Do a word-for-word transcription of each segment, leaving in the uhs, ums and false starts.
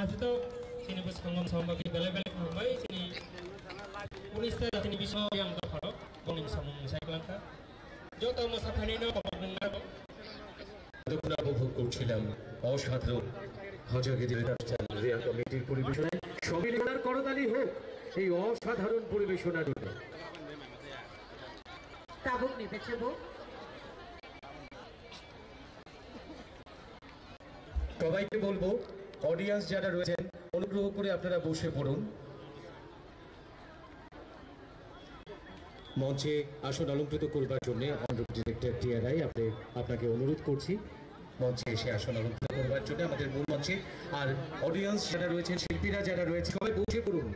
Aswk chini bwskango samung bagwi belai belai khulumbai chini unista jatini bisingo yang dophano bongni samung mwsai kwlangkha. Joto mwsaphainaino khoboknung narwgo. এতক্ষণ উপভোগ করছিলাম অসাধারণ খাজাগিরি রিহার্সাল রিয়া কমিটির পরিবেশনায়। সবাই একবার করতালি হোক এই অসাধারণ পরিবেশনার জন্য। Tabukni bechebo. সবাইকে বলবো, অডিয়েন্স যারা রয়েছেন, অনুগ্রহ করে আপনারা বসে পড়ুন। মঞ্চে আসন অলংকৃত করবার জন্য honourable director T R I আপনি, আপনাকে অনুরোধ করছি মঞ্চে এসে আসন অলংকৃত করবার জন্য আমাদের মূল মঞ্চে। আর অডিয়েন্স যারা রয়েছেন, শিল্পীরা যারা রয়েছে, সবাই বসে পড়ুন।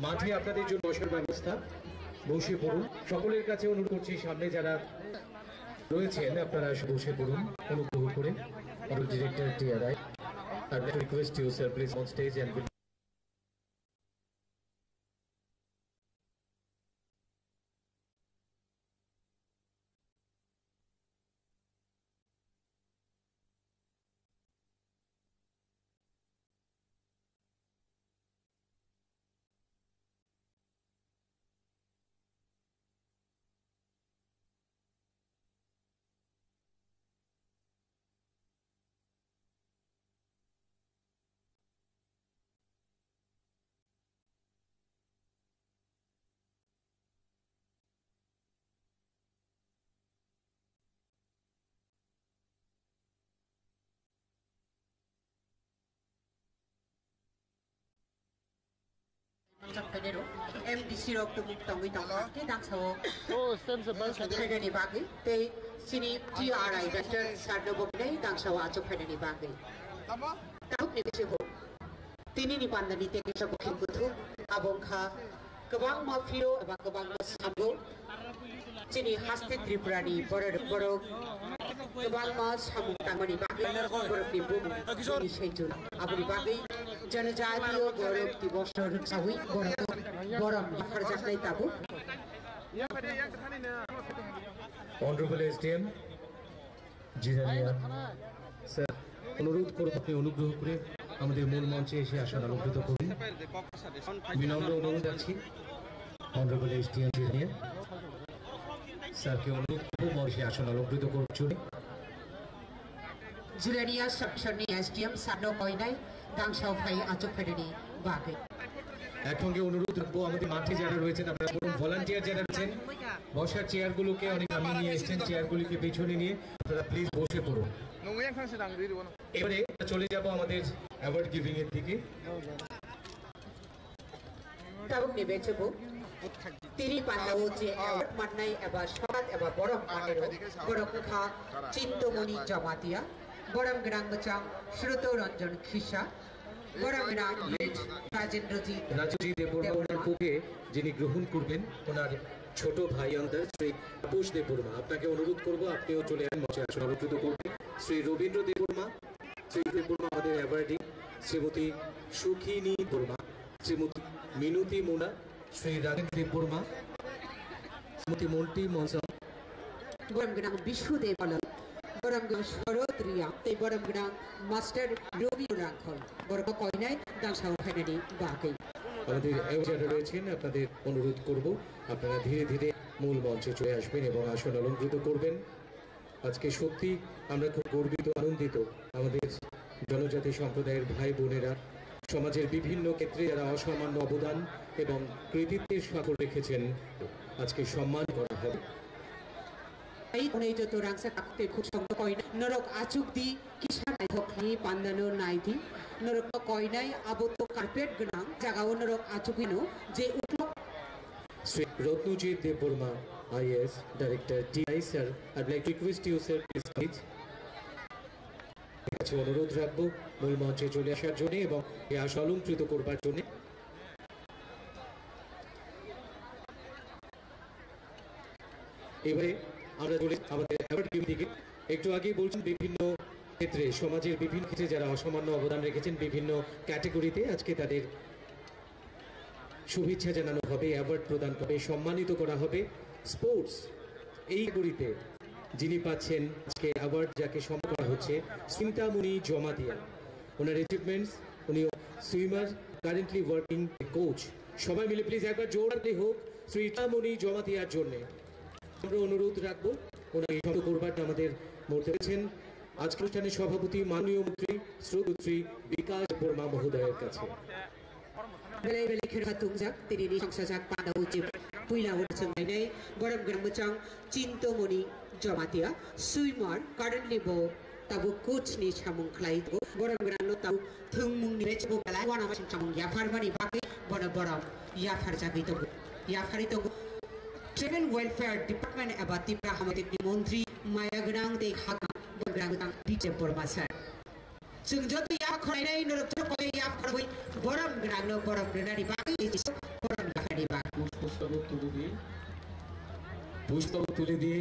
মাঠে আপনাদের জন্য বসার ব্যবস্থা, বসে পড়ুন। সকলের কাছে অনুরোধ করছি, সামনে যারা রয়েছেন আপনারা এসে বসে পড়ুন অনুগ্রহ করে। Honourable director T R I, I would like to request you, sir, please on stage and will Manjak phainai rok, M D C rok tumung tongwi tongkha, tei dangsa o phainani bagwi, tei chini T R I Director sir no bo belai dangsa o achuk phainani bagwi. Tabukni bisingo tini ni panda ni tei kisa bukhim kuthuk, abo wngkha kwbangma phiro eba kwbangma samung. Chini haste Tripura ni borok, borok kwbangma samung tangmani bagwi borokni bumung chini saichung. Aboni bagwi Janajatiya Gaurav Divos rwksawi borok borom yapharjaknai tabuk. Honorable S D M, Jirania sir, অনুরোধ করব আপনি অনুগ্রহ করে আমাদের মূল মঞ্চে এসে আসন অলংকৃত করুন। বিনম্র অনুরোধ রাখছি অনারেবল এসডিএম জিরানিয়া স্যারকে অনুরোধ করব মঞ্চে আসন অলংকৃত করার জন্য। Jirania section ni S D M sir no koinai dangsa o phai achuk phainani bagwi. একসঙ্গে অনুরোধ রাখবো আমাদের মাঠে যারা রয়েছেন আপনারা বলুন, ভলান্টিয়ার যারা রয়েছেন বসার চেয়ারগুলোকে অনেক সামনে নিয়ে এসছেন, চেয়ারগুলিকে পেছনে নিয়ে আপনারা প্লিজ বসে পড়ুন। Nunggu yang sang sedang diri, wano. এবারে চলে যাব আমাদের অ্যাওয়ার্ড গিভিং এর দিকে। Tabukni bechebo. Tini panda o je award mannai eba sokat eba borom manero, borok wngkha Chintamoni Jamatia, borom gwnang mwchang Sroto Ranjan Khisa, borom gwnang Rajendra Ji রাজুজি দেববর্মা ওনার বুকে যিনি গ্রহণ করবেন ওনার ছোট ভাই আন্দার শ্রী তাপস দেববর্মা, আপনাকে অনুরোধ করব আপনিও চলে আসুন মঞ্চে আসন অলংকৃত করবেন। শ্রী রবীন্দ্র দেববর্মা, শ্রী দেববর্মা আমাদের awardee, Shrimati Sukhini Barma, Shrimati Minati Muna, Shri Rajen Debbarma, Shrimati Monti Monson. Borom gwnang Bishu Dev Palal, borom gwnang Sharad Riya, tei borom gwnang Master Robi Rangkhol. Borok koinai dangsa o phainani bagwi. আমাদের অ্যাওয়ার্ড যারা রয়েছেন আপনাদের অনুরোধ করব আপনারা ধীরে ধীরে মূল মঞ্চে চলে আসবেন এবং আসন অলংকৃত করবেন। আজকে সত্যি আমরা খুব গর্বিত, আনন্দিত। আমাদের জনজাতি সম্প্রদায়ের ভাই বোনেরা সমাজের বিভিন্ন ক্ষেত্রে যারা অসামান্য অবদান এবং কৃতিত্বের স্বাক্ষর রেখেছেন, আজকে সম্মান করা হবে। Ai, unai joto rangsa kakte khuk song koinai norok achuk di, kisa naithok khlai pandano nai di. Norok koinai abo to carpet gwnang jagao norok achuk hino je uklok. Sri Ratnujit Debbarma, I A S, Director T I, sir, I'd like to request you, sir, please, please. কাছে অনুরোধ রাখবো মূল মঞ্চে চলে আসার জন্য এবং এই আসন অলংকৃত করবার জন্য। এবারে আমরা চলে আমাদের অ্যাওয়ার্ড গিভিং দিকে। একটু আগেই বলছেন বিভিন্ন ক্ষেত্রে, সমাজের বিভিন্ন ক্ষেত্রে যারা অসামান্য অবদান রেখেছেন বিভিন্ন ক্যাটাগরিতে, আজকে তাদের শুভেচ্ছা জানানো হবে, অ্যাওয়ার্ড প্রদান হবে, সম্মানিত করা হবে স্পোর্টস এই ক্যাটাগরিতে। যিনি পাচ্ছেন আজকে অ্যাওয়ার্ড, যাকে সম্মান করা হচ্ছে, চিন্তামণি জমাতিয়া। ওনার অ্যাচিভমেন্টস, উনি সুইমার, কারেন্টলি ওয়ার্কিং কোচ। সবাই মিলে প্লিজ একবার জোরে হোক শ্রী চিন্তামণি জমাতিয়ার জন্য। আমরা অনুরোধ রাখবো ওনাকে সম্মানিত করবার আমাদের মধ্যে রয়েছেন আজকে অনুষ্ঠানের সভাপতি মাননীয় মন্ত্রী শ্রদ্ধেয় শ্রী বিকাশ দেববর্মা মহোদয়ের কাছে। Belai belai khe kha tungjak, tini ni songsa jak panda uchi puila o chwng nainai, borok gwnang mwchang Chintamoni Jamatia, swimmer, currently bo tabuk coach ni samung khlai tongo, borok gwnang no tabuk thwngmung ni match bo belai uanama sing samung yaphar mani bagwi bono borok yaphar jagwi tongo, yapharwi tongo. Tribal Welfare Department eba Tipra Hamjwk ni montri maya gwnang tei hakha borok gwnang mwchang Bijay Borma sir. Chwng joto yak khwlainai norok joto koi yak khwlaiwi borom gwnangno borom rwnani bagwi tei borom yaphani bagwi. Push-, push tabuk tuli di. Push tabuk tuli di,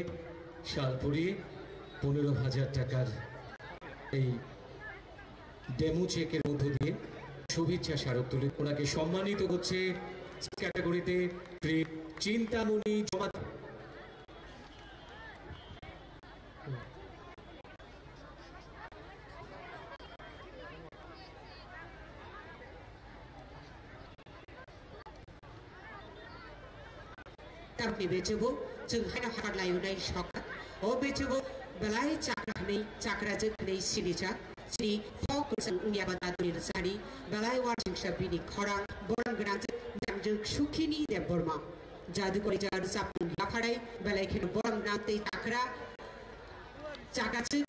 Shalpuri পনেরো হাজার টাকার এই ডেমো চেকের মধ্য দিয়ে শুভেচ্ছা স্মারক তুলে ওনাকে সম্মানিত করছে ক্যাটাগরিতে শ্রী চিন্তামণি Jamatia. Tamni bechebo chwng haino hakar layunai soka. O bechebo belai chakra hwnwi, chakra jwk hwnwi sinijak. Chini folk kwchang wngya ba daduni rwchani belai uansingsa bini khorang borom gwnang jwk, jwk Sukhini Debbarma. Jadu kori jadu chapmung yapharai belai kheno borom gwnang tei chakra chakachwk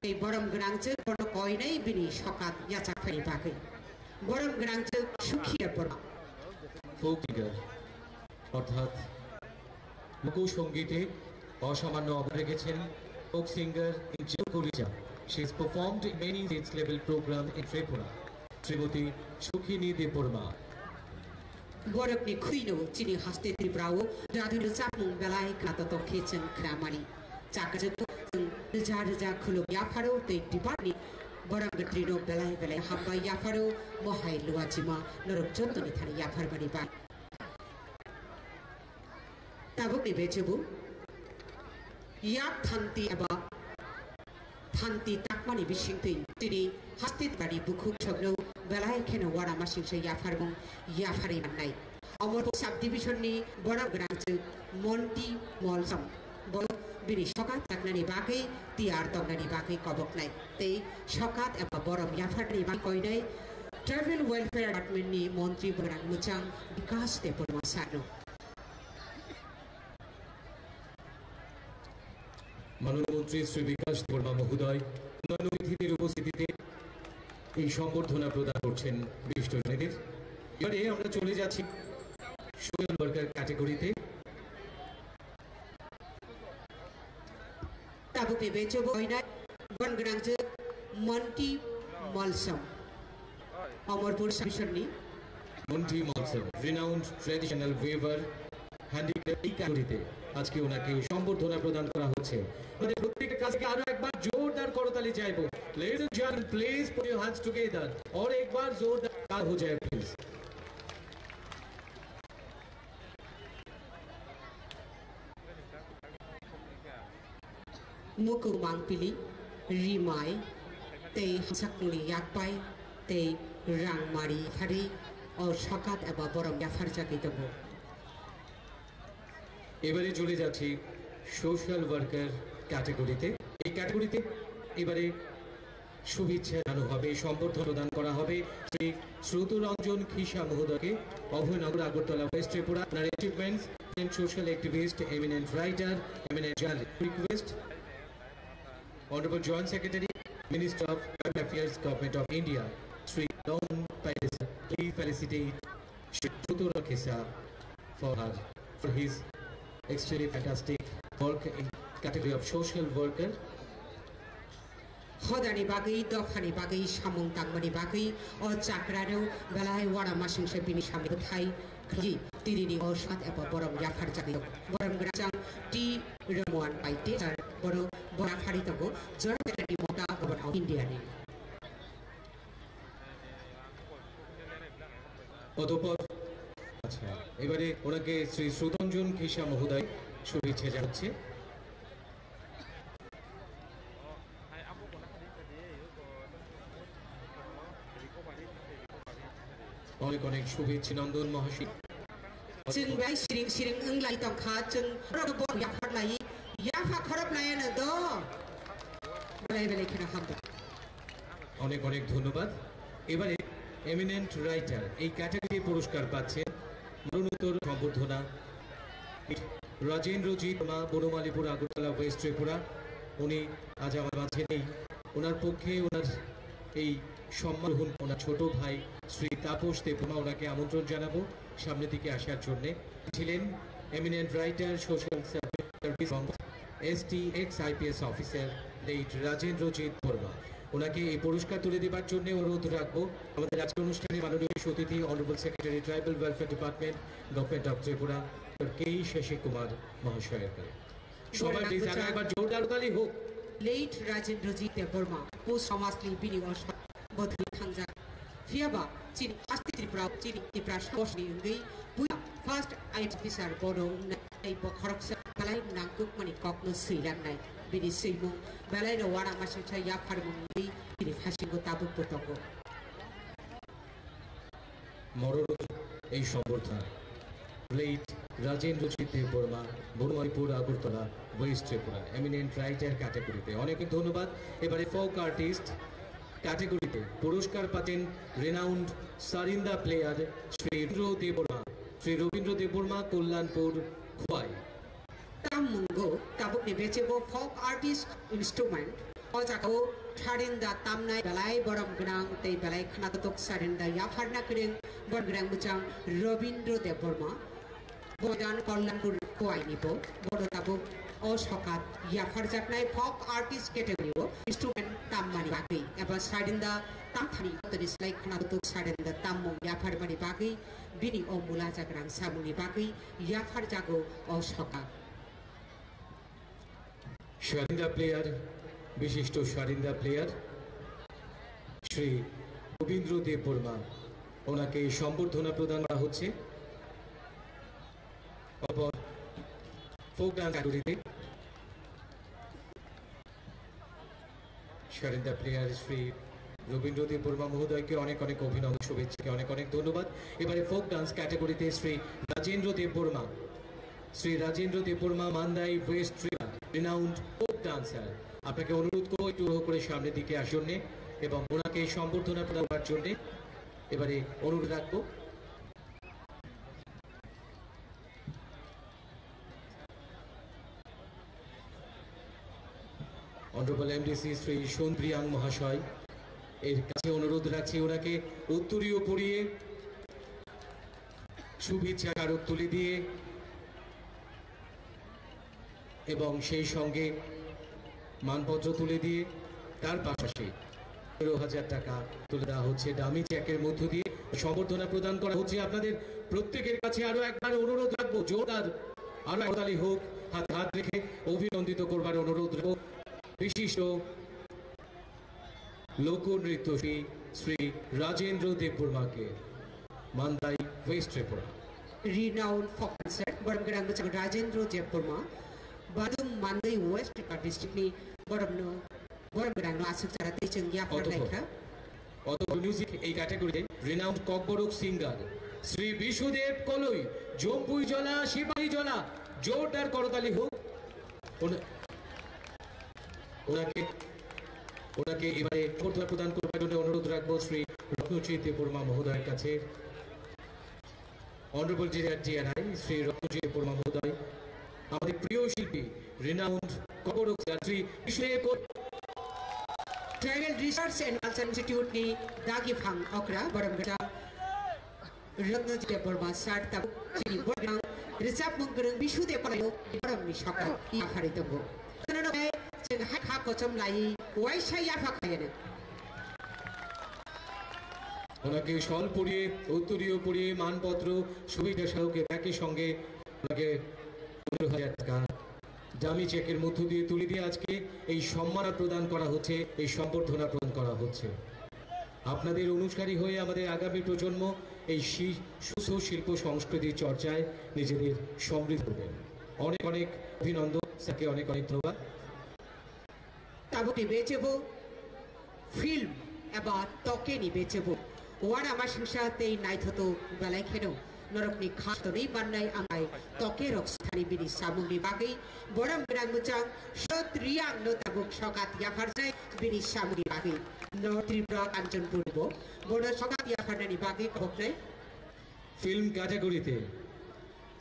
tei borom gwnangchwk bono koinai bini sokat yachak phaini bagwi. Borom gwnangchwk Sukhi Debbarma. Folk singer, অর্থাৎ লোকসঙ্গীতে অসামান্য অবদান রেখেছেন folk singer in Chokoricha. She has performed in many state level program in Tripura. Shrimati সুখিনী Debbarma. Borokni khwino chini haste Tripura o jadu rwchapmung belai khatotok khe chwng khwnamani. Chakajwk chwng rwja rwja khulum yapharo tei Tripurani borok gwntrino belai belai hambai yapharo mohai luachima norok jottoni thani yapharmani bagwi. Tabukni bechebo yak thanti eba thanti takmani bisingtwi tini hastitbani bukhuk sokno belai kheno uanama singsa yapharmung yapharwi mannai. Omorpur subdivision ni borom gwnangchwk Monti Molsom bo bini sokat taknani bagwi tiyar tongnani bagwi koboknai tei sokat eba borom yapharni bagwi koinai Tribal Welfare Department ni montri borang mwchang Bikash Debbarma sano. মাননীয় মন্ত্রী শ্রী বিকাশ দেববর্মা মহোদয় অন্যান্য অতিথিদের উপস্থিতিতে এই সম্বর্ধনা প্রদান করছেন বিশিষ্ট জনেদের। এবারে আমরা চলে যাচ্ছি সোশ্যাল ওয়ার্কার ক্যাটাগরিতে। Tabuk ni bechebo koinai borom gwnangchwk Monti Molsom. Omorpur subdivision ni Monti Molsom, renowned traditional weaver, handicraft এই ক্যাটাগরিতে আজকে ওনাকে সম্বর্ধনা প্রদান করা হচ্ছে। আমাদের প্রত্যেকের কাছ থেকে আরো একবার জোরদার করতালি চাইবো। Ladies and gentlemen, please put your hands together. और एक बार जोरदार हो जाए please. Muku mangpili, rimai, tei hamsakmungni yakpai, tei rangmari phari, o sokat eba borom yapharjagwi tongo. এবারে চলে যাচ্ছি সোশ্যাল ওয়ার্কার ক্যাটাগরিতে। এই ক্যাটাগরিতে এবারে শুভেচ্ছা জানানো হবে, সম্বর্ধনা প্রদান করা হবে শ্রী শ্রুতরঞ্জন খিসা মহোদয়কে, অভয়নগর, আগরতলা, ওয়েস্ট ত্রিপুরা। আপনার achievements, eminent social activist, eminent writer, eminent journalist. Request, Honorable Joint Secretary, Minister of Tribal Affairs, Government of India, Shri Don Paidesa, please felicitate Shri Tutura Khisa for her, for his extremely fantastic work in category of social worker. Hodani bagwi, dophani bagwi, samung tangmani bagwi, o chakrano belai uanama singsa bini samung bwthai khwlai, tinini o sat eba borom yapharjagwi tongo. Borom gwnangchang T Ramohan Paite, sir, bono bora phari tongo, Joint Secretary Mota, Government of India ni. অতঃপর, আচ্ছা, এবারে ওনাকে শ্রী শ্রুতঞ্জন খিসা মহোদয় শুভেচ্ছা জানাচ্ছে। অনেক অনেক শুভেচ্ছা নন্দন মহাশয়। Chwng bai siring siring wng lai tong kha, chwng borok bo yaphar lai, yapha khorok lai ano do. Belai belai kheno hambai. অনেক অনেক ধন্যবাদ। এবারে এমিনেন্ট রাইটার এই ক্যাটাগরি পুরস্কার পাচ্ছেন মরণোত্তর সম্বর্ধনা রাজেন্দ্রজিৎ মা, বনমালীপুর, আগরতলা, ওয়েস্ট ত্রিপুরা। উনি আজ আমার মাঝে নেই। ওনার পক্ষে ওনার এই সম্মান গ্রহণ ওনার ছোট ভাই শ্রী তাপস দেববর্মা, ওনাকে আমন্ত্রণ জানাবো সামনের দিকে আসার জন্যে। ছিলেন এমিনেন্ট রাইটার, সোশ্যাল সার্ভিস এবং ST ex IPS officer late Rajendrajit Barma. ওনাকে এই পুরস্কার তুলে দেবার জন্য অনুরোধ রাখবো আমাদের আজকের অনুষ্ঠানে মাননীয় বিশেষ অতিথি, honourable secretary, tribal welfare department, government of Tripura, doctor K Shashi Kumar মহাশয়ের কাছে। সবাই প্লিজ আরো একবার জোরদার তালি হোক। Late Rajendra G Debbarma, post সমাজলি bini oso bodhwi thangjak. Phiyaba chini hasti Tripura, chini Tripura somajni wngwi puila first I A S officer bono wngnai, tei bo khoroksa belai nangkukmani kokno swilangnai. Bini swimung belai no uana masingcha yapharmung wngwi bini phasingo tabukbo tongo. মরণোত্তর এই সম্বর্ধনা লেট রাজেন্দ্রজিৎ দেববর্মা, বনমালীপুর, Agartala, west Tripura, eminent writer ক্যাটাগরিতে। অনেক ধন্যবাদ। এবারে folk artist ক্যাটাগরিতে পুরস্কার পাচ্ছেন রিনাউন্ড সারিন্দা প্লেয়ার শ্রী রবীন্দ্র দেববর্মা, শ্রী রবীন্দ্র দেববর্মা, কল্যাণপুর, Khowai. Tammungo tabukni bechebo folk artist instrument. O jagao sarinda tamnai belai borom gwnang tei belai khnatok sarinda yapharna kwrwng borom gwnang bwchang Robindra Debbarma. Boidan Kollanpur Khowai ni bo bono tabuk o sokat yapharjaknai folk artist category o instrument tammani bagwi eba sarinda tamthani toni slai khnatok sarinda tammung yapharmani bagwi bini o mula jagrang samungni bagwi yapharjago o sokat. সারিন্দা প্লেয়ার, বিশিষ্ট সারিন্দা প্লেয়ার শ্রী রবীন্দ্র দেববর্মা, ওনাকে সম্বর্ধনা প্রদান করা হচ্ছে। অপর folk dance ক্যাটাগরিতে সারিন্দা প্লেয়ার শ্রী রবীন্দ্র দেববর্মা মহোদয়কে অনেক অনেক অভিনন্দন, শুভেচ্ছাকে অনেক অনেক ধন্যবাদ। এবারে ফোক ডান্স ক্যাটাগরিতে শ্রী রাজেন্দ্র দেববর্মা, শ্রী রাজেন্দ্র দেববর্মা, মান্দাই, ওয়েস্ট ত্রিপুরা, রিনাউন্ড ফোক ডান্সার। আপনাকে অনুরোধ করবো একটু অনুগ্রহ করে সামনের দিকে আসুন এবং ওনাকে সম্বর্ধনা প্রদান করার জন্য এবারে অনুরোধ রাখবো। অনারেবল এমডিসি শ্রী সোনপ্রিয়াং মহাশয় এর কাছে অনুরোধ রাখছি ওনাকে উত্তরীয় পরিয়ে শুভেচ্ছা স্মারক তুলে দিয়ে এবং সেই সঙ্গে মানপত্র তুলে দিয়ে তার পাশাপাশি পনেরো হাজার টাকা তুলে দেওয়া হচ্ছে ডামি চেকের মধ্য দিয়ে। সম্বর্ধনা প্রদান করা হচ্ছে। আপনাদের প্রত্যেকের কাছে আরো একবার অনুরোধ রাখবো, জোরদার আরো একতালি হোক, হাত হাত রেখে অভিনন্দিত করবার অনুরোধ রাখবো বিশিষ্ট লোকনৃত্যশিল্পী শ্রী রাজেন্দ্র দেববর্মাকে, মান্দাই, ওয়েস্ট Tripura. Renowned folk dancer, borom gwnang bwchang Rajendra Debbarma, Badung Mandai West Tripura district ni borom no, borom gwnang no aswk jara tei chwng yaphar lai kha. অতঃপর মিউজিক এই ক্যাটাগরিতে রিনাউন্ড ককবরক সিঙ্গার শ্রী বিশুদেব কলই, জম্পুই জলা, সিপাহী জলা, জোরদার করতালি হোক। ওনা-, ওনাকে, ওনাকে এবারে সম্বর্ধনা প্রদান করবার জন্য অনুরোধ রাখবো শ্রী রত্নজিৎ দেববর্মা মহোদয়ের কাছে। অনারেবল ডিরেক্টর টিআরআই শ্রী রত্নজিৎ দেববর্মা মহোদয়, আমাদের প্রিয় শিল্পী রিনাউন্ড ককবরক সিঙ্গার শ্রী বিশুদেব কলই, Tribal Research and Culture Institute ni dagi phang okra borom gwnang Rotno Debbarma sir tabuk chini borok rwchapmung kwrwng Bisudeb Kolaio borokni saka yaphari tongo. Chwng hai kha kochom lai uaisa yapha khaiyano. ওনাকে স্বল পরিয়ে, উত্তরীয় পরিয়ে, মানপত্র, শুভেচ্ছা স্মারক একই সঙ্গে ওনাকে পনেরো হাজার টাকা ডামি চেকের মধ্য দিয়ে তুলে দিয়ে আজকে এই সম্মাননা প্রদান করা হচ্ছে, এই সম্বর্ধনা প্রদান করা হচ্ছে। আপনাদের অনুসারী হয়ে আমাদের আগামী প্রজন্ম এই শি-, সুস্থ শিল্প সংস্কৃতি চর্চায় নিজেদের সমৃদ্ধ করবেন। অনেক অনেক অভিনন্দন, স্যারকে অনেক অনেক ধন্যবাদ। Tabukni bechebo film eba tokeni bechebo Uana masingsa tei naithoto belai kheno norokni kha tonwi mannai amai toke rok sani bini samungni bagwi borom gwnang muchang Sot Riang no tabuk sokat yapharjai bini samungni bagwi North Tripura Kanchanpur bo bono sokat yapharnani bagwi khoknai. Film category-te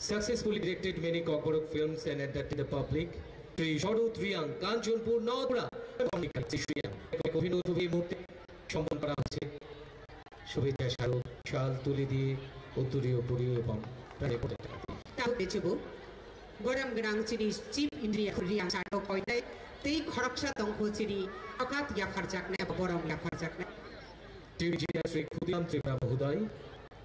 successfully directed many Kokborok films and entertained the public. Shri শরৎ রিয়াং, কাঞ্চনপুর, নওয়াপাড়া, অভিনন্দন ছবি মুহূর্তে সম্পন্ন করা হচ্ছে। শুভেচ্ছা স্মারক শাল তুলে দিয়ে উত্তরীয় পুরীয় এবং প্রাণী পর্যটক। Tabo bechebo, borom gwnang chini Chief Engineer Riang Sano koinai tei khoroksa tongkho chini sokat yapharjaknai abo borom yapharjaknai. Chief Engineer Sri Khudiram Tripura Mohoday.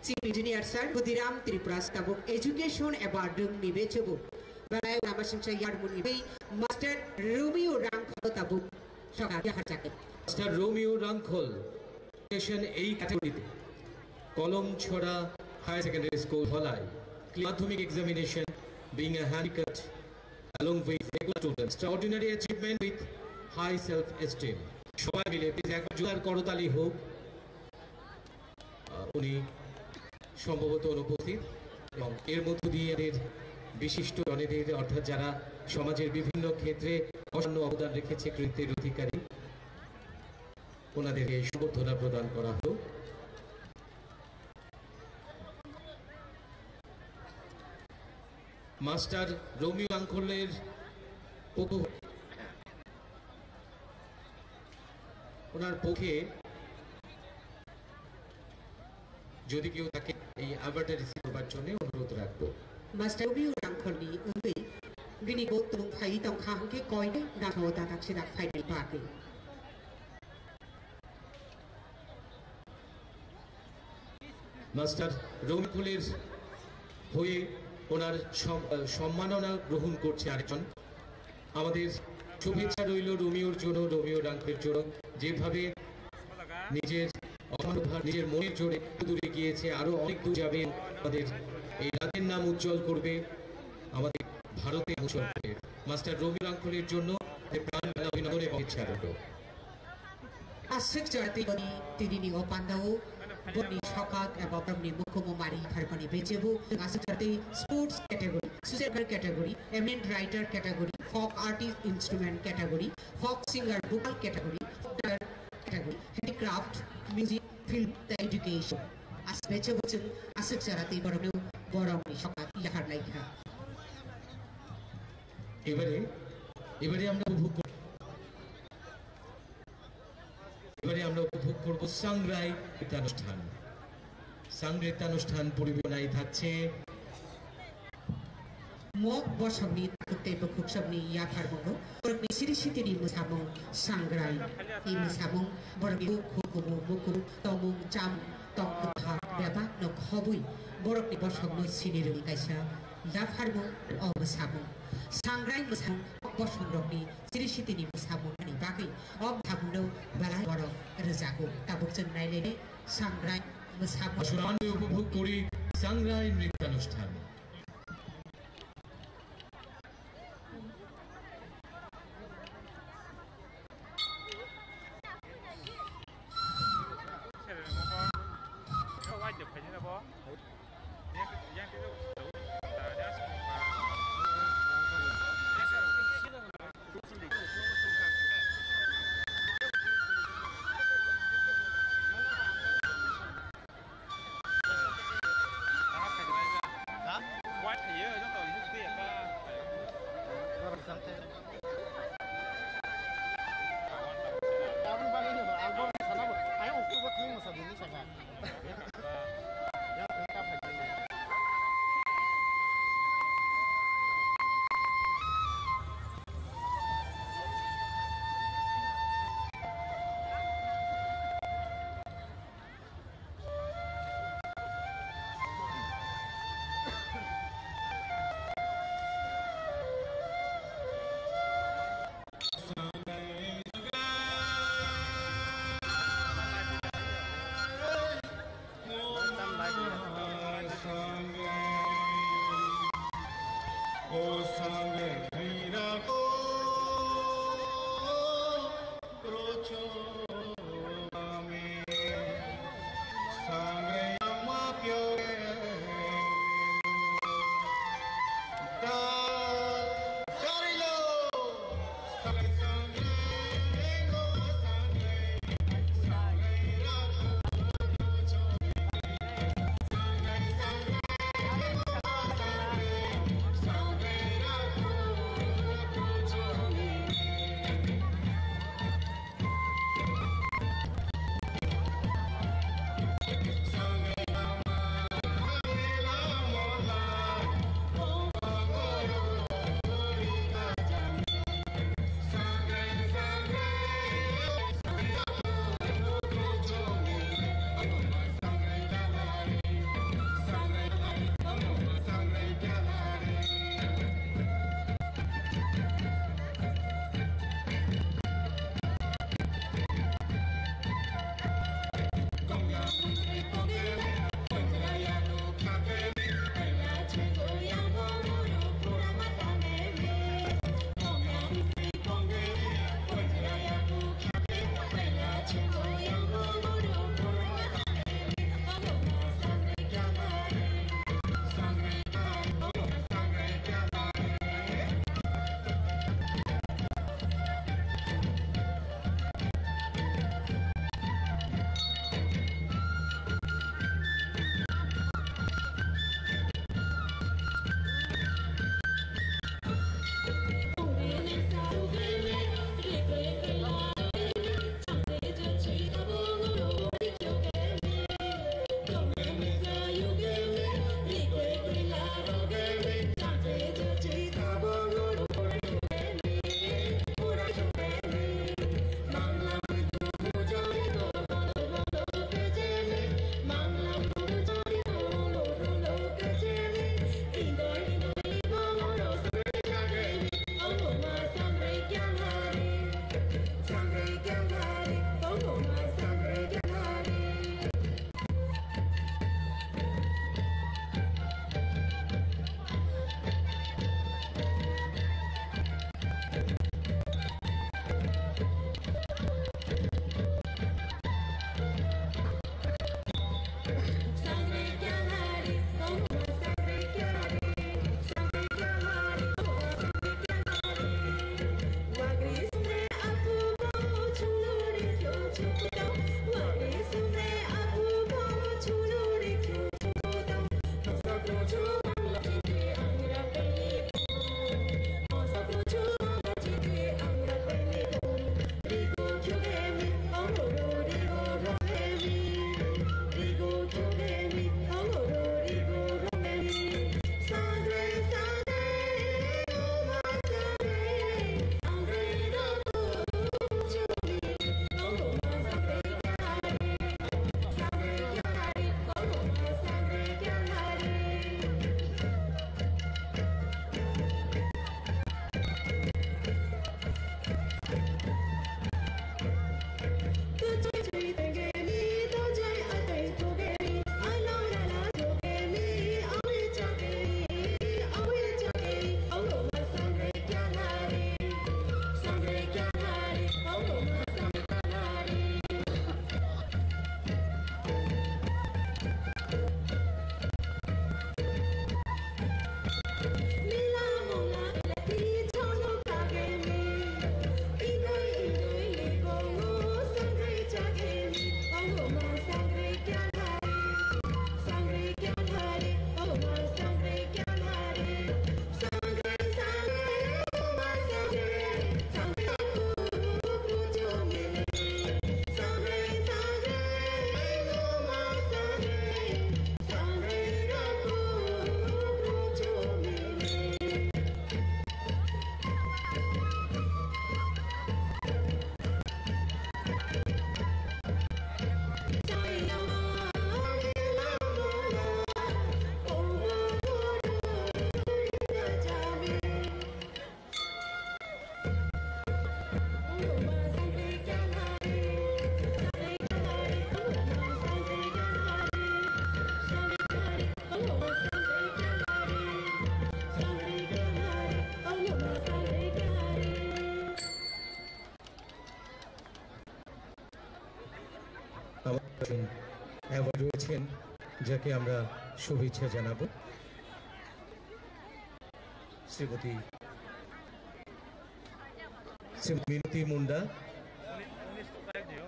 Chief Engineer Sir Khudiram Tripura tabuk education eba rwngni bechebo. Belai lama singsa yarmuni bai Master Romeo Rangkhol tabuk sokat yapharjaknai. Master Romeo Rangkhol, education ei category-te Kolomchhora Higher Secondary School Dholai, madhyamik examination being a handicap along with regular students, extraordinary achievement with high self esteem. সবাই মিলে প্লিজ একবার জোরদার করতালি হোক। আহ, উনি সম্ভবত অনুপস্থিত এবং এর মধ্য দিয়ে এদের বিশিষ্ট জনেদের অর্থাৎ যারা সমাজের বিভিন্ন ক্ষেত্রে অসামান্য অবদান রেখেছে কৃতিত্বের অধিকারী ওনাদেরকে সম্বর্ধনা প্রদান করা হোক। মাস্টার রোমিও রাংখলের পক্ষ, ওনার পক্ষে যদি কেউ থাকে এই অ্যাওয়ার্ডটা রিসিভ করবার জন্য অনুরোধ রাখবো। Master Romeo Rangkholni wngwi bini bo tongphai tongkha hwnkhe koinwi nangkao dadak sidak phainai bagwi. Master Romeo রাংখলের হয়ে ওনার সম-, আহ, সম্মাননা গ্রহণ করছে আরেকজন। আমাদের শুভেচ্ছা রইল রোমিওর জন্য, রোমিও রাংখলের জন্য, যেভাবে নিজের অসামান্য ভার, নিজের মনের জোরে দূরে গিয়েছে, আরো অনেক দূর যাবে। আমাদের এই রাজ্যের নাম উজ্জ্বল করবে, আমাদের ভারতের নাম উজ্জ্বল করবে। মাস্টার রোমিও রাংখলের জন্য প্রাণ ঢালা অভিনন্দন এবং ইচ্ছা রইল। Aswk chwraitwi boni tinini o pandao boni sokat eba borokni mukumu mari pharmani bechebo aswk chwraitwi sports category, social worker category, eminent writer category, folk artist instrument category, folk singer vocal category, folk dancer category, handicraft, music, film, tei education. As bechebo chwng aswk chwraitwi borokno borokni sokat yakarlaikha. এবারে, এবারে আমরা উপভোগ করব এবারে আমরা উপভোগ করব সাংগ্রাই নৃত্যানুষ্ঠান। সাংগ্রাই নৃত্যানুষ্ঠান পরিবেশনায় থাকছে Mok bosongni takhuk tei bukhuksongni yapharmungo borokni siri sitini mwsamung sangrai. I mwsamung borokni buk hukumu mukumu tomung chamung tong kwthar bebakno khobwi borokni bosongno sinirwi kaisa yapharmung o mwsamung. Sangrai mwsamung bosongrokni siri sitini mwsamungni bagwi o mwsamungno belai borok rwjago. Tabuk chwng nailainai sangrai mwsamung. আসুন আমরা উপভোগ করি সাংগ্রাই নৃত্যানুষ্ঠান। অ্যাওয়ার্ড রয়েছেন, যাকে আমরা শুভেচ্ছা জানাবো। শ্রীমতী শ্রীমতী মিনতি মুন্ডা,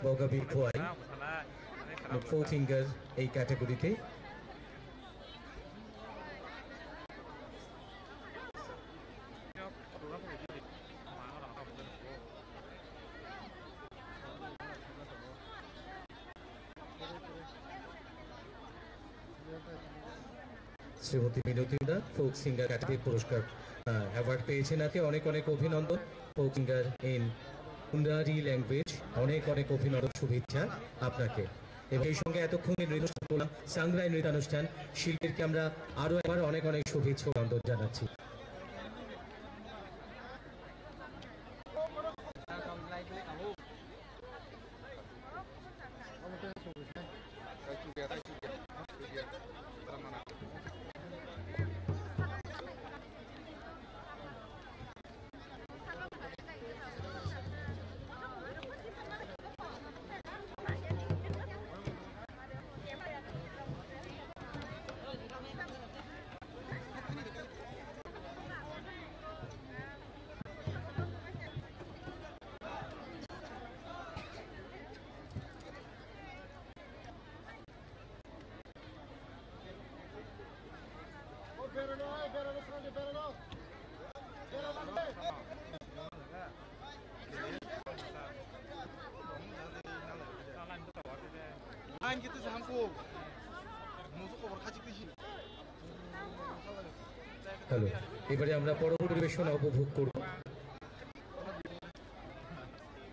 বগাবি খোয়াই, ফোক সিঙ্গার এই ক্যাটাগরিতে। শ্রীমতী মিনতি মুন্ডা ফোক সিঙ্গার ক্যাটাগরি পুরস্কার, আহ, অ্যাওয়ার্ড পেয়েছেন। আজকে অনেক অনেক অভিনন্দন। ফোক সিঙ্গার ইন মুন্ডারি ল্যাঙ্গুয়েজ, অনেক অনেক অভিনন্দন, শুভেচ্ছা আপনাকে। এবং এই সঙ্গে এতক্ষণ এই নৃত্য করলাম সাংগ্রাই নৃত্যানুষ্ঠান শিল্পীকে আমরা আরো একবার অনেক অনেক শুভেচ্ছা অভিনন্দন জানাচ্ছি। Lain kita sangko. Musuh kau berkaji kaji. Hello, এবারে আমরা পরবর্তী পরিবেশনা উপভোগ করব।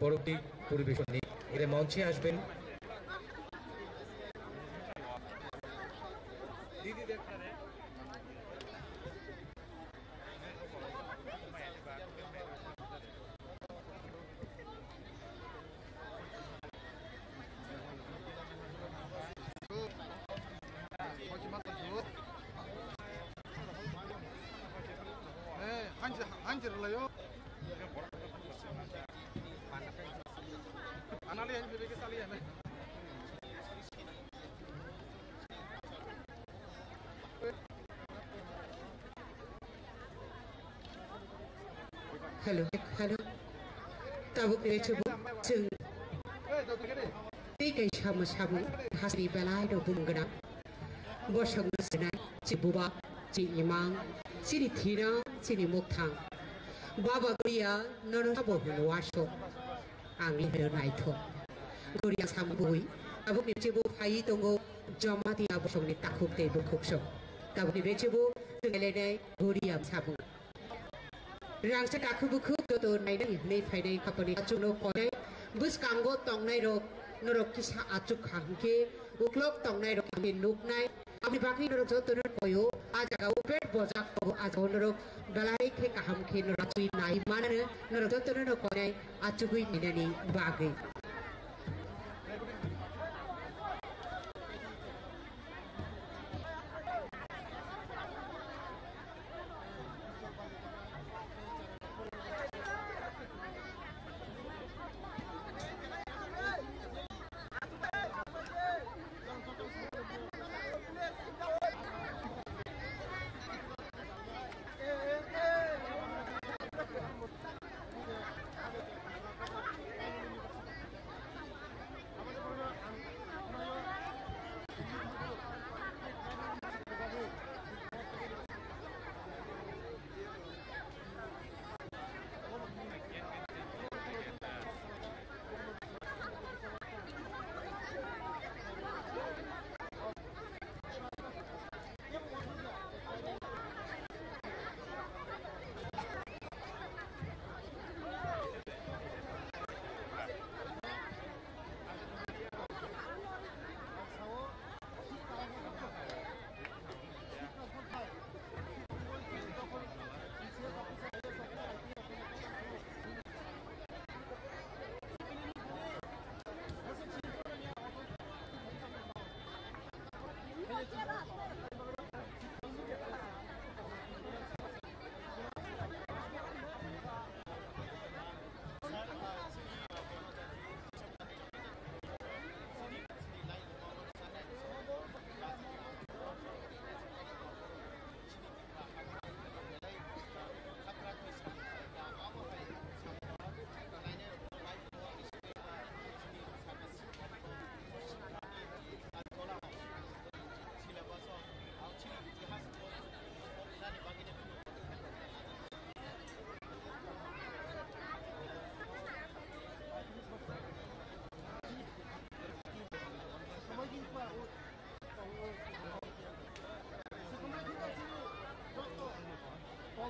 পরবর্তী পরিবেশন নিয়ে এবারে মঞ্চে আসবেন। Eh, hanji, hanji rwlaio. Anali hanji beke sali ya. Hello, hello. Tabuk ni chubu chwng tei kaisa mwsamung hasni belai rok bumung gwnang. Bosongno sinai chi buba, chi imang, chini thina, chini mukthang. Baba Guriya nono sabo hwnwi waso. Ang lihino naithok. Guriya samung bui. Tabuk ni chubu phai tongo Jamatia bosongni takhuk tei bukhuk sok. Tabuk ni chubu chwng lenai Guriya samung. Rangchak kakhuk bukhuk joto nainani hwnwi phainai khapani achukno koinai. Bwskango tongnairok norok kisa achuk kha hwnkhe uklok tongnairok khe nuknai. Aboni bagwi norok jotono koio, a jaga o pet bojak tongo, a jaga o norok belai khe kaham khe norok achugwi nai manano, norok jotono koinai achugwi nainani bagwi.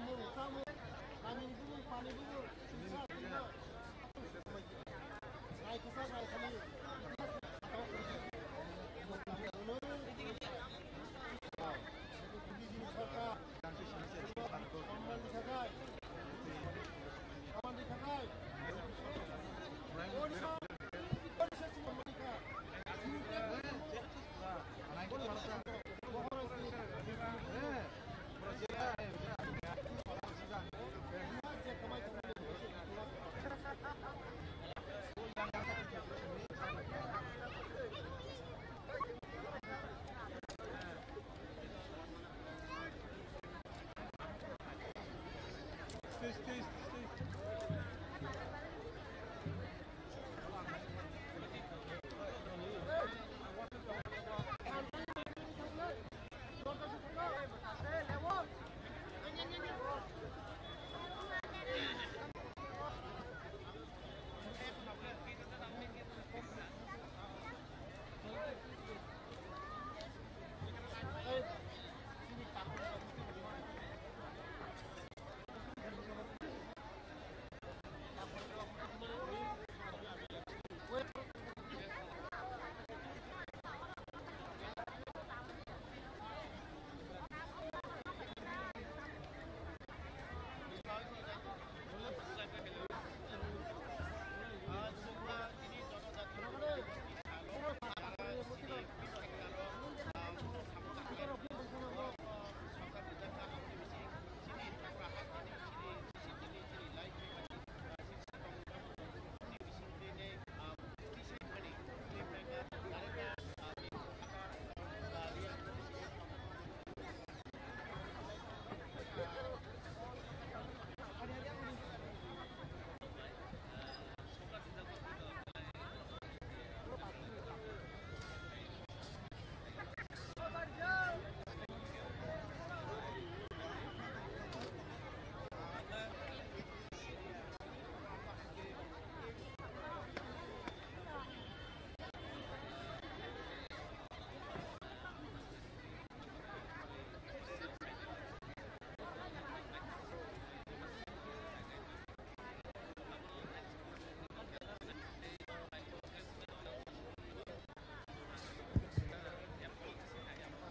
Samung, samung, kami bubung, pani bubung, sisa, sisa. Rai kisa, rai kami. Sorkar. Samung di sakai. Samung di sakai.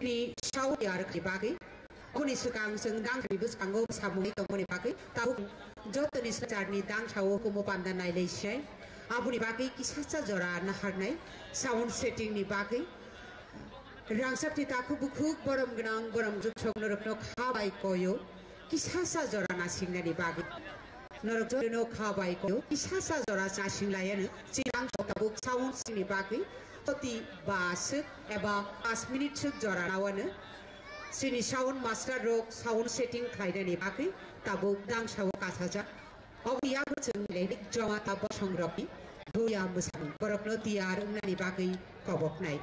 Ni saudi arok ni bagwi. Aboni swkang chwng dangni bwskango samung tongmani bagwi tabuk jotoni swcharni dang sao hukumu panda nailai se. Aboni bagwi kisasa jora naharnai sound setting ni bagwi. Rangchakni takhuk bukhuk borom gwnang borom juksong norokno kha bai koyo. Kisasa jora nasingnani bagwi. Norok jorano kha bai koyo. Kisasa jora nasinglaiano chirang tabuk sound setting ni bagwi. Toti ba aswk eba pas minute swk jora nawano. Chini sound master rok sound setting khlainani bagwi tabuk dang sao kasajak. Obo yago chwng lenik joma ta bosong rokni goria mwsamung borokno tiyar wngnani bagwi koboknai.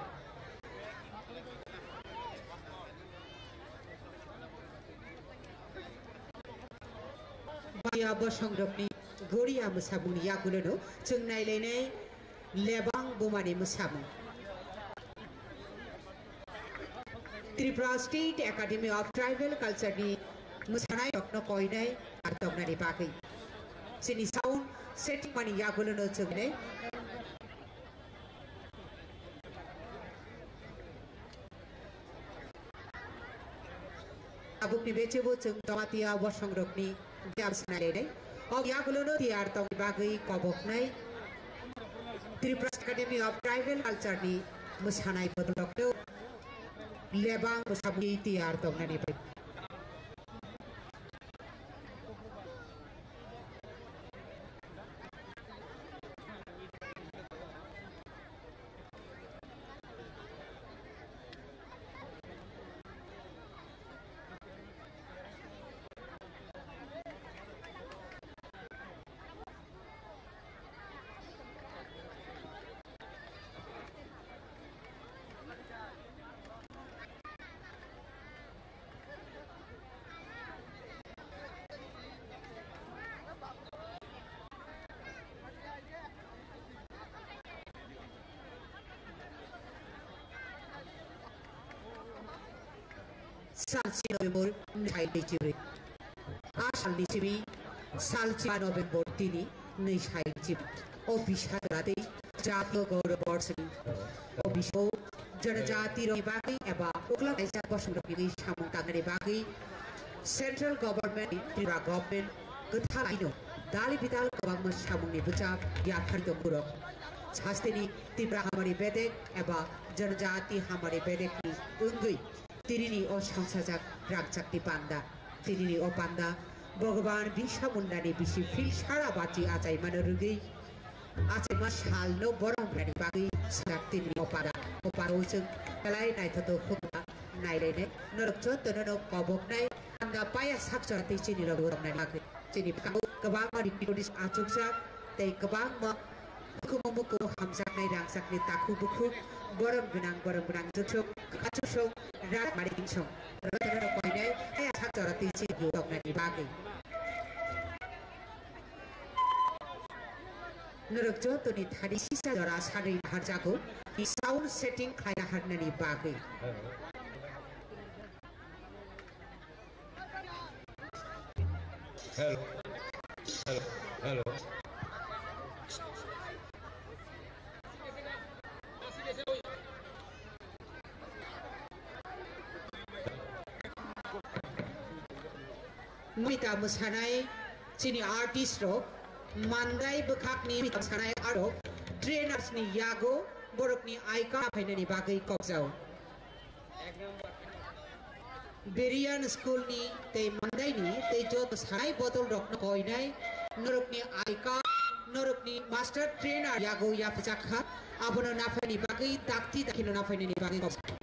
Goria bosong rokni goria mwsamungni yagulono chwng nailainai. Lebang bumani mwsamung. Tripura State Academy of Tribal Culture ni mwsanai rokno koinai ar toknani bagwi. Chini sound setting mani yagulono chwngnai. Tabukni bechebo chwng Jamatia bosongrokni biyam sinai rwnai. O yagulono tiyar tongni bagwi koboknai Tripura Academy of Tribal Culture ni mwsanai bodolrokno lebang bwsamwi tiyar tongnani bagwi. Sansi November, Mithai Leitiri. salni simi salchi November tini nwi sai chip o bisa jora tei jatiyo gaurav borsoni o biso janajati rokni bagwi eba ukla kaisa bosong rokni samung tangnani bagwi central government, Tripura government kwthalaino dali bidal kwbangma samungni bwchap yaphar tongo rok. Hasteni Tipra hamari bedek eba janajati hamari bedekni wngwi tinini o sangsajak rangchakni panda. Tinini o panda Bhagwan Birsa Mundani bisi phil sara bachi achaimano rwgwi achaima salno borom rani bagwi sajak tinini o panda. O panda o chwng belai naithotok hukna nailainai. Norok jotono no koboknai panda paya sak chora tei chini rok roknani bagwi. Chini bwkhango kwbangma recognition achukjak tei kwbangma Bukumu bukumu hamjaknai rangchakni takhuk bukhuk, borom gwnang borom gwnang chuchuk, kachusong, rak mari insong. Rotoro koinai, aya sak chora twi chini toknani bagwi. Norok jotoni thani sisa jora sanwi naharjago, sound setting khlaina harnani bagwi. Hello. Hello. Hello. Mita mwsanai chini artist rok, mandai bwkhakni mita mwsanai arok trainers ni yago borokni icon phainani bagwi kokjao. Berian school ni tei mandai ni tei joto sanai bodol rok no koinai norok ni icon, norok ni master trainer yago yapjak kha, abono naphani bagwi dakti dakino naphainani bagwi kokjao.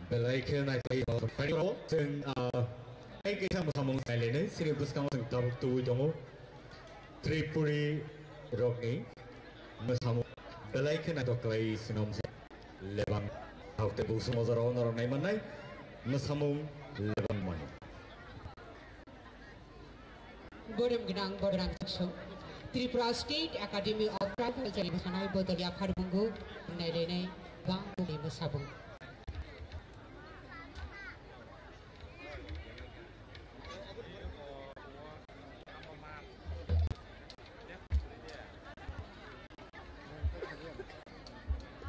Belai khe naikhlai chwng, ah, tei kaisa mwsamung sailainai, sini bwskango chwng tabuk tubui tongo. Tripuri rokni mwsamung belai khe naithok khlai swnam se lebang. Haukte buksong ojorao norok naimannai mwsamung lebang mani. Borem gwnang, borem gwnang. Tripura State Academy of Tribal Culture ni bwkhanai bodol yaphar bungo nailainai bang bumi mwsabung.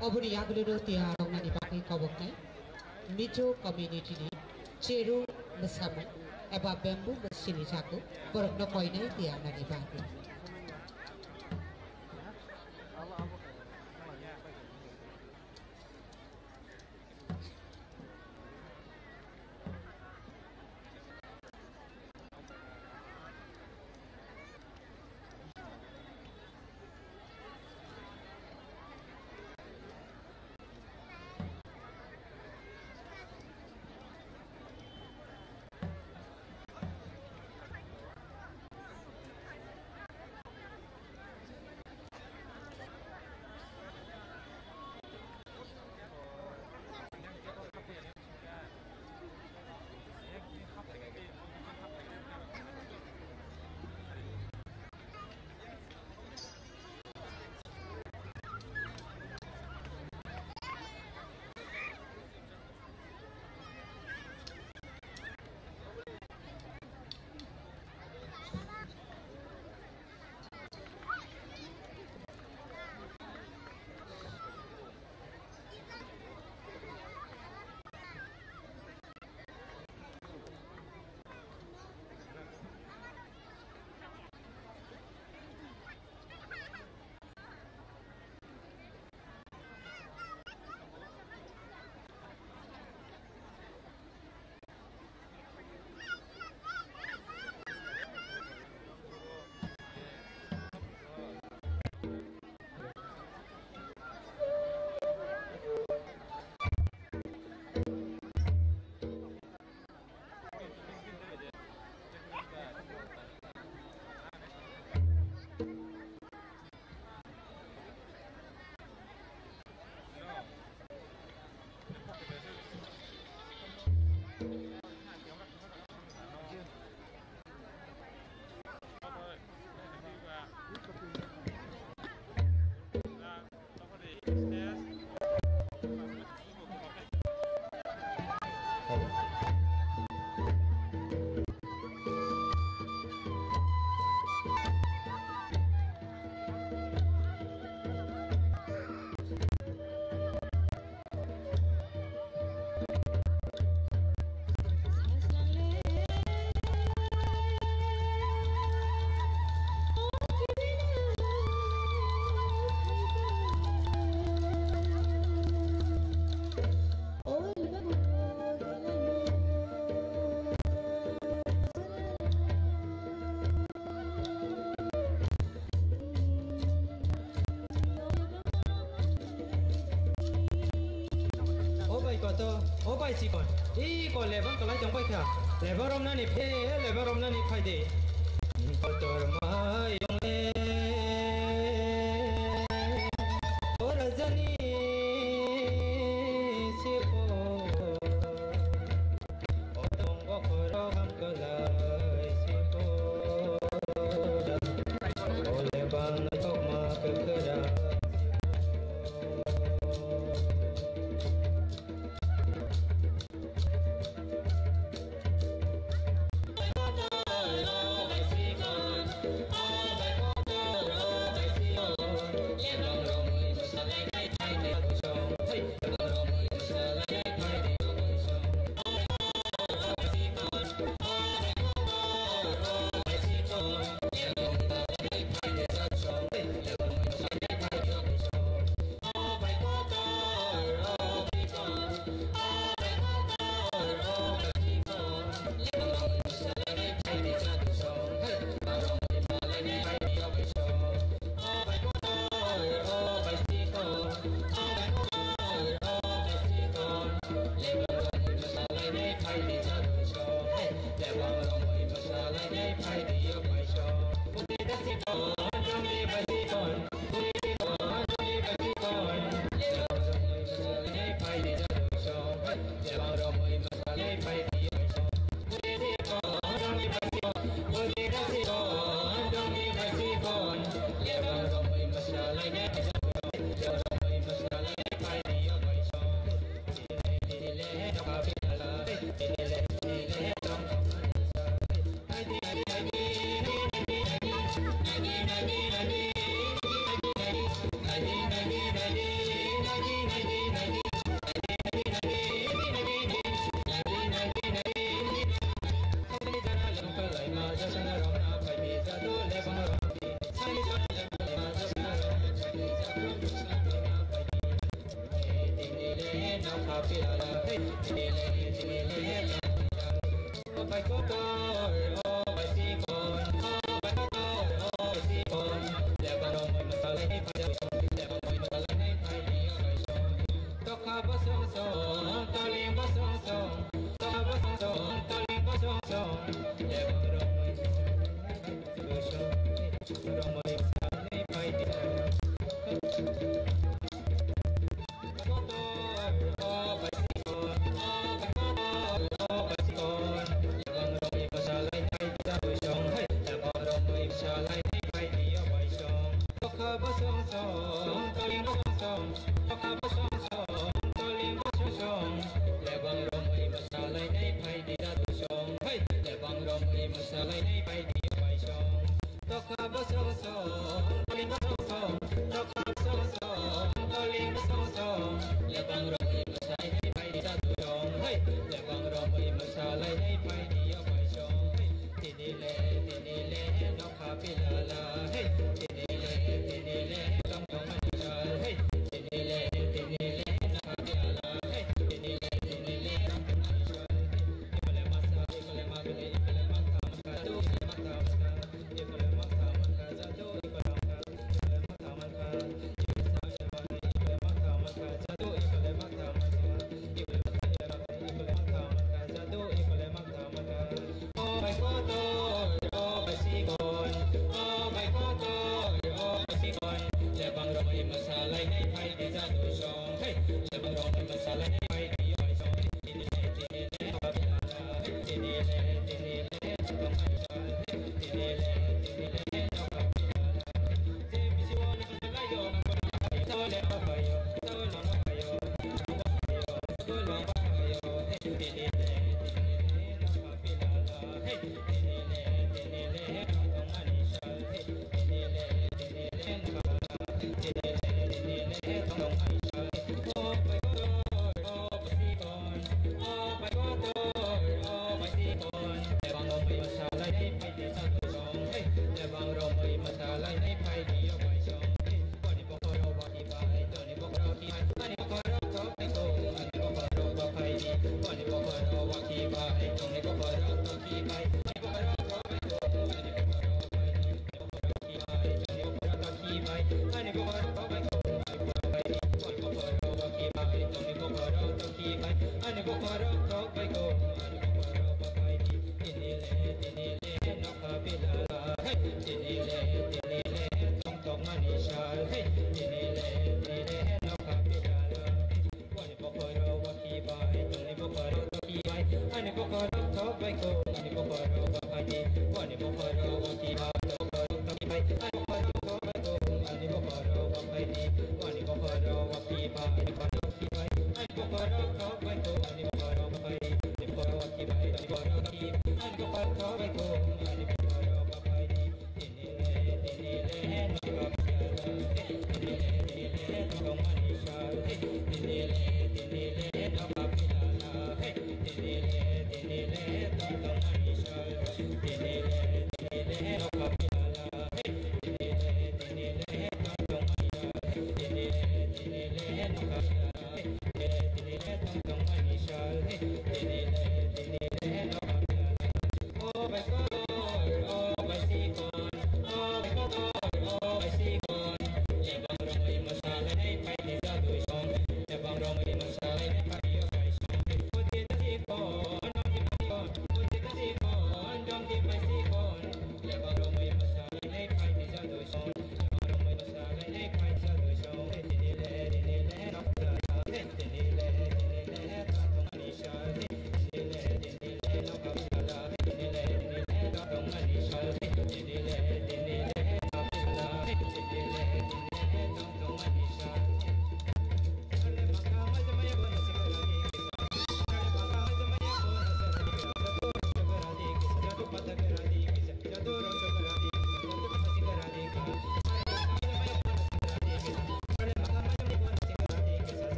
Oboni yagulo no tiya rongnani bagwi koboknai Mizo community ni cheru mwsamung eba bamboo mwsini jago borokno koinai tiya nani bagwi. O bai koto, o bai chikon. I ko lebang kalai tong bai kha. Lebang romnani phe, lebang romnani phai de. Kotor mai yong le. O rajani siko. O tong bokhorok ham kalai siko. O lebang tokma kwkhwrang.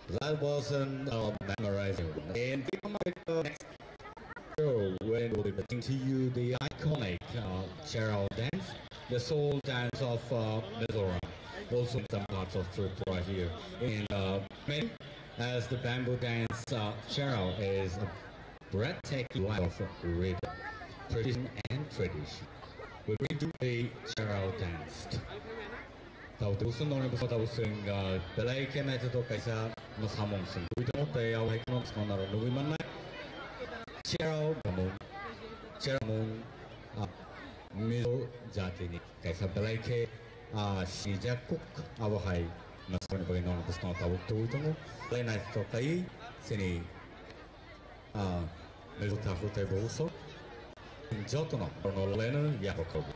That was an uh, mesmerizing one. And we come back to the next show when we'll be presenting to you the iconic uh, Cherao dance, the soul dance of uh, Mizoram. Also in some parts of Tripura here. In uh, many, as the bamboo dance uh, Cherao is a breathtaking life of rhythm, precision and tradition. We bring to the Cherao dance. Tau tu sun nong bwskango tau swng belai khe naithothok kaisa mwsamung swng twi tongo tei abo hai kheno bwskango norok nugwi mannai. Cherao bumung, Cherao bumung, ah, Mizo jatini kaisa belai khe, ah, sijak kuk abo hai mwsamungni bagwi norok bwskango tabuk twi tongo. Belai naithothok kai chini Ah, Mizo Thakur tei Bungso jotono borno leno yago kobo.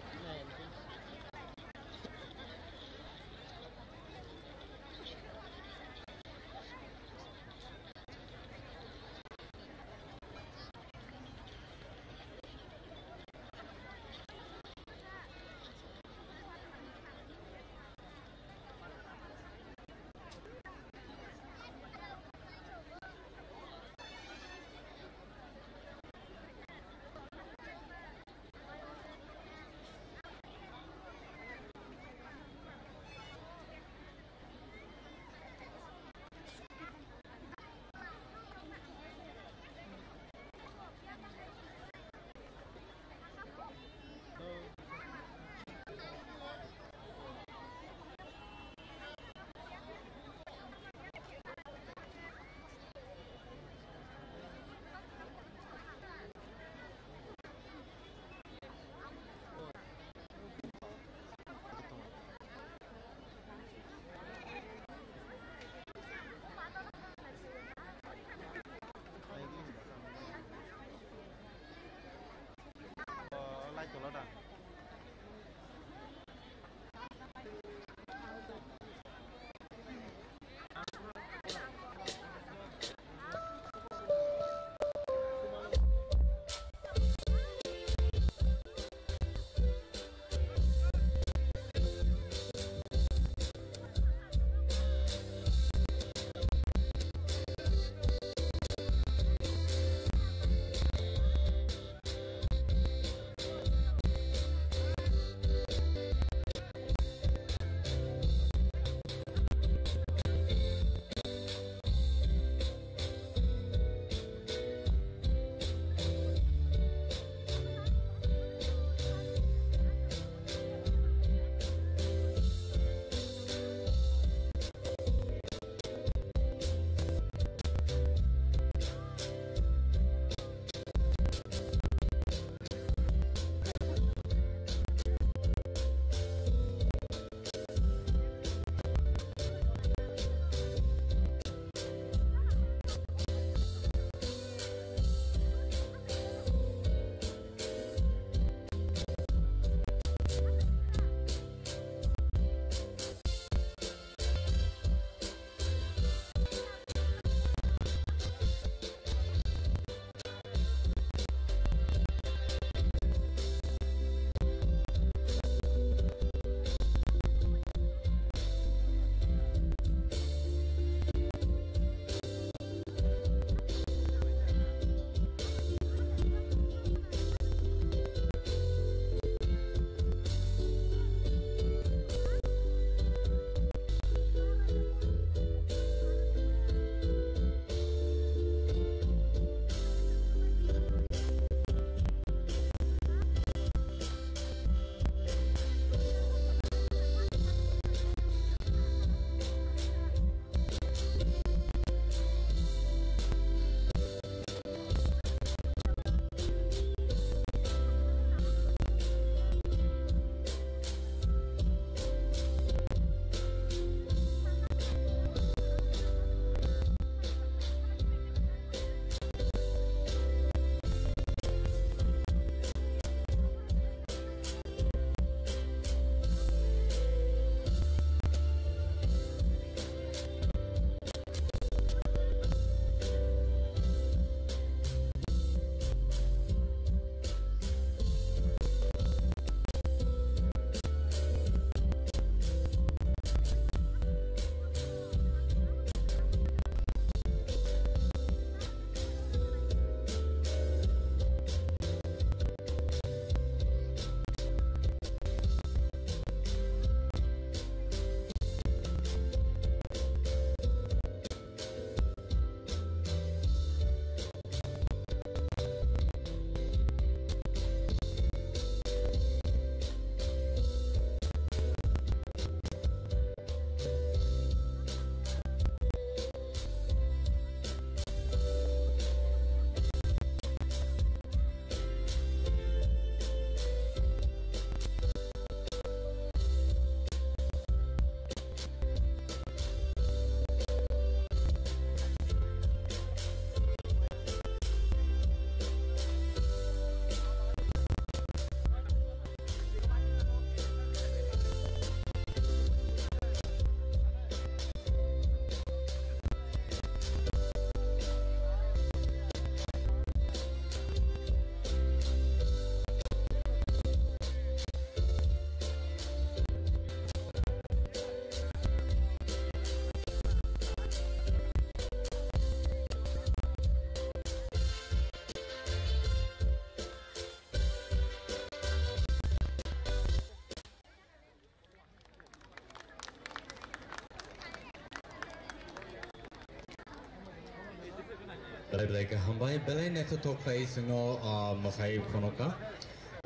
Belai belai khe hambai, belai naithothok khlai chwngno, ah, mwsai phunukha.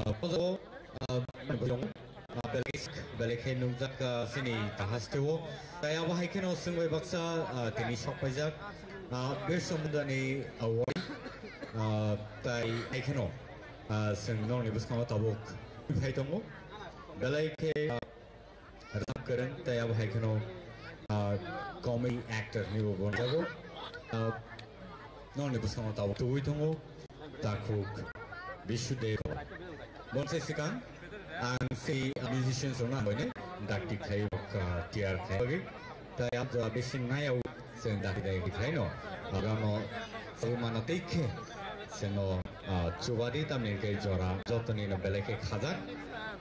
Ah, o jaga, ah, belai, ah, belai khe nukjak, ah, chini tahasteo. Tai abo hai kheno chwng bai baksa, ah, tini sok paijak. Ah, Birsa Mundani award, ah, tai hai kheno, ah, chwng nokni bwskango tabuk phai tongo. Belai khe, ah, Rwchap kwrwng tei abo hai kheno, ah, comedy actor ni bo bonjago. Ah, nokni bwskango tabuk tubui tongo, takhuk Bishu Deb. Bonsai swkang ang si musicians rokno ang boino dakti khlai, ah, tiyar khlai bagwi. Tei ang jora bisi naiyago chwng dakti dakti khlaino. Abono sawi mano tei khe chwngno, ah, chubadi tamni hwnkhe jora jotoni no belai khe khajak.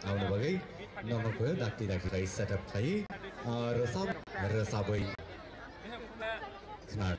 Aboni bagwi Nono khe dakti dakti khlai setup khlai, ah, rwchap, rwchabwi khna.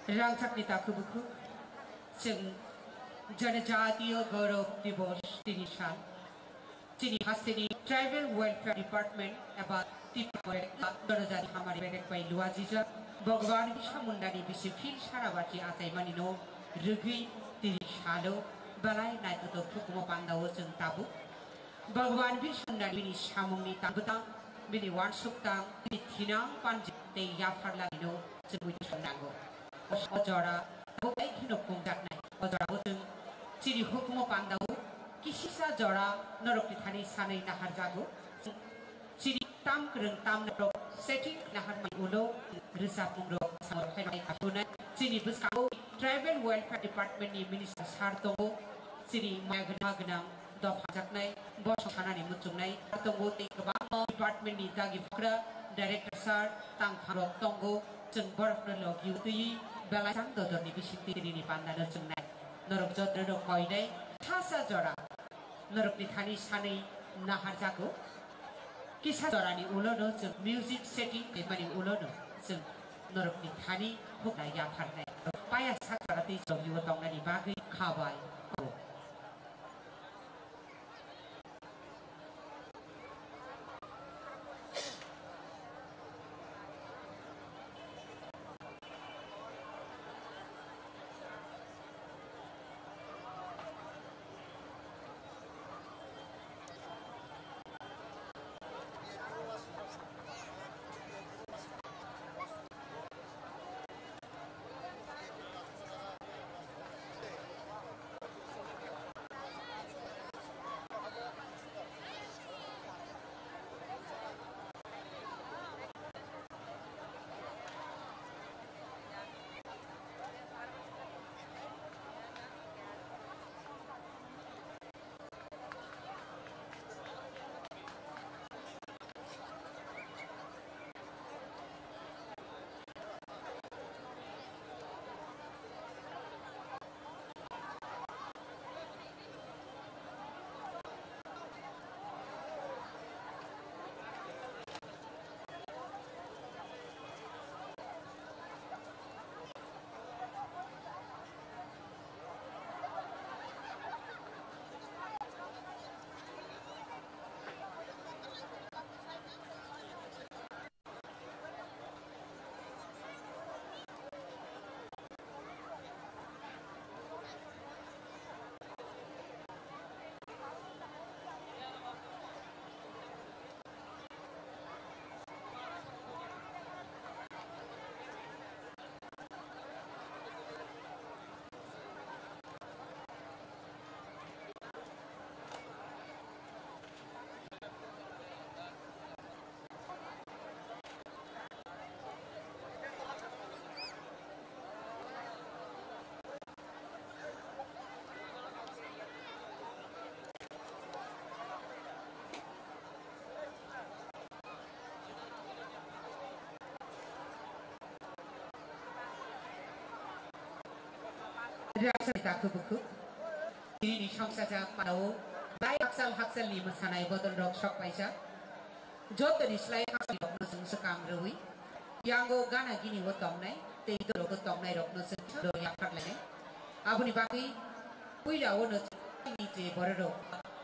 Rangchakni takhuk bukhuk, chwng Janajatiya Gaurav Divas tini sal. Chini hasteni Tribal Welfare Department eba Tipra Berekpa Janajati Hamari Berek bai luajijak. Bhagwan Birsa Mundani bisi phil sara bachi achaimani no rwgwi tini salo belai naithothok thukumo pandao chwng tabuk. Bhagwan Birsa Munda bini samungni tang bwtang, bini uansuk tang, bini thinang panji tei yapharlagino chwngwi thang nango. O jora tabuk tei kheno pungjaknai. O jorao chwng chini hukumu pandao kisisa jora norokni thani sanwi naharjago. Chini tam kwrwng tam norok setting naharmani ulo rwchapmungrok samung khainai kasunai. Chini bwskango Tribal Welfare Department ni Minister sir tongo. Chini maya gwnang gwnang dopha jaknai, bosong sanani muchungnai tongo tei kwbangma department ni dagi phagra director sir tangpharok tongo. Chwng borokno logi twiwi belai chang dodorni bisingtwi nini pandano chwngnai. Norok jotono koinai sasa jora norokni thani sanwi naharjago. Kisa jorani ulono chwng music setting khaimani ulono chwng norokni thani hukna yapharnai. Paya sak jora tei chwng logi-o tongnani bagwi khabai. Rasa ni takhuk bukhuk. Tini ni songsa jak panao, bai haksal haksal ni masanai bodol rok sok paisa. Joto ni slai haksal rok no chwng swkang rwi. Yango gana gini o tongnai, tei doro o tongnai rok no chwng do yapharlainai. Aboni bagwi puila o no chwng ni je borok rok,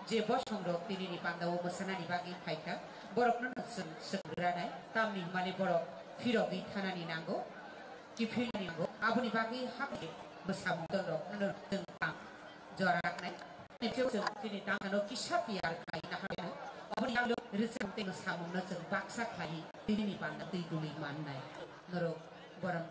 je bosong rok tini ni panda o masanani bagwi phaikha, borok no no chwng swkang rwnai. Tamni hwnmani borok phirogwi thanani nango. Kiphilni nango, aboni bagwi hakhe bwsamung tongwi rok no chwng tang jora raknai. Chwng chini tangno kisa piyar khai naharnai. Oboni yak rwchapmung tei bwsamungno chwng baksa khlai tini ni panda twi tuli mannai. Norok borom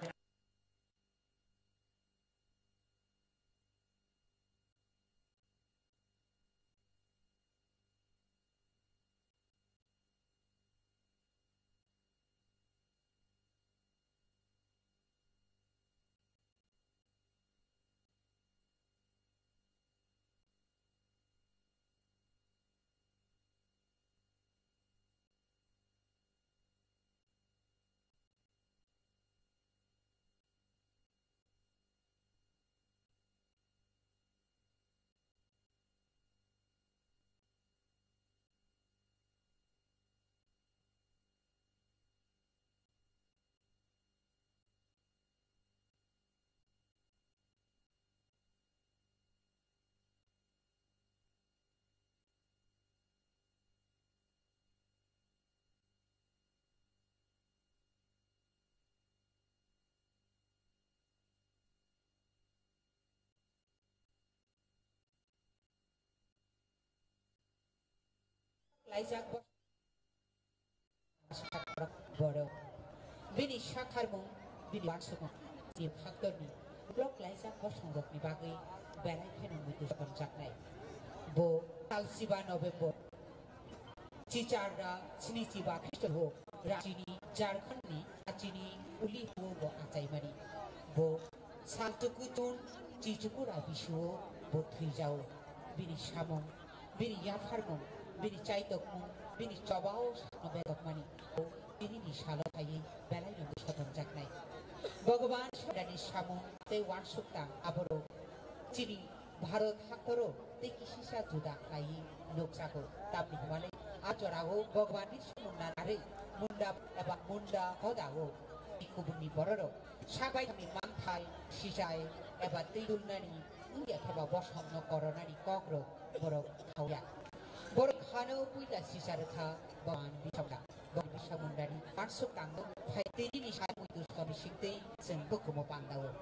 Kaijak bo borok. Bini sakharmung, bini wansukmung, bini phaktorni block laijak bosongrokni bagwi belai kheno muitu sotonjaknai. Bo tal siba November, chichar da chini chiba Khristo bo rachini Jharkhandni rachini uli huo bo achaimani. Bo Saltuku tun, chichuku ra bisuo bo thwijao. Bini samung, bini yapharmung, bini chaitokmung, bini chobao sakno bedokmani. Bo bini ni salo khaiwi belai no sotonjaknai. Bhagwan Sodani samung tei wansuk tang aborok chini Bharat haktoro tei kisisa juda khlaiwi nukjago. Tamni hwnmale a jorao Bhagwan Birsa Munda narwi Munda eba Munda hodao kubunni bororok Sabai thani manthai, sijai, eba twi dulnani wngya khe ba bosongno koronani kokrok borok khauya. Borok khano puila sisa rwkha Bhagwan Birsa Munda. Bhagwan Birsa Mundani wansuk tango phai tini ni sai muitu soni singtwi chwng bukumo pandao.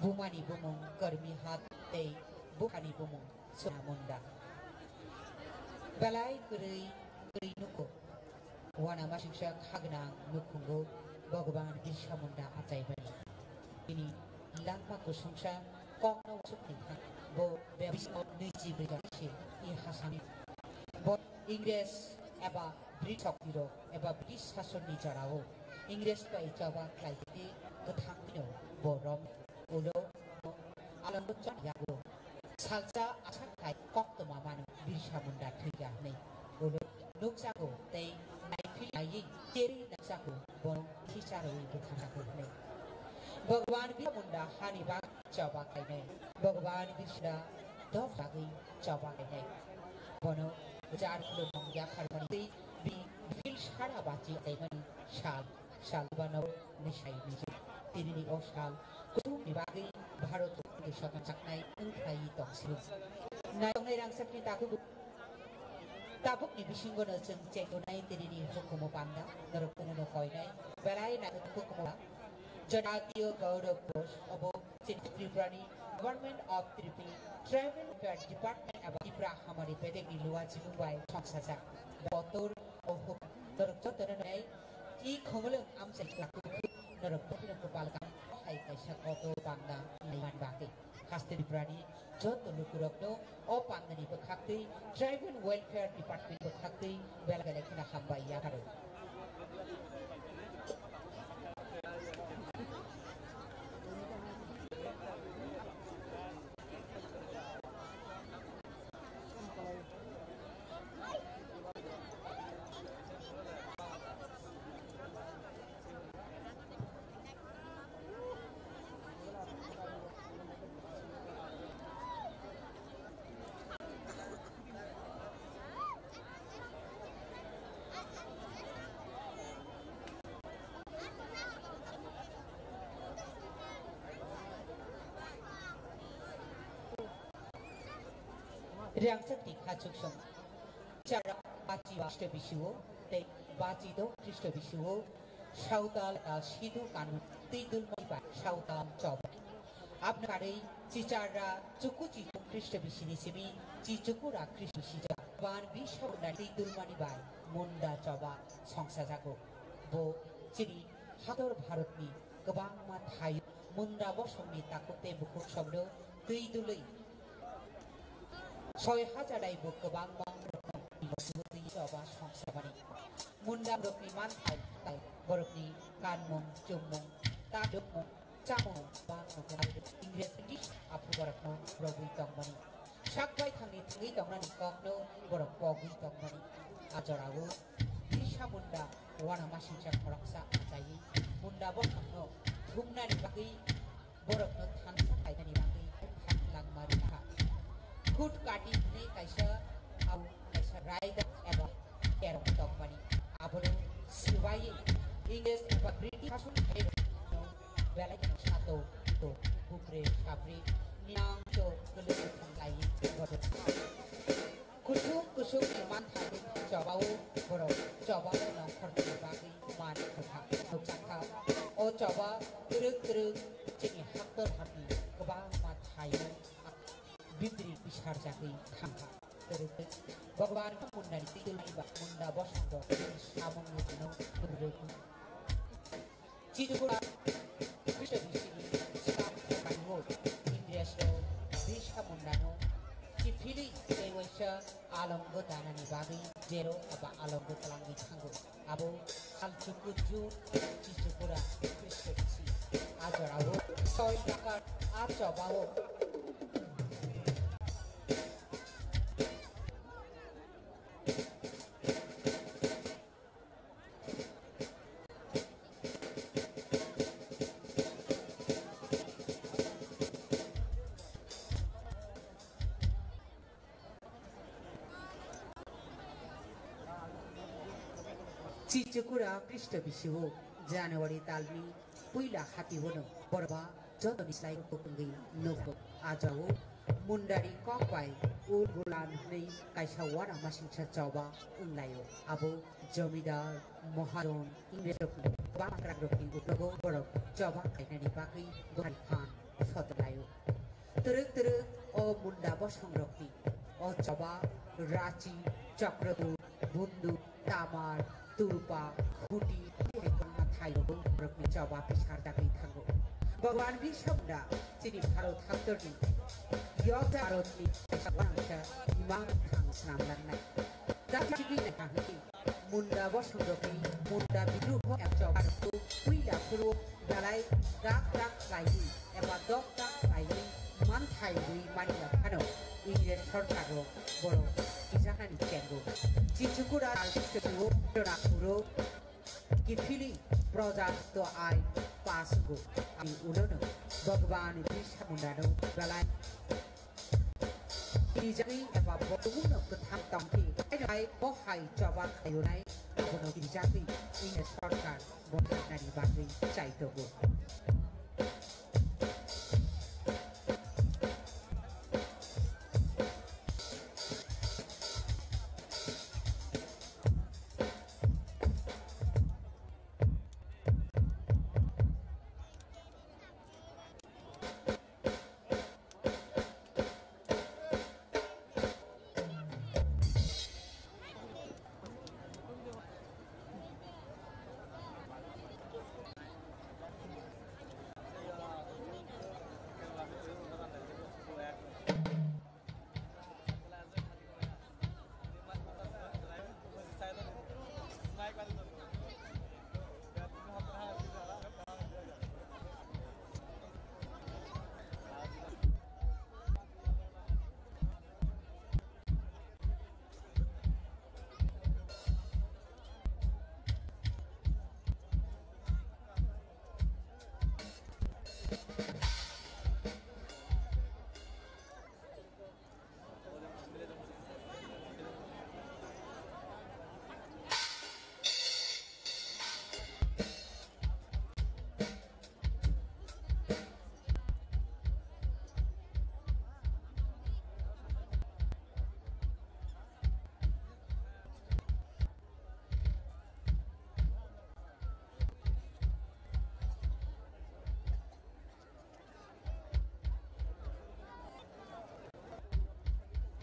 Bumani bumung Karmi Hat tei bukhani bumung Sona Munda. Belai kwrwi kwrwi nuko. Wana masingsa khagwnang nukhungo Bhagwan Birsa Munda achaimani. Bini langma kusungsa kokno wasukni kha. Bo bebismo nwichi bwrwi si i hasami. Bo Ingres eba British rok eba British sasonni jorao Ingres bai choba khlaikhe kwthangno bo rom ulo alongo chon yago. Salsa asak khai koktwma mano Birsa Munda thwiya hwnwi ulo nukjago tei naiphil naiwi cherwi nukjago bono thisa rwi bwtharjago hwnwi. Bhagwan Birsa Munda hani bak choba khainai. Bhagwan Krishna dok bagwi choba khainai. Bono jar khulumung yapharmani tei bini phil sara bachi achaimani sal, sal bano nisai niji. Tinini o sal kuthumni bagwi Bharat sotonjaknai wngkhlaiwi tongsiyo. Naitongnai rangchakni takhuk Tabukni bisingono chwng chengtonai tinini hukumu panda, norok kununo koinai, belai naithok hukumu. Janatiya Gaurav Ghosh obo chini Tripurani Government of Tripura Tribal Welfare Department eba Tripura Hamari bedekni luwa chibuk bai songsajak. Botor o hukum norok jotono nai i khumulwng amchai khlaku norok bokhino kwpal kaham hai kaisa kotor panda naiman bagwi. Haste Tripurani joto lukurokno o pandani bwkhaktwi Tribal Welfare Department bwkhaktwi belai belai kheno hambai yapharo. Rangchakni khachuksong. Chara bachi ba Khristo bisio, tei bachi do Khristo bisio, sautal ta sidu kanu tei dulmani ba sautal choba. Abna karwi chichara chuku chichung Khristo bisini simi chichukura Khristo sija. Ban bisa unda tei dulmani bai munda choba songsajago. Bo chini hador Bharatni kwbangma thai munda bosongni takhuk tei bukhuk songno twi dulwi soi hajar dai bo kwbangma rokni choba songsabani. Munda borokni manthai, borokni kanmung, chumung, ta dukmung, chamung, bang rokno Ingres British aphuru borokno rwgwi tongmani. Sak bai thangni thangwi tongnani kokno borok pogwi tongmani. A jorao Birsa Munda wana masingcha khoroksa achaiwi Munda bosongno thumnani bagwi borokno thansa khainani bagwi khaklangma rwkha. Khut kati hwnwi kaisa au kaisa raida eba kerong tok Bono sibai English eba British hasun hai no belai sato to bupre sapri niang to kelu thanglai bodo. Kusuk kusuk iman thani chobao borok chobao nongkhor ni bagwi man kotha nukjakha. O choba twrwk twrwk chini haktor hati kwbangma thaio. Bibri bisarjagwi thangkha. Bhagwan Mundani titulni ba Munda bosongdo samungni bino bwrwkwi. Chidukura Krishna bisini sam khakango Indriyaso Bisa Mundano kiphilwi tei waisa alongo danani bagwi jero aba alongo twlangwi thango. Abo salchukku June Chichukura Krishna bisi a jorao soi dakar a chobao. Chichukura Krishna bisi o January talni puila hati bono borba jotoni slai kwbwngwi nukgo. A jao Mundari kok bai Ulgulan hwnwi kaisa wara masingsa choba wnglaio. Abo jomidar, mahajon, Ingresrokni kwbangma kwrakrokni uklogo borok choba khlainani bagwi dohani phan sotlaio. Twrwk twrwk o Munda bosongrokni o choba rachi, chokroduk, bunduk, tamar, turpa, khuti, hai kwbangma thairogo borokni choba pisarjagwi thango. Bhagwan Birsa Munda chini Bharat haktorni yok Bharatni kaisa uanangsa imang thang snamlangnai. Jati chigwi naikha hwnwi Munda bosongrokni Munda bidruho ekjok arokgo puila phuru belai dak dak khlaiwi eba dok dak khlaiwi manthai rwi manya phano Ingres sorkar rok borok kijaknani chengo. Chichukura Rajiswaro Rona Kuro kiphilwi Projaswatw Ain pass wngkha. Ani ulono Bhagwan Birsa Mundano belai Kirijagwi eba bo tubukno kwthang tongkhe, hai bo hai choba khaiyunai abono kirijagwi English sorkar bo nani bagwi chai tongo.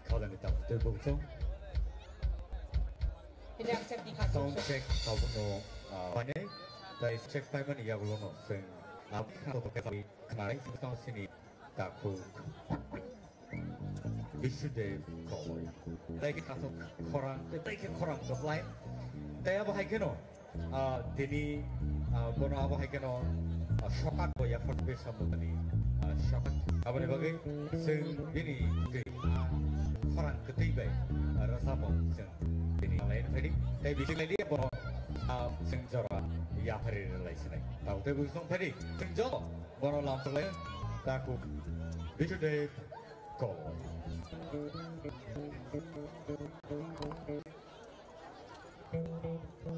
Khalani tam tei bukchung. Sound check tabukno, ah, painai. Tai check paimani yagulono chwng, ah, khnanai chwng sini takhuk. Bisudev Koloi. Tai khe kathok khorang, tai khe khorang kwplai. Tai abo hai kheno, ah, tini, ah, bono abo hai kheno, ah, sokat bo yaphar be samani, ah, sokat. Aboni bagwi chwng bini twi, ah, khorang kwtwi bai, ah, rwchapmung chwng bini laina phaidi. Tai bisi laidi bono, ah, chwng jora yaphari rwlai sinai. Tamo tei bwswng phaidi chwng joto bono lamsok lai takhuk Bisudev Koloi.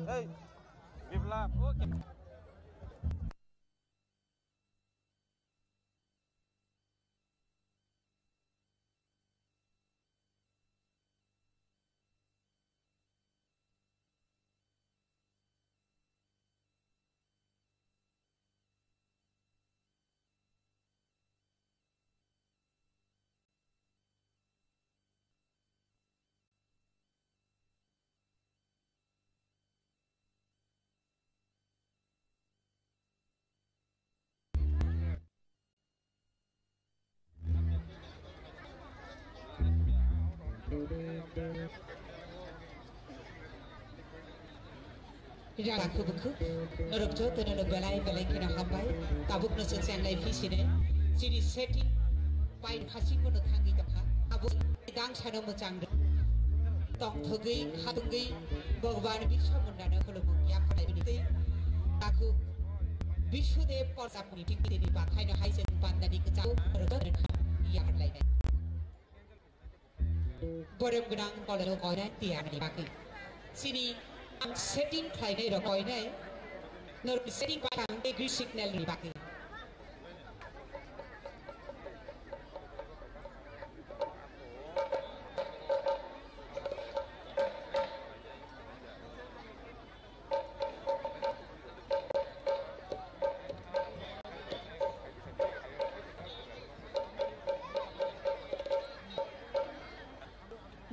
Hey, Rang bukhuk, norok jotono no belai belai kheno hambai. Tabukno chwng chenglai phi sinai. Chini setting pai khasing kono thangwi tongkha. Abo dang sano mwchang rw. Tongthogwi, khatungwi, Bhagwan Birsa Mundano khulumung yapharlai bini twi. Takhuk Bisudev Porjapni tingtini bakhaino hai chwng pandani kwchao norok jotono yapharlainai. Borok gwnang kolero koinai tiyarni bagwi. Chini ang setting khlainai rok koinai. Norok setting bai ang degree signal ni bagwi.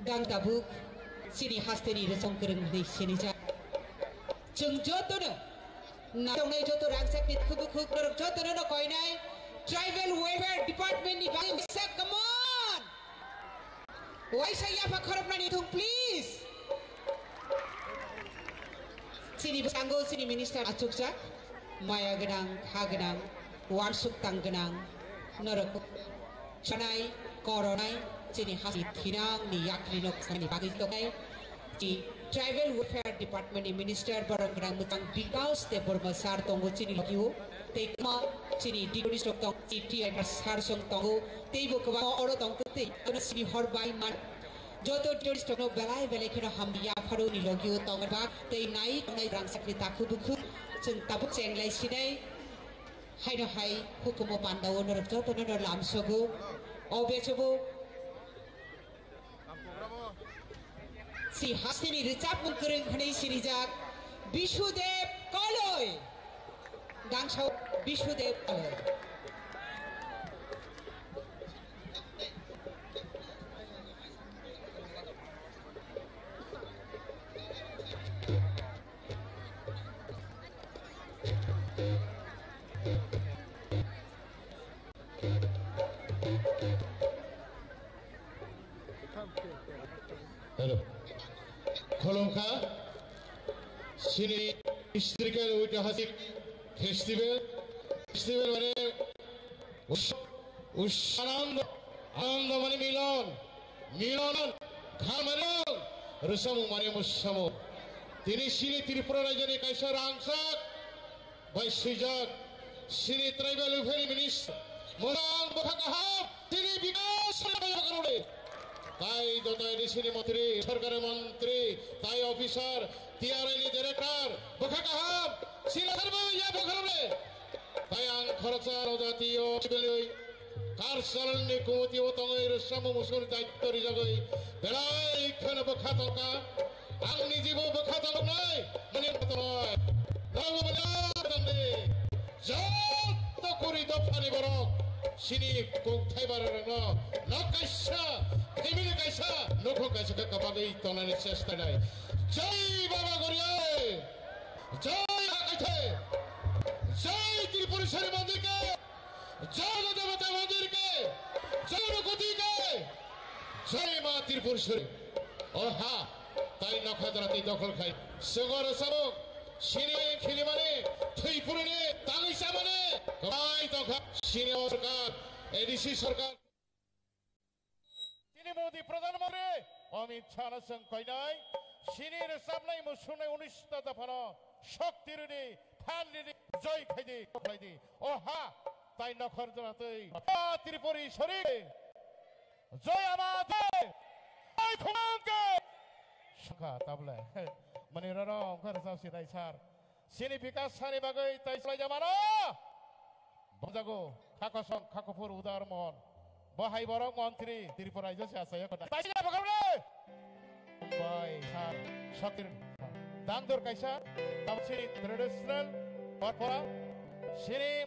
Gang tabuk chini hasteni rwchong kwrwng hwnwi sinijak. Chwng jotono na tongnai joto rangchakni khubuk khuk norok jotono no koinai Tribal Welfare Department ni bagwi waisa, come on! Waisa yapha khoroknani thung, please. Chini bwskango chini minister achukjak, maya gwnang, kha gwnang, uansuk tang gwnang, norok chanai, koronai, chini hasti thinangni yakrino khani bagwi tongnai. Chini Tribal Welfare Department ni minister borok gwnang mwchang Bikash Debbarma sir tongo chini logio, tei kwma chini deputy rok tong, chini T I sir song tongo, teibo kwbangma oro tongtwtwi, ano chini hor bai man. Joto tourist rokno belai belai kheno hamya pharo ni logio tongba tei nai tongnai rang sakni takhu bukhu chwng tabuk chenglai sinai haino hai hukumu pandao norok jotono no lamsogo o bechobo si hasteni rwchapmung kwrwng hwnwi sirijak Bisudev Koloi. Gangsao Bisudev Koloi. Hello. Khulumkha. Chini historical oitihasik festival. Festival mane us-, us-, anando, anando mane milon, milon, kha mane rwchapmung mane mwchapmung. Tini chini Tripura rajyoni kaisa rangchak bai swijak chini tribal welfare minister, mwchang bwkha kaham, chini bikas rwchapmung. Tai joto A D C ni montri, sorkari montri, tai officer, T R I ni director, bwkha kaham, sila sarbo ya bwkha rwle. Tai ang khoroksa rojati o sibili, kar salon ni kumoti o tongwi rwchapmung musuri daityo rijagwi, belai kheno bwkha tongkha, ang nijibo bwkha tongkha nai, mani tongkha, nang mani tongdi. Joto kuri dophani borok chini kok thaibarokno nok kaisa, family kaisa, nokhong kaisa khe kwbagwi tongnani chesta nai. Jai Baba Goria, Jai Hakaithe, Jai Tripureshwari Mandir ke, Jai Devata Mandir ke, Jai Bhagwati ke, Jai Ma Tripureshwari. O ha, tai nokha jora tei dokhol khai. Sengor sabuk, sini khilimani, thwi phuruni, tangwi chamani, kwbai tongkha. Sini o sorkar, A D C sorkar. Chini Modi Pradhan Mantri Amit Shah no chwng koinai, sini rwchapnai musungnai unis ta dophano shokti rwdi, than rwdi, joy khaidi, khlaidi. O ha, tai nokhor jora twi. O Tripuri sori. Joy Ama Joy! Joy Khumang ke! Saka tabla. Mani rano ongkar sa si dai sar. Sini bikas sani bagwi tai slai jamano. Bonjago, khakosong, khakopur udar mon. Bo hai borok montri, Tripura raijyo se asaya kota. Tai sini apa kamu? Bai, ha, shakir. Dangdur kaisa, tamsi traditional, porpora, sini,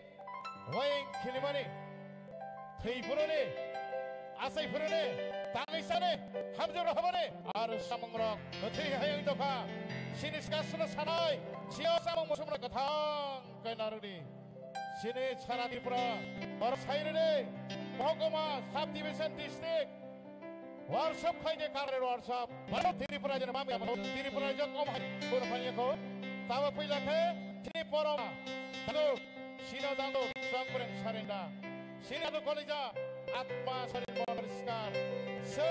waying khilimani, thwi phuruni, asai phuruni, tangwi sani, hamjwk rohormani, ar samungrok, thwi hayung dokha, sini sikasno sanai, sio samung musumrok kwthang khe narwkdi. Sini sara Tripura, bor sairwdi, Mohokuma, Sub Division, District, Workshop khaide karre workshop. Baro Tripura jene mami amo Tripura jok om hai pura phanyako. Tabo puila khe chini porom. Dangdor, sino dangdor, songbreng sarenda. Sino dangdor kolija, atma sarin mon poriskar. Se,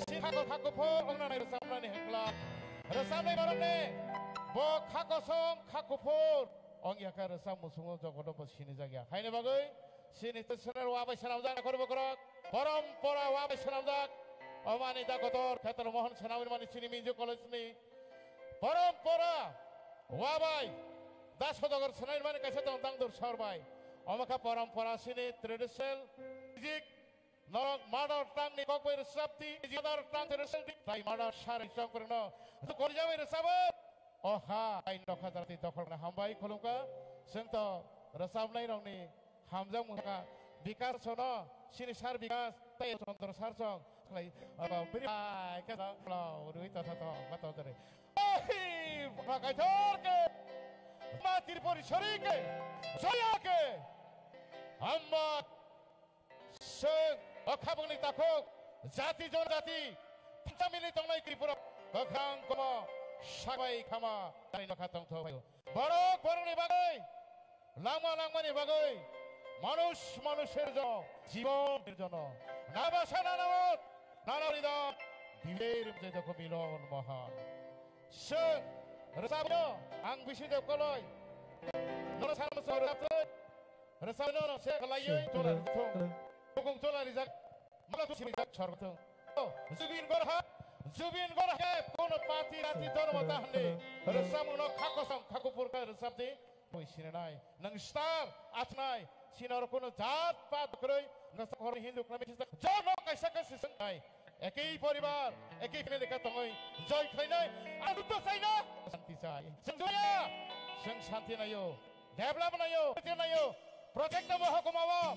si khako khako pho, ongna nai rwchapnani hekla. Rwchapnai borokni, bo khako song, khako phor. Ong ya khe rwchap musungo jogodo bo sini jagya. Haini bagwi, sini traditional wa bai swnamjak, nakhor bokrok. Porompora wa bai swnamjak. Omani da kotor, Khetor Mohon swnamwi mani chini Minju College ni. Porompora wa bai da sodagar swnai mani kaisa tong dangdor sor bai. Omo kha porompora sini traditional music. Norok mother tongue ni kok bai rwchapdi, mother tongue traditional di, tai mother sari chongprengno. Korjawi rwchabo. Oha, ai nokha jati dokhol hambai khulumkha. Chwng to rwchapnai rokni Hamjak mungsa Bikas sono, sini sar Bikas, tei Chandra sar song, khlai, abo biri ai khe song, lo, rui ta tha tho, ma to dere. Ohi, ma kaithor ke, ma Tripuri sori ke, joya ke, amma, seng, okhabangni takhuk, jati jonjati, thamsa mili tongnai Tripura, kwkhwrang komo, sabai khama, tari nokha tongthok. Borok borokni bagwi, langma langmani bagwi, manush manusher jono, jibon jono, nabasa nanamot, nana ridam, bibir jai dokho milon mohan. Seng, rwchapno, ang bisi de koloi, nono sano so rwchaptwi, rwchapno se khlaiwi, tola rwchapthung, bukung tola rijak, mala tu sirijak chorgthung. Zubin Gorha, Zubin Gorha ke kono pati rati dormo tahne, rwchapno khakosong khakupur ka rwchapdi, boi sinanai, nang star, achnai, sinor kono jat pat kwrwi, nasa khorni Hindu khlai mithisa, jono kaisa kaisa swngnai, ekei poribar, ekei family ka tongwi, joy khlainai, ang to saina, santi sai, sengjoya, seng santi nayo, develop nayo, nayo, project mo hokumao,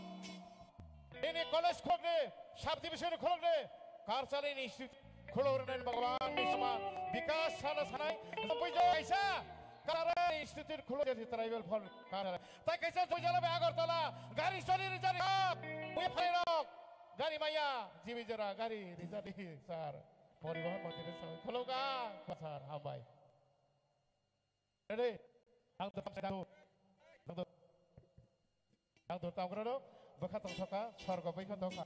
Nini college khulokni, subdivision khulokni, Karchali institute khulok rwnai Bhagwan ni saman, bikas sana sanai, buijo kaisa, Karchali institute khulok jati tribal for Karchali. Tai kaisa Joyjala bai Agartala, gari choli rijari, ui phairok, gari maya, jibi jora, gari rijari, sir. Poribohon montri ni samai khulok ang, sir, hambai. Ready? Ang do, ang do, ang do, ang do, tang koro do, bwkha tong thoka, sorgo bai kha tongkha.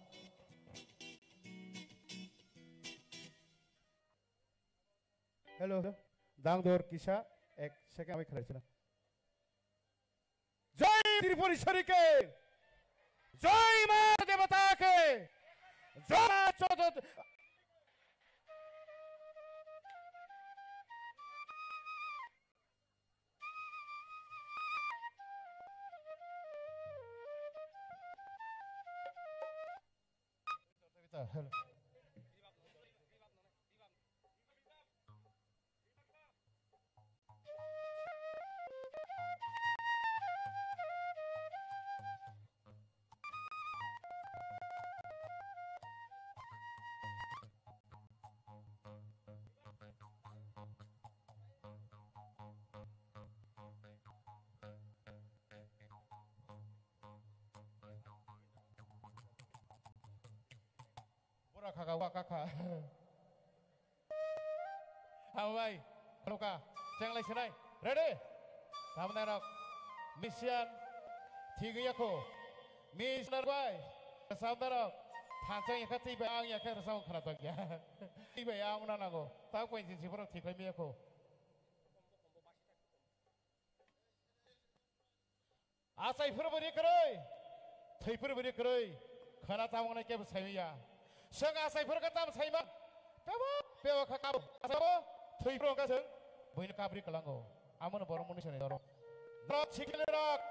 Hello, dang dor kisa, ek second bai khalai sina. Jai Tripuri Shari ke, Jai Ma Devata ke, Jai Ma Chodot. Bura kha kha, wa kha kha. Hambai, khulukha, chenglai sinai. Ready? Samnai rok, mission, thik ya kho. Mission bai, samnai rok, thansa ya kha, twi bai ang ya kha, rwchapmung khna tong ya. Twi bai ang na nango. Ta point si borok thik lai mi ya kho. Achai phuru bwrwi kwrwi, thwi phuru bwrwi kwrwi, khana tamo wngnai kebo saimanya. Swng achai phuru khe tamo saima? Pebo, pebo kha kabo. Achabo, thwi phuru wngkha swng, buino kabri kwlango. Amono borok mwnwi sanai norok. Norok sikli norok,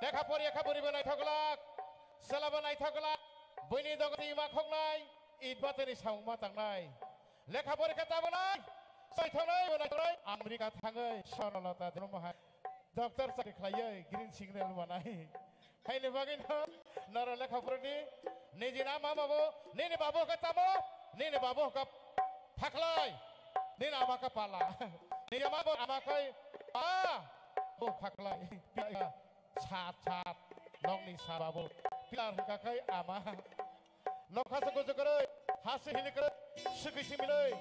lekha pori kha bwrwibo naithok glak, chwlabo naithok glak, buini dogoti ma khoknai, it batani samung ma tangnai. Lekha porikha tabonai, soi thongnai, bo nai thongnai, America thangwi, Sonolata Debbarma hai, doctor chakri khlaiwi, green signal manai. Haini bagwi no, noro lekha poridi, niji na ma babu, nini babu kha tamo, nini babu kha phaklai, nini ama kha pala. Nini ma bo ama khai, a, bo phaklai, pila, sat, sat, nokni sa babu, pila hwnkha khai ama. Nokha se kuchuk kwrwi, ha se hini kwrwi, Swkwi simi rwi,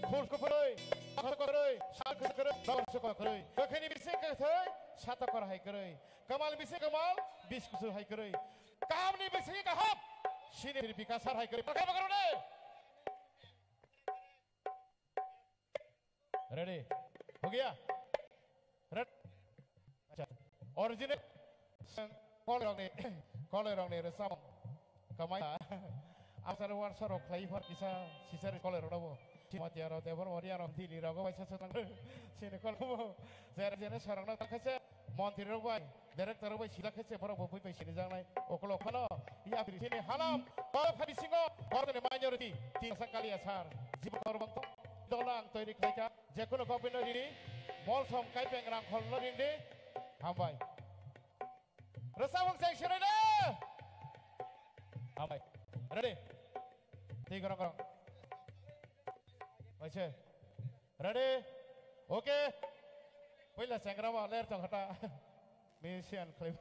khul kuphurwi, kothok kothorwi, sal kwchwk kwrwi, dor swkwa kwrwi. Kwkhwini bising kwthwi, satok kor hai kwrwi. Kamal bising kamal, bis kusu hai kwrwi. Kahamni bising kaham, sini bikasar hai kwrwi. Pakai pakai rode. Ready? Ho gaya? Red? Acha. Original. Kolrokni, kolrokni rwchapmung. Kamai. Asar warsa rok khlai phar kisa sisar kolrok rok bo. Matiya rok tebor moriya rok dili rok bai sa sa tang. Sini kol bo. Jere jere sarok no tang khaise. Montri rok bai, director rok bai sijak khe se borok bo bui bai sinijaknai. Okolo phano yapri sini halam, borok pha bisingo, borok ni minority, tin sa kaliya sar, jibo korbang to, dola ang toiri khlaika, jekhuno government no rini, molsom kaipeng rang khol no ringdi, hambai. Rwchapmung cheng sinai de. Hambai. Ready? Twi gorong gorong. Oise. Ready? Okay. Puila chengra ma ler tong khata. Musician khlai.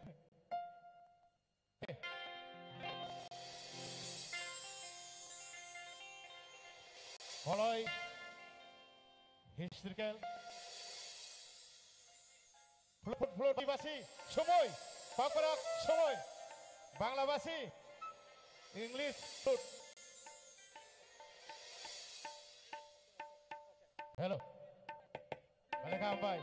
Holoi historical Flute, flute, Adibasi, somoi, Pakrak, somoi, Banglabasi, English, flute. Hello. Balik hambai.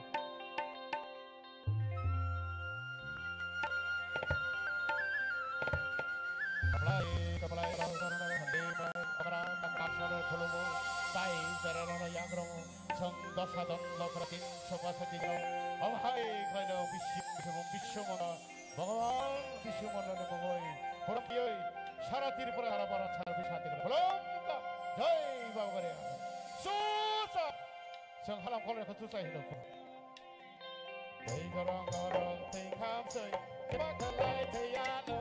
Kaplai, kaplai, kaplai, kaplai, kaplai, kaplai, kaplai, kaplai, kaplai, kaplai, kaplai, kaplai, kaplai, kaplai, Chwng dosa dong dophra tin soba sati jino. Omo hai khlaino bising bising bising mono. Bhagwan bising mono ni mongoi. Borok yoi. Sara Tripura hara Bharat sara bisati khlaino. Bolong ka. Jai Baba Garia. Susa. Chwng halam kholai kha susa hino. Tei gorong gorong tei khamsoi, tei bakhalai tei ano.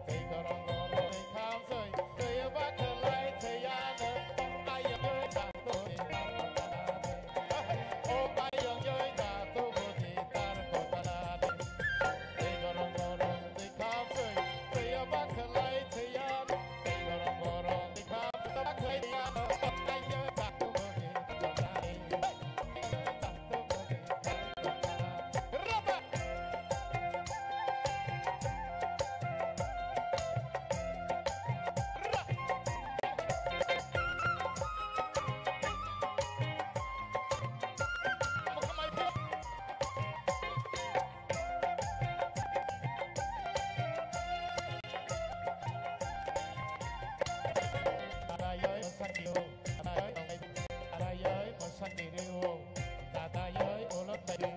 Tei gorong gorong tei khamsoi, tei bakhalai tei ano. Ayang yoi tato tei bakhalai. O ayang yoi tato bodi tar kotalai. Tei gorong gorong tei khamsoi, tei bakhalai tei ano. Tei gorong gorong tei khamsoi, bakhalai tei ano. Ayang yoi tato bodi tar kotalai. Tata yoi ulo thaidi,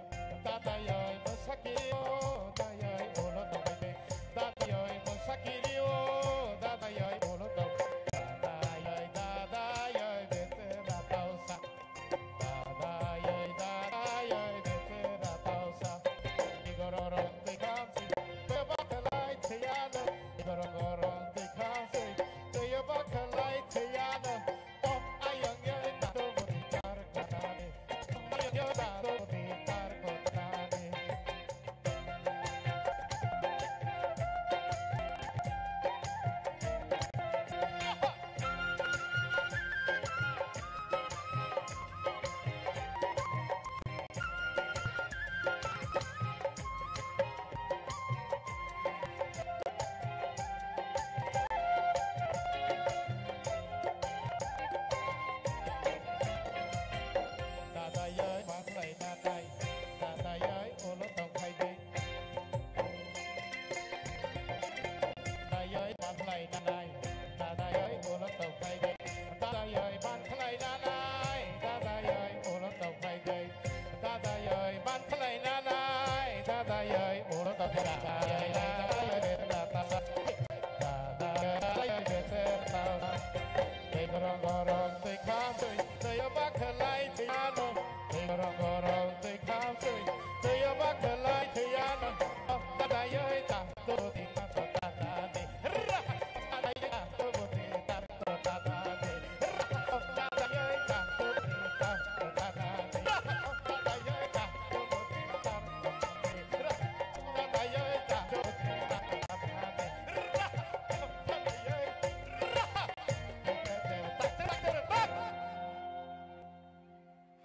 tata yoi bwsaki o, tata yoi ulo thaidi, tata yoi bwsaki ri o, tata yoi ulo thaidi, tata yoi, tata yoi bete na tausa, tata yoi, tata yoi bete na tausa. Igororong tei khamsi, tei bakhalai thiyano, igororong tei khamsi, tei bakhalai thiyano. Tata yoi, manglai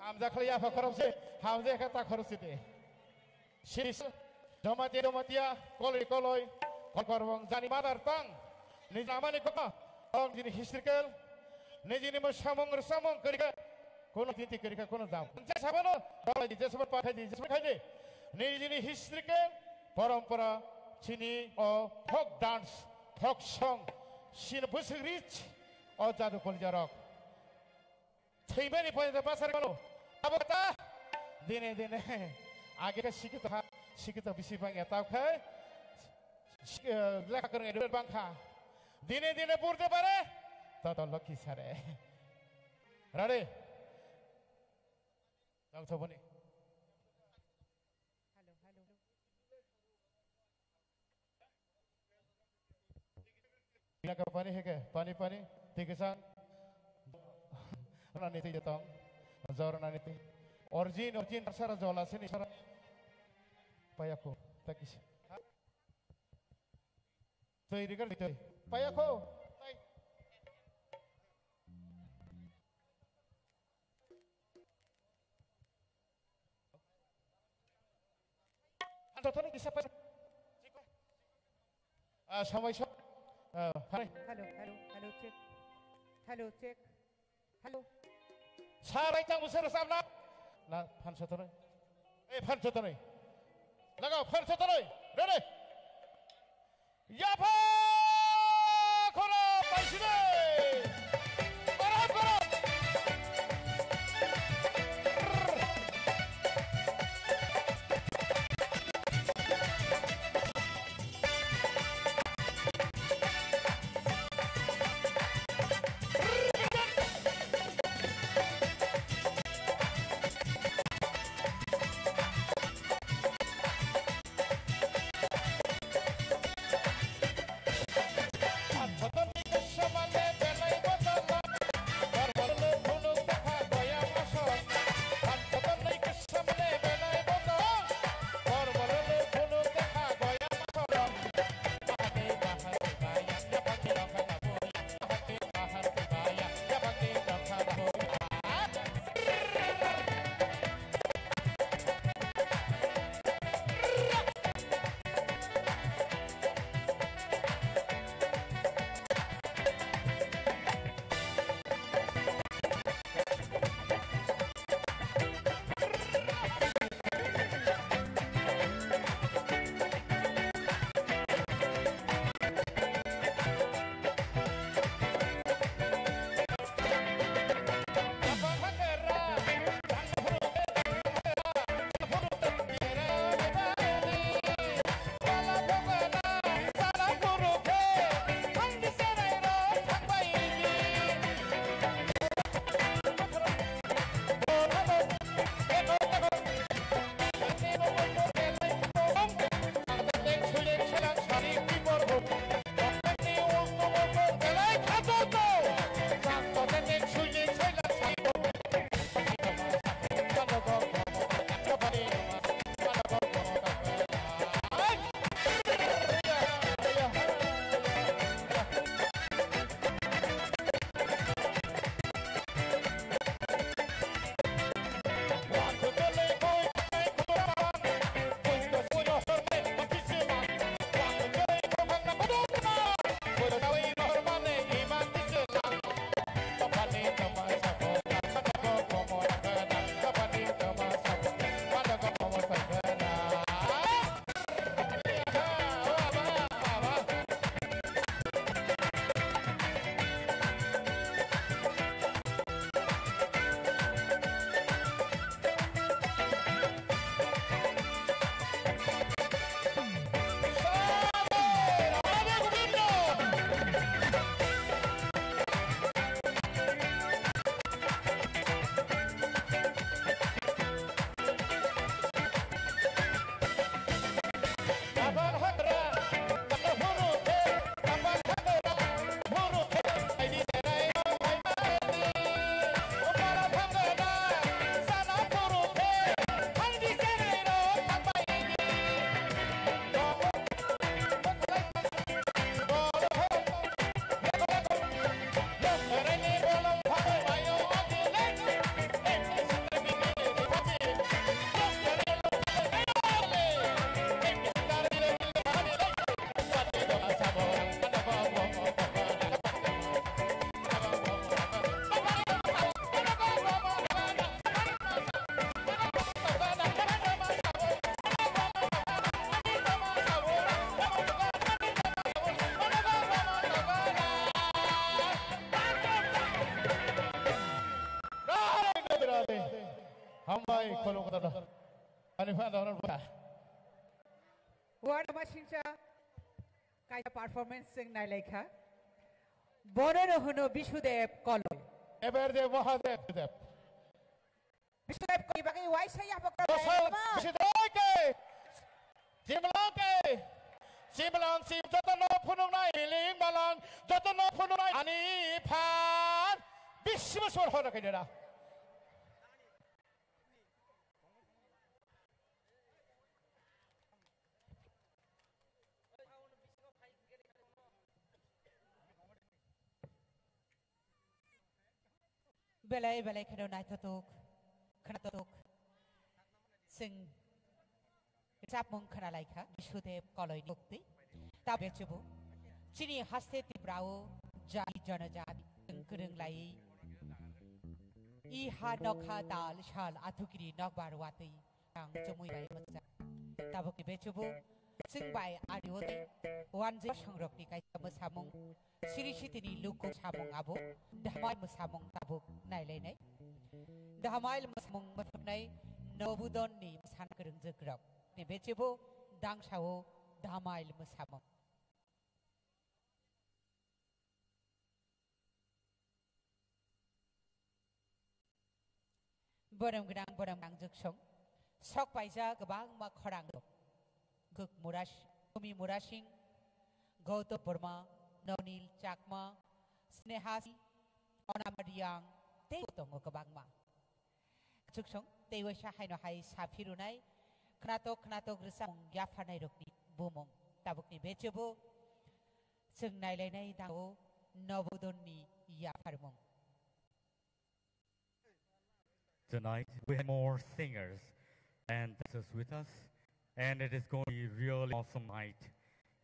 Hamjakle yapha khorokse, hamjakhe ta khorokse de. Sis, Jamatia, Jamatia, koloi, koloi, kolkorbong, jani mother tongue. Nijini amani kokma, tong jini historical, nijini mo samung, samung, kerika, kono tinti kerika, kono dam. Jesa bono, dolai di, jesa bono pathai di, jesa bono khai di. Nijini historical, porompora, chini o folk dance, folk song, sini busik rich, o jadu koljarok. Thwimani pore de pasar kono. Abo ta. Dine dine. Age ke sikito ha, sikito bisi bang ya tau khai. Sik-, eh, lekha kwrwng educate bang kha. Dine dine purte pare. Toto lokhi sare. Rare. Tau thoboni. Hello, hello. Pila ka pani heke, pani, pani, tiki sang. Rani tiki tong, jor nani ti. Origin, origin, sara jola sini sara. Payako, takis. Tui rigar tui. Payako. Ang jotono kisa pa-, ah, samai sa-, ah, hai. Hello, hello, hello, check. Hello, check. Hello. Sarai tang busur samna. Na, phan jotono. Eh, phan jotono. Lagao, phan jotono. Ready? Yapha khoro paiside. Koro, koro. Hambai khulumkha. Ani phan da hwnba. Uanama singcha kaisa performance chwng nailaikha. Bono no hwno Bisudev Koloi. Eber de Mahadev Dev. Bisudev Koloi bagwi waisa yapha Bosal, kwrwi. Bisudev ke. Jimlang ke. Jimlang sim jotono phunuknai, biling balang jotono phunuknai. Ani phan bisi bosor hono kainera. Belai belai kheno naithothok, khnathok. Chwng rwchapmung khnalaikha Bisudev Koloini uktwi. Ta bechubu. Chini haste Tiprao jati janajati chwng kwrwng laiwi. I ha nokha tal sal athukiri nokbar watwi. Ang chumui bai mwsa. Tabukni bechubu chwng bai ari ode wanjwi songrokni kaisa mwsamung, siri sitini luku samung abo Dhamai mwsamung tabuk nailainai. Dhamai mwsamung mwthumnai Nobudonni mwsana kwrwngjwkrok. Ni bechubu dangsao Dhamai mwsamung. Borom gwnang, borom gwnang jwksong. Sok paijak kwbangma khorang. Guk Muras-, Kumi Murasing, Gautam Burma, Nonil Chakma, Sneha, Onam Riang, tei tongo kwbangma. Jwksong, tei waisa haino hai saphirunai, khnatok khnatok rwchapmung yapharnai rokni bumung. Tabukni bechubu, chwng nailainai dango Nobudonni yapharmung. Tonight we have more singers and dancers with us, and it is going to be really awesome night.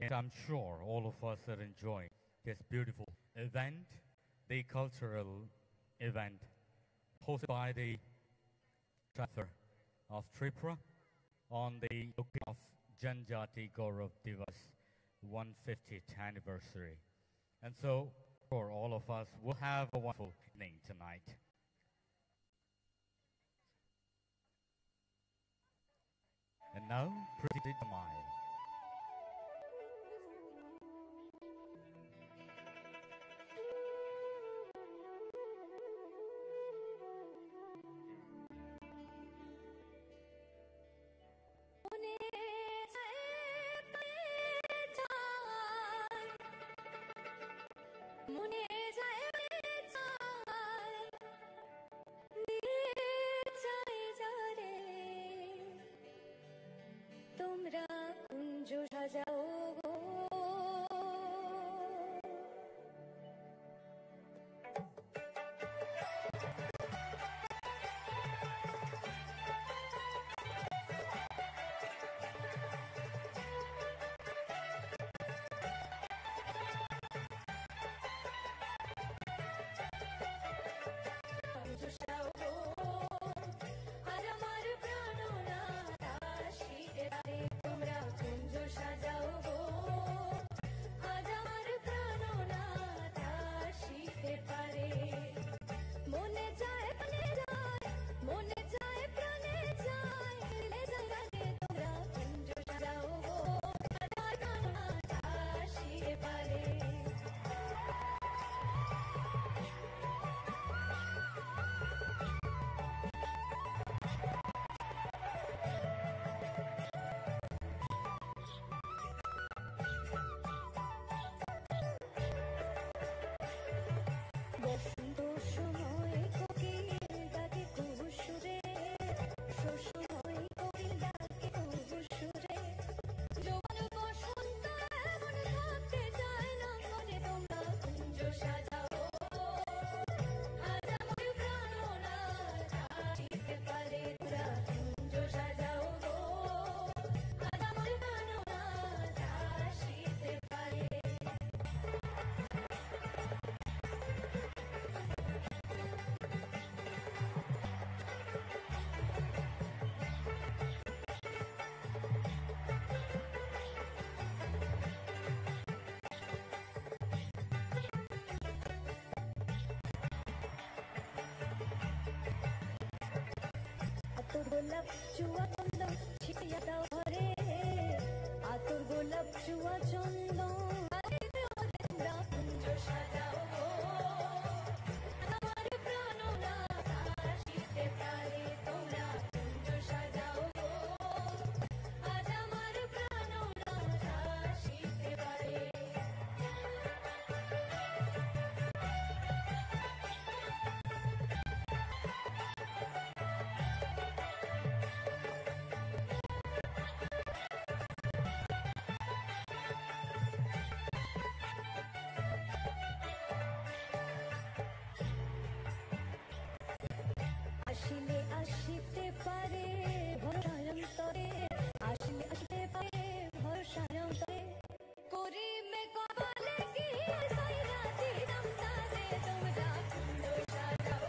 And I'm sure all of us are enjoying this beautiful event, the cultural event hosted by the Chapter of Tripura on the occasion of Janjati Gaurav Divas one fiftieth anniversary. And so, for all of us, we'll have a wonderful evening tonight. And now, Pretty Dhamai. তোমরা কুঞ্জ সাজাও গো। গোলাপ চুয়া চন্দন ছিটিয়া দাও ঘরে, আতর গোলাপ চুয়া চন্দন। আসিলে আসিতে পারে ভরসার অন্তরে, আসিলে আসিতে পারে ভরসার অন্তরে। করিমে কপালে কি সাইরা দিলাম তারে তোমরা কুঞ্জ সাজাও।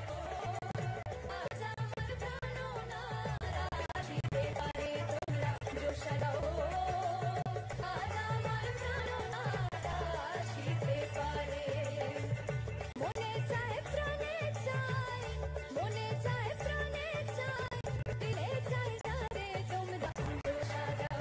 আজ আমার প্রাণনাথ আসিতে পারে তোমরা কুঞ্জ সাজাও। আজ আমার প্রাণনাথ আসিতে পারে। মনে চায় প্রাণে চায়, মনে চায় প্রাণে চায়, দিলে চায় তারে তোমরা কুঞ্জ সাজাও।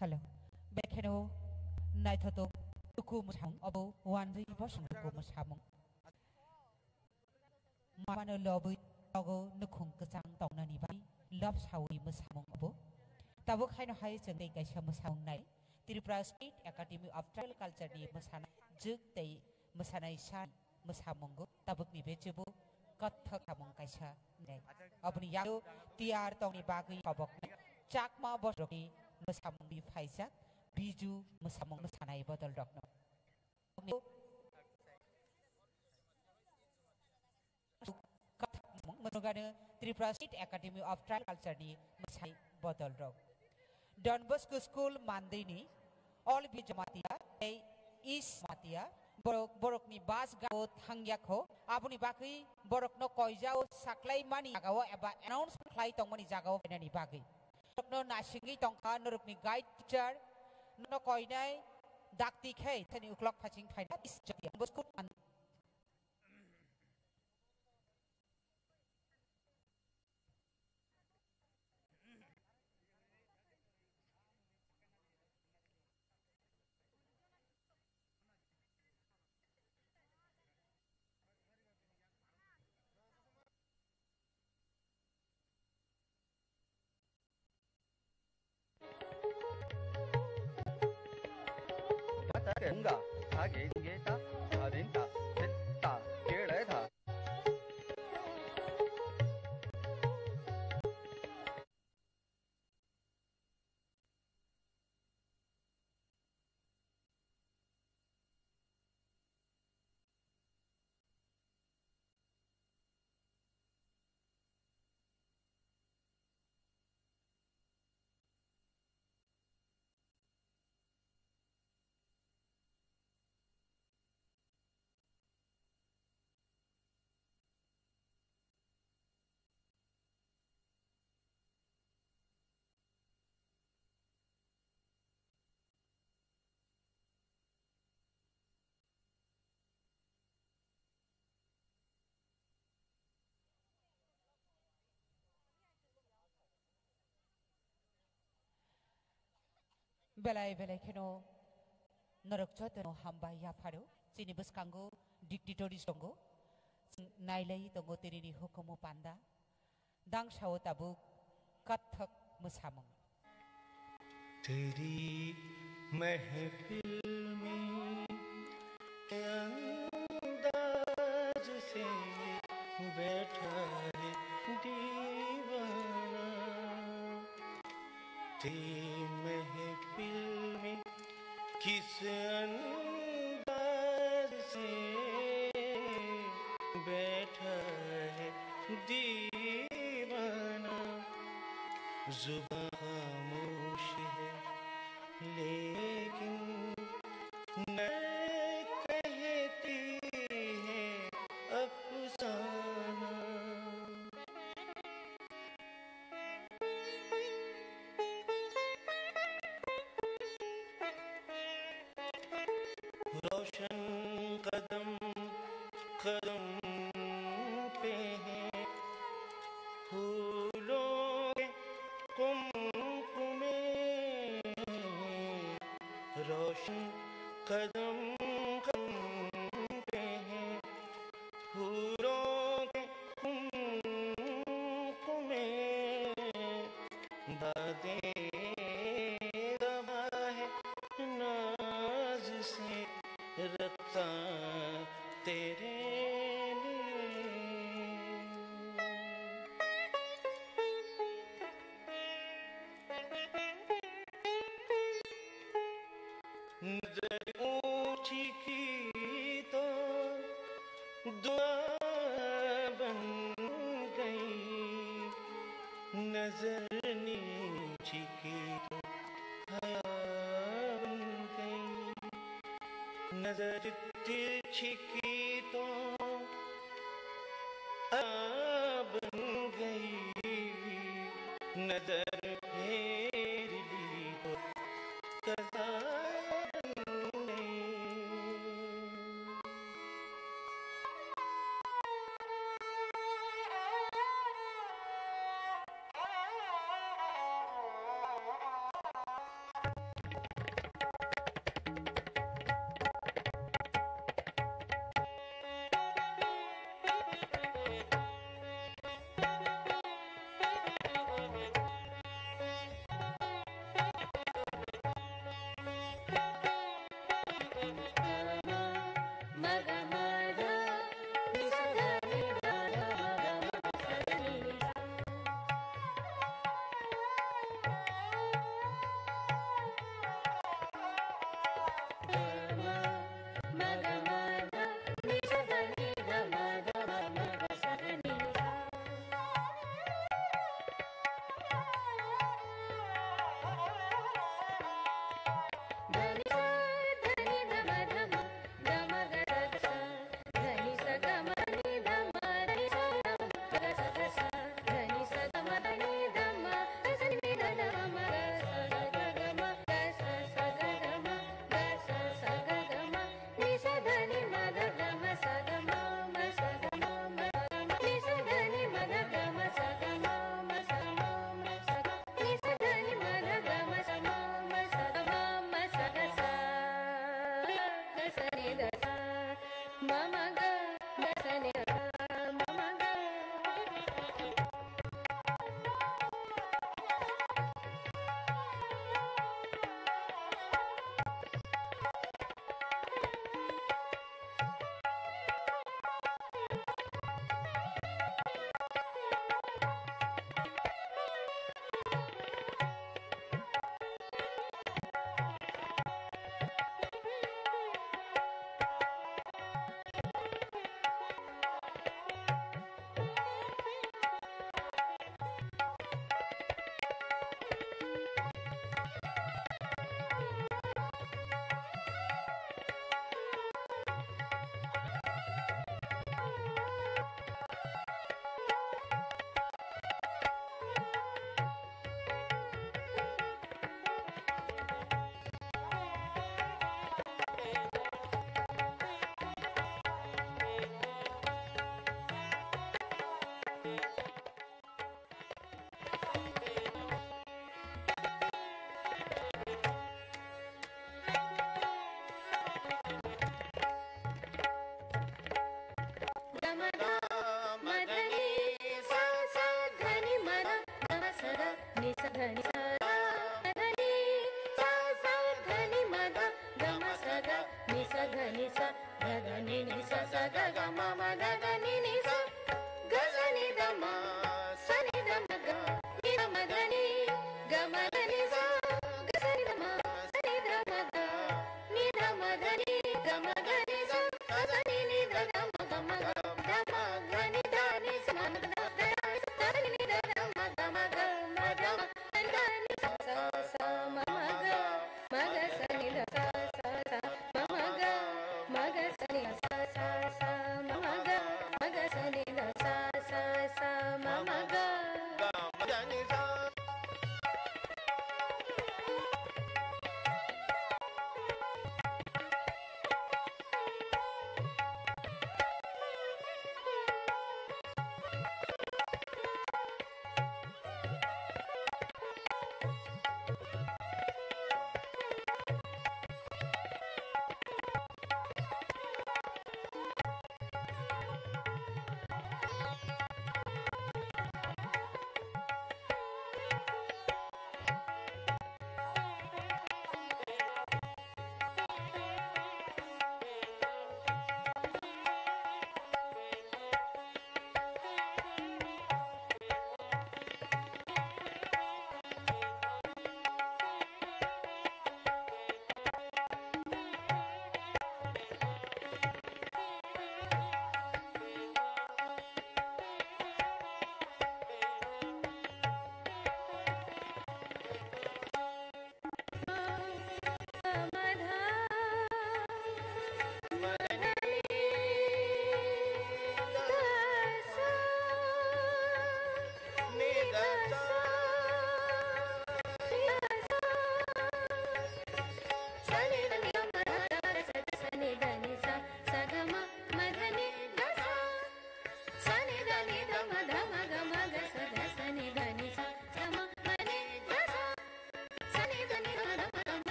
Hello. Bekheno naithotok duku mwsamung obo wanjwi bosong duku mwsamung. Mamano lobwi nogo nukhung kwchang tongnani bai lobsawi mwsamung obo. Tabuk haino hai chwng tei kaisa mwsamung nai Tripura State Academy of Tribal Culture ni mwsana jwk tei mwsanai san mwsamungo tabukni bechubu Kathak samung kaisa nai. Oboni yago tiyar tongni bagwi koboknai Chakma bosrokni mwsamungni phaijak Biju mwsamung mwsanai bodol rokno. Kathak samung mwsugano Tripura State Academy of Tribal Culture ni mwsai bodol rok. Don Bosco School Mandini, All B Jamatia, tei East Jamatia, borok, borokni bus gao thangya kho, aboni bagwi borokno koijao saklaimani jagao eba announce khlai tongmani jagao phainani bagwi. Norokno nasingwi tongkha norokni guide teacher, norokno koinai dakti khe thani uklok phaching phaina East Jamatia, Don Bosco Mandini. Bata kenga, age geta, adinta, setta, keretha. Belai belai kheno norok jotono hambai yapharo. Chini bwskango dictatory tongo. Chwng nailai tongo tinini hukumu panda. Dangsao tabuk Kathak mwsamung. तेरी महफिल में अंदाज से बैठा है दीवाना। तेरी महफिल में किस अंदाज से बैठा है दीवाना, जुबां खामोश है लेकिन नस कहती है अफसाना। रोशन कदम कदम पे है फूलों के कुमकुमे। रोशन कदम कदम पे है फूलों के कुमकुमे। बातें गवाह है नाज से रखता तेरे लिए। नजर ऊंची की तो दुआ बन गई, नजर नीची की तो हया बन गई, नजर तिरछी की तो आ बन गई, नजर फेर ली तो कजा बन गई।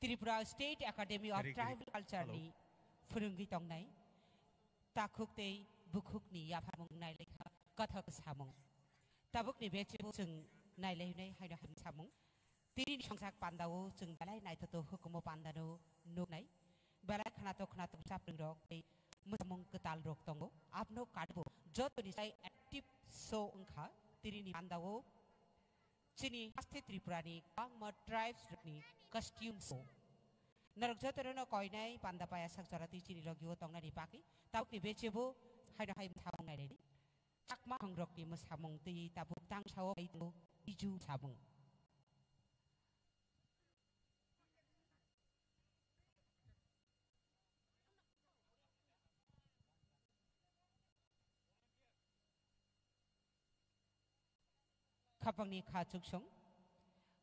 Tripura State Academy of Tribal Culture ni phwrwngwi tongnai takhuk tei bukhukni yapharmung nailaikha kathok samung. Tabukni bechebo chwng nailainai haino hai samung. Tini ni songsak pandao chwng belai naithoto hukumu pandano nuknai. Belai khwnato khwnato bwsa pringrok tei mwsamung kwtal rok tongo. Abno karibo jotoni sai active show wngkha tini ni pandao chini haste Tripura ni kwbangma tribes rokni costume show. Norok jotono koinai panda paya sak jora twi chini logio tongnani bagwi tabukni bechebo haino hai mwsamung nainani. Chakma hongrokni mwsamung twi tabuk tangsao bai tongo Biju samung. Khapangni kha chuksong.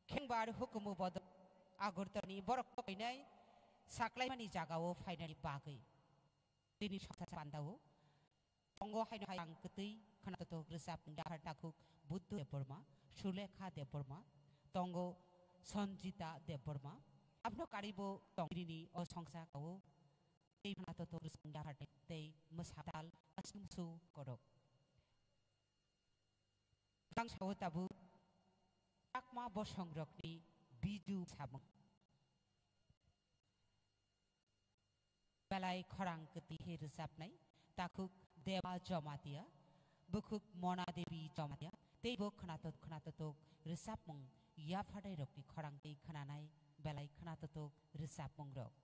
Khengbar hukumu bodol Agartalani borok koinai saklaimani jagao phainani bagwi. Tini songsa pandao. Tongo haino hai ang kwtwi khwnatok rwchapmung yaphar takhuk Buddho Debbarma, Sulekha Debbarma, tongo Sanjita Debbarma. Abno karibo tongrini o songsa kao tei khwnatok rwchapmung yaphar tei mwsatal aswk musu korok. Tang sao tabuk Chakma bosongrokni Biju samung. Belai khorang kwtwi khe rwchapnai takhuk Deba Jamatia, bukhuk Mona Devi Jamatia, teibo khwnatok khwnatotok rwchapmung yaphadairokni khorang tei khwnanai belai khwnatotok rwchapmungrok.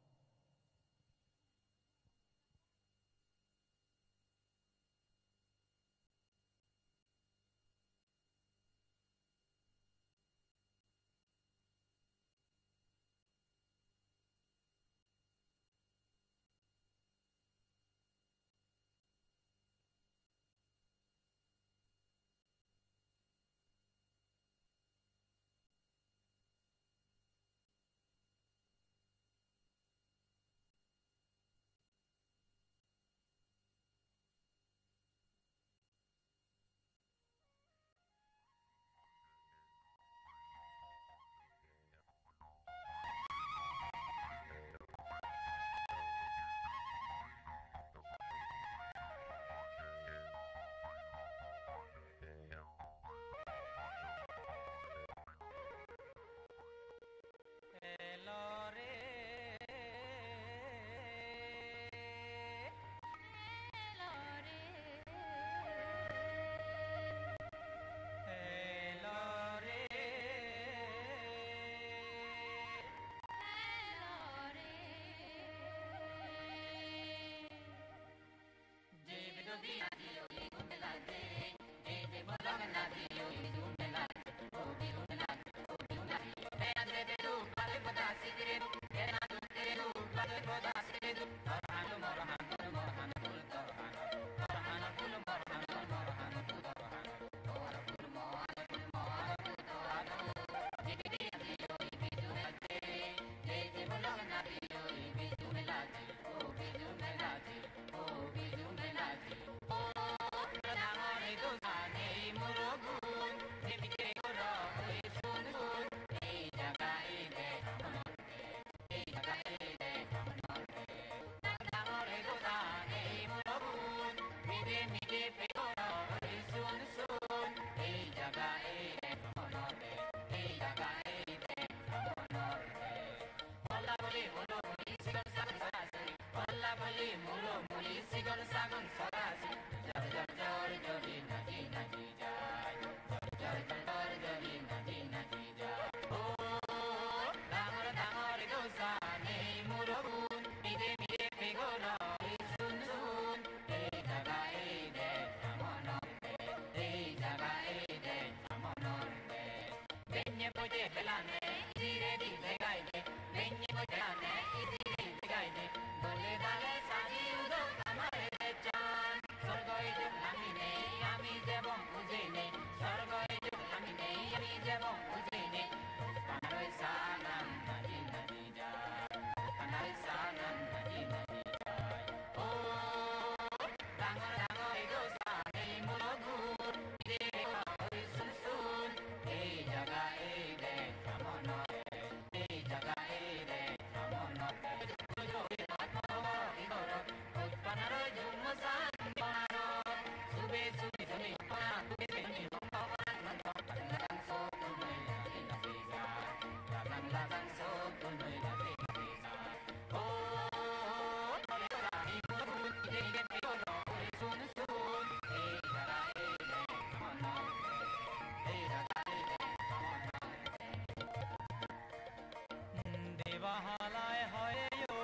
Bahalai hoyo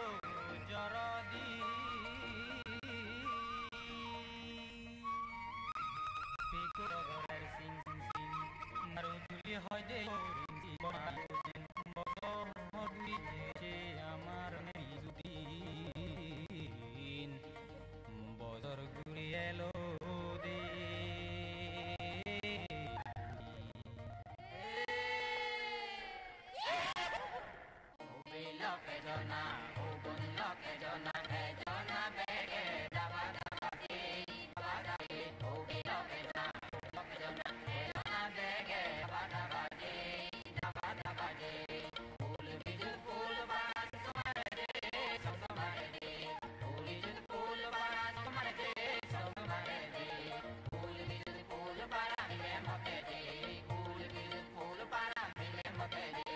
jorodi. Piku rogorer sing sing sing. Naru tuli hoide ring sing. Bojor hodui je amar bijudin. Bojor guri elo de. Ubi loke jona, ubun loke jona, e jona bege daba daba di, daba daba di. Ubi loke jona, ubun loke jona, e jona bege daba daba di, daba daba di. Uli bijul pul bas somare de, som somare de. Uli bijul pul bas somare de, som somare de. Uli bijul pul bas mile mote de, uli bijul pul bas mile mote de.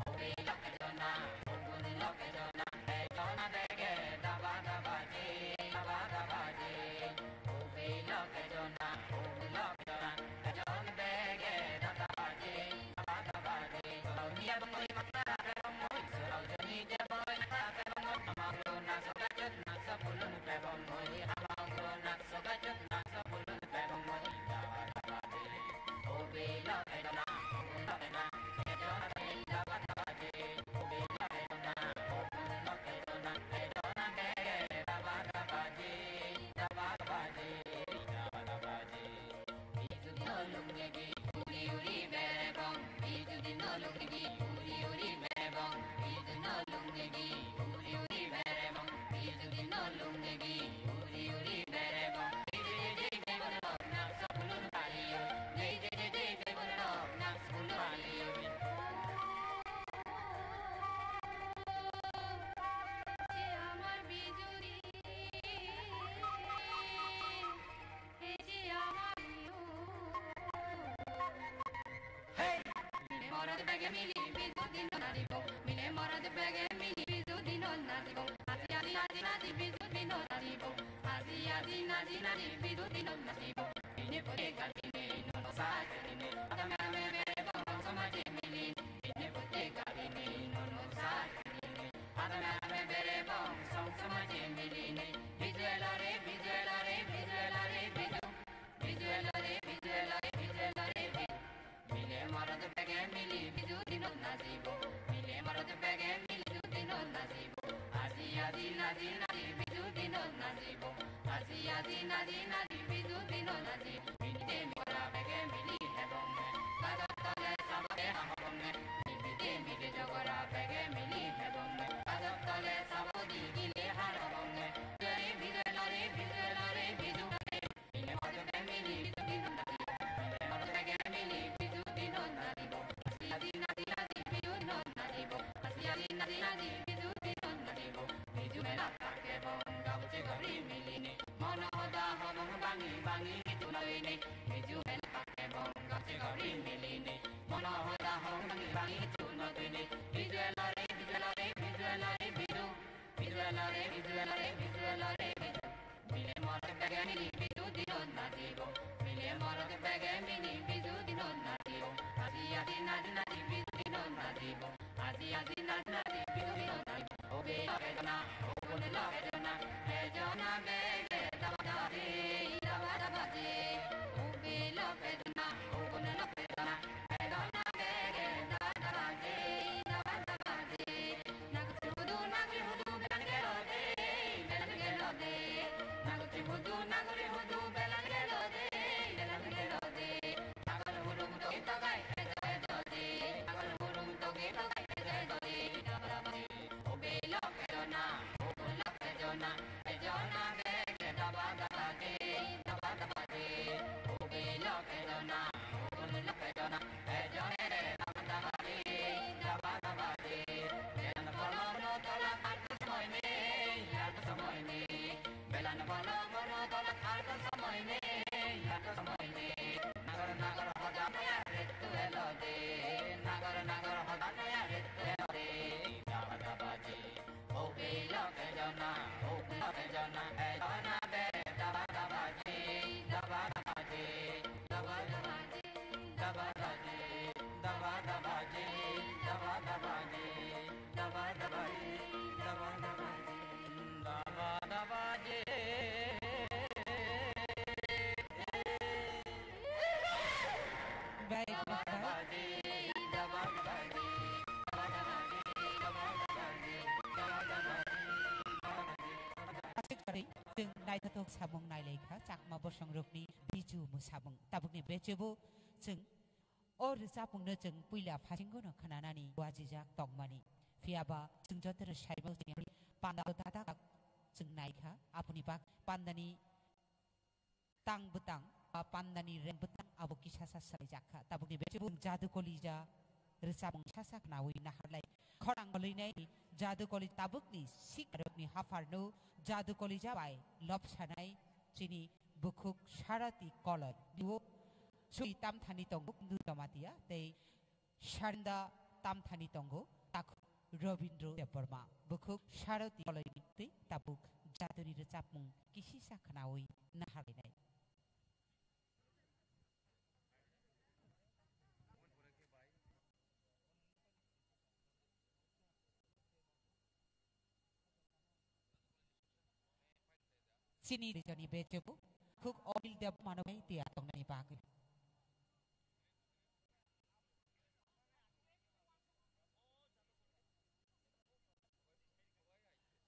Ubi loke jona, ubun loke jona, e jona bege daba daba di, daba daba di. Ubi loke jona, ubun loke jona, e jona bege daba daba di, daba daba di. Sorau niya bangoi makna ke bangoi, sorau joni je boi makna ke bangoi. Amang lo na soka jot na sapulun ke bangoi, amang lo na soka jot na sapulun ke bangoi. Daba daba di. Ubi loke jona, ubun loke jona, e jona bege daba daba di. Ubi loke jona, ubun loke jona, e jona bege daba daba di, daba daba di, daba daba di. Bijudino lungegi, uri uri berebong. Bijudino lungegi, uri uri berebong. Bijudino lungegi, uri uri berebong. Bijudino lungegi, uri uri berebong. Jai jai jai jai beborok nak sapulun paliyo. Jai jai jai jai beborok nak sapulun paliyo. Che amar bijuli. He je amar yo. Hey! Mile morot bege mili bijudino najibo. Mile morot bege mili bijudino najibo. Aji aji aji aji bijudino najibo. Aji aji aji aji bijudino najibo. Bini pore gari ne no sa chini ne. Ada me me me bong bong sama je mili. Bini pore gari ne no no sa chini ne. Adame adame bere bong song samaje miline. Bijuela re, bijuela re, bijuela re, biju. Bijuela re, bijuela re, bijuela re, biju. Mile morot bege mili biju dino najibo. Mile morot bege mili biju dino najibo. Aji aji naji naji biju dino najibo. Aji aji naji naji biju dino najibo. Bini temi gora bege mili hebonge. Gajok tole sabode habonge. Bini temi gejok gora bege mili hebonge. Gajok tole sabodi gili harabonge. Jai bijoy lari, bijoy lari, biju lari. Bile mojo bege mili, biju binu lari. Bile mojo bege mili, biju binu lari bo. Asi asi nadi nadi, biju binu lari bo. Asi asi nadi nadi, biju binu lari bo. Biju mela take bong, gabuche gabri milini. Mono hoda hobong bangi bangi tuloini. Biju mela take bong, gabuche gabri milini. Mono hoda hobong bangi bangi tuloini. Biju elare, biju elare, biju elare, biju. Biju elare, biju elare, biju elare, biju. Bile morot bege mili biju dino najibo. Bile morot bege mili biju dino najibo. Asi asi nadi nadi biju dino najibo. Asi asi nadi nadi biju dino najibo. Obe loke jona, obone loke jona, ejona bege daba daba je, daba daba je. Obe loke jona, obone loke jona, ejona bege daba daba je, daba daba je. Naguchi hudu, naguri hudu, belan gelo de, belan gelo de. Naguchi hudu, naguri hudu, belan gelo de, belan gelo de. Nagol hurum to ito gai, ejo ejo de. Nagol hurum to ito gai, ejo ejo de. Daba daba de. Obe loke jona, obe loke jona, ejona bege daba daba de, daba daba de. Obe loke jona, obe loke jona, ejona bege daba daba de, daba daba de. Belan bolo mono tola arto somoy nei, arto somoy nei. Belan bolo mono tola arto somoy nei, arto somoy nei. Nagor nagor hoda noya ritu elo de, nagor nagor hoda noya ritu elo de. Daba daba je, obe loke jona, obe loke jona, ejona bege daba daba je, daba daba je, daba daba je. Daba daba je, daba daba je, daba daba je. naithothok samung nailaikha Chakma bosongrokni Biju mwsamung. Tabukni bechebo chwng o rwchapmungno chwng puila phasingono khwnanani wajijak tongmani. Phiyaba chwng jotono saimano chini panda dada chwng naikha, aboni bak pandani tang bwtang ba pandani rem bwtang abo kisa sa swlaijakha. Tabukni bechebo Jadu Kolija rwchapmung sasa khnaui naharlai. Khorang golwinai Jadu Kolija tabukni sikarokni hapharno Jadu Kolija bai lobsanai chini bukhuk Sarati Koloi. Biwo sui tamthani tongo Kundu Jamatia tei Saranda tamthani tongo, takhuk Robindro Debbarma, bukhuk Saroti Koloini twi tabuk Jaduni rwchapmung kisisa khnaui naharlainai. Chini rijani bechebo khuk Onil Debbarmano bai tiya tongnani bagwi.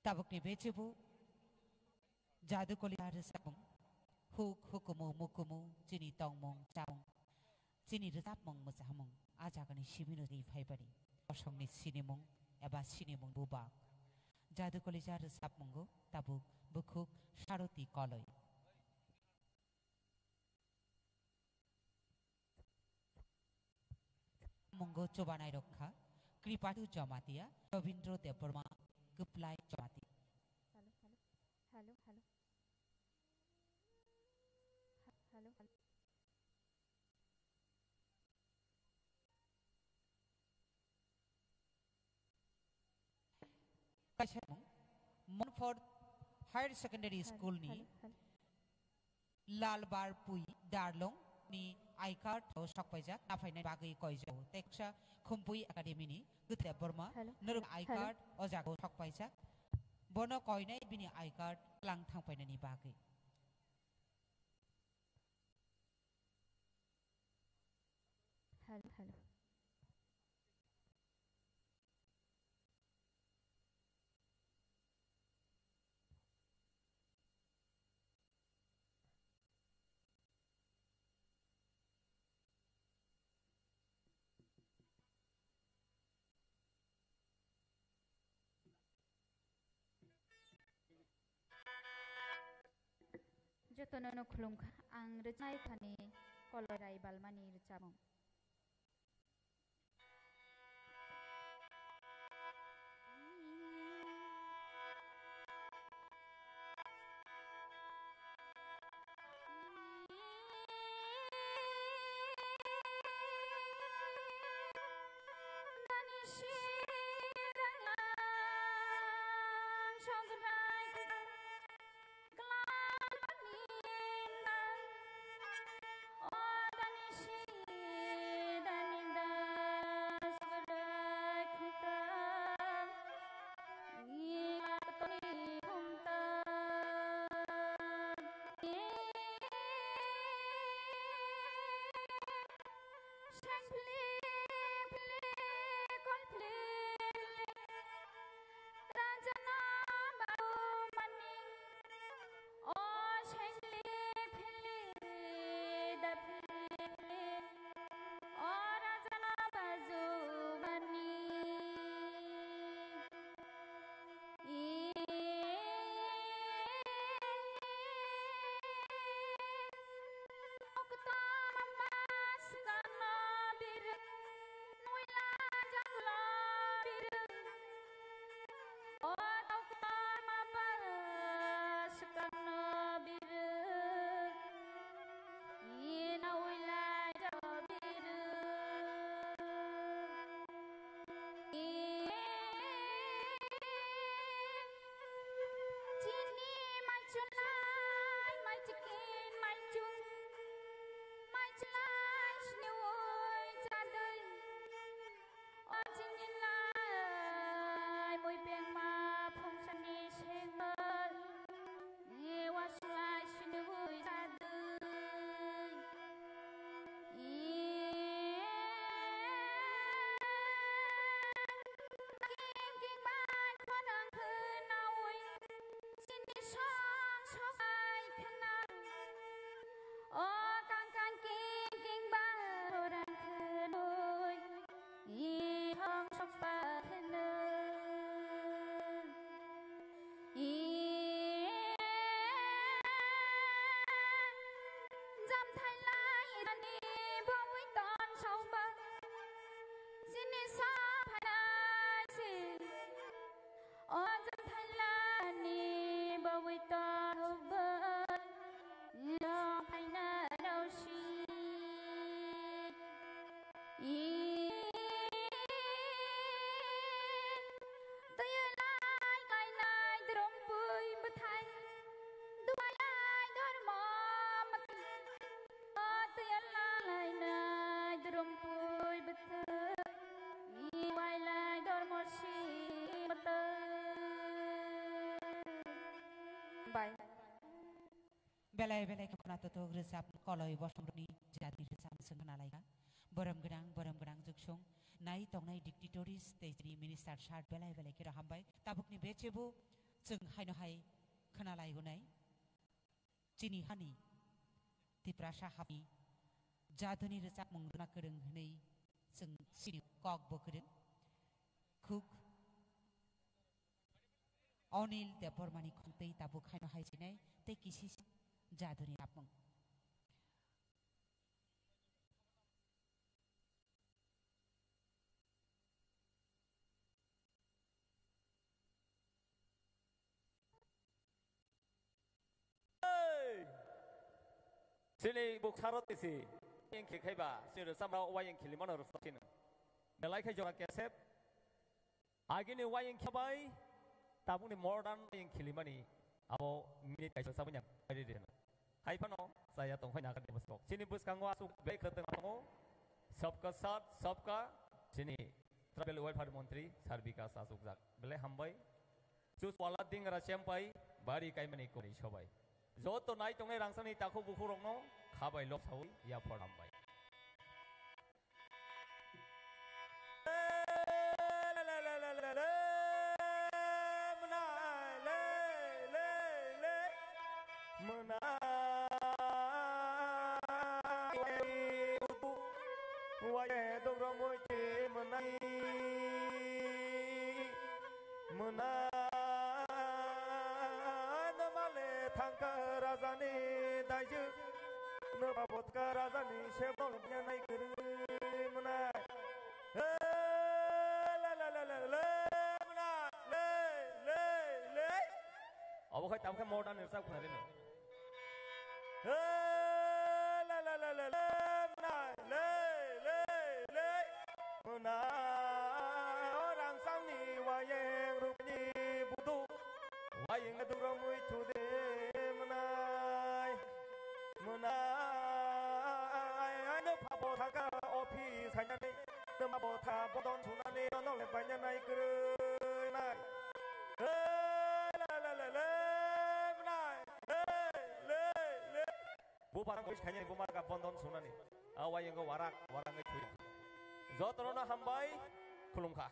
Tabukni bechebo Jadu Kolija rwchapmung, huk hukumu mukumu, chini tongmung chamung, chini rwchapmung mwchamung, a jagani sibino twi phaibani bosongni sinimung eba sinimung bubak. Jadu Kolija rwchapmungo tabuk bukhuk Saroti Koloi. Mungo chubanai rok kha Kripatu Jamatia, Robindro Debbarma, Kwplai Jamatia. Hello, hello. Hello, hello. Ha-, hello, hello. Kaisa Monfort Higher Secondary School ni Lalbar Pui Darlong ni I card o sokpaijak, naphainai bagwi koijao. Teksa Khumpui Academy ni Gute Borma, nurung I card o jaga o sokpaijak. Bono koinai bini I card lang thangpainani bagwi. Hello, hello. Jotono no khulumkha, ang rwchapmani Kolorai Balmani rwchapmung. Belai belai khe khwna totok rwchap koloi bosongrokni jatni rwchapmung chwng khna laikha. Borom gwnang, borom gwnang jugsung nai tongnai dignitaries tei chini minister sir belai belai khe rw hambai. Tabukni bechebo chwng haino hai khna laigonai. Chini hani Tiprasa hapni jaduni rwchapmung rwna kwrwng hwnwi chwng chini kok bo kwrwng. Khuk Onil Debbarmani khungtwi tabuk haino hai sinai tei kisisa jaduni rwchapmung. Hey! Chini bukharo tisi. Wayang khikhaiba, chini rwchapmung rok wayang khilimano rwchapsino. Belai khe jora kesep. Agini wayang khibai, tabukni modern wayang khilimani. Abo minute kaisa sabui nang. Hai phano, saya tongkhai naga debos kok. Chini bwskango aswk belai khwtwng tongo. Sabka saath, sabka, chini tribal welfare montri, Sir Bikas aswkjak. Belai hambai. Chuswala dingra chempai, bari kaimani kori sobai. Joto nai tongnai rangchakni takhuk bukhuk rokno khabai lok saui yaphar hambai. Mwnai, waye dogromoi te mwnai. Mwnai, nwmale thangkha rajani daijwk, nwma botka rajani sebol nai kwrwi mwnai. He, le, le, le, le, le, mwnai, le, le, le. Obo khai tamo khe modern ni rwchap khna rino. He, le, le, le, le, le, mwnai, le, le, le. Mwnai, o rangchakni wayang rukni budu. Wayang duromwi thude mwnai. Mwnai, ano phabo thangkha office hainani. Nwma botha bodon sunani ono le painani kwrwi nai. He, le, le, le, le, mwnai. Le, le, le. Buphang bai khainai bumarga bondon sunani. A wayang o warak, warak wngwi thwi. Jotono no hambai, khulumkha.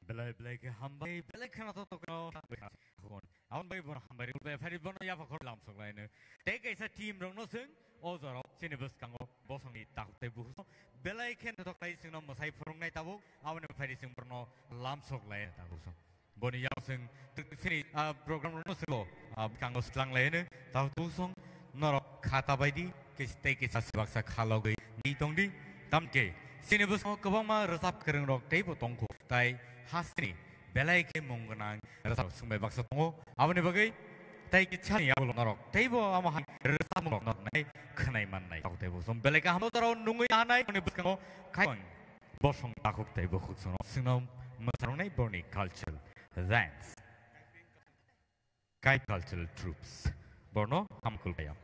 Belai belai khe hambai, belai khwna to tokno. Aboni bai bono hambai rwgwi bai phari bono yapha khor lamsok laino. Tei kaisa team rokno chwng o jorao chini bwskango bosongni takhuk tei bukhuk belai khe naithok khlai chwngno mwsai phwrwngnai tabuk, aboni phari chwng bono lamsok lai tabuk song. Boni yak chwng chini, ah, program rokno chwngbo, ah, bwskango swlang laino, tao tusong norok khata baidi kis-, tei kisa swbaksa khalogwi ni tongdi. Tamkhe chini bwskango kwbangma rwchap kwrwng rok teibo tongkho, tai hasteni belai khe mung gwnang rwchap swngbai baksa tongo. Aboni bagwi tei kisa ni yagulo norok teibo amo hai rwchapmung rok norok nai khwnai mannai. Tao teibo song belai kaham no darao nungwi tanai ni bwskango khai Bosong takhuk tei bukhuk songno chwngno mwsaroknai borni cultural dance. Kai cultural troupes. Borno hamkul kaya.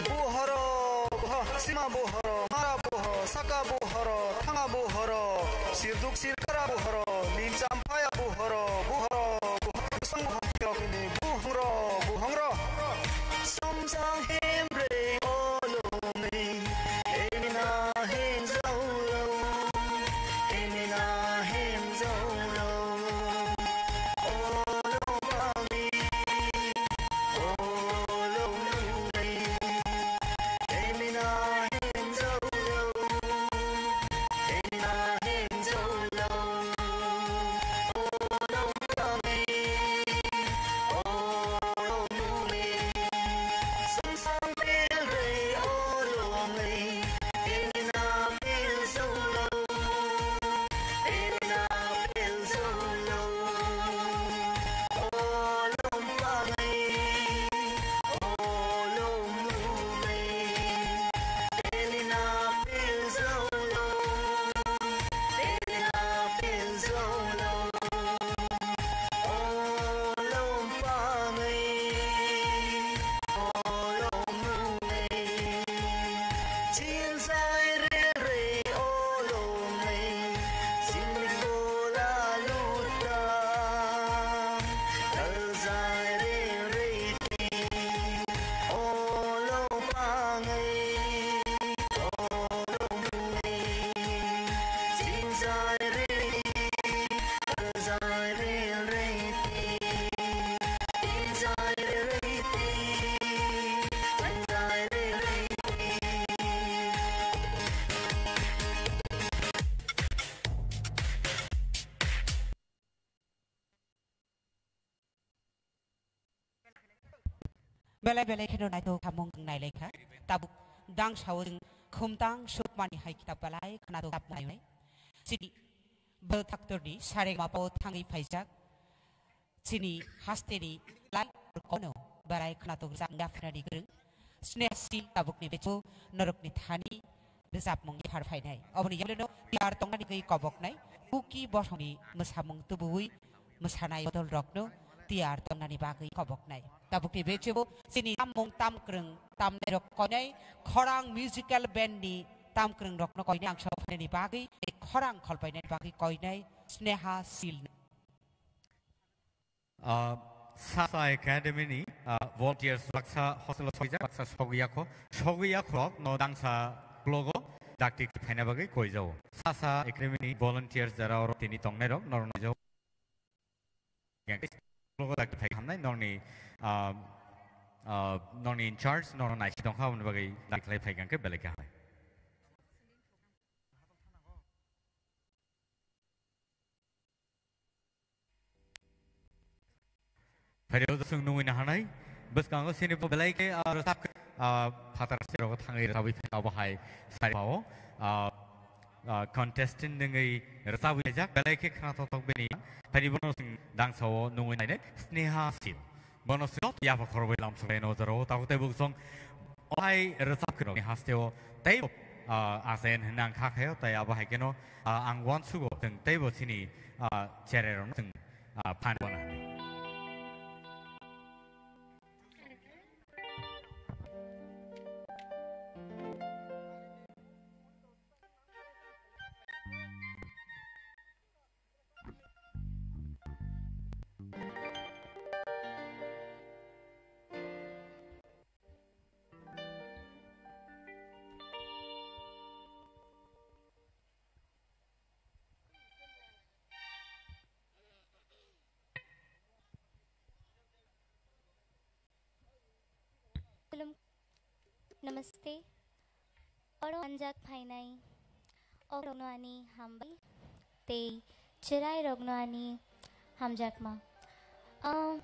Buhoro, buho, sima buhoro, mara buho, saka buhoro, thanga buhoro, sirduk sirkara buhoro, limcham phaya buhoro, buhoro, buhoro, buhoro, buhongro, buhongro. Somsang hemre olongni, emina hemzaulo, emina hemzaulo. Belai belai kheno naithok samung chwng nailaikha. Tabuk dang sao chwng khumtang sukmani hai kitab belai khwnathok tabuk nainai. Chini bwthaktorni sareng mapao thangwi phaijak. Chini hasteni lai kono belai khwnathok rijak yapharnani kwrwng. Sneha Sil tabukni becho norokni thani rwchapmung yaphar phainai. Oboni yagulono tiyar tongnani gwi koboknai. Kuki bosongni mwsamung tubuwi mwsanai bodol rokno tiyar tongnani bagwi koboknai. Tabukni bechebo chini tammung tamkwrwng tamnai rok koinai khorang musical band ni tamkwrwng rokno koinai ang sabo phainani bagwi tei khorang kholpainani bagwi koinai Sneha Sil. Ah, Sasa Academy ni, ah, volunteers baksa hostel o sogijak, baksa sogwi yakho, sogwi yakho no dangsa blogo dakti phaina bagwi koijao. Sasa Academy ni volunteers jara oro tini tongnai rok norok naijago. Blogo dakti phai hamnai norni, ah, ah, norni in charge norok naisi tongkha aboni bagwi dakti khlai phai khe belai khe hamnai. Phaireo chwng nungwi naharnai, bwskango sini bo belai khe, ah, rwchap, ah, phatar se rogo thangwi rwchabwi phai abo hai sari pao, ah, ah, contestant nungwi rwchabwi jak belai khe khna thok thok bini. Phaini bono chwng dangsao nungwi nainai Sneha Sil. Bono swi joto yapha khorokbai lamsoknai no jaro, tabuk tei buk song ohai rwchap kheno ni hasteo tei, ah, asen hwnwi ang kha khaio, tei abo hai kheno, ah, ang uansugo chwng teibo chini, ah, cherai rokno chwng, ah, phan wana hwnwi. Namaste. Oro manjak phainai. Okrokno ani hambai. Tei chwrairokno ani hamjakma. Ah,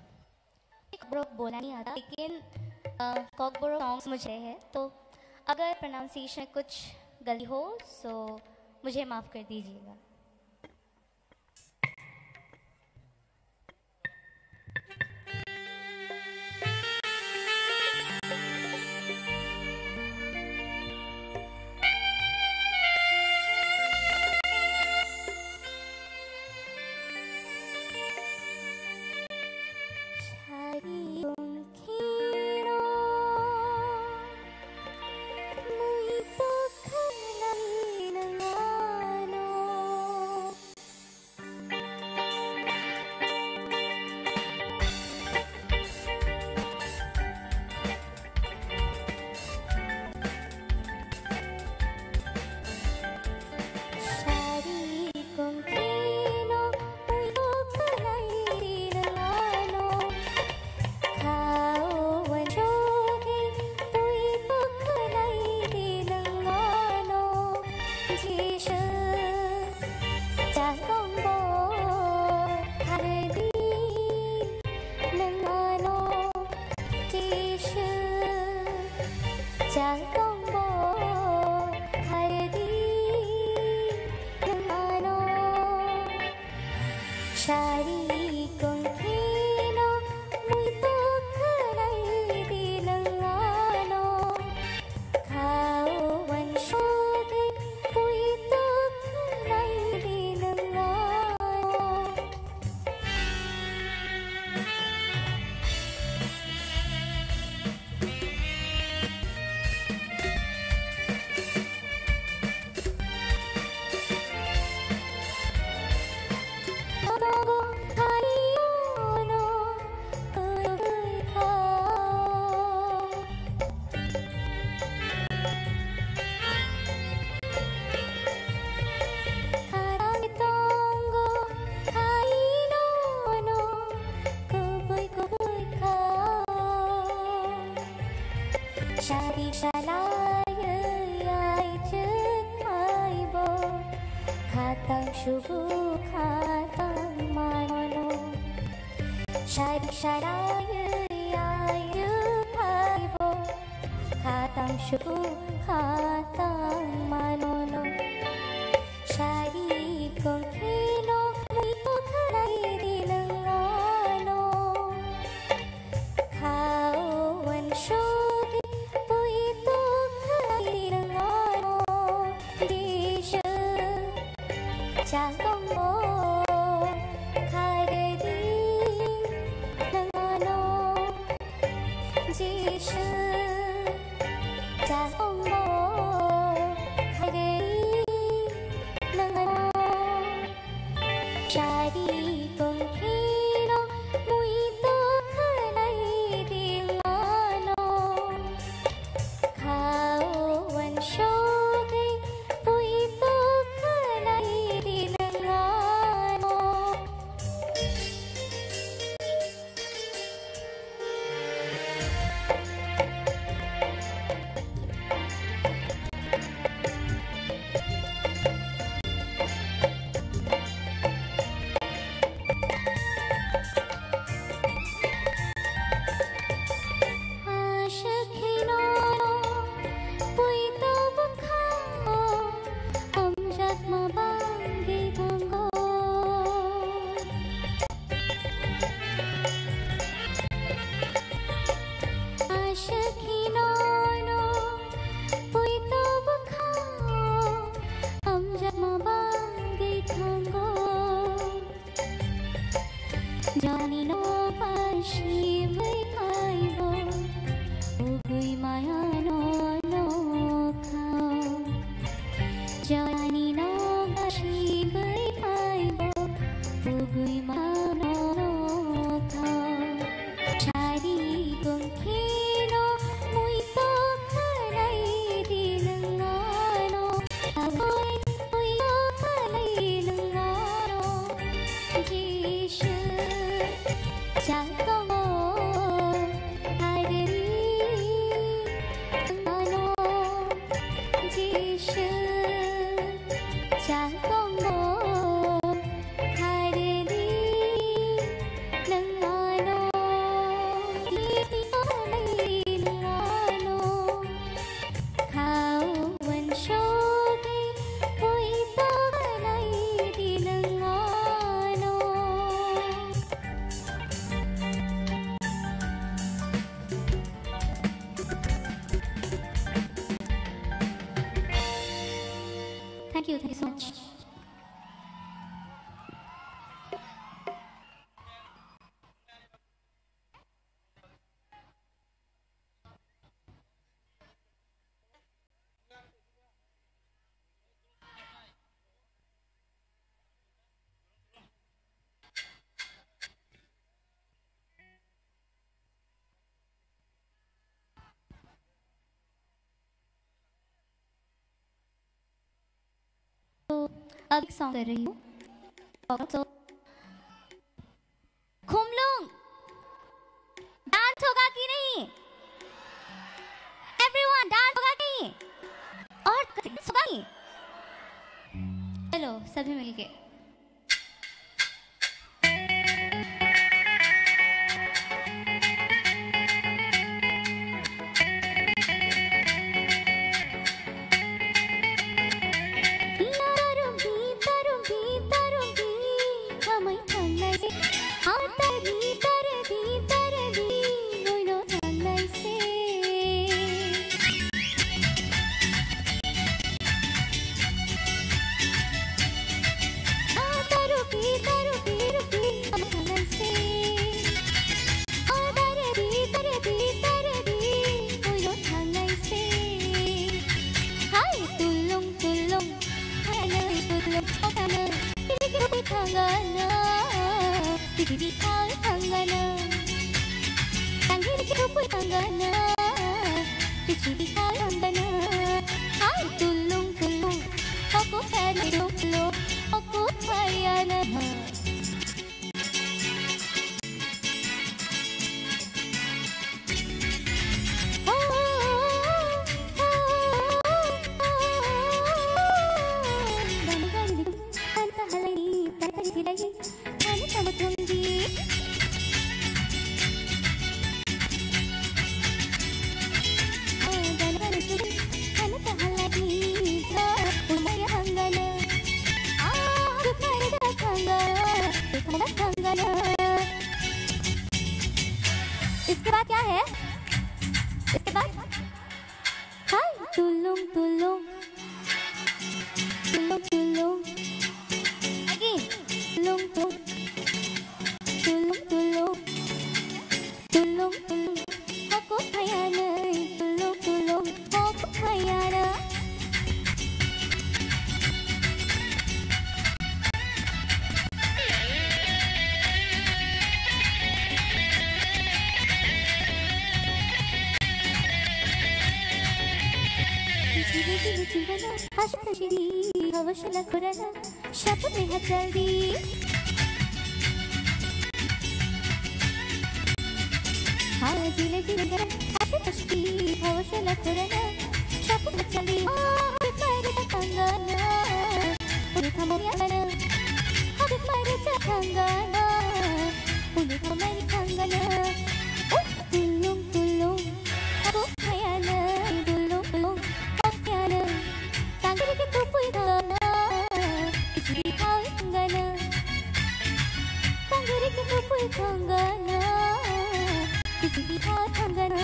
Kokborok bolani आता, लेकिन, अ, Kokborok songs मुझे है, तो अगर pronunciation में कुछ गलती हो, so मुझे माफ़ कर दीजिएगा। Sari kongki no mui tuk khlai di nang ano. Khao uansugwi pui tuk khlai di nang ano. Sari salai ai chuk ai bo, khatang sugu khatang manono. Sari salai ai chuk ai bo, khatang sugu khatang manono. Sari kongki no mui tuk khlai di nang ano. Khao uansugwi pui tuk khlai di nang ano. Jisu chakong bo khardi nang ano. Jisu chakong bo khardi nang ano. Sari kongki no mui tuk khlai di nang ano. Khao uansugwi pui tuk khlai di nang ano. Aswk kheno no poito bwkhao hamjakma bagwi thango. Jani no pasi bai thaibo, ugwi maya no no khao. Jani no pasi bai thaibo, ugwi maya no no khao. Sari kongki no mui tok khlai di nang ano. Aboi mui tok khlai di nang ano. Jisu chakong o hari di nang ano. Chishu, chalkongo, hardi, nangano, nangano, khawan shogi, pui paganai di nangano. Thank you, thank you so much. तो अब एक सॉन्ग कर रही हूँ। तो खुमलुंग, डांस होगा कि नहीं? एवरीवन, डांस होगा कि नहीं? और होगा कि नहीं? चलो, सभी मिलके। Hai, tulung, tulung, hai, tulung, tulung, thangana, prithibi thal thangana, tangiri khe thupui thangana, prithibi thal thangana. Hai, tulung, tulung, oku phayana, tulung, tulung, oku phayana. इसके बाद क्या है? इसके बाद हाय, tulung, tulung. Tulung, tulung. Again. Tulung, tulung. Tulung, tulung. Tulung, tulung. Hoko khayanai. Tulung, tulung. Hoko khayana. Hashim hashiri, hawashala kurana, shapu meha chaldi. Ha, jile jile gara, hashim hashiri, hawashala kurana, shapu meha chaldi. Oh, bit mare ta kangana, uni kamo yana, ha, bit mare ta kangana, uni kamo kangana. Oh, tulung tulung, aku kayana, tulung tulung, aku kayana. Tangiri ke tupui thangana, kichiri thai thangana. Tangiri ke tupui thangana, kichiri thai thangana.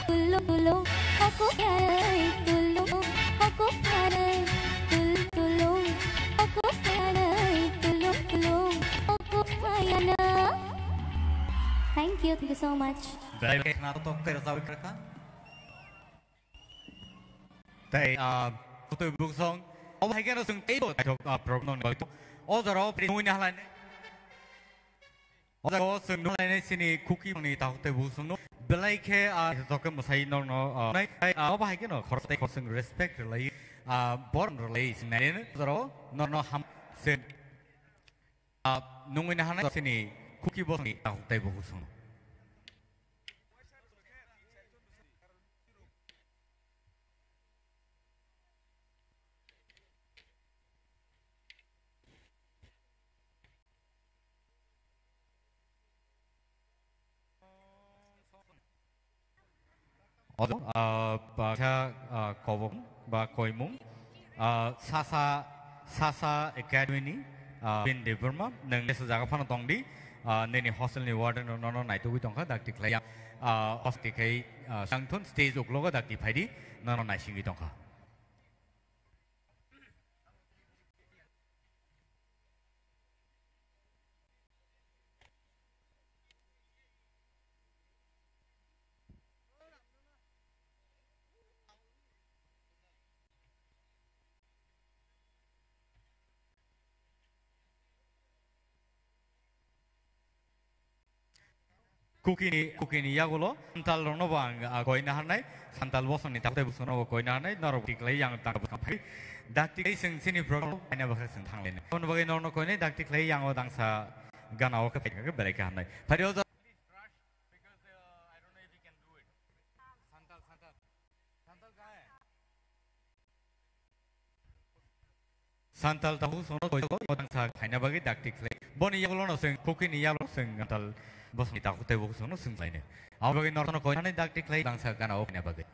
Tulung tulung, aku kayana, tulung, aku kayana, tulung tulung, aku kayana, tulung tulung, aku kayana. Thank you, thank you so much. Belai khna to tok khe rajab kha. Tei, ah, tei buksong. Obo hai khe no chwng tei bo naithok, ah, program no naithok. O jora o pri nungwi nahalai. O jora o chwng nunglainai chini Kuki ni takhuk tei buksong no. Belai khe, ah, naithok khe mwsai nok no, ah, nai, ah, obo hai khe no khorok tei khorok chwng respect rwlai, ah, borom rwlai chwng nai. O jora o nok no ham chwng, ah, nungwi nahalai chini Kuki bosong ni takhuk tei buksong no. Odo, ah, ba kha, ah, kobok ba koimung, ah, Sasa, Sasa Academy ni, ah, Bin Debbarma, nwng jesa jaga phano tong di, ah, nini hostel ni warden no, no, no naitugwi tongkha, dakti khlai yang, ah, hostel khai, ah, sangthun stage uklogo dakti phaidi, no, no naisingwi tongkha. Kukini, kukini yagulo santal rokno bo ang, ah, koina harnai, santal bosongni takhuk tei bosongno bo koina harnai, norok tiklai yang tang bwkha phai. Dak tiklai chwng chini program kaina bwkha chwng thanglainai. Aboni bagwi norokno koinai dak tiklai yang o dangsa gana o khe phai khe belai khe hamnai. Phai o. Santal takhuk songno koijago, o dangsa khaina bagwi dakti khlai. Boni yagulono chwng, kukini yagulo chwng, santal bosongni takhuk tei bukhuk songno chwng khlainai. Abo bagwi norokno koinani dakti khlai, dangsa gana o khaina bagwi.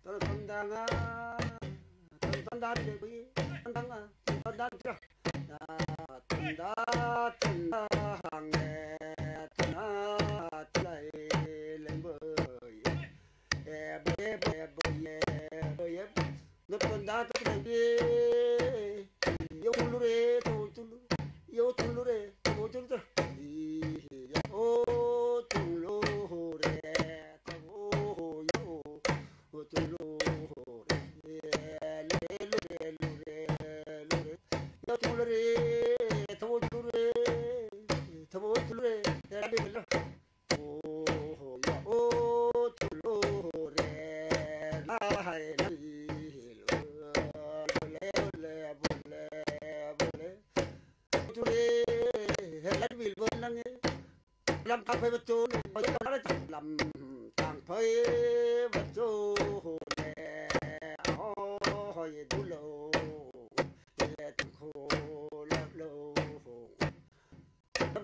Tondanga, tondanga, tondanga, tondanga, tondanga, tondanga, tondanga, tondanga, tondanga, tondanga, Notpanda to tulaye, yo tulure, to tulu, yo tulure, to tulu, yo tulure, to yo tulure, lure, lure, lure, lure, yo tulure, to tulure, to tulure, lure, lure.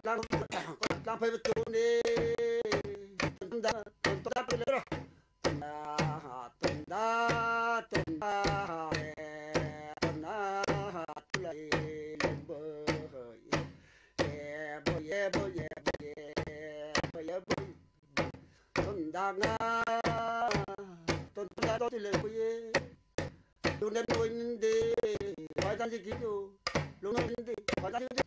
Tlang, tlang phai tuni. Tunda, tunda, tunda, tunda, tunda, tunda, tulai lemboi. Ebo, ebo, ebo, ebo, ebo. Tunda nga, tunda, tunda, tulai lemboi. Lungnem noin de, pajan ji kitu. Lungnem de, pajan ji kitu.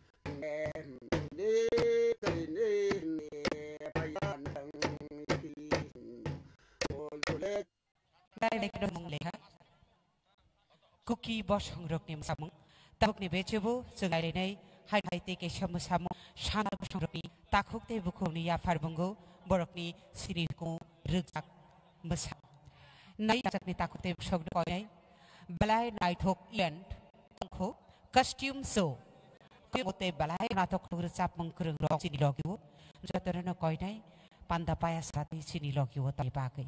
Kuki bosongrokni mwsamung. Tabukni bechebo chwng lainai hai hai tei kaisa mwsamung sana bosongrokni takhuk tei bukhukni yaphar bungo borokni sini hukumu rwkjak mwsa. Nai rwkjakni takhuk tei bosongrok koinai belai naithok event tongkho costume show. Kuyung tei belai naithok rwchapmung kwrwng rok chini logi o jotono no koinai panda paya sati chini logi o tongni bagwi.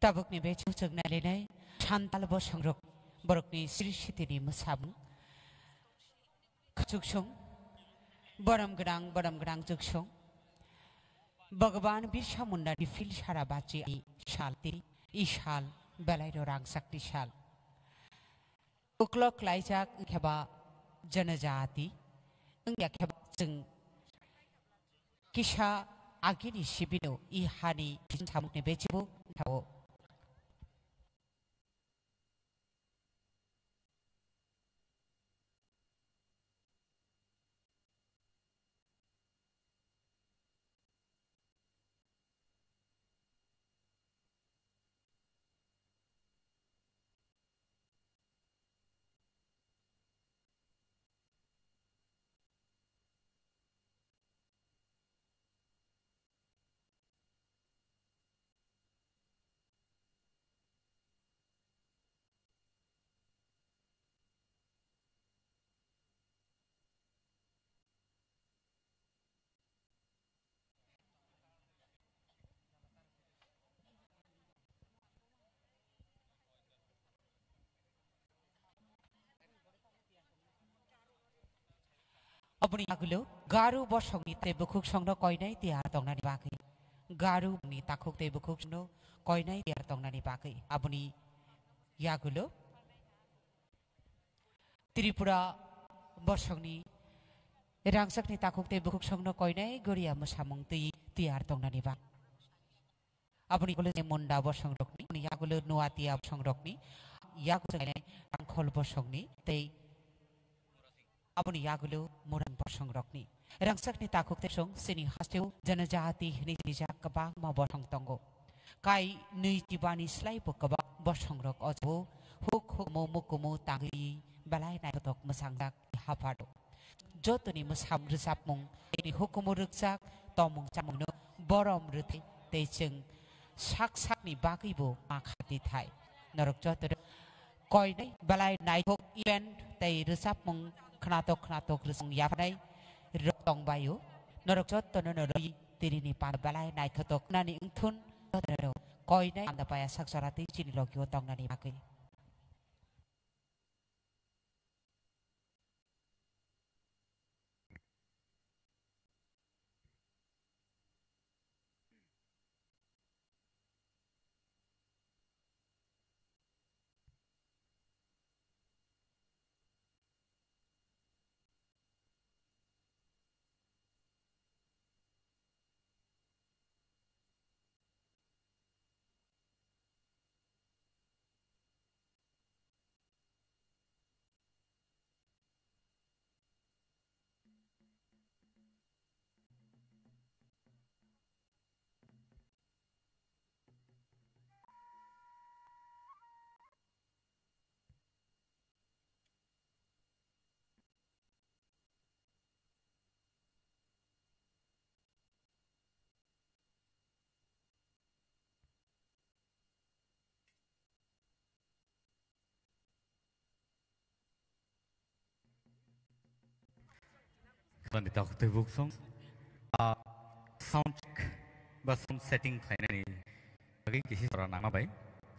Tabukni bechuk chuk nailainai Santal bosongrok borokni siri sitini mwsamung. Khachuksong, borom gwnang, borom gwnang chuksong. Bhagwan Birsa Mundani phil sara bachi i sal tini, i sal belairo rangchakni sal. Uklok klaijak wngkhe ba janajati, wngya khe ba chwng kisa agini sibino i hani samukni bechibo wngkha-o. Aboni yagulo Garu bosongni tei bukhuk songno koinai tiyar tongnani bagwi. Garu ni takhuk tei bukhuk songno koinai tiyar tongnani bagwi. Aboni yagulo Tripura bosongni rangchakni takhuk tei bukhuk songno koinai goria mwsamung twi tiyar tongnani bagwi. Aboni yagulo Munda bosongrokni, aboni yagulo Nuatia bosongrokni, yagulo Rangkhol bosongni, tei aboni yagulo Murang bosongrokni. Rangchakni takhuk tei song chini hasteo janajati hinwi sinijak kwbangma bosong tongo. Kai nwi chibani slaibo kwbang bosongrok o jago huk hukmu mukumu tangwi belai naithotok mwsangjak hapharo. Jotoni mwsam rwchapmung, tini hukumu rwkchak, tongmung chamungno borom rwthai tei chwng sak sakni bagwibo ma kha tithai. Norok jotono koinai belai naithok event tei rwchapmung khnatok khnatok rwchapmung yapharnai rok tongbaio. Norok jotono norok tinini panda belai naithotok nani wngthun jotono koinai panda paya sak jora tei chini logio tongnani bagwi. Khwlani takhuk tei bukhuk song, ah, sound check ba sound setting khlainani bagwi kisi jora nangma bai.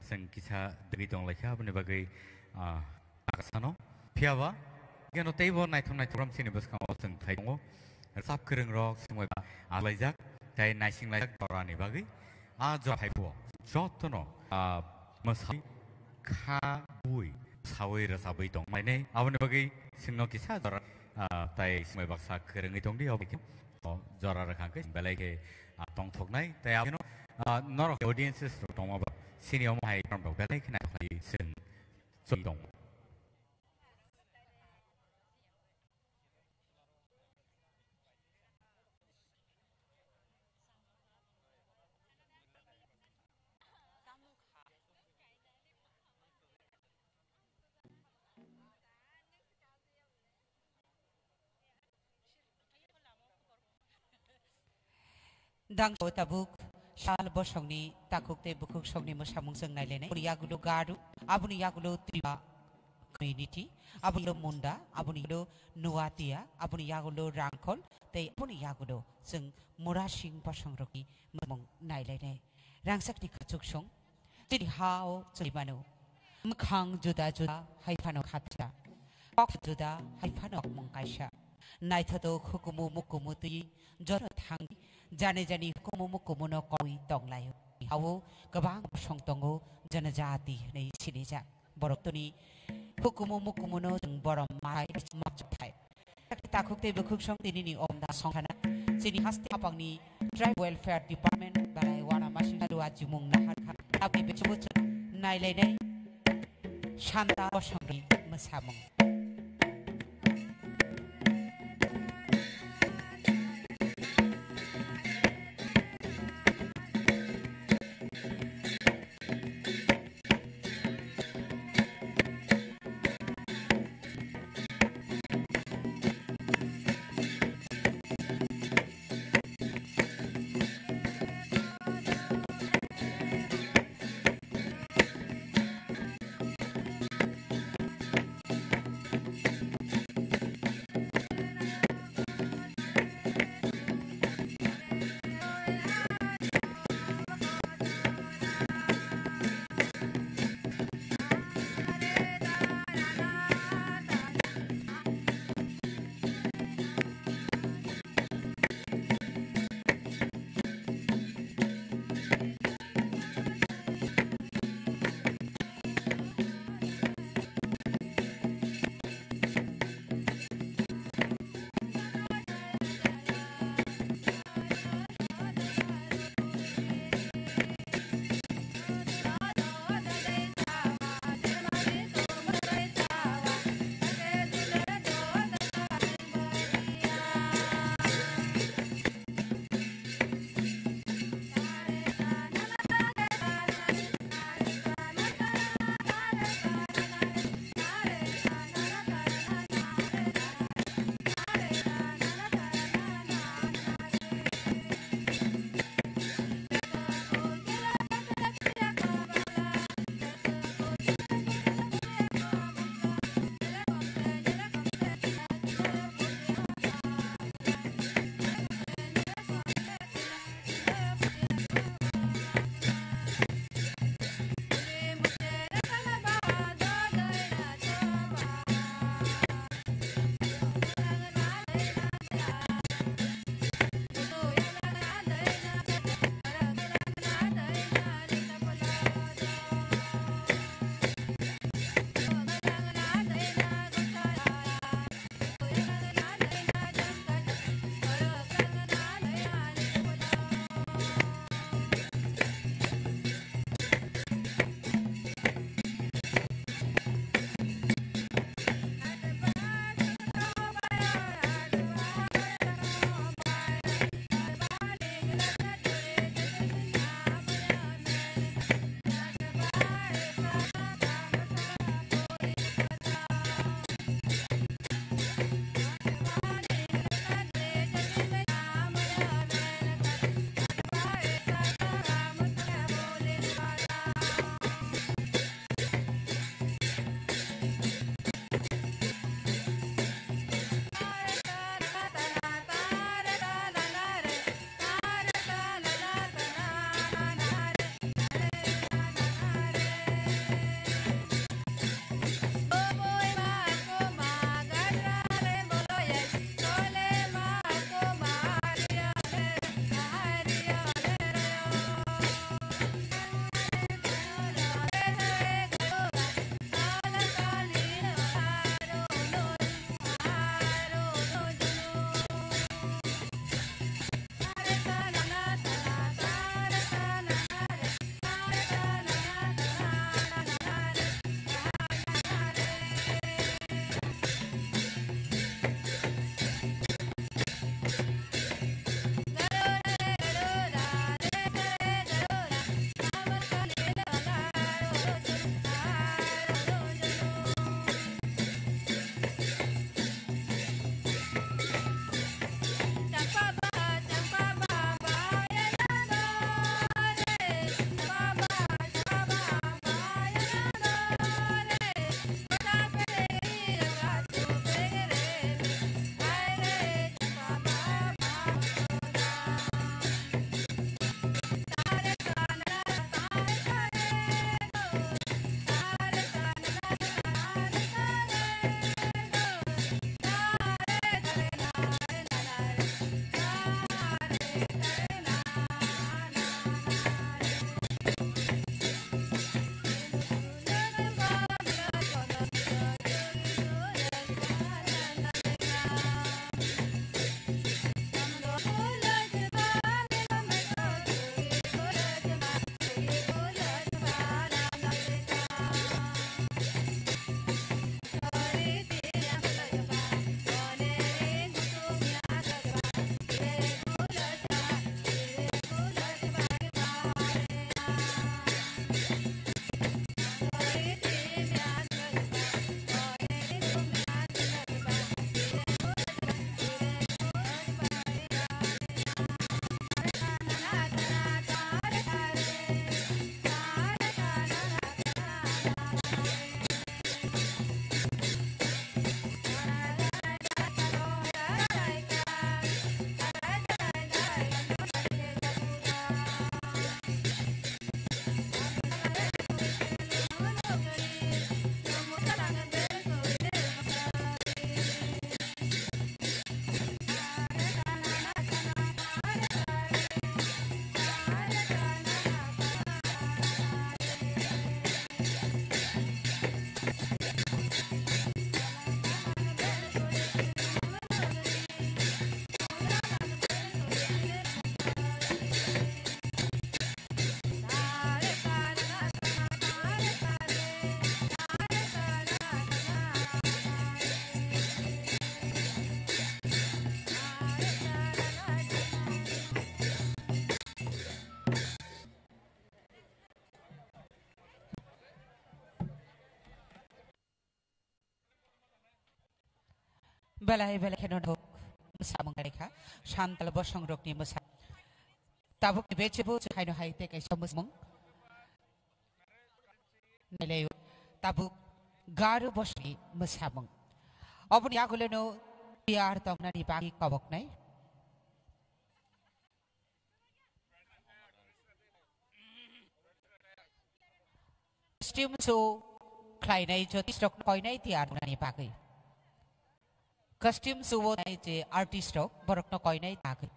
Chwng kisa degwi tong laikha, aboni bagwi, ah, Akasano. Phiya ba, keno teibo naithok naithok ram chini bwskango chwng thai tongo. Rwchap kwrwng rok swngbai ba alaijak, tei naising laijak jorani bagwi. A jora hai phuo, jotono, ah, mwsai kha bui sawi rwchabwi tong mai nei. Aboni bagwi chwngno kisa jora, ah, tai swngbai baksa kwrwngwi tong di, obo khe, o, jora rwkha khe belai khe, ah, tongthoknai. Tei abono, ah, norok audiences rok tongma ba chini omo hai rok belai khe naithok hai chwng. Chwng tong. Dangso tabuk sal bosongni takhuk tei bukhuk songni mwsamung chwng nailainai. Aboni yagulo Garu, aboni yagulo Triba community, aboni yagulo Munda, aboni yagulo Nuatia, aboni yagulo Rangkhol, tei aboni yagulo chwng Murasing bosongrokni mwsamung nailainai. Rangchakni khachuksong, Chini ha-o chwng mano. Mwkhang juda juda hai phano khapsa. Kok juda hai phano kokmung kaisa. Naithotok hukumu mukumu twi joto thang jani jani hukumu mukumuno koi tonglaio. Ha-o kwbang bosong tongo, janajati hwnwi sinijak. Borok toni hukumu mukumuno chwng borom mathai machathai. Takhuk tei bukhuk song tinini omda songkhana. Chini haste apangni Tribe Welfare Department balai wana masing dua jimung nahar kha. Aboni bisingo chwng nailainai Santa bosongni mwsamung. Belai belai kheno no mwsamung naikha, Santal bosongrokni mwsa-, tabukni bechebo haino hai tei kaisa mwsamung nailaio, tabuk Garo bosongni mwsamung. Oboni aguleno tiyar tongnani bagwi koboknai. Costume show khlainai jyotish rok koinai tiyar tongnani bagwi. Costume show o nai je artist rok borokno koinai bagwi.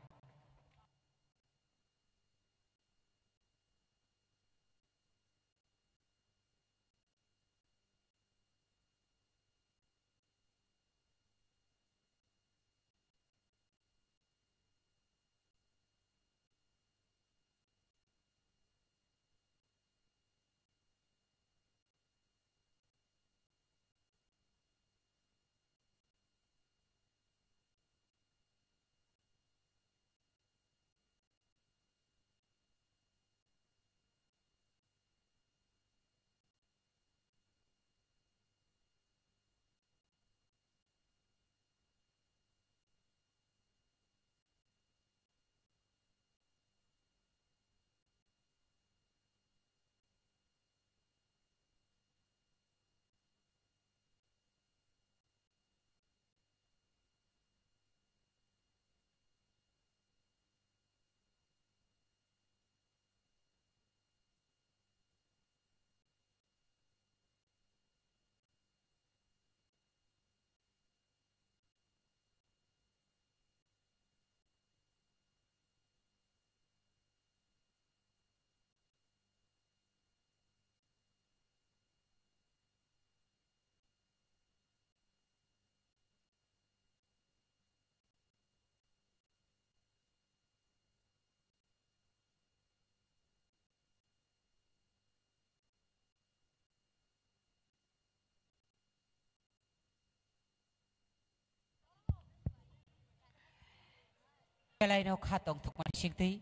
Belaino kha tongthokmani bisingtwi,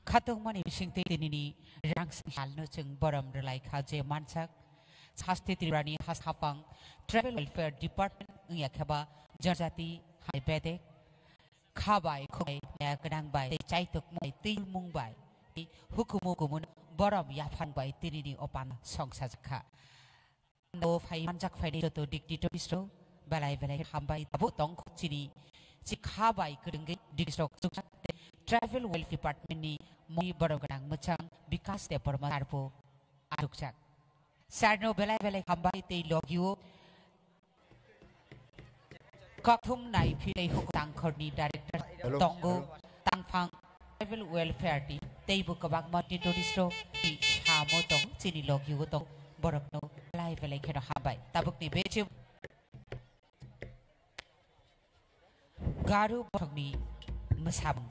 kha tongmani bisingtwi tinini rangsing salno chwng borom rwlai kha je mansak. Sasti Tripurani ha saphang Tribal Welfare Department wngya khe ba Janjati hai bedek kha bai khwbai ya gwnang bai tei chaitokmung bai tei mung bai tei hukumu kumun borom yaphang bai tinini opan songsajak kha. O phai manjak phaini joto dignitaries rok belai belai hambai tabuk tong chini chikha bai kwrwngwi district rok chukjak tei Tribal Welfare Department ni moni borok gwnang mwchang Bikas Debbarma sir bo achukjak. Sir no belai belai hambai tei logio Kathum nai philai huku tangkhorni director Hello, tongo, hello. Tangphang tribal welfare ni teibo kwbangma dignitaries rok ni samo tong chini logio tong borokno belai belai kheno hambai. Tabukni bechim Garu bothokni mwsamung.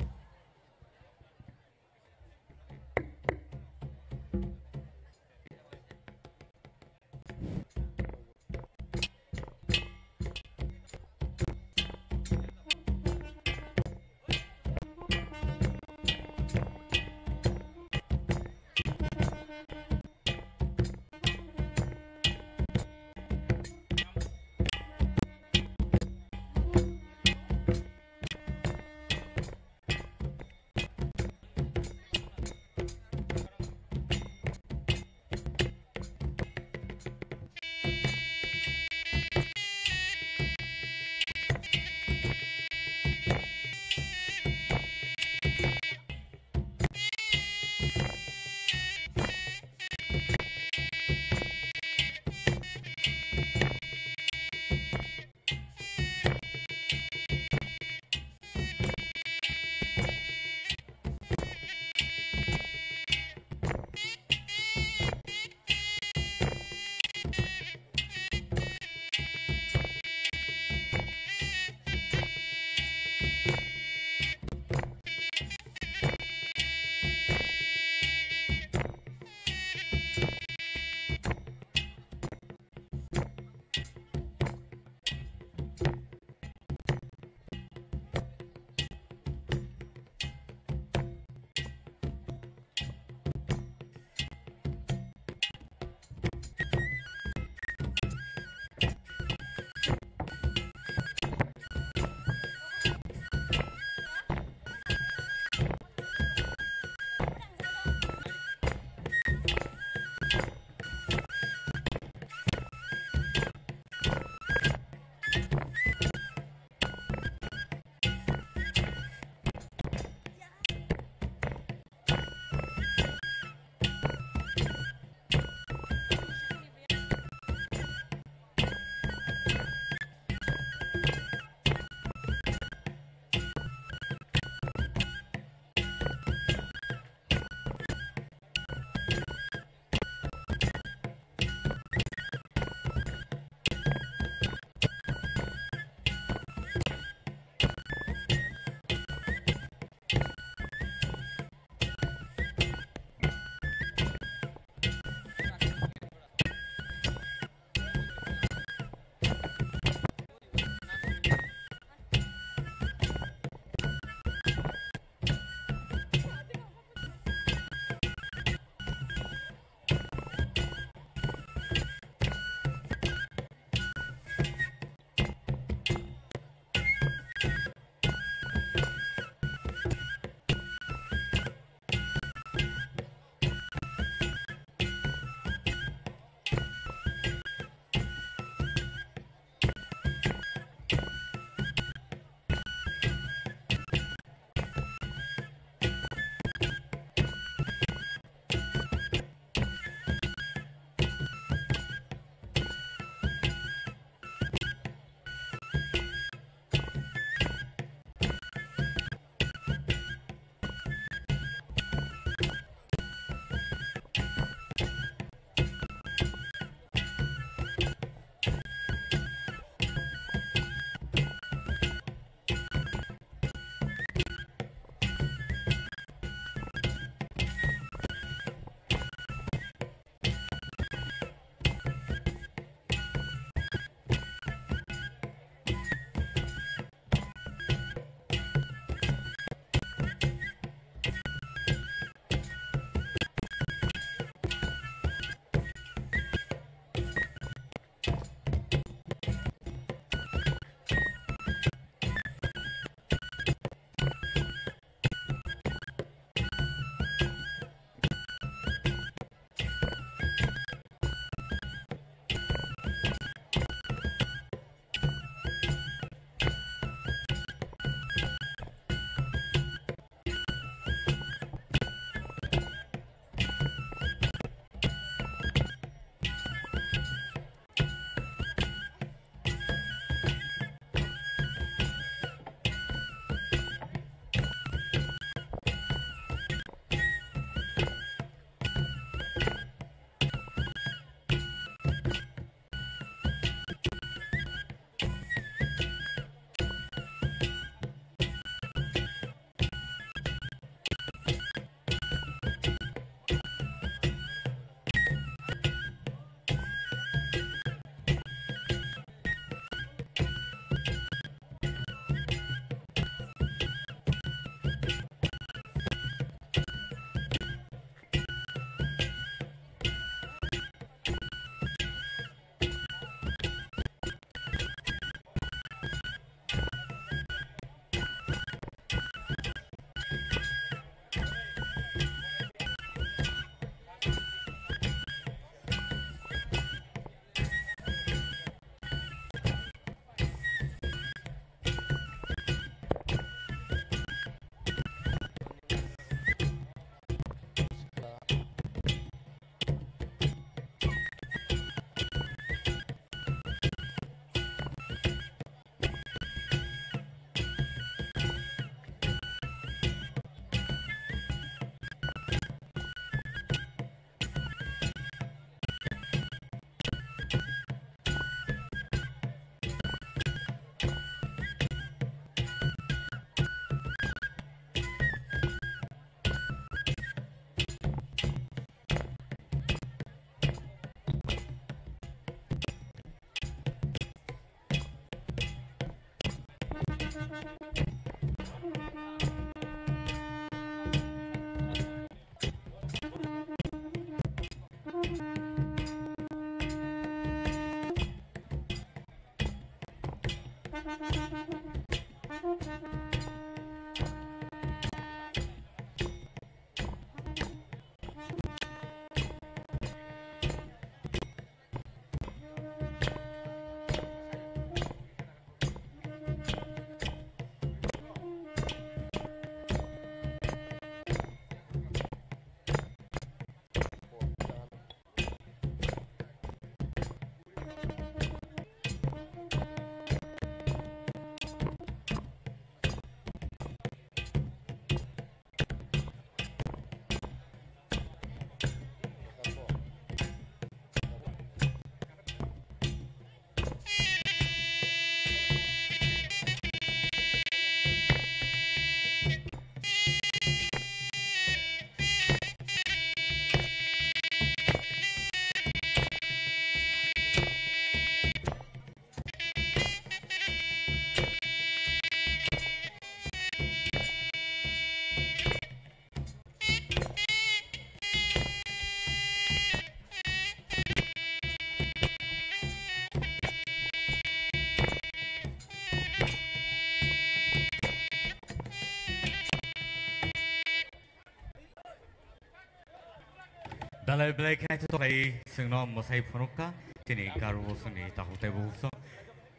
Belai belai khe naithotok khlai chwngno mwsai phunukha chini Garo bosongni takhuk tei bukhuk song.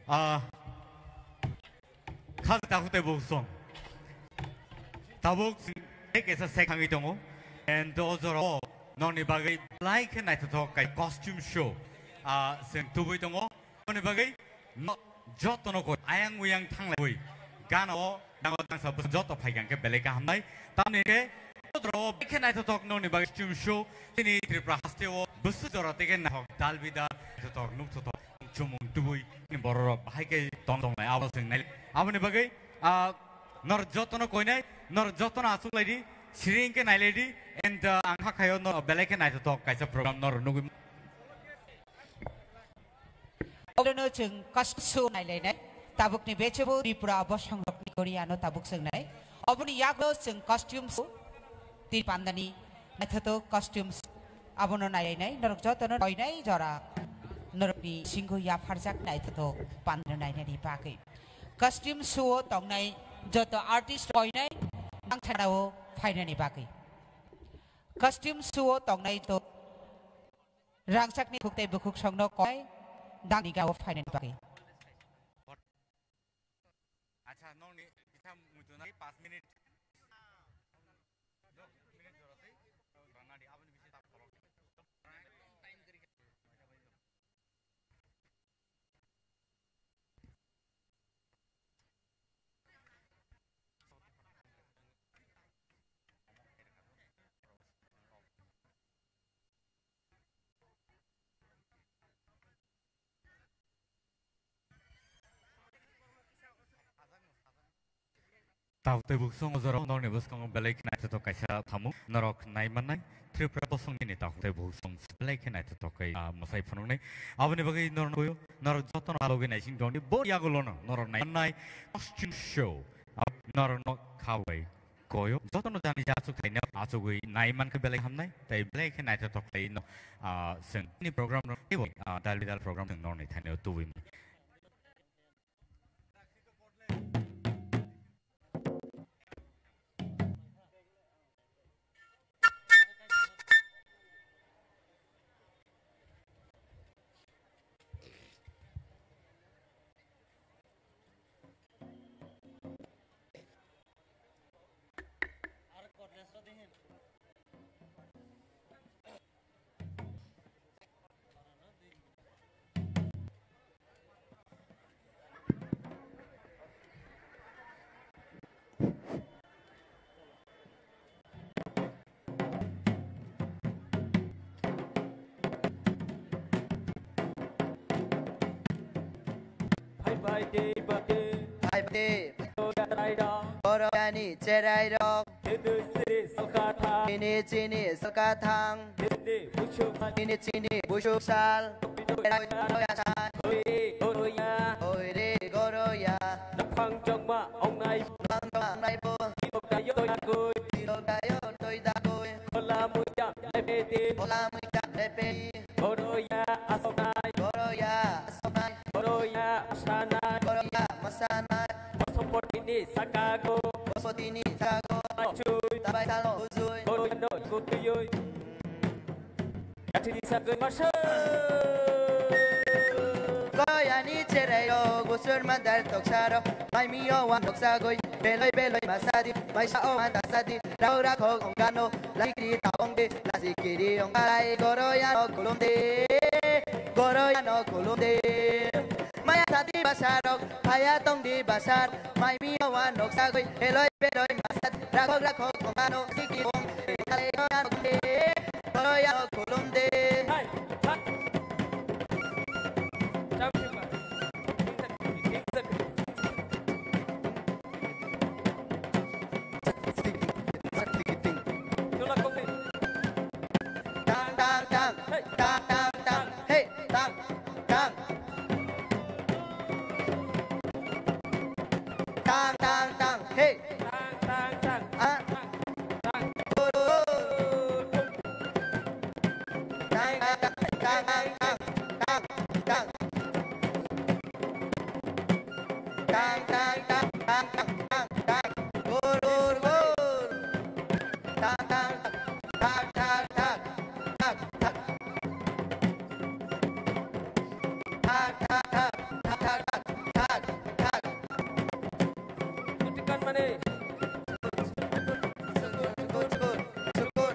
Ah, kha takhuk tei bukhuk song. Tabuk chwng tei kaisa sek thangwi tongo. And o jorao nokni bagwi belai khe naithotok kai costume show, ah, chwng tubui tongo. Aboni bagwi no jotono koi ayang uyang thanglaiwi gana o dango dangsa bwswk joto phaikha hwnkhe belai kaham nai. Tamni hwnkhe joto rok bekhe naithotok nokni bagwi chumsu chini Tripura haste o bwswk jora tei khe naithok dalbida naithotok nukthotok chumung tubui ni bororok bahai khe tong tongnai abo chwng nai. Aboni bagwi, ah, nor jotono koinai, nor jotono achuklaidi, siring khe nailaidi, and, ah, ang hakhaio nor belai khe naithotok kaisa program nor nugwi. Obono chwng costume show nailainai. Tabukni bechebo Tripura bosongrokni goriano tabuk chwng nai. Oboni yago chwng costume show. Tini pandani naithotok costume show. Abono nailainai. Norok jotono koinai jora. Norokni singho yapharjak naithotok pandano nainani bagwi. Costume show o tongnai joto artist koinai bangsanao phainani bagwi. Costume show o tongnai to Rangchakni khuk tei bukhuk songno koi dangni gao phainani bagwi. Acha, nokni kisa muchunai panch minute. Dos minute jorotwi ranadi, aboni bisi tak kolok. Tabuk tei bukhuk song o jorao norokni bwskango belai khe naithotok kaisa thamung norok nai mannai. Tripura bosongni tabuk tei bukhuk song belai khe naithotok khe, ah, mwsai phunuknai. Aboni bagwi norok nugwi norok jotono dalogwi naising tongdi bo yagulono norok nai mannai costume show norokno khabai. Koyo jotono jani ja achuk thaino achugwi nai mankhe belai hamnai tei belai khe naithotok khlai no, ah, chwng ni program rok teibo, ah, dal bidal program chwng norni thaino tubui mano. Phai phai tei bate. Phai phai tei. Cherairok. Borok yani cherairok. Chini chini salkathang. Chini chini busuk sal. Oi re goroya. Naphang chongma ongnai. Naphang chongma ongnai bo. Tiro kayo toi dagoi. Tiro kayo toi dagoi. Khola muya lepe de. Khola muya lepe. Goroya asonai. Goroya asonai. Goroya asanai. Goroya masanai. Sakago. Bosotini sakago. Achoi. Tabai salo ujui. Goroyano gotuyoi. Kathini sagoi masoi. Goroyani cherai rok, gusur mandar toksaro. Maimio wan toksagoi. Beloi beloi masadi. Maisa o manda sadi. Rao rakhok ongano. Lasikiri taongde. Lasikiri ongkalai. Goroyano kulumde. Goroyano kulumde. Maya sadi basarok. Phaya tongdi basar. Maimio wan toksagoi. Beloi beloi masadi. Rakhok rakhok ongano. Sikiri ong. Kalai goroyano kulumde. Goroyano kulumde. Hai, hai. Chao, chao. Tang, tang, tang. Hey. Tang, tang, tang. Hey, tang, tang. Tang, tang, tang. Hey. Tang, tang, tang. Ah. Tang. Tang, tang, tang, tang, tang, tang, tang. Tang, tang, tang, tang, tang, tang, tang. Gol, gol, gol. Tang, tang, tang, tang, tang, tang, tang, tang. Thak, thak, thak, thak, thak, thak, thak, thak. Tutikan mane. Sukur, sukur, sukur, sukur.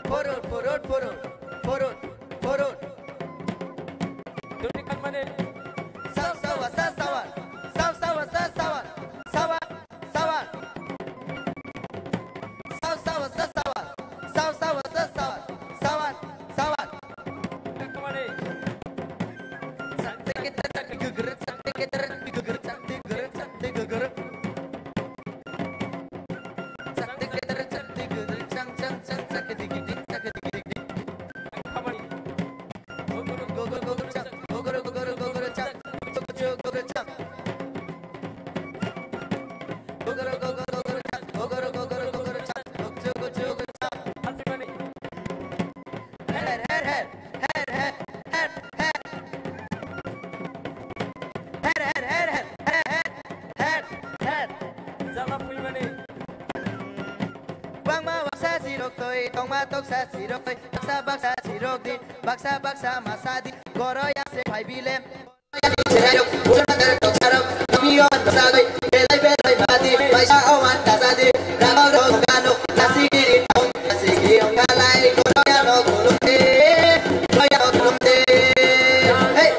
Forward, forward, forward, forward, forward. Tutikan mane. Saw, sawa, sa, sawa. Saw, sawa, sa, sawa. Sawa. Sawa. Saw, sawa, sa, sawa. Saw, sawa, sa, sawa. Sawa. Sawa. Guguruk, sakti guguruk, sakti guguruk, sakti guguruk, sakti guguruk. Sakti guguruk, sakti guguruk, chang, chang, chang, sakti gidik, sakti gidik. Gogoro, gogoro, chang. Gogoro, gogoro, gogoro, chang. Kuchu, kuchu, gogoro, chang. Gogoro, gogoro, gogoro, chang. Gogoro, gogoro, gogoro, chang. Kuchu, kuchu, gogoro, chang. Her, her, her. Her, her, her, her. Her, her, her, her, her, her, her, her. Jala puimani. Bangma waksa sirok toi, tongma toksa sirok toi, baksa baksa sirok di. Baksa baksa masa di, goro ya se phai bile. Belai belai masa di, maisa o man tasa di, rama ro gano, nasi giri tong, nasi giri ong kalai, goro ya no kulum de, goro ya no kulum de. Hey.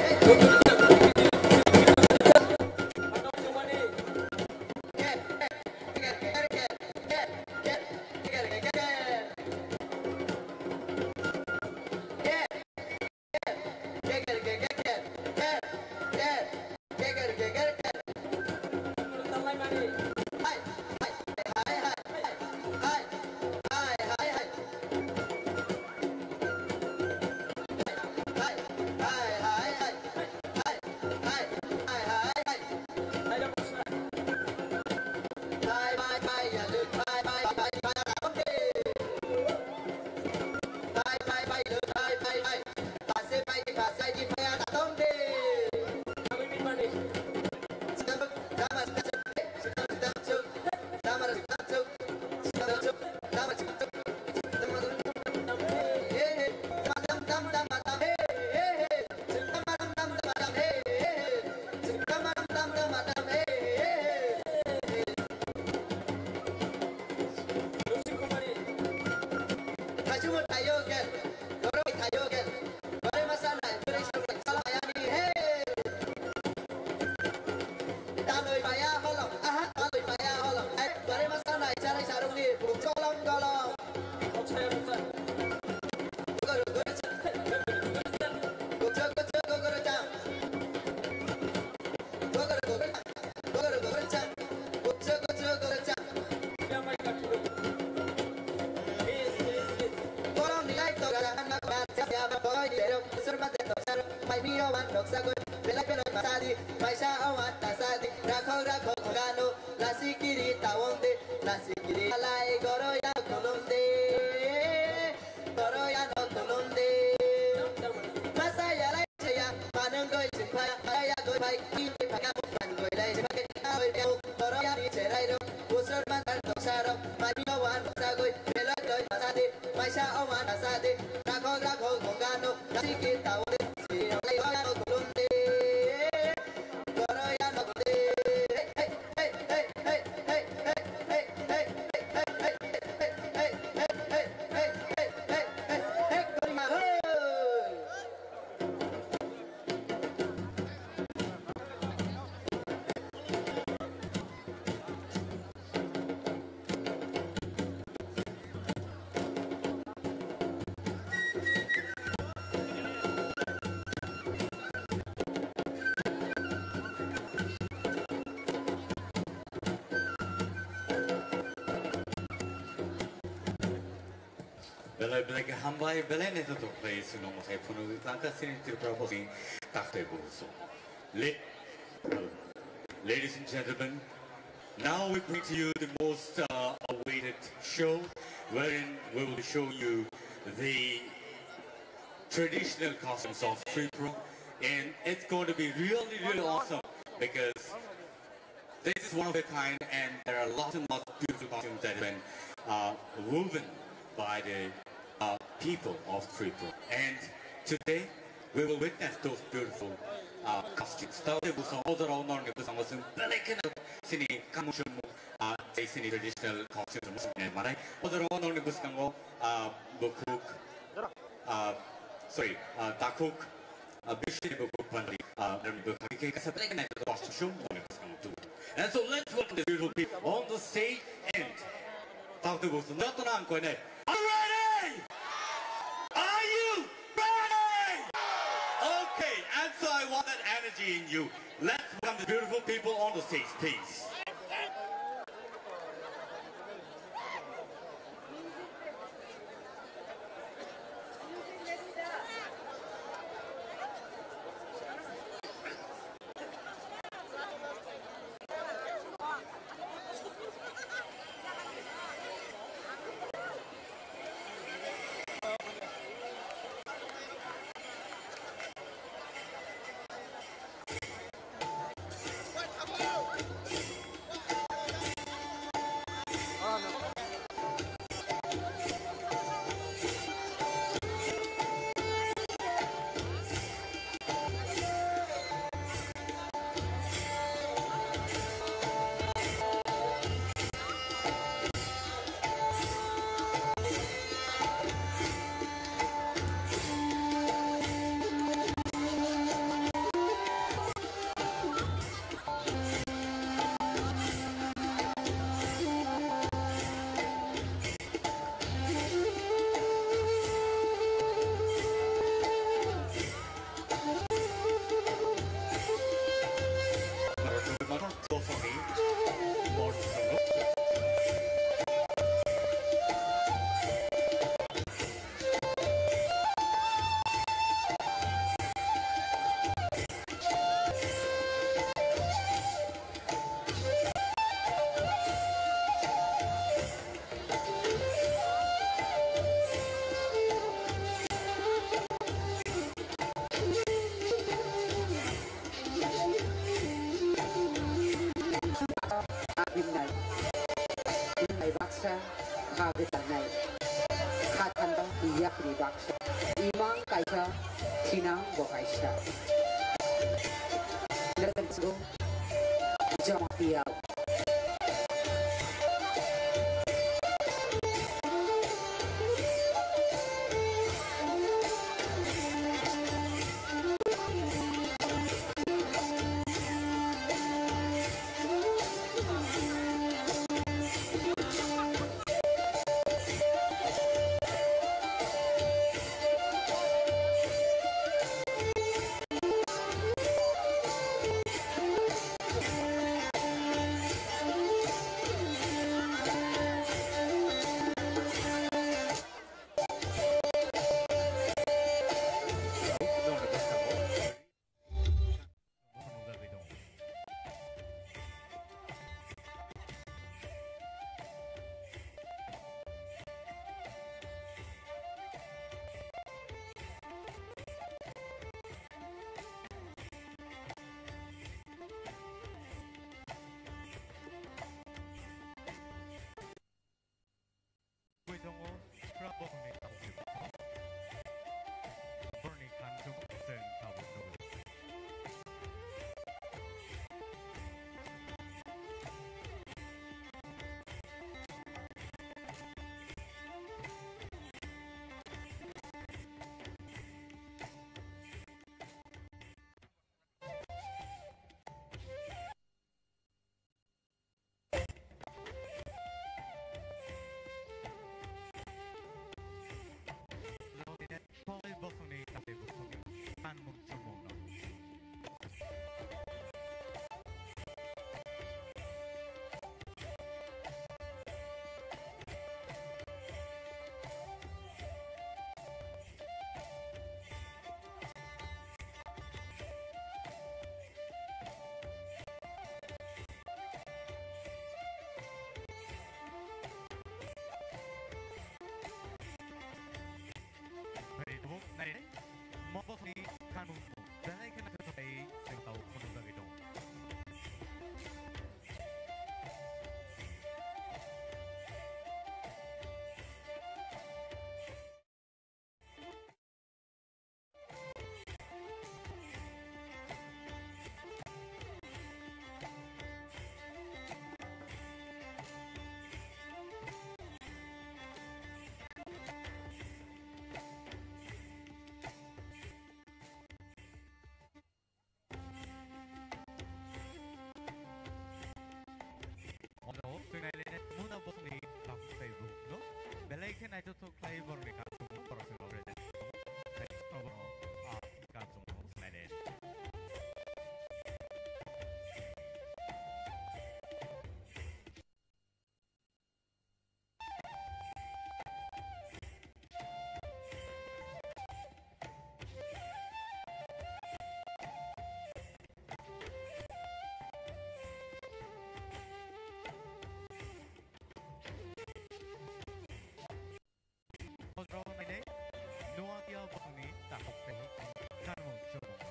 Maisa awan tasadi, rakhok rakhok gano, lasikiri tawong de, lasikiri alai goro ya kulum de. Toroya no tulum de. Masa ya lai cheya, manung goi chipha, ya goi bai, ki chipha, manung goi lai chipha, ke goi ya, toroya ni cherai. Belai belai khe hambai, belai naithothok khlai chwngno mwthai phunugwi tangkha chini Tripura bosni taktwi buso. Le-, Ladies and gentlemen, now we bring to you the most, uh, awaited show, wherein we will show you the traditional costumes of Tripura, and it's going to be really, really awesome because this is one of a kind, and there are lots and lots of beautiful costumes that have been, uh, woven by the, uh, people of Tripura. And today, we will witness those beautiful, uh, costumes. Tao te busa ojaro norni busa masung belai kheno sini kamu shumung, uh, tei sini traditional costumes masung manai. Ojaro norni busa kango, uh, bukhuk, uh, sorry, uh, takhuk, uh, bishni bukhuk panri, uh, norni bukhuk ke kasa belai kheno costume shumung norni busa kango tu. And so let's welcome the beautiful people on the stage and talk to us. Not to nang koine. Are you ready? Are you ready? Okay, and so I want that energy in you. Let's welcome the beautiful people on the stage, please. Bimnai, bimnai baksa, kha gwnangnai, kha thanda, yapri baksa, imang kaisa, thinang bo kaisa. Let's go. Joma piyao. naithothok khlai borokni kanchwlmung borok chwngno present khlaio. Tei borok, ah, kanchwlmung khlainai. Ojro nainai, Noatia bosongni takhuk tei kanmung chumung.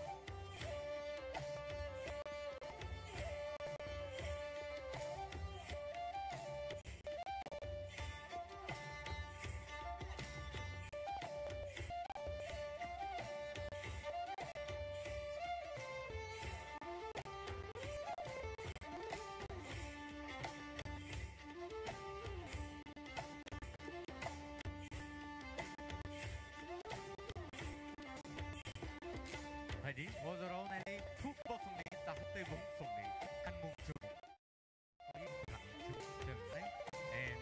Haidi, o jorao nainai thuk bosongni takhuk tei bosongni kanmung chumung. Chwng tei, eh,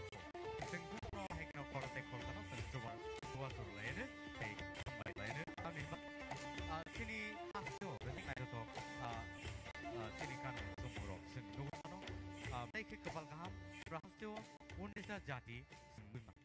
chwng buphang hai kheno khoroknwi khorokthano chwng chuba, chuba churu laino tei hambai laino. Tamni ba, ah, chini hasteo belai naithothok, ah, ah, chini kanmung chumung rok chwng nugwi mano. Ah, belai khe kwpal kaham, pura hasteo unisa jati chwng nugwi mano.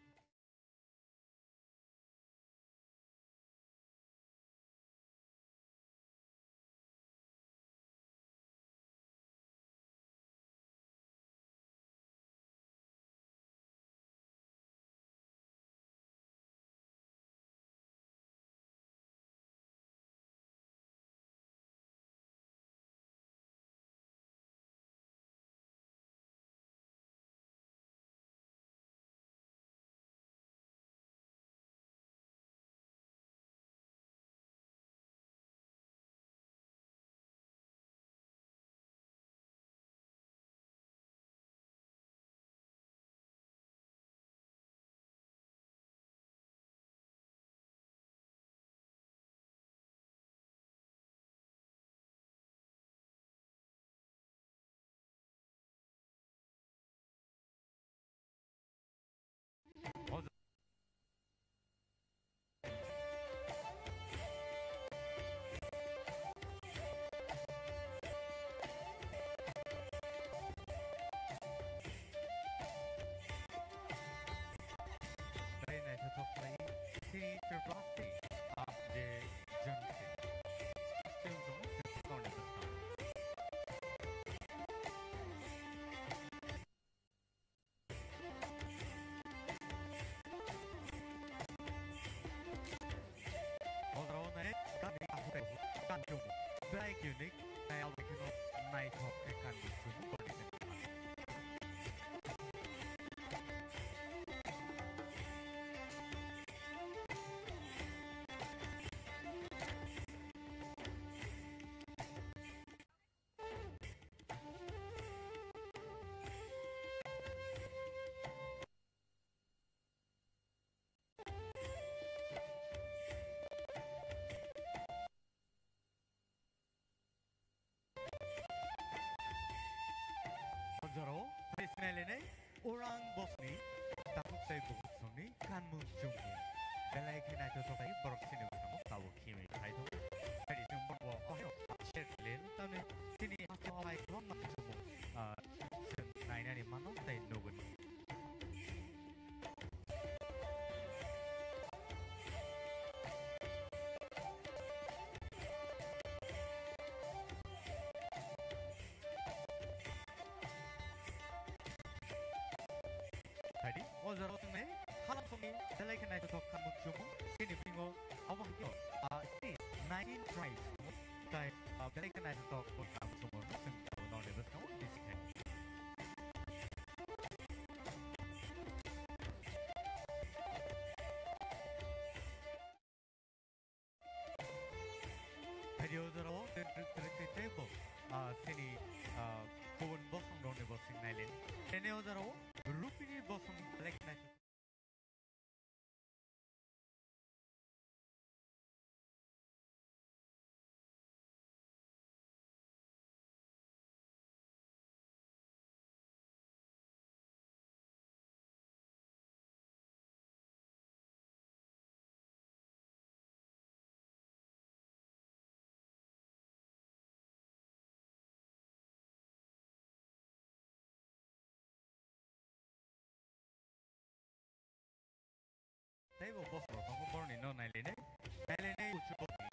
Tei naithothok khlai chini Tripura State, ah, je Junction. Still dong, still dong, still dong. Ojrao nai, kami aku teh, kan cuma. Belai unique, tei abo kheno naithok khe kanmung chumung condition. O jorao tei sinailainai orang bosni takhuk tei bukhuk songni kanmung chumung. Belai khe naithothok khlai borok chini bwskango tabuk himwi khai tongo. Hai chwng bo o hai rok share khlai tamni chini hasteo hai kwbangma chumung, ah, chwng nainani mano tei nugwi. Tadi, o jorao tongnai, halam songni, belai khe naithothok kanmung chumung, chini bisingo, abo hai khe, ah, chini nineteen tribes, tai, ah, belai khe naithothok kanmung chumung, chwng, nongni bwskango, bisi khe. Thaidi o jorao tei, tei, tei, tei, tei bo, ah, chini, ah, kubun bosong rokni bo sing nailen. Tene o jorao rupini bosong belai khe nai. Tei bo boss rok tongo boroni no nailainai. Nailainai uchu boroni.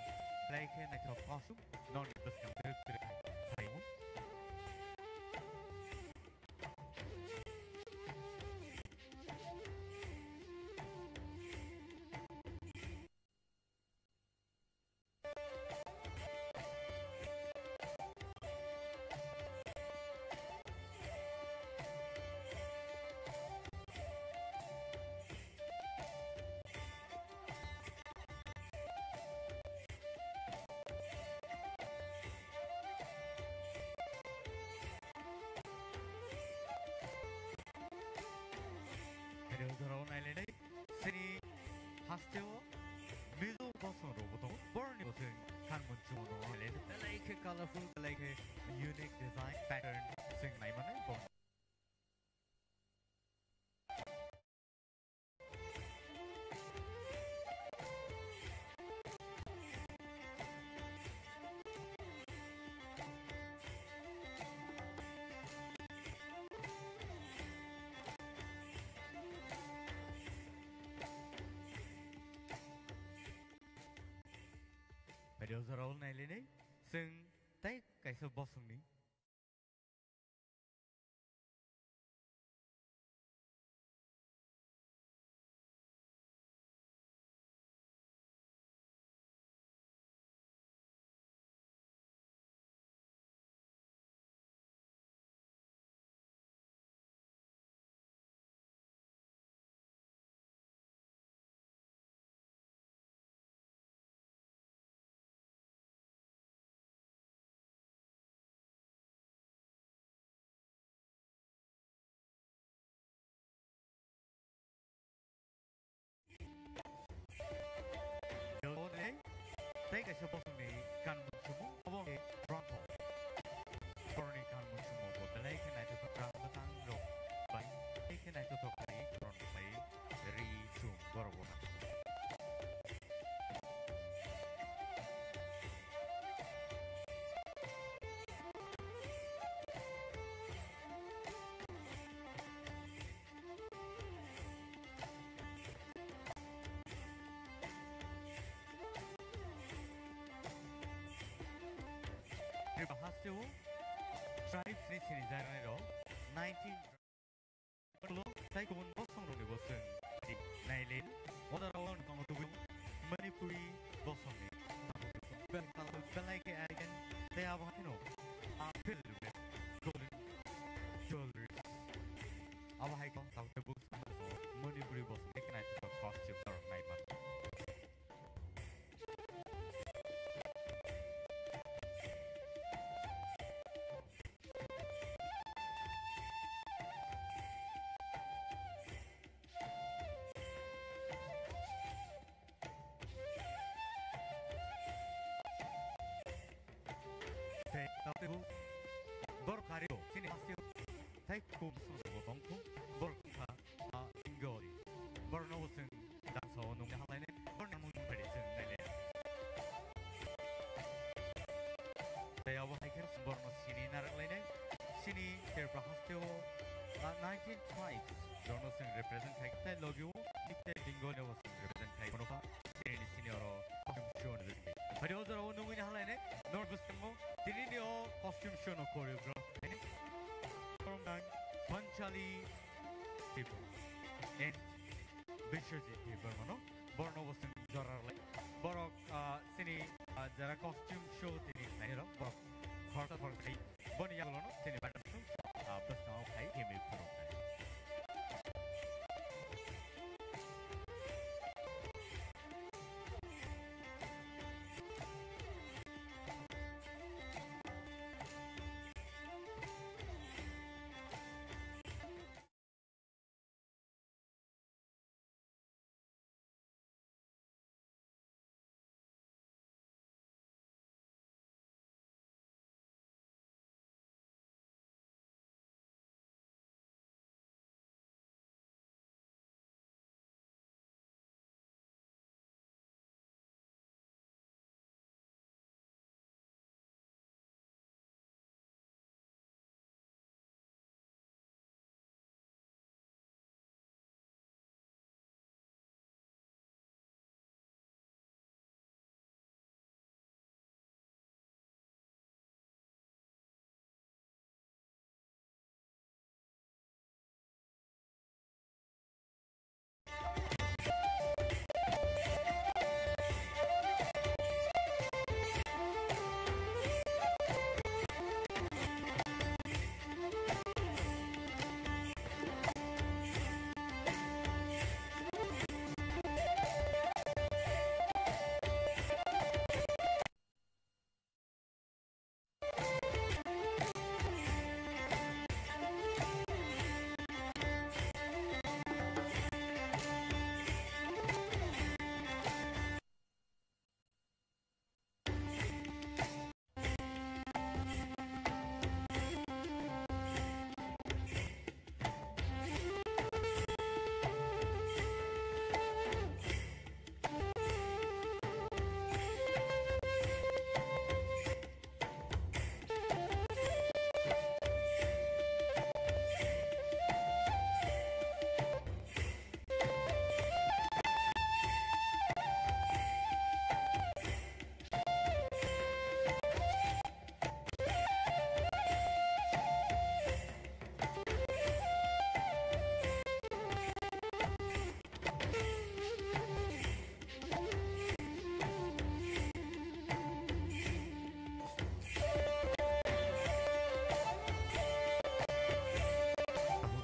Belai khe naithok kosuk norni bwskang twrwk twrwk khaio. Khairok jorao nailainai. Sini hasteo Mizo bosong rok bo tongo. Boroni bosong khan munchumo no nailainai. Belai khe colorful, belai khe unique design pattern sing naimanai bo. Video jorao nailainai, chwng tei kaisa bosongni. Tei kaisa bosongni kanmung chumung, obo wngkha Bronto. Boroni kanmung chumung bo belai khe naithothok, rang bwtang rok bai belai khe naithothok khlai, borok bai ri chum borok bo. Tripura hasteo tribes ni sinijaknai rok nineteen tei kubun bosong rokni bosong nailin. Oda rao tongo tubui Manipuri bosongni. Belai khe aiken tei abo haino apel golden jewelries. Abo hai khe tei bosong Manipuri bosong khe naithothok costume rok naiman. Tei tabuk borok kari o chini hasteo tei kum song bo tongkhu borok wngkha a Ingori. Borok no bo chwng Damsa o nungni hamlainai, borni mung phari se nai le. Tei abo hai khe borno sini narak lainai, sini Tripura hasteo, ah, nineteen tribes, borno sing represent khai, tei logi o, nikte bingo nebo sing represent khai, bono pa, sini ni sini oro, costume show ni jodi. Hari o jora o nungni hamlainai, nor bwskango, tini ni o costume show no choreograph, Panchali, Tripura. And Biswajit Debbarma no borno bo chwng jora rwlai. Borok, ah, chini, ah, jara costume show tini khlairok borok khoroksa khoroksa khai boni yagulono chini paithago, ah, bwskango khai himwi phunuknai.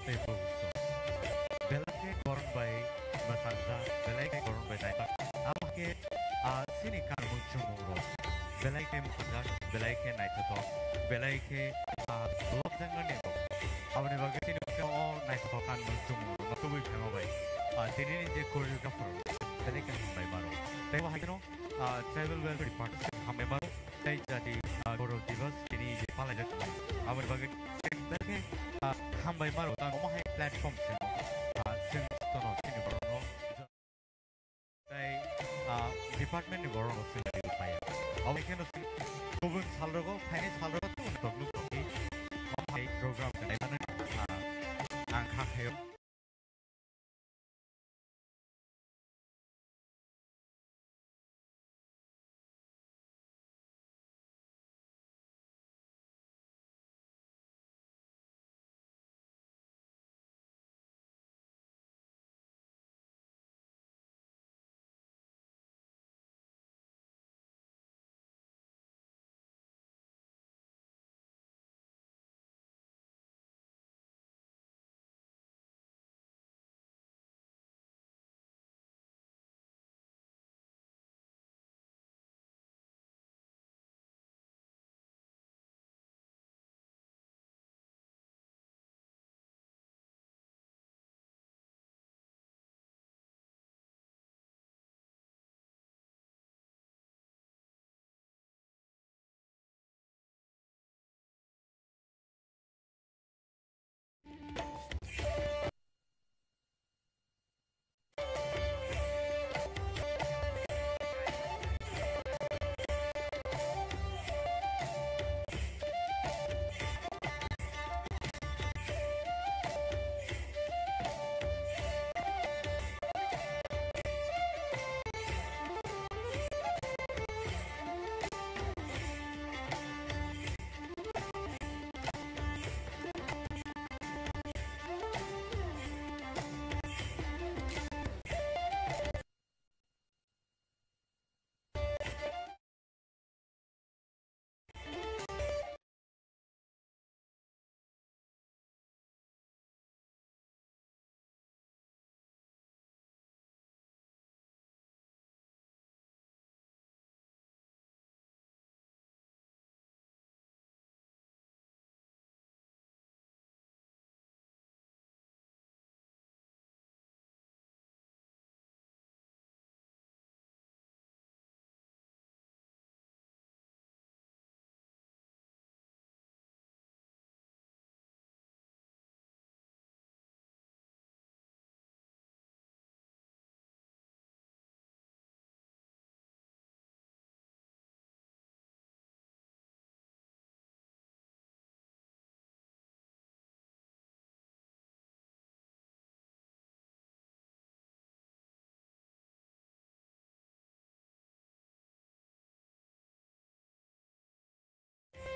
Belai khe boron bai mwsangjak, belai khe boron bai naijak. Abo khe, ah, chini kanmung chumung rok belai khe mwsangjak, belai khe naithothok, belai khe, ah, lobjaknani rok. Aboni bagwi chini o naithothok kanmung chumung rok no tubui phaima bai, ah, tini ni je choreographer belai khe hambai maro. Tei bo hai kheno, ah, Tribal Welfare Department hambai maro. Tei jati, ah, Gaurav Diwas tini je palaijak, aboni bagwi belai khe, ah, hambai maro. Tang omo hai platform se, ah, chwng tono chini borok no. Tei, ah, department ni borok rok chwng twi paiya. Abo hai kheno chwng kubun sal rogo, phainai sal rogo tei uansuk nuk tongdi. Omo hai program khlai mano, ah, ang kha khaio.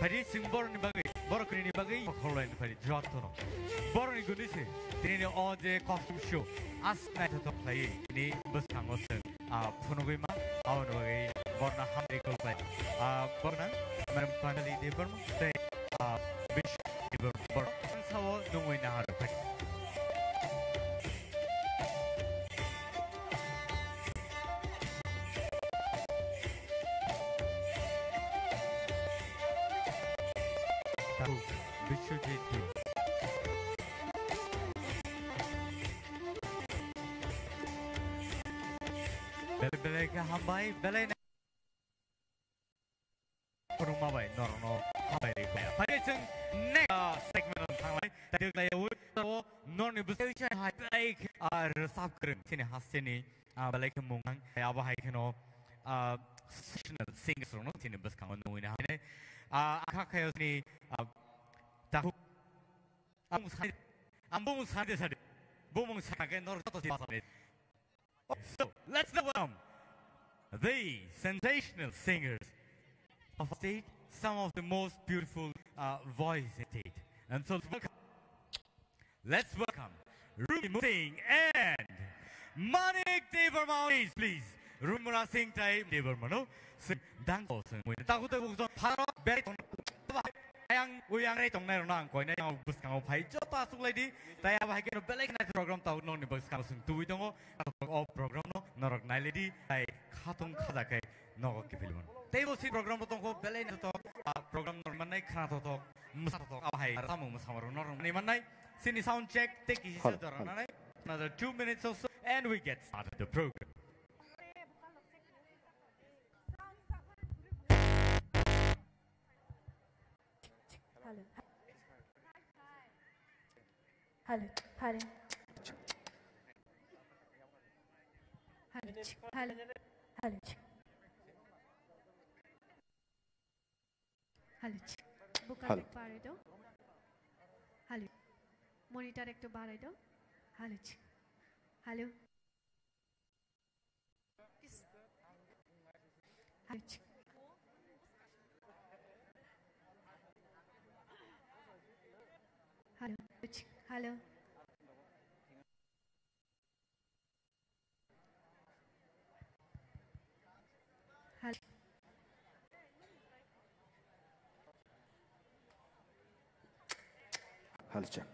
Phadi chwng borokni bagwi, borok kwrwini bagwi khorlaini phadi jotono. Borokni guni se tini o je costume show as naithothok khlaiwi tini bwskango chwng, ah, phunugwi ma, aboni bagwi borokno hambai kol khlai. Ah, borokno Madam Pranjali Debbarma tei, ah, Bishu Debbarma borok sao nungwi naharwi phadi. Tabuk Biswajit Deb. Belai belai khe hambai, belai. Khulumma bai norokno hambai rwi kha. Phai chwng next, ah, segment-o thanglai. Tei twklai yaui tabo norokni bwsai hai belai khe, ah, rwchap kwrwng chini hasteni, ah, belai khe mungkang. Tei abo hai kheno, ah, sensational singers rokno chini bwskango nungwi na hai. Ah, akha khayo chini, ah, takhuk. Ang sai, ang bumung sai de sadi. Bumung sai khe norok joto si basa. So, let's now welcome the sensational singers of state, some of the most beautiful, uh, voice in state. And so, let's welcome, let's welcome Rumi Singh and Manik Debbarma, please, please. Rumura Singh tai Debbarma no. Sing dang ko sing. Takutai bukjon pharo beri ton. Ayang uyang rei tongnai rokno ang koinai ang bwskango phai joto aswk lai di. Tai abo hai kheno belai kheno program tau nokni bwskango swng tubui tongo. O program no norok nai lai di tai khatung khaja khe nogo kiphilmon. Tei bo si program bo tongkho belai joto, ah, program norok mannai khna totok mwsa totok abo hai samung mwsa rok norok nai mannai. Sini sound check tei kisi jora nanai. Another two minutes or so and we get started the program. Hello. Hello. Hello. Hello. Hello. Hello. Vocal hello. Barai do. Hello. Monitor ekto barai do. Hello. Hello. Hello. Hello. Hello. Hello, check.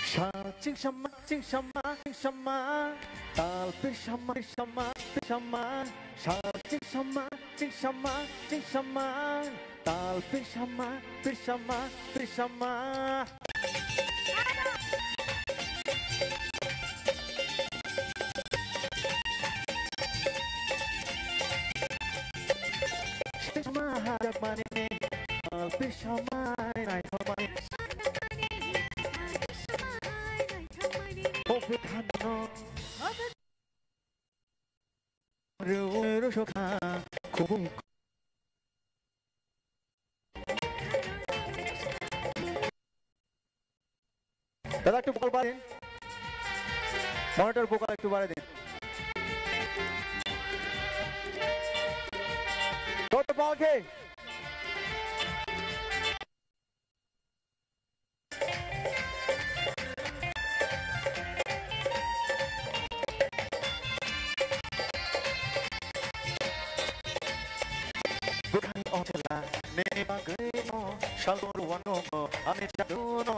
Sa ching sama, ching sama, ching sama. Tal pir sama, pir sama, pir sama. Sa ching sama, ching sama, ching sama. Tal pir sama, pir sama, pir sama. Sima hajak mani, alpi samai nai thamani. Obe khano. Ru, ru, sokha, khubung. দাদা, একটু ভোকাল বাড়ান। Monitor vocal একটু বাড়াই দিন। কত পাওয়া খেয়ে? Bwkhani o chwla nini bagwi no salgo rwano ani jadu no.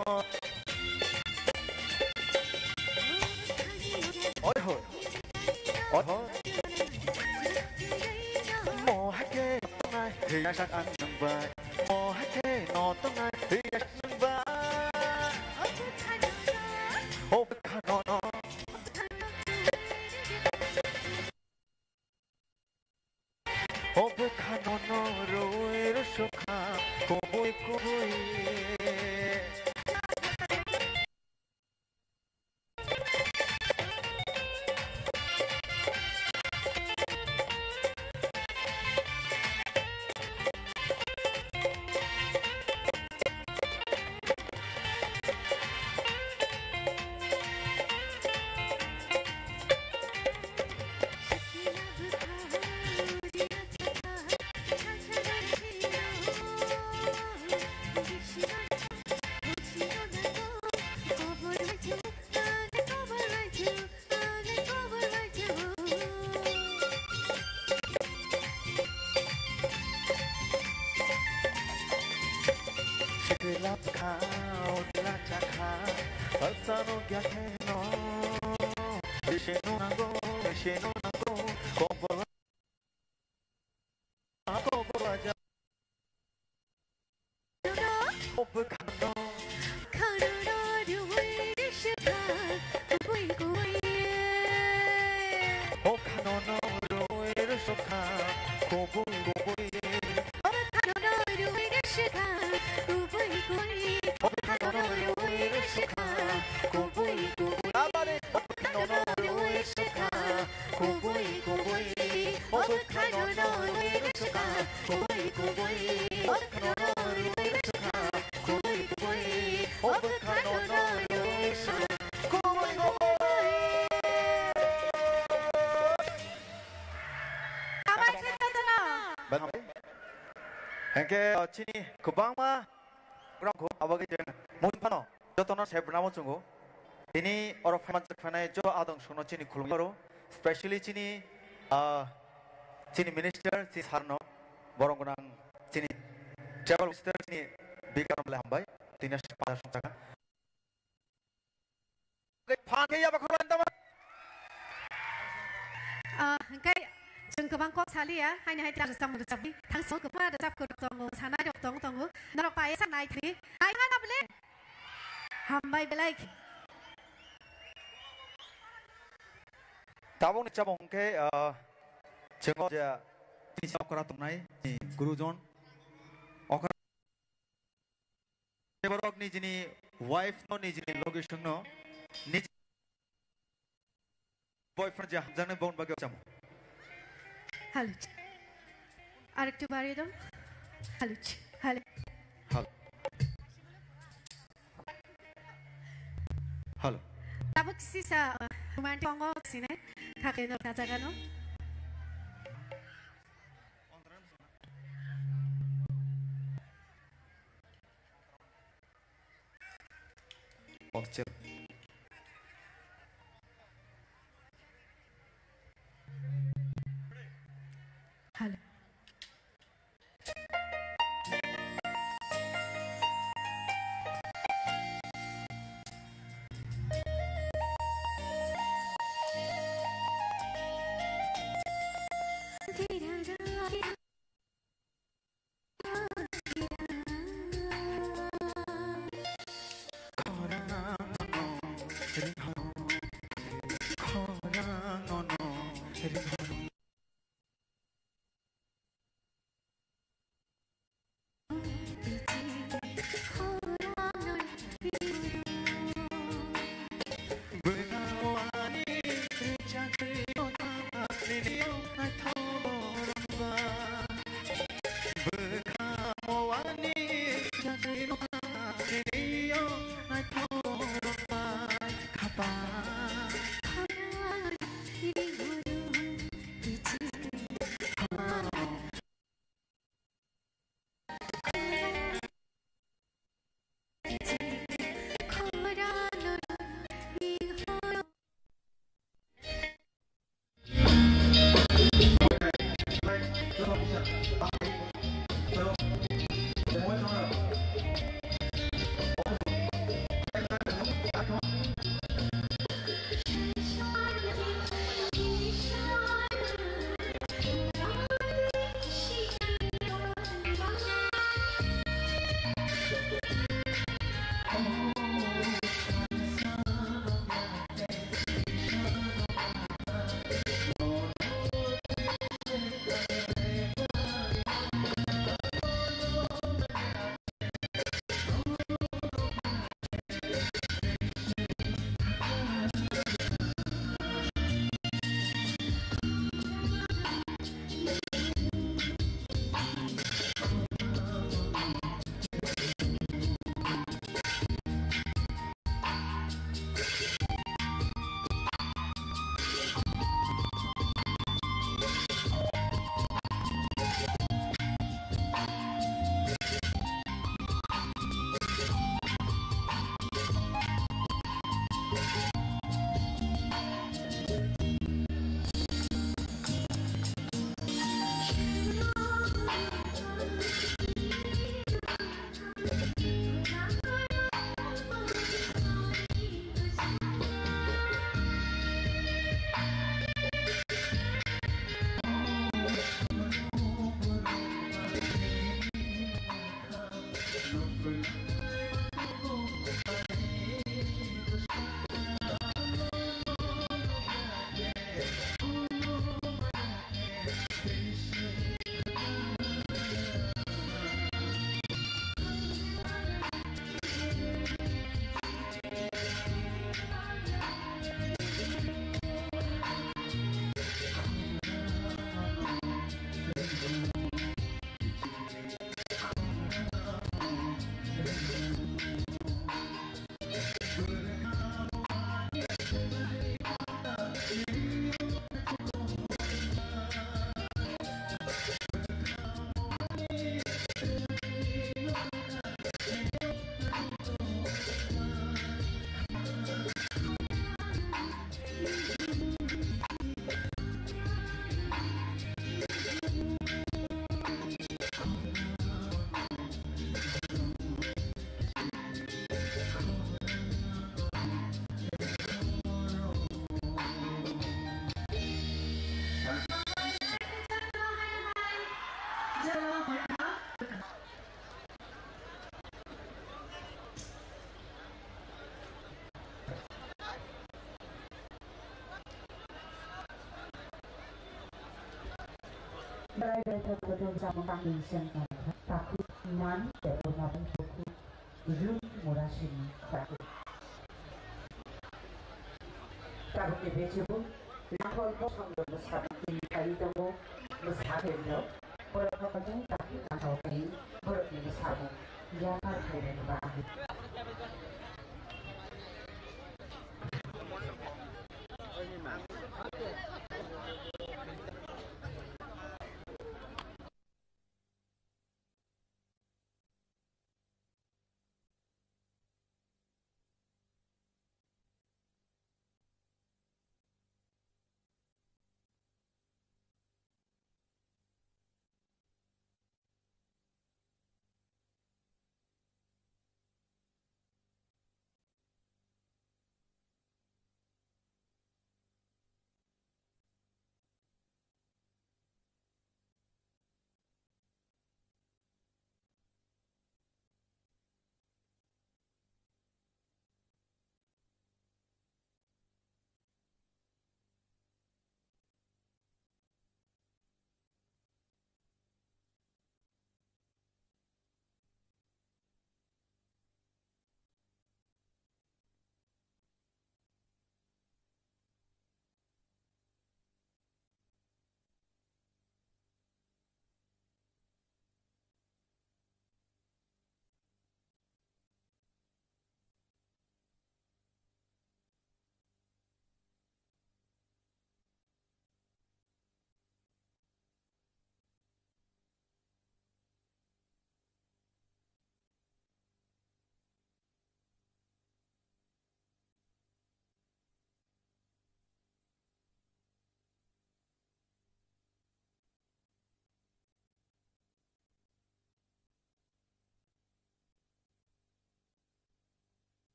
Oi hoi, oi hoi. Mo hake tongai hiya sak ang nang bai. Mo hake no tongai hiya sak nang bai. O bwkhano no. O bwkhano no rwi rwsukha kubui kubui. Sikla bwkha, o tila chakha, asano kya kheno. Rishino nango, rishino nango, kobol, kobol aja. O Kubui kubui. O khano no roi rwsukha, kubui kubui. O khano no roi rwsukha, kubui kubui. O khano no roi rwsukha, kubui kubui. Abare. O khano no roi rwsukha, kubui kubui. O khano no roi rwsukha, kubui kubui. O khano no roi rwsukha, kubui kubui. O khano no roi rwsukha, kubui kubui. Hambai khe jotono. Hingke, uh, chini kwbangma program kho abagwi chwng mui phano jotono se bwnamo chwngo. Tini oro phaiman chwk phainai jo adong suno chini khulumjaro, specially chini, uh, chini minister, chini sir no, borong gwnang chini travel minister, chini Bikaram le hambai, tini pada song chaka. Phan khe yaba khorang tama. Ah, hingke chwng kwbang kok saliya, haini hai ta rwchapmung rwchapdi. Thangso kwbangma rwchapkwrwk tongo, sanai rok tong tongo. Norok pai sa nai thri. Nai ma na bole. Hambai belai. Tabukni chabung khe, ah, chwng o je tini okra tongnai, ni gurujon. Okra Borok nijini wife no, nijini location no, nij boyfriend je hamjaknai boni bagwi chamo. Halo. Arektu bari do. Halo. Halo. Halo. Halo. Tabuk sisa, uh, romantic tongo sine. Thakeno sajagano. Halo. Chwrai bai khe bodol samung tangwi seng tongkha. Takhuk man tei rwma bumthokhu Jun Murasini khorang. Tabukni bechebo Nangkol bosong rok bwsarok tini kaiwi tongo, bwsarok rok borok no kajang tangwi tangkha kaiwi borokni bwsarok yakar khairokni bagwi.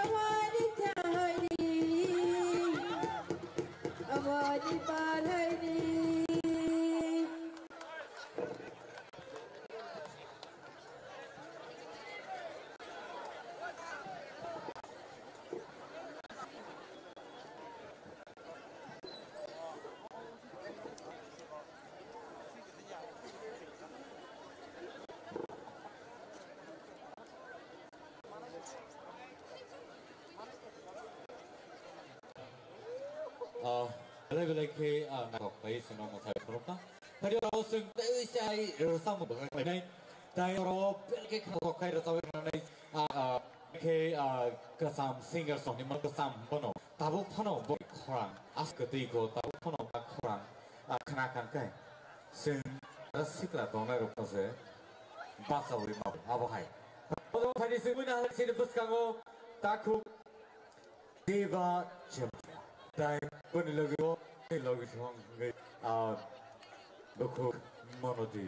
Awani tahai, awani palhai ni. Ah, belai belai khe, ah, naithok khlai chwngno mwthai phunukna. Phai oro chwng tei se hai rwchapmung bo khlainai. Tai oro belai khe khnathok khai rwchapwi rwnai, ah, ah, khe, ah, kwcham singer songni mano kwcham bono. Tabuk phano bo khorang as kwtwi kho, tabuk phano ba khorang, ah, khna kang khe. Chwng sikla tongnai rokno se bachaui mao abo hai. Obo phaidi se buina hai sini bwskango takhuk Deba Chemcha. Tai boni logi o, boni logi song hwngwi, ah, bukhuk Monoti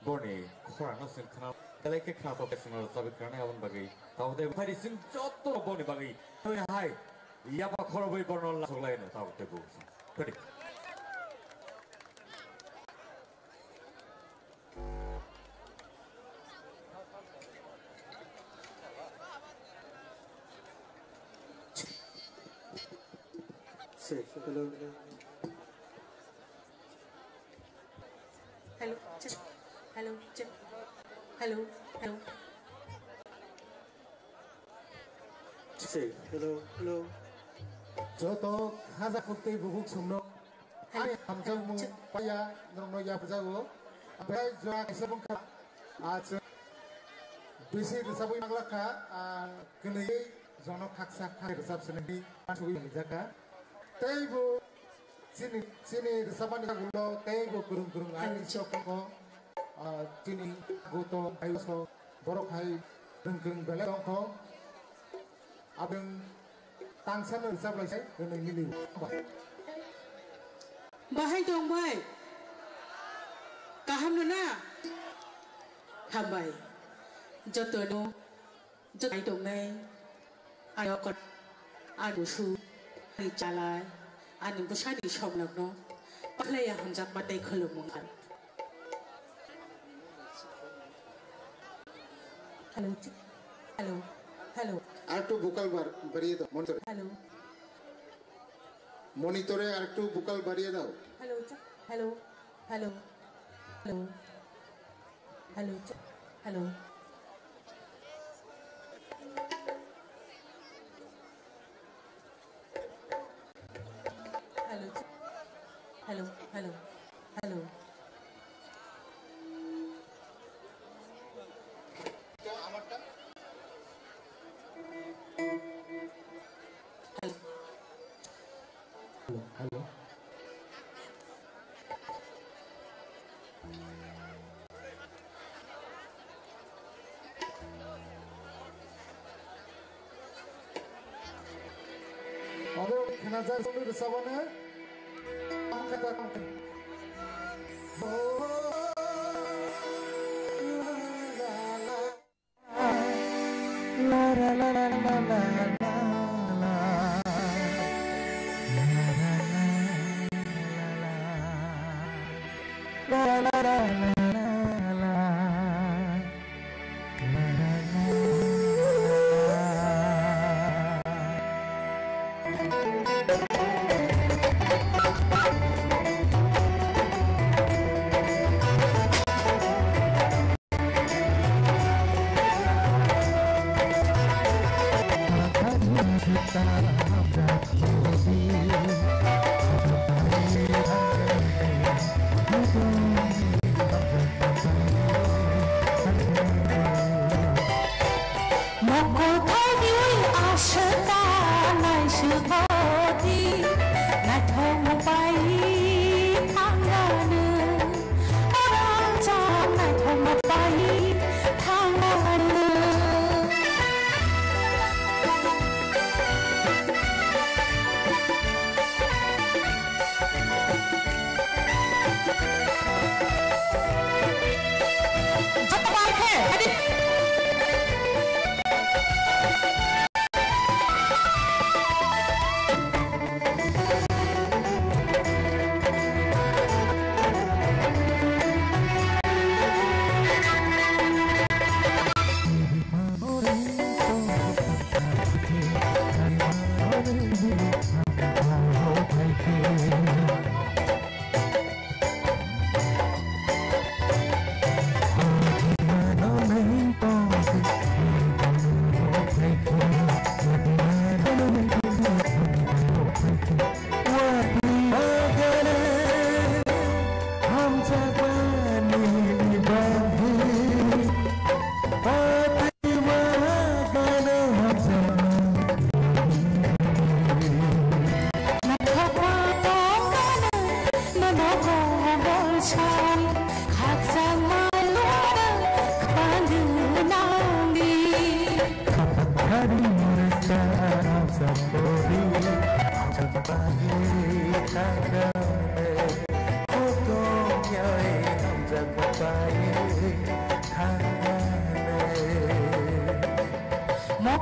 boni khorangno chwng khna, belai khe khna tok khe chwngno rwchapwi khna aboni bagwi. Tabuk tei phaidi chwng joto boni bagwi. Hai, yaba khorobwi borno lasoklaino tabuk tei bukhuk. Phaidi. Hello. Hello, check. Hello, check. Hello, hello. Hello, hello. Joto khaja kuktwi bukhuk songno. Hello, ani hamjakmung hello, check. Paya norokno yapjago. Belai jora kaisa bwkha. Acha. Bisi rwchapwi manglakha, ah, kwnwi jono khaksa kha rwchap swnamwi mansugwi mangjaka. Teibo chini, chini rwchapmani ulo teibo kwrwng kwrwng hello, artist check. Tongo. Ah, chini Gautam Ayuso borok hai kwrwng kwrwng belai tongkho. Abwng tangsa no rwchap lai sai, rwnwi mili. Bahai tong bai. Kaham no na? Hambai. Joto no, joto ai tong nai. Ayo kon. Ani su. Ani chalai. Ani bwsani somlokno. Pahlaiya hamjakma tei khulumung. Hello, hello, hello. Ar tu vocal bar, bariye do, monitor. Hello. Monitor e ar tu vocal bariye do. Hello, hello, hello, hello. Hello, hello. Hello, hello, hello, hello. Hello. Hello, hello. Abo khenajak songwi rwchapmano.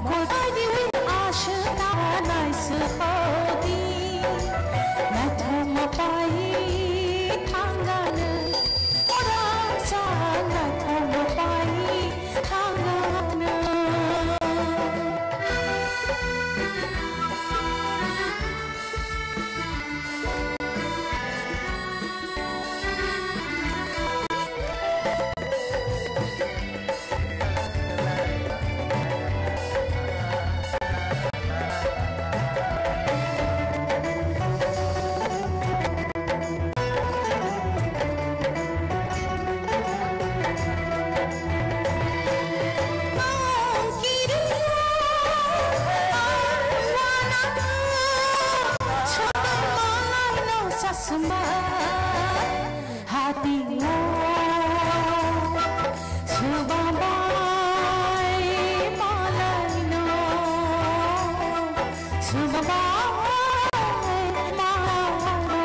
Mokol bai di win aswk ta nai swk di. Naithok ma pai thangano. Orang sa naithok ma pai thangano. Hati o. Swbabai malaino, swbabai malaino.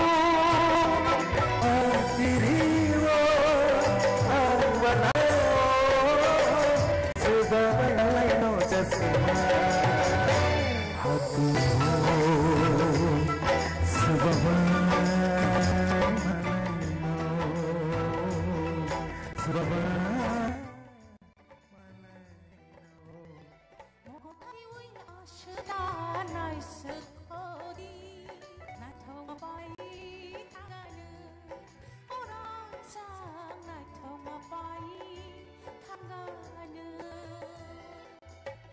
Ang tiri o, ang banaino, swbabai malaino chasma. Hati o, swbabai malaino, swbabai. Mokol bai win aswk ta nai swk di. Naithok ma pai thangano. Orang sa naithok ma pai thangano.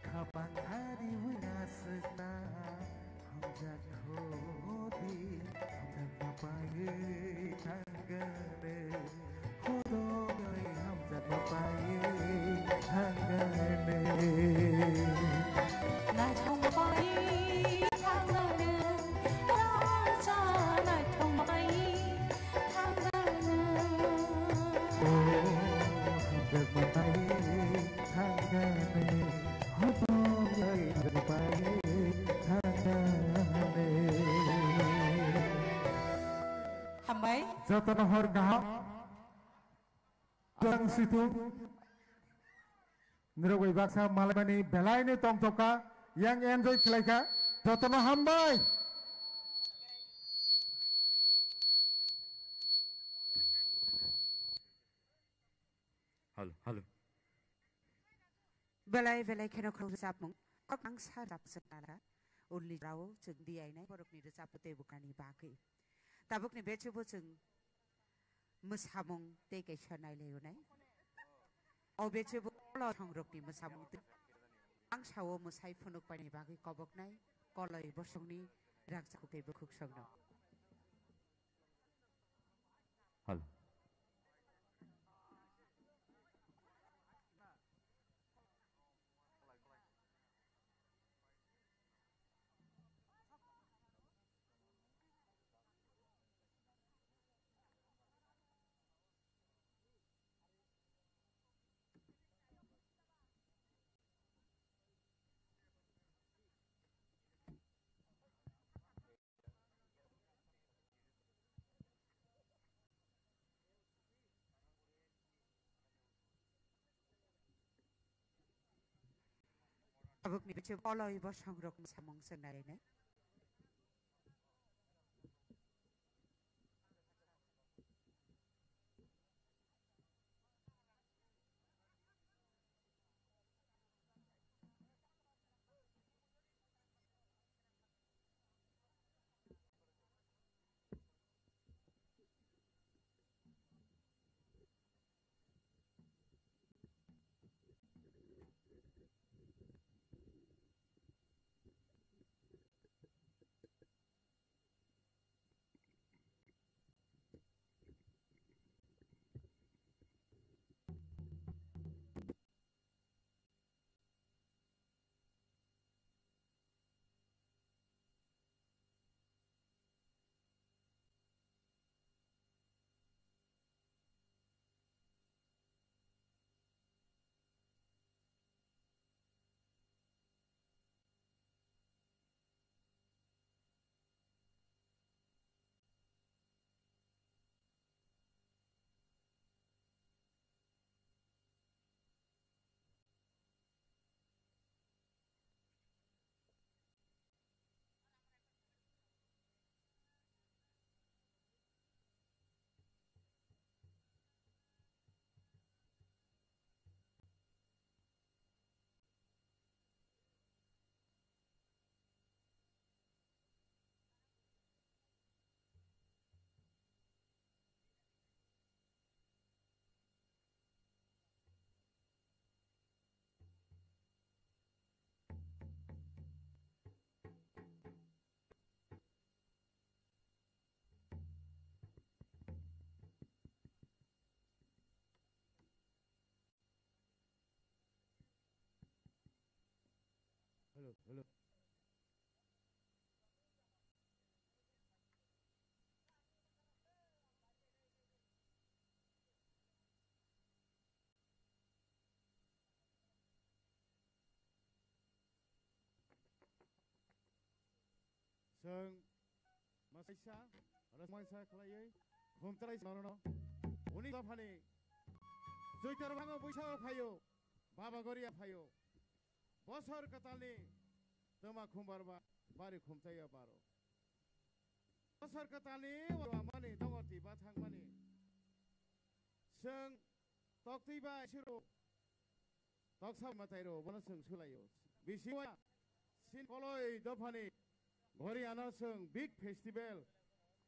Khapang hari wina swkna hamjak thodi, hamjak ma paiwi thangane. Hodoi hamjak ma paiwi thangane. Naithok ma paiwi thangane, rasa naithok ma paiwi thangane. O, hamjak ma paiwi thangane, hodoi hamjak ma paiwi thangane. Hambai. Jotono hor kaham. Ang situ. Nirok bai baksa malaimani belaini tongthoka, yang enjoy khlaikha. Jotono hambai. Halo, halo. Belai belai kheno khorok rwchapmung. Kok ang sa rwchap swnala. Ulni rao chwng diyainai borokni rwchapmung tei bwkhanani bagwi. Tabukni bechubo chwng mwsamung tei kaisa nailaio nai. O bechubo koloi thongrokni mwsamung tei ang sao mwsai phunukpaini bagwi koboknai koloi bosongni rangchakukhe bukhuk songno. Halo. Tabukni bichuk koloi bosongrok mwsamung chwng nailainai. Hello, hello. Chwng masaisa, rasmaisa khlaiwi khumtrai norno. Uni dophani Choitor bango buisao phaio, Baba Goria phaio. Bosor kwtalni twma khumbar ba bari khumchaya baro. Bosor kwtalni wamani dongoti ba thangmani. Chwng toktwi ba isiro toksa matai ro bono chwng sulaio. Bisi wa sin koloi dophani Ghori ano chwng big festival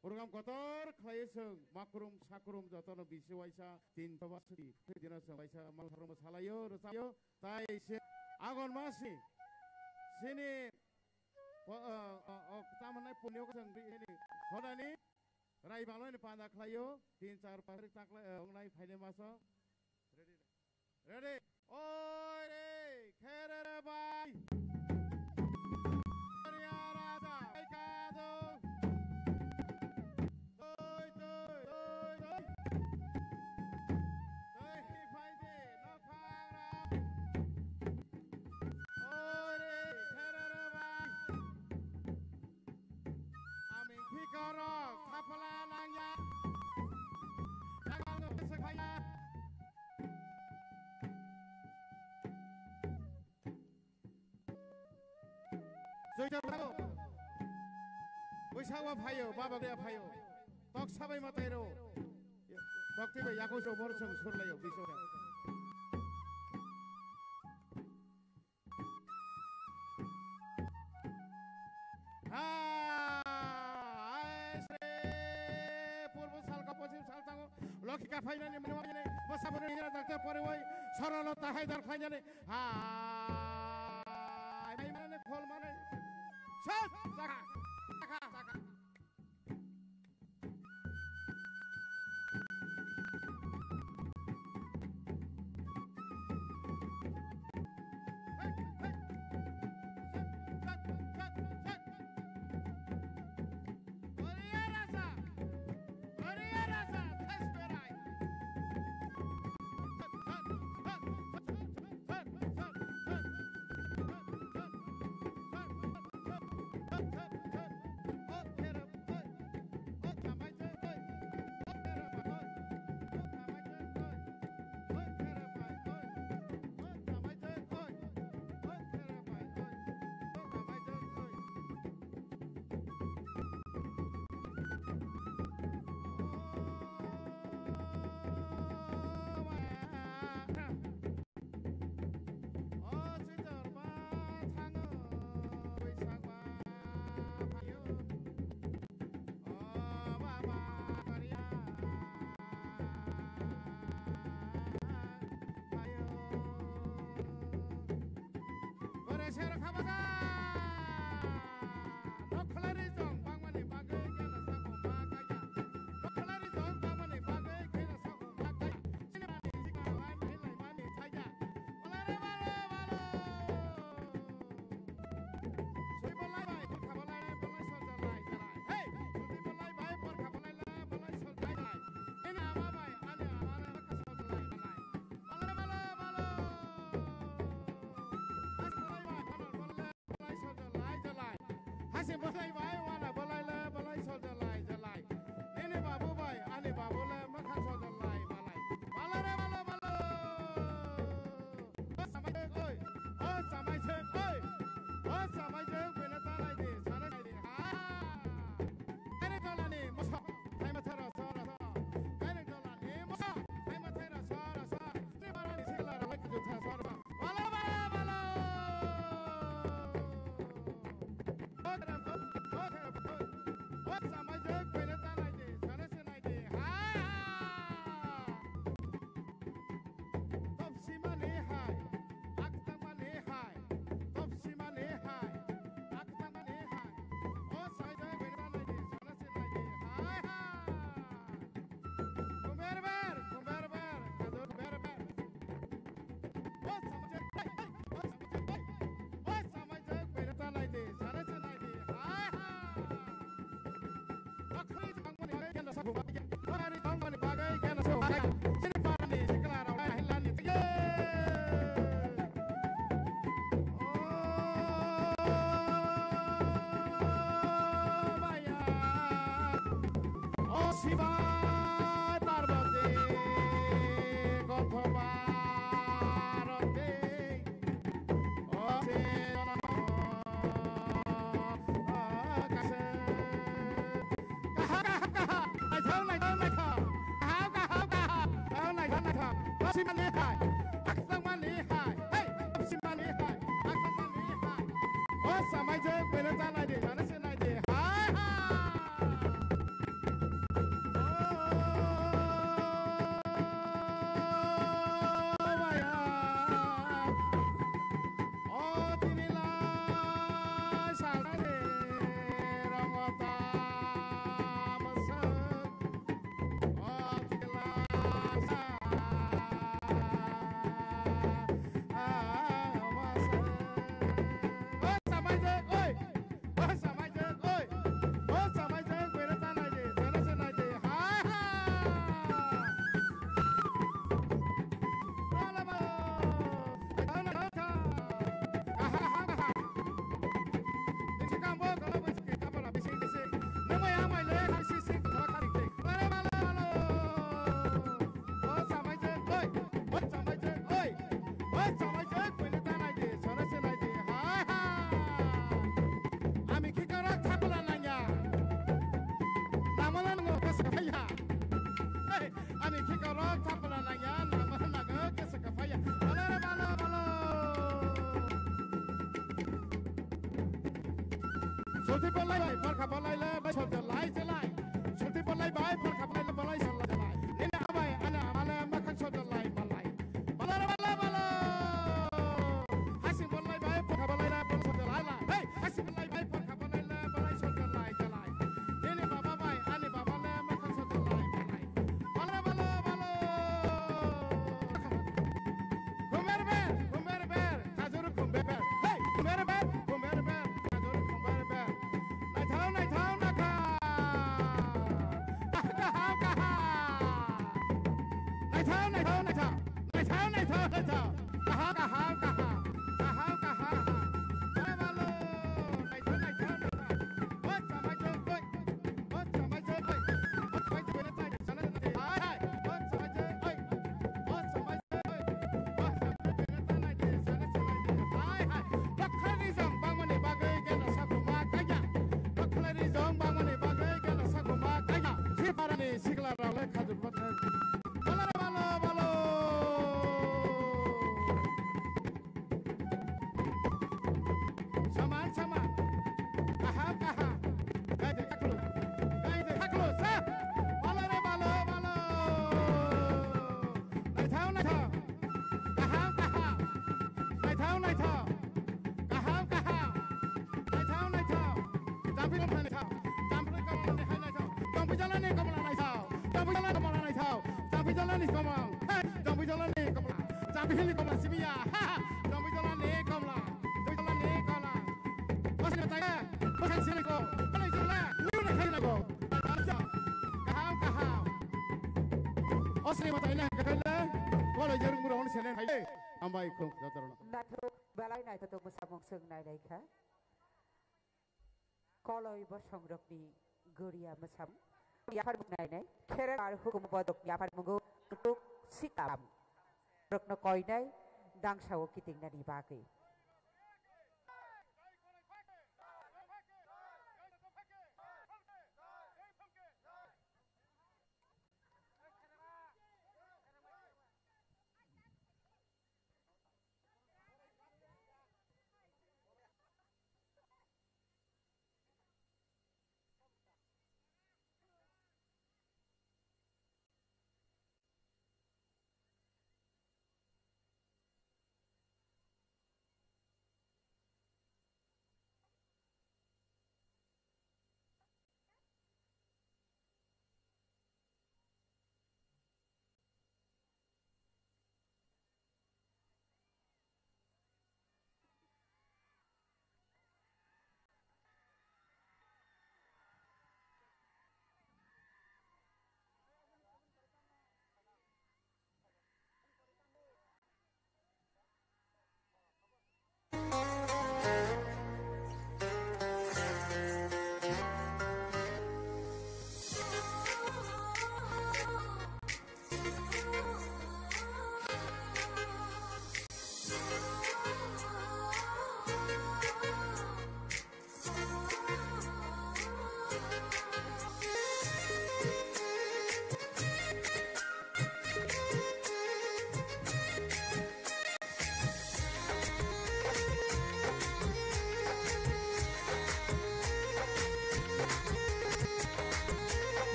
program kotor khlaiwi chwng makrum sakrum jotono bisi waisa tin toba suti dino chwng waisa mal sakrum salaio rwchaio tai se agon masi sini po-, o, o, o, tamo nai punyo chwng bini hodani rai banglaini panda khlaio tin char parik takla, eh, ongnai phaini maso. Ready? Ready? Oi re, khere re bai. Ria raja, bai kado. Toi, toi, toi, toi. Toi, hi phai de, no phang ra. Oi re, khere re bai. Ami khikorok khapla nangya. Jagal no se khaya. Joita thago. Buisao phaio, baba gaya phaio. Tok sabai matai ro. Tok tibai yago so bor song surlaio, biso. Ha, ai se, purbo sal ka pochim sal tango, lokhi ka phainani mani wajani, bo saboni hira dakte pore wai, sorolo tahai dar khlainani, ha, ai mai mani khol mani, sal, saka, saka, saka. Shiva Parvati Gothoba Rati. Ami khikarok thapla nangya. Namala nungo kasa phaya. Hey, ami khikarok thapla nangya. Namala nungo kasa phaya. Balo re balo balo. Sulti bolai bai, pharkha bolai le, bai solta lai chelai. Sulti bolai bai, pharkha bolai le, bolai solta chelai. Nini abai, ana amale, makhang solta lai, balai. Balo re balo balo. Hasing bolai bai, pharkha bolai le, bolai solta lai lai. Hey, hasing bolai bai, pharkha bolai le, bolai solta lai chelai. Nini baba bai, ani baba le, makhang solta lai, balai. Balo re balo balo. Khumber ber, khumber ber, kajuru khumber ber. Hey, khumber ber, khumber ber, kajuru khumber ber. Naithao, naithao, naithao. Kaham, kaham. Naithao, naithao, naithao. Naithao, naithao, naithao. Kaham, kaham, kaham. Kaham, kaham. Balo, balo. Naithao, naithao, naithao. Oi, chamai, chamai. Sikla rok le khajur pathar. Balo, balo, balo. Saman, saman. Kaham, kaham. Gai de khaklo. Gai de khaklo, sa. Balo re, balo, balo. Naithao, naithao. Kaham, kaham. Naithao, naithao. Kaham, kaham. Naithao, naithao. Jampui kom naithao. Jampui kom naithao. Jampui jalani kom naithao. Jampui jalani kom naithao. Jampui jalani kom. Hey, jampui jalani kom. Jampui hini kom sibiya. Ha, ha. Jampui jalani kom. Jampui jalani kom. Bosai taya. Bosai sini kom. Bosai sini kom. Niu na khai na kom. Kaham, kaham. Osni matai na kakhai le. Wala jarung mura on senen hai. Ambai khum jotorno. Naithok belai naithotok bwsamung chwng nailaikha. Koloi bosongrokni goriya mwsamung. Yapharmung nainai. Kherek ar hukum bodokni yapharmungo kutuk sitalam. Rokno koinai dangsao kitingnani bagwi.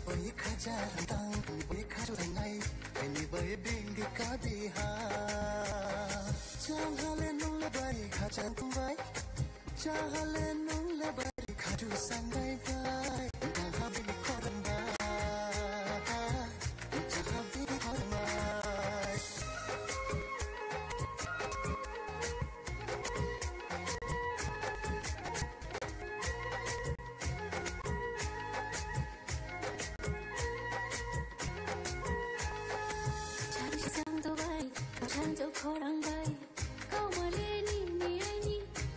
Bai khaja tang, bai khaja tangai, ani bai bing di kabi ha. Chang hale nung le bai khaja tang bai, chang hale nung le bai khaju sangai bai, chang ha bini khorang bai, chang ha bini khorang bai. Khorang bai, kaumale ni ni aini,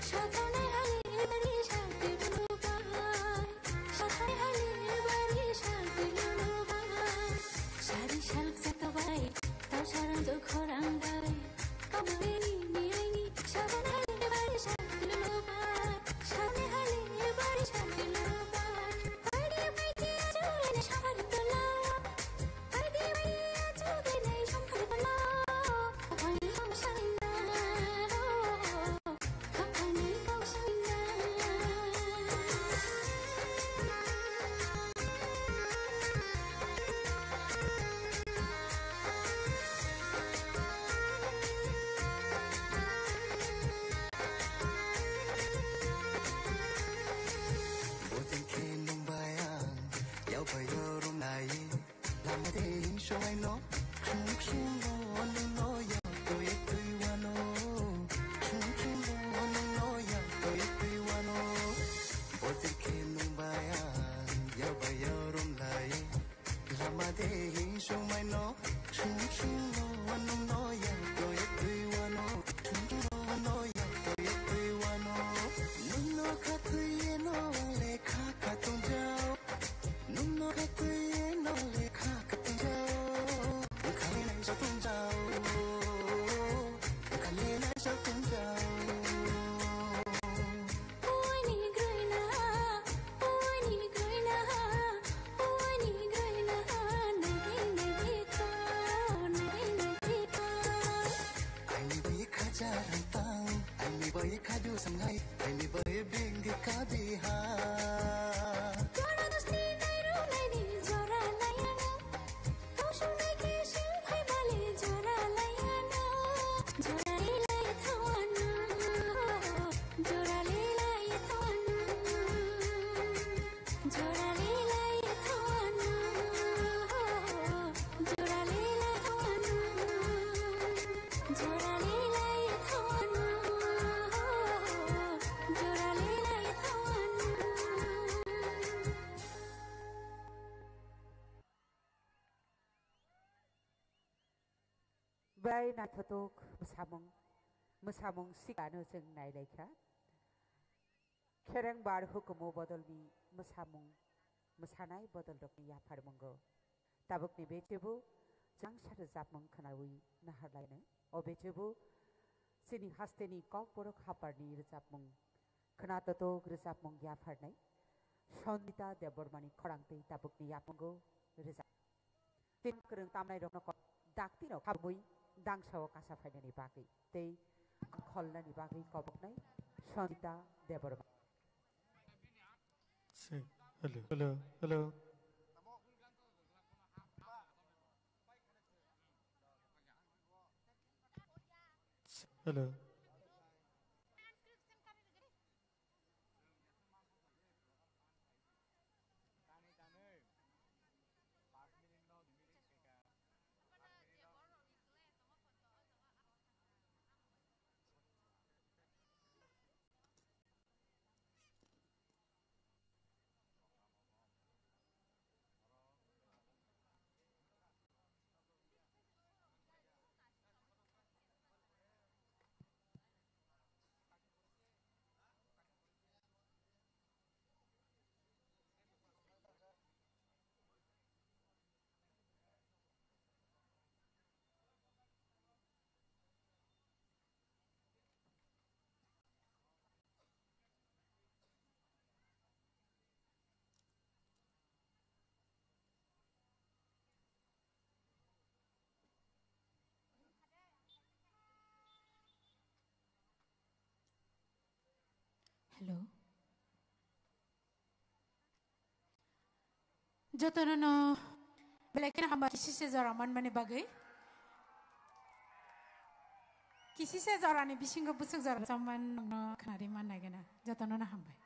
sathane hali bari sakti lubai, sathane hali bari sakti lubai, sari salak satobai, tau sarang jo khorang bai. Boting khe nung bai ang, yau bai yau rum lai. Lama de hing shwng ai no, khung khung no, nung no ya, to ye tui wano. Khung khung no, nung no ya, to ye tui wano. Botir khe nung bai ang, yau bai yau rum lai. Lama de hing shwng mai no, khung khung no, nung no ya, to ye tui wano. Khung khung no, no ya, to ye tui wano. Nung no kha tui ye no, le kha kha tung jau. Nung no kha twi no le kha ka tong jau. Kha le nai sa tong jau. Kha le nai sa tong jau. Oi ni groina, oi ni groina, oi ni groina, nai nai ko, nai nai ko. Aini bai khaja rantang, aini bai khaju sangai, aini bai bingdi kadi ha. Jora dosti nai ru nai ni jora lai ano. Kau sung nai ke sing phai bali jora lai ano. Jora lai lai thawano. Jora lai lai thawano. Bai naithothok mwsamung, mwsamung sikano chwng nailaikha. Khereng bar hukumu bodolni mwsamung, mwsanai bodolrokni yapharmungo. Tabukni bechebo chwngsa rwchapmung khwnawi naharlaino. O bechebo chini hasteni Kokborok haparni rwchapmung, khwnatotok rwchapmung yapharnai Sandita Debbarmani khorang tei tabukni yapmungo rwchap. Tin kwrwng tamnairokno kok daktino khabwi dangsao kasa phainani bagwi tei kholnani bagwi koboknai Sandita Debbarma. Hello, hello, hello. Hello. Hello. Jotono no belai kheno hambai kisisa jora manmani bagwi. Kisisa jorani bisingo bwswk jora chamani nokno khnari mannai gana. Jotono no hambai.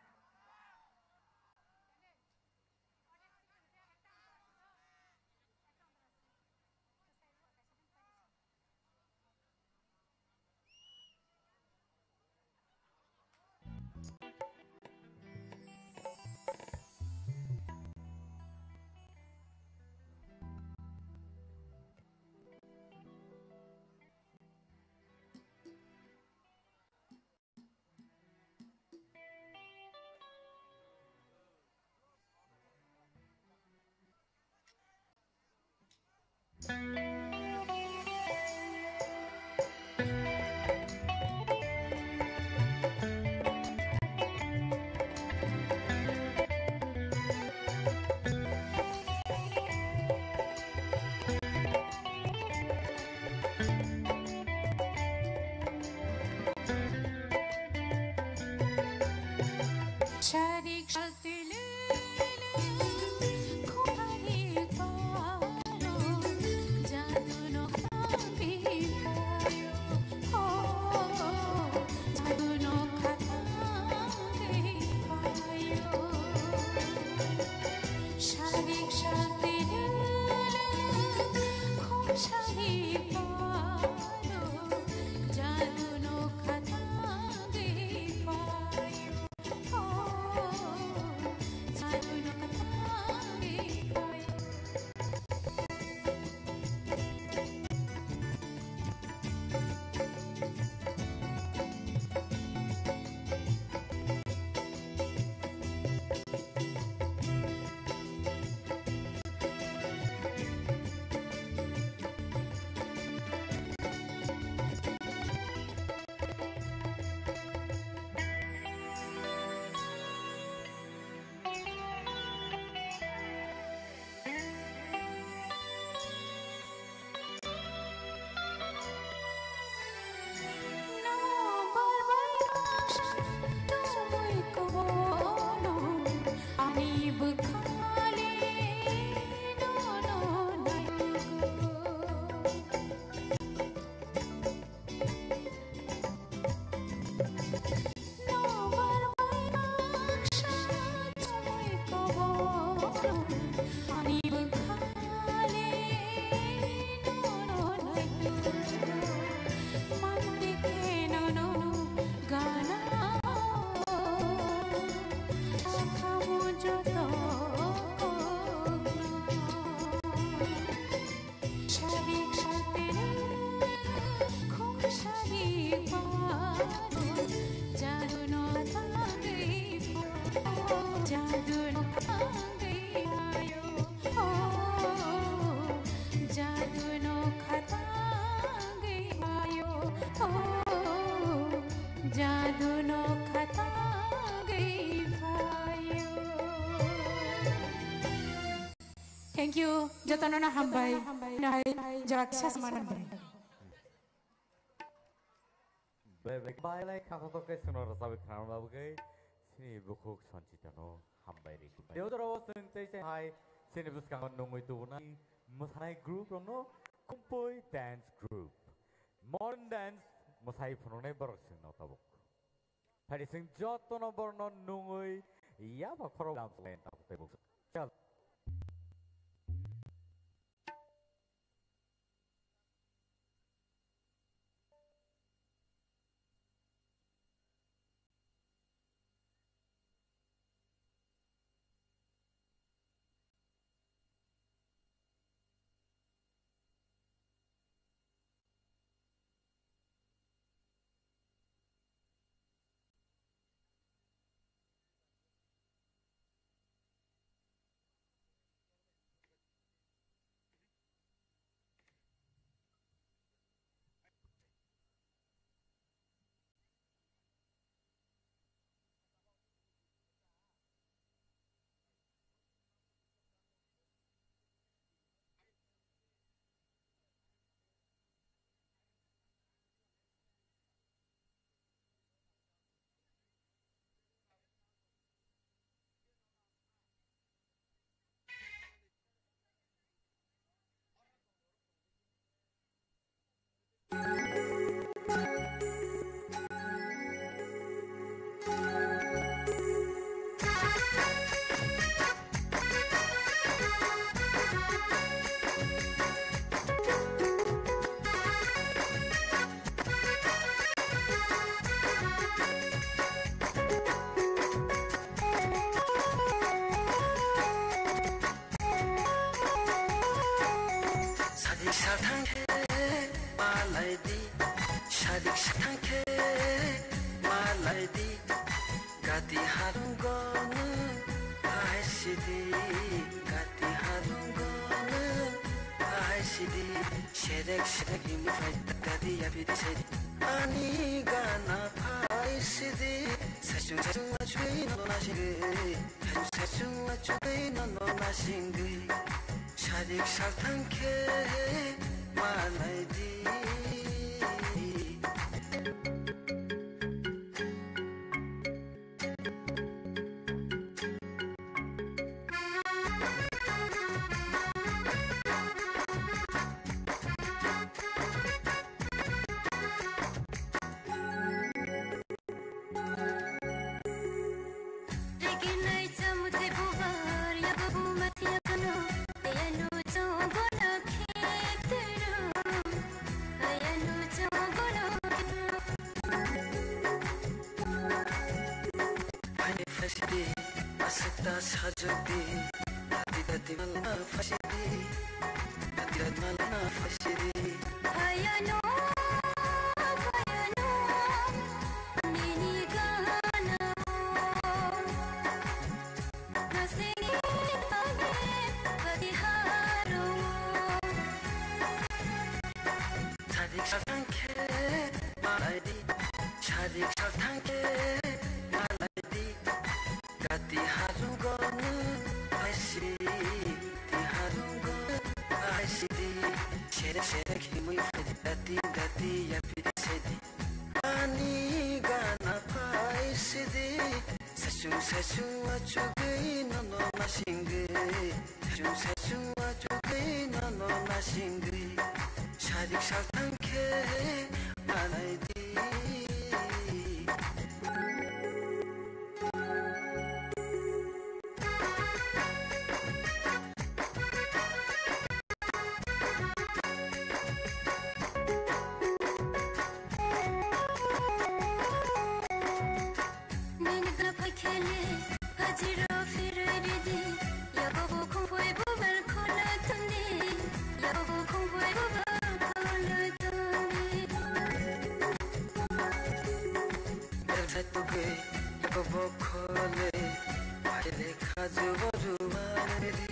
Thank you. Jotono no hambai. Nai jora kisa samanan bai. Bai bai bai lai khathotok khe chwngno rwchabwi khwnarwna bagwi chini bukhuk Sanchitano hambai rikha. Tei o jorao chwng tei se hai chini bwskango nungwi tubunai mwsanai group rokno Khumpui Dance Group. Modern dance mwsai phunuknai borok chwngno tabuk. Phai chwng jotono borokno nungwi yaba khorok lam tabuk tei buk. Chal. Sadik sathang khe malai di, sadik sathang khe malai di. Gati harung gono hai sidi, gati harung gono hai sidi. Serek serek himni phai dadi ya bidi sedi. Ani gana phai sidi. Sachung sachung achugwi no na sidi. Sachung sachung achugwi no no na sidi. Sadik sathang khe malai di. Ani phasidi, aswkta sajwkdi, dati dati malna phasidi, dati dati malna phasidi. Phayano, phayano, nini gana. Nasini bagi, bagi haro. Sadik sathang khe malai di, sadik sathang khe malai di. Gati harung gono hai sidi, gati harung gono hai sidi. Serek serek himwi phai di, gati gati ya bidi sedi. Ani gana phai sidi, sachung sachung achugwi no no na singwi. Sachung sachung achugwi no no na singwi. Sadik sathang khe malai di. Nini gana phai khele, hajiro phirwi ridi, yago bo khongpoi bo bel khona tundi, yago bo khongpoi bo bel khona tundi. Bel sai tugwi, yago bo khole, agile khajo bo ruwa ridi,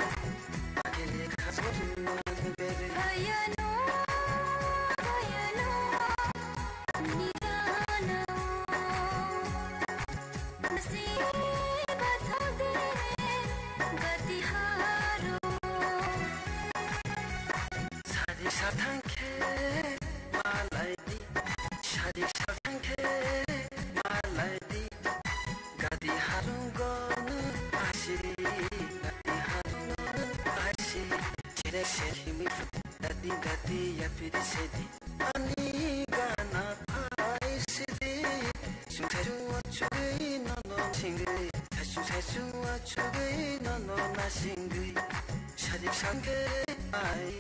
agile khajo bo ruwa ridi. Hayano, hayano. Sadi sathang khe malai di, sadi sathang khe malai di. Gati harung gono asiri, gati harung gono asiri. Chere se himi gati gati ya piri sedi. Ani gana phai sidi, sung sai sung achugwi no no singwi, sai sung sai sung achugwi no no na singwi, sadi sangke ai.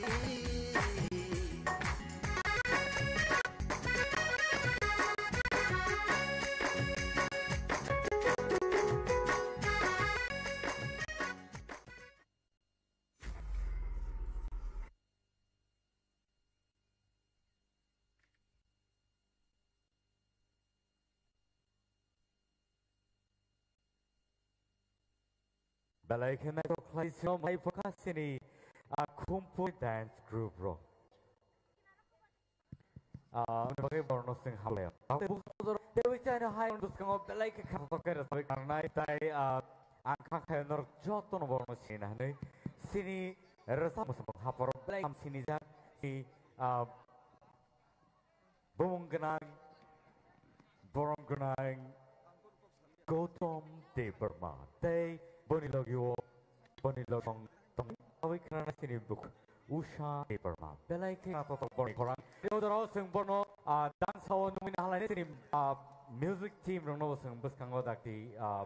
Belai khe naithok khlai sino mai phoka sini, a, Khumpui dance group rok. A, ani bagwi borno sing hamle. Tei bukhuk jora dewi chaino hai bwskango belai khe kha tok khe rwchapwi karnai tai, a, ang kha khe norok jotono borno sini hinwi sini rwchap mwswk haporo belai ham sinijak si, a, Bumung gwnang, borom gwnang Gautam Debbarma tei boni logio, boni logong tong, tongwi khwnana sini buk Usha Debbarma. Belai khe naithotok borni khorang. Tei o jorao chwng borno, ah, dance o nungmani halai sini, ah, music team rokno bo chwng bwskango dakti, ah,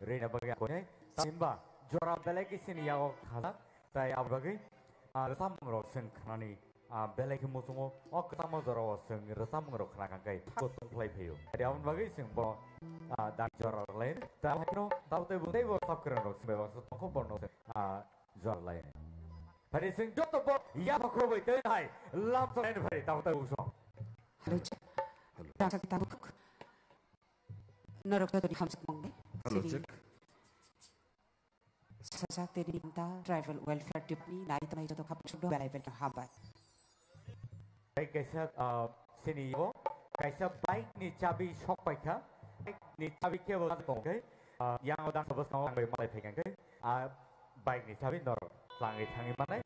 rina bagwi ang koi. Himba jora belai khe sini yago khajak, tai abo bagwi, ah, rwchapmung rok chwng khnani, ah, belai khe muchungo, o kwchangma jora o chwng rwchapmung rok khna kha khe thago tong khlai phaio. Tei aboni bagwi chwng bo, ah, dak jora rok lai. Ta haino tabuk tei bo tei bo sab kwrwng rok chwng bai baksa tongkho borno, ah, jora lai. Phari sing joto bo ya phakro bai tei hai lam sa phari tamo tamo so. Hello, check. Hello. Rangchak tabuk. Norok jotoni hamjak mong de. Hello, check. Sajak tini ta Tribal Welfare Department ni nai tanai joto khapang sukdo belai belai hambai. Tei kaisa, ah, sini o kaisa bike ni chabi sok paikha. Bike ni chabi kebo tong khe, ah, yang o dang sabos tong bai malai phaikha khe, ah, bike ni chabi norok tlangwi thangwi manai.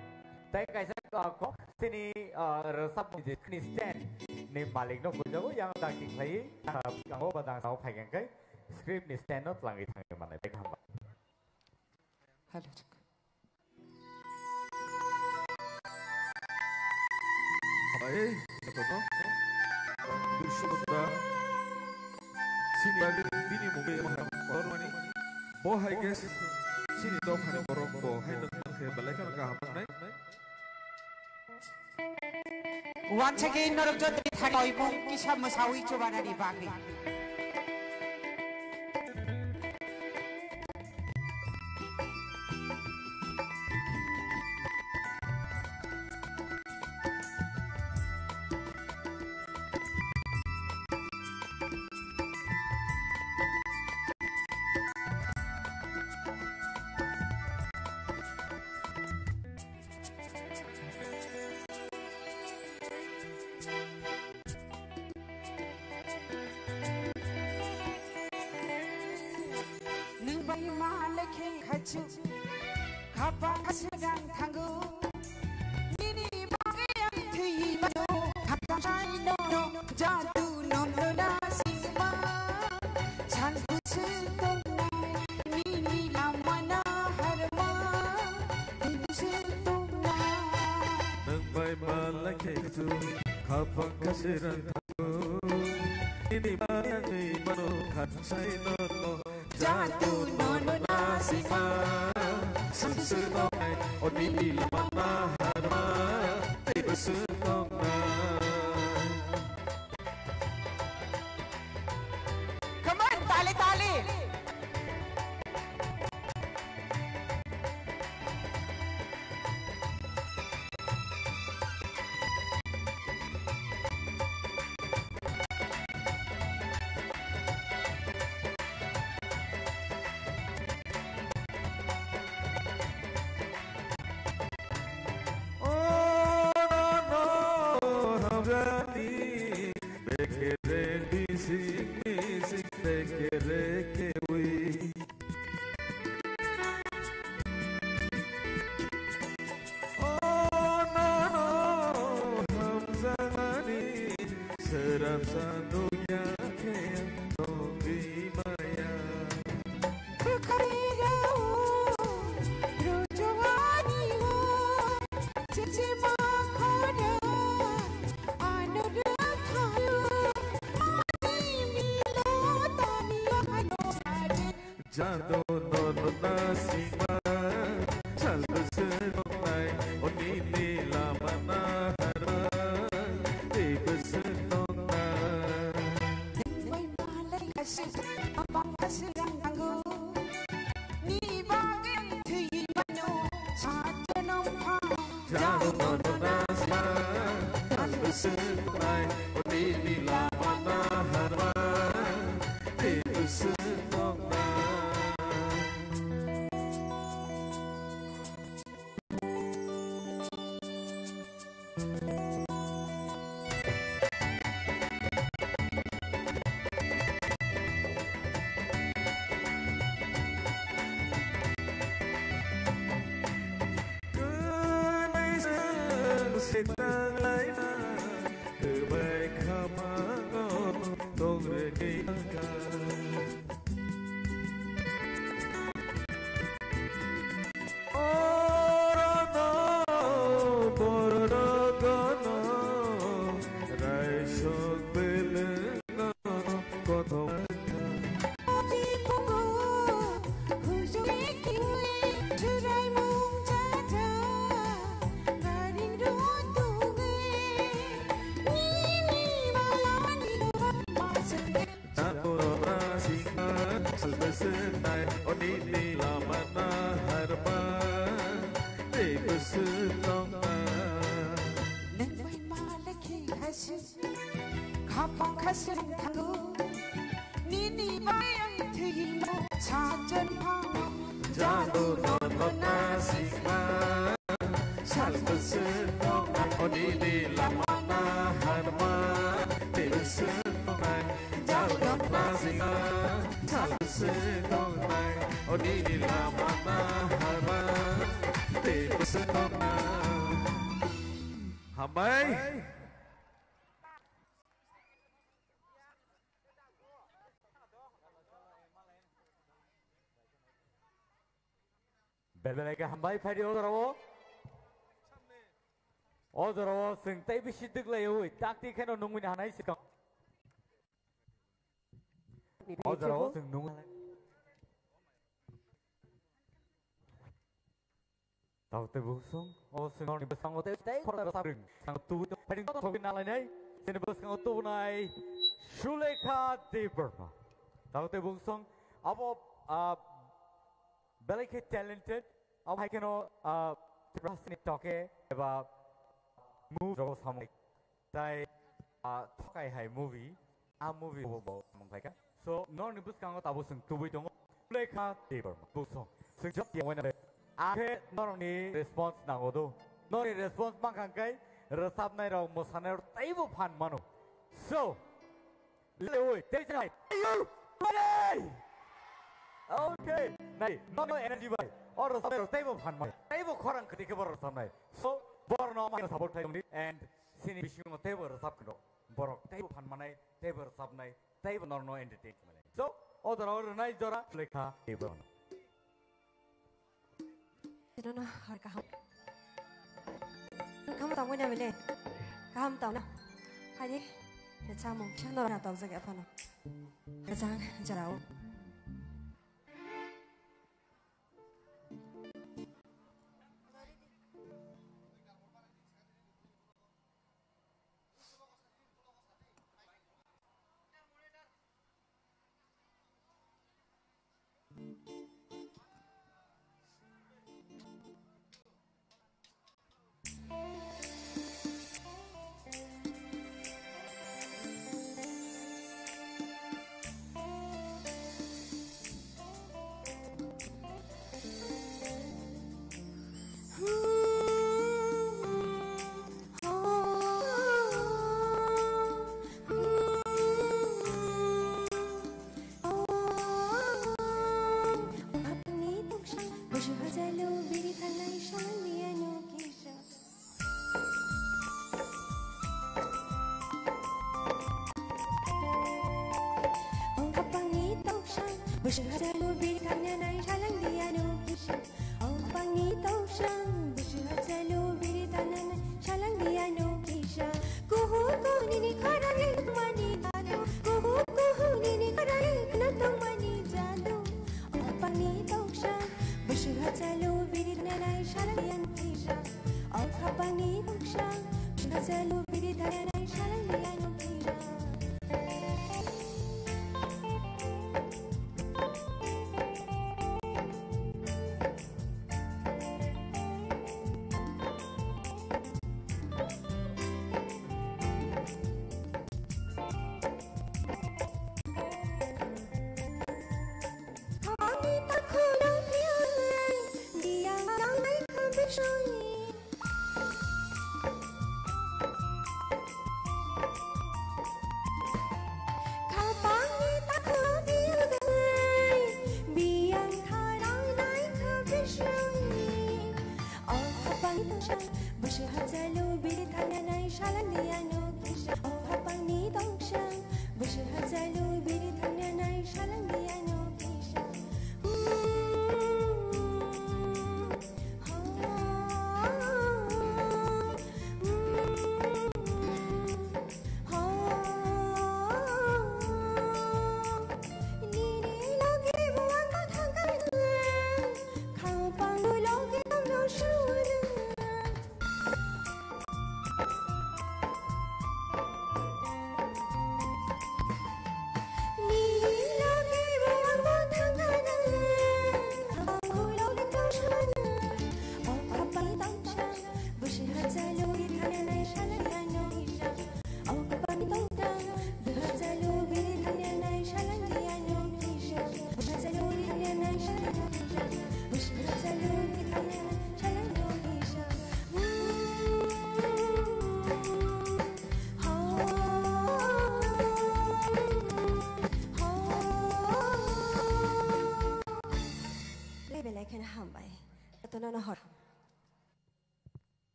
Tei kaisa, ah, kok sini, ah, rwsap ni je ni stand ni malik no bujago yang dang khlai, ah, ang o ba dang sao phaikha khe script ni stand no tlangwi thangwi manai. Tei hambai. Hello, check. Hai, jotono. Birsu Munda. Sini bagwi bini mungwi emo hai kormani. Bo hai khe sini dophani borok bo hai nokni khe belai kheno kaham wngnai. Wansagwi norok jotoni thani oimung kisa mwsawi chubanani bagwi. Nwng bai ma lekhe khachu, khapang khasirang thango. Nini bagwi ang thwi mano, khapang sai no, jadu no no na singma. Chang kuchu tongnai, nini lama na harma, tini se tongnai. Nwng bai ma lekhe khachu, khapang khasirang Nini bagwi mano khansai no jadu no no na sima. Sumsu tongnai o nini lama na harma tei busu tongnai. Come on, tali, tali. Oh, no, no, hamjani, bekere bising, bising, bekere kewi. Oh, no, no, hamjakmani, srapsa nukya khe tongwi maya. Bwkhairao rojowani o chichima khoro ano rwkhaio mani milo tani ano sare. Jado nono nasima, salbwswk tongnai, o nini lama naharma, tei bwswk tongnai. Nwng bai malai aswk, abang aswk ang thango. Ni bagwi ang thwi mano, sa jonom pha. Jado nono nasima, salbwswk tongnai, o nini lama naharma. Tei bwswk tongnai. Kwnaiswng se tanglaina, kwbai Neng bai ma lekhi khasi, khapang khasi ring thango. Nini bai ang thwimo, sajen phano jadu norma na sikma. Sal bwswk nokna, o nini lama na harma. Tei bwswk noknai, jadu norma sikma. Sal bwswk noknai, o nini lama na harma. Tei bwswk nokna. Hambai. Belai khe hambai phaidi o jorao. O jorao chwng tei bisi twklaiwi takti kheno nungmani hanai sikang. O jorao chwng nung. Tao tei bungsong, o singorni bwskango tei tei khoroksa ring. Sang tu tu phaidi to thogwi nalainai. Sini bwskango tubunai Sulekha Debbarma. Tao tei bungsong, abo, ah, belai khe talented, abo hai kheno, ah, Tripura hasteni toke eba move rogo samung. Tai, ah, thokai hai movie, a movie bo bo samung khlaikha. So, norni bwskango tabo chwng tubui tongo. Sulekha Debbarma, bungsong. Chwng jok yang wena. Akhe norni response nango do. Norni response mankha kai, rwchapnai rok, mwsanai rok teibo phan mano. So, Lele oi, tei sinai. Are you ready? Okay. Nai, no, no energy bai. O rwchapnai rok teibo phan mai. Teibo khorang kwtwi khe borok rwchapnai. So, borok no ma support khai tongdi and sini bisingo teibo rwchap khe rok. Borok teibo phan manai, teibo rwchapnai, teibo norno entertain khe manai. So, o dora o rwnai jora lekha teibo. Sino no, hor kaham. Kaham tong wina bile. Kaham tong na. Hai de. Samung, sino no tong jage phano. Kachang, jarao. Ong khapangni toksang, bwswk hachalu biri thangnanai salang di ano kisa. Ong khapangni toksang, bwswk hachalu biri thangnanai salang di ano kisa. Kuhu kuhu nini khorang e nukmani jadu, kuhu kuhu nini khorang e khna tongmani jadu. Ong khapangni toksang, bwswk hachalu biri thangnanai salang di ano kisa. Ong khapangni toksang, bwswk hachalu biri thangnanai salang di ano kisa.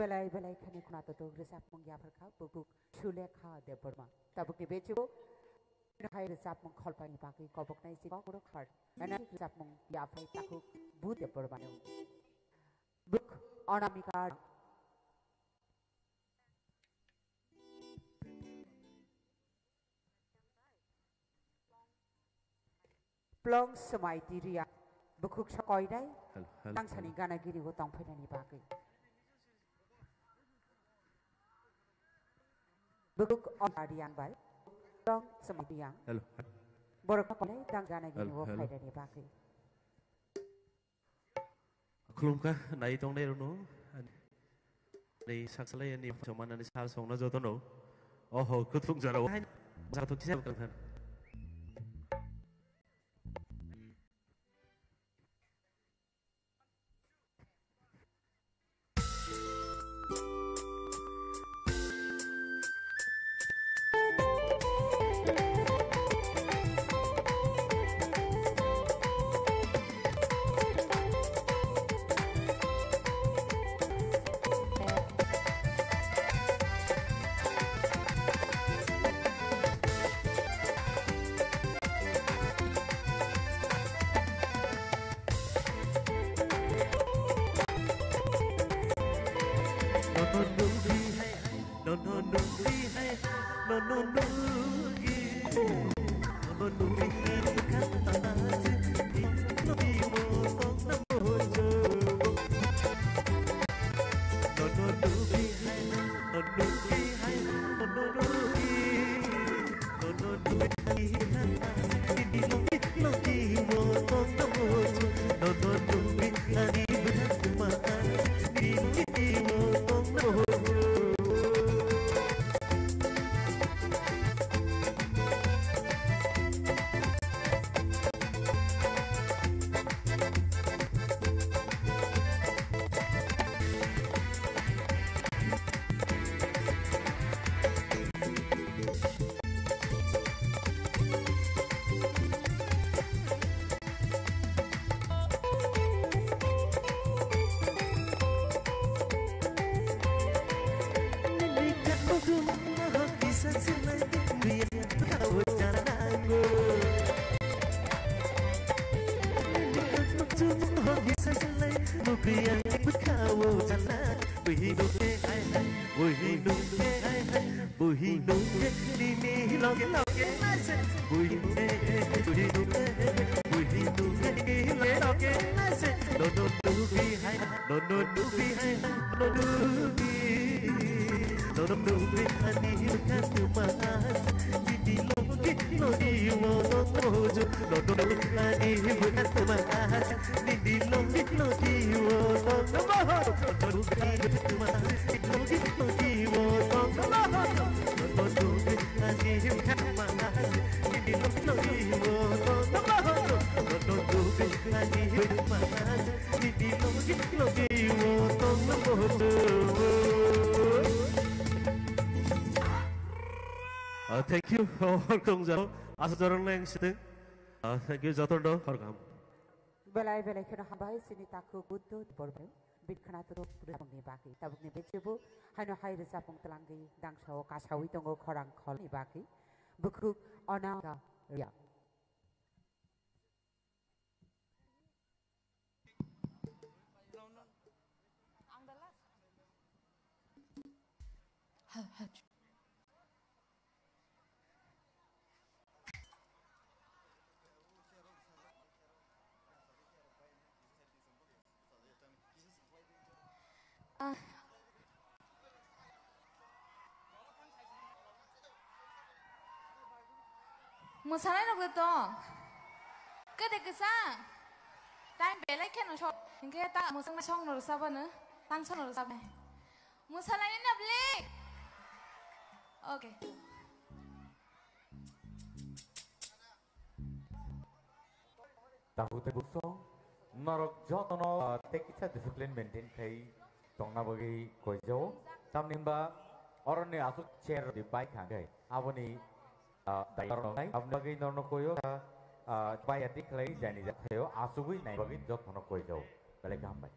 Belai belai khani khuna totok rwchapmung yapharkha bukuk Sulekha Debbarma. Tabukni bechugo hai rwchapmung kholpaini bagwi koboknai si kokrok har. Nani rwchapmung yaphai takhuk Bu Debbarmano. Buk Anamika. Plong swmai tiriya, bukhuk sokoinai, Hello, hello, tangsani hello. Gana girigo tongphainani bagwi. Bukhuk on ariyan bai, plong swmai tiriya. Hello, hello. Borok sokoinai tang gana Hello, girigo hello. Phainani bagwi. Khulumkha nai tongnai rokno. Ani saksalai ani somanani sal songna jotono. Oho, kutung jara. Jato kisa kang than. Buhi nungke hai hai, buhi nungke nini loge loge naise. Buhi nungke, buhi nungke, buhi nungke nini loge loge naise. No no nubi hai, no no nubi hai, no nubi. No no nubi ani katuma nini loge loge wo no mojo. No no nubi ani katuma nini loge loge wo no mojo. Uh, thank you. Welcome, Jaro. Asa jorong nang siteng. Uh, thank you, Jatondo. Welcome. Belai belai kheno hambai sini takhuk Buddho Borbo. Bit khana to rwchapmungni bagwi. Tabukni bechugo haino hai rwchapmung twlangwi dangsao kasawi tongo khorang kholni bagwi. Bukhuk Anamika Riya. Ah. Mwsanai rok de tong. Kede kwsa. Time belai kheno sok. Hinkhe ta mwsang song no rwsabano. Tang song no rwsabnai. Mwsanai ni na bli. Okay. Tabuk tei buksong, norok jotono, ah, tei kisa discipline maintain khai tongna bagwi koijao. Tamni hwnba oroni aswk chair rodi bai kha khe aboni, ah, dai norok nai. Aboni bagwi norokno koio, ah, bai ati khlai jani ja thaio asugwi nai bagwi jotono koijao. Belai kaham bai.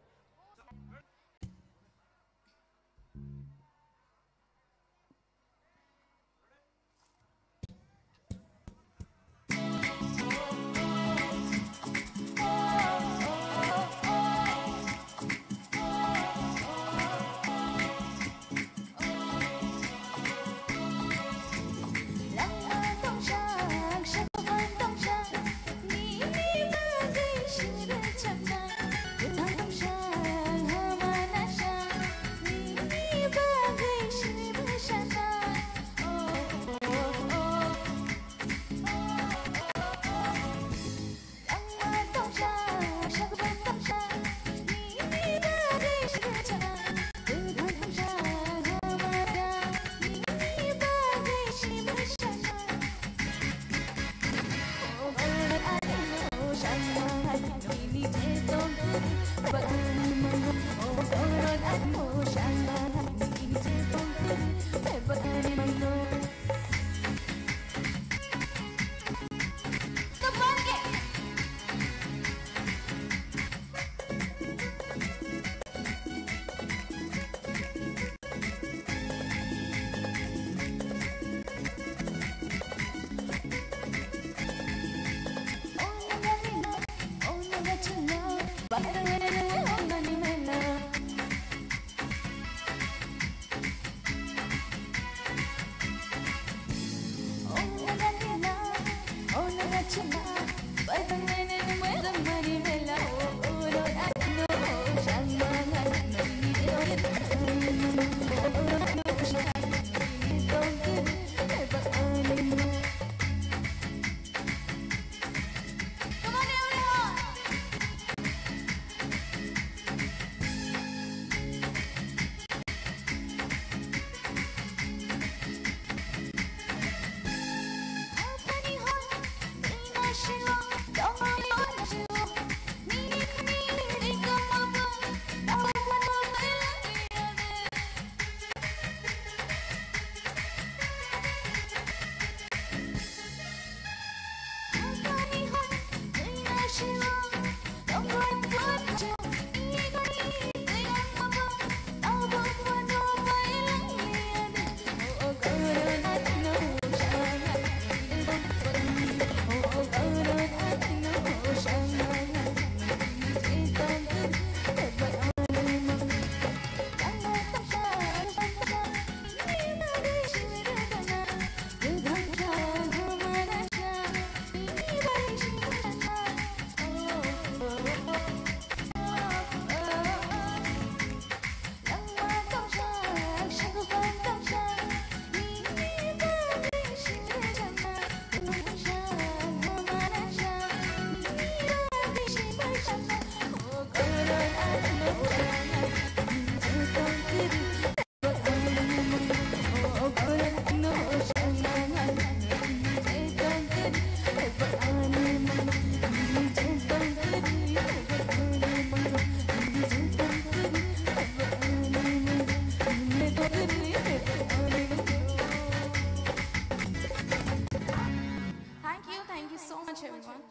Thank you, thank you so much, everyone.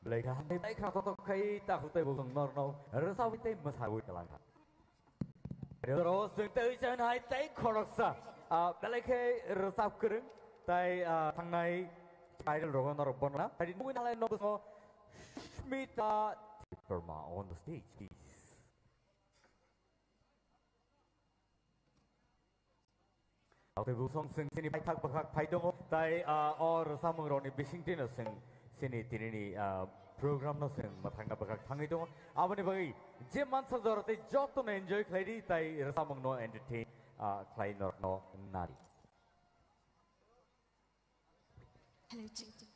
Belai kha hambai bai kha kotok khai ta hutai bo norno rwchapwi tei mwsawi kwlangkha. Ro chwng tei chwng hai tei khoroksa, ah, belai khe rwchap kwrwng tei, ah, thangnai title rogo norok bono na. Hai nugwi nalai no bwskango Smita Debbarma on the stage, please. Tei busong chwng chini paithak bwkhak phai tongo, tei, ah, o rwchapmung rokni bisingtwi no chwng chini tinini, ah, program no chwng mwthangna bwkhak thangwi tongo. Aboni bagwi je mansa jora tei jotono enjoy khlai di, tei rwchapmung no entertain, ah, khlai norokno nari. Hello, check, check.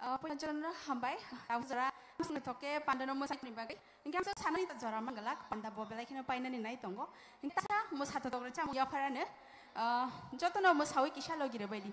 Ah, puila jotono hambai, tabuk jora, amsong thokke panda no mwsakni bagwi. Hingke amsong sanani ta jora mangalak, panda bo belai kheno painani nai tongo. Hingke ta mwsa thotok rwchapmung yapharano, ah, jotono mwsawi kisa logi rwbaidi.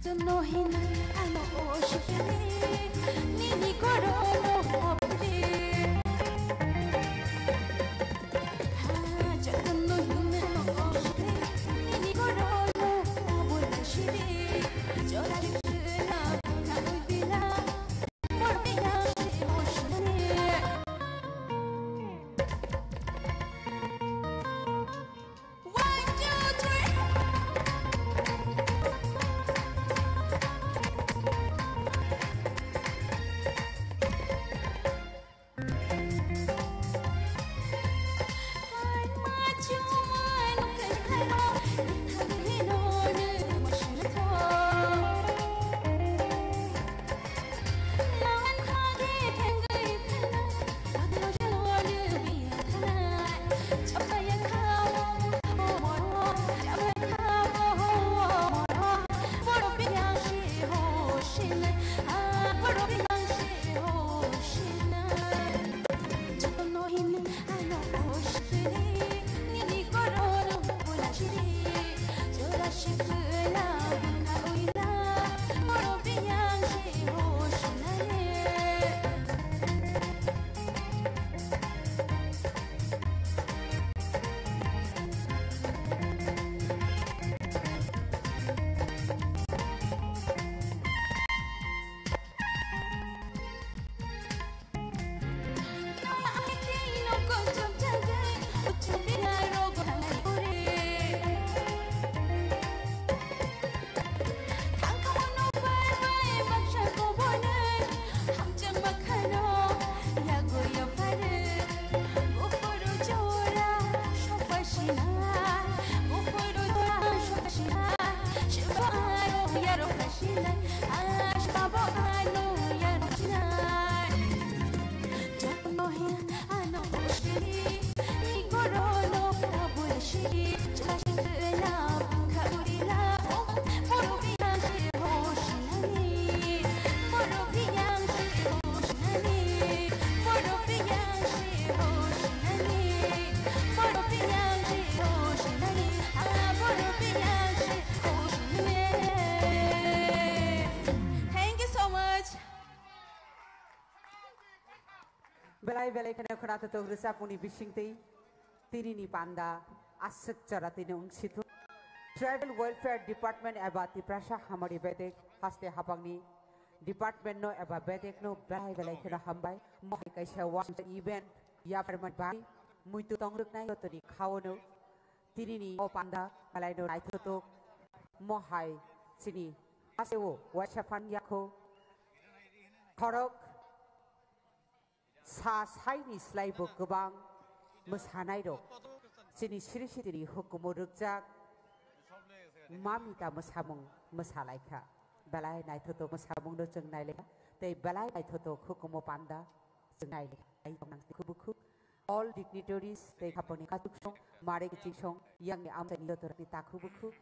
Jotono hino ano oshukre, nini korono hapre. Ha, jotono hino ano oshukre, nini korono abola shire. Jora dikna, na udila, morte ya shire oshukre. One, two, three. Belai belai kheno khwnathok rwchapmungni bisingtwi tinini panda aswk chora tini wngsitu. Tribal Welfare Department eba Tiprasa Hamari Bedek haste hapangni department no eba bedek no belai belai kheno hambai. Mohai kaisa wa event yapharmani bai muitu tongrwknai jotoni khaono tinini o panda belai no naithotok mohai chini aseo waisa phan yakho khorok sa saini slaibo kwbang mwsanairok chini siri siri hukumu rwkjak mamita mwsamung mwsalaikha. Belai naithotok mwsamungno chwng nailaikha tei belai naithotok hukumu panda chwng nailaikha. Ai tongmani khubukhu all dignitaries tei khapangni kachuksong mare kichingsong yangni amchaini jotorokni takhubukhu.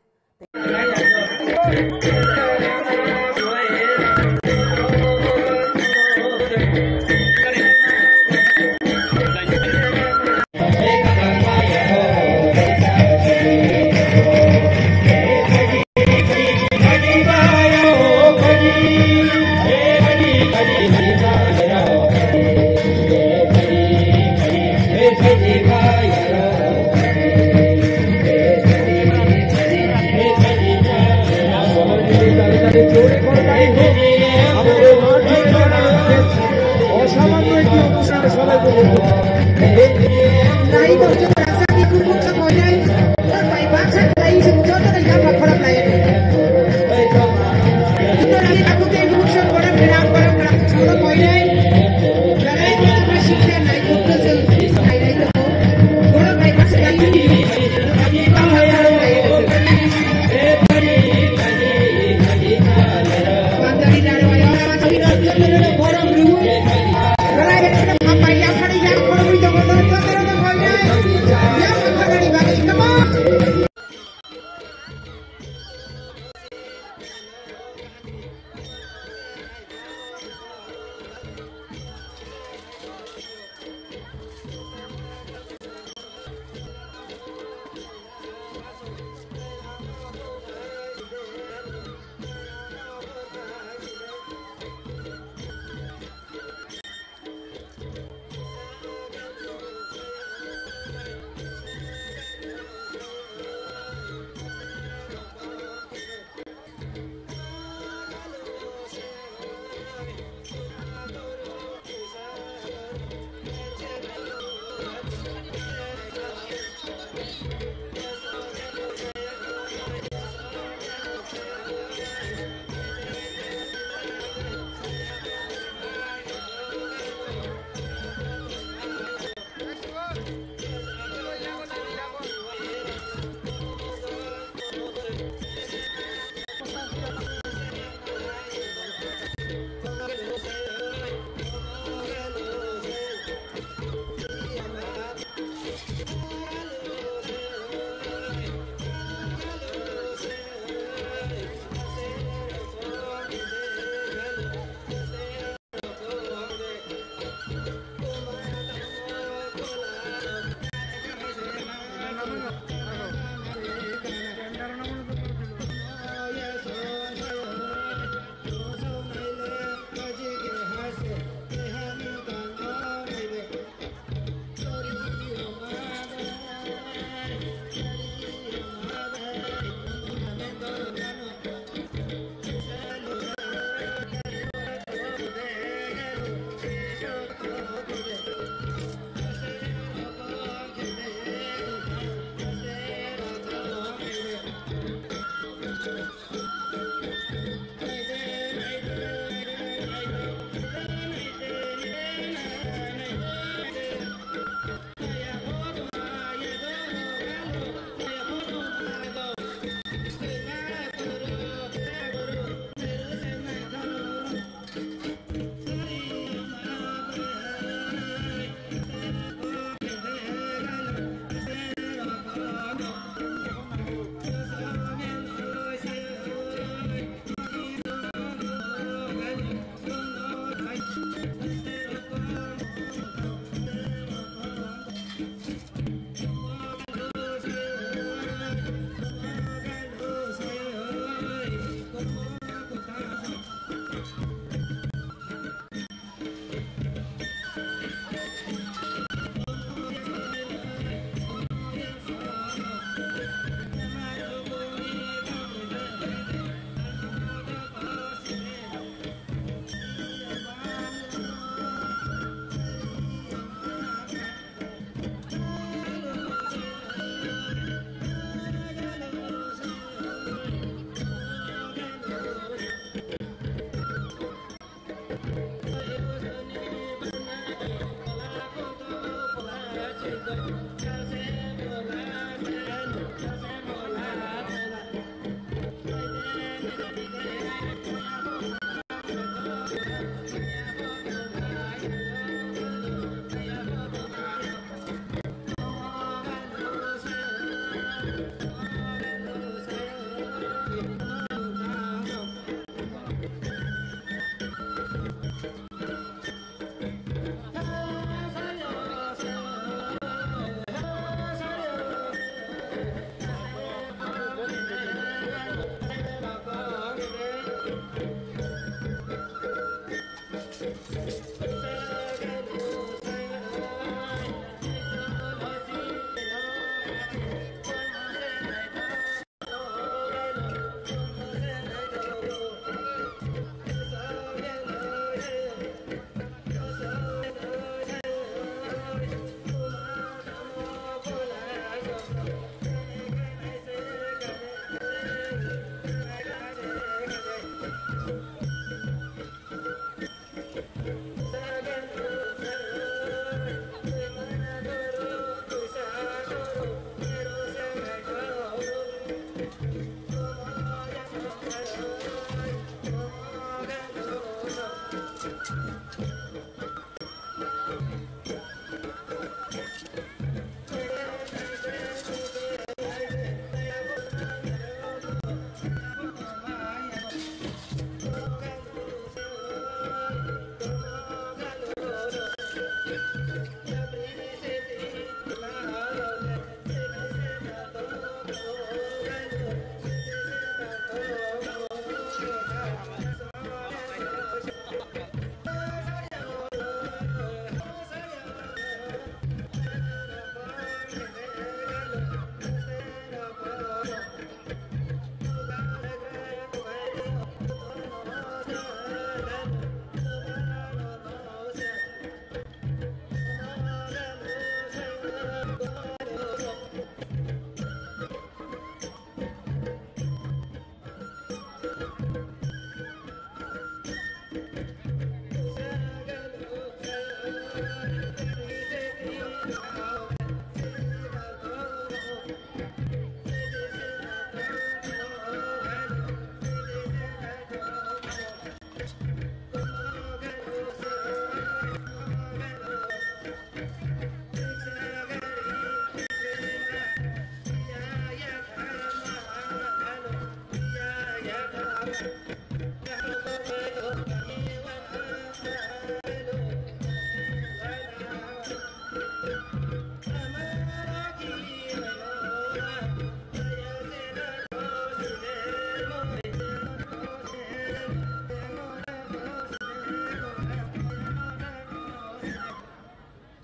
অসামান্য একটি অনুষ্ঠানে সবাই উপভোগ করুন।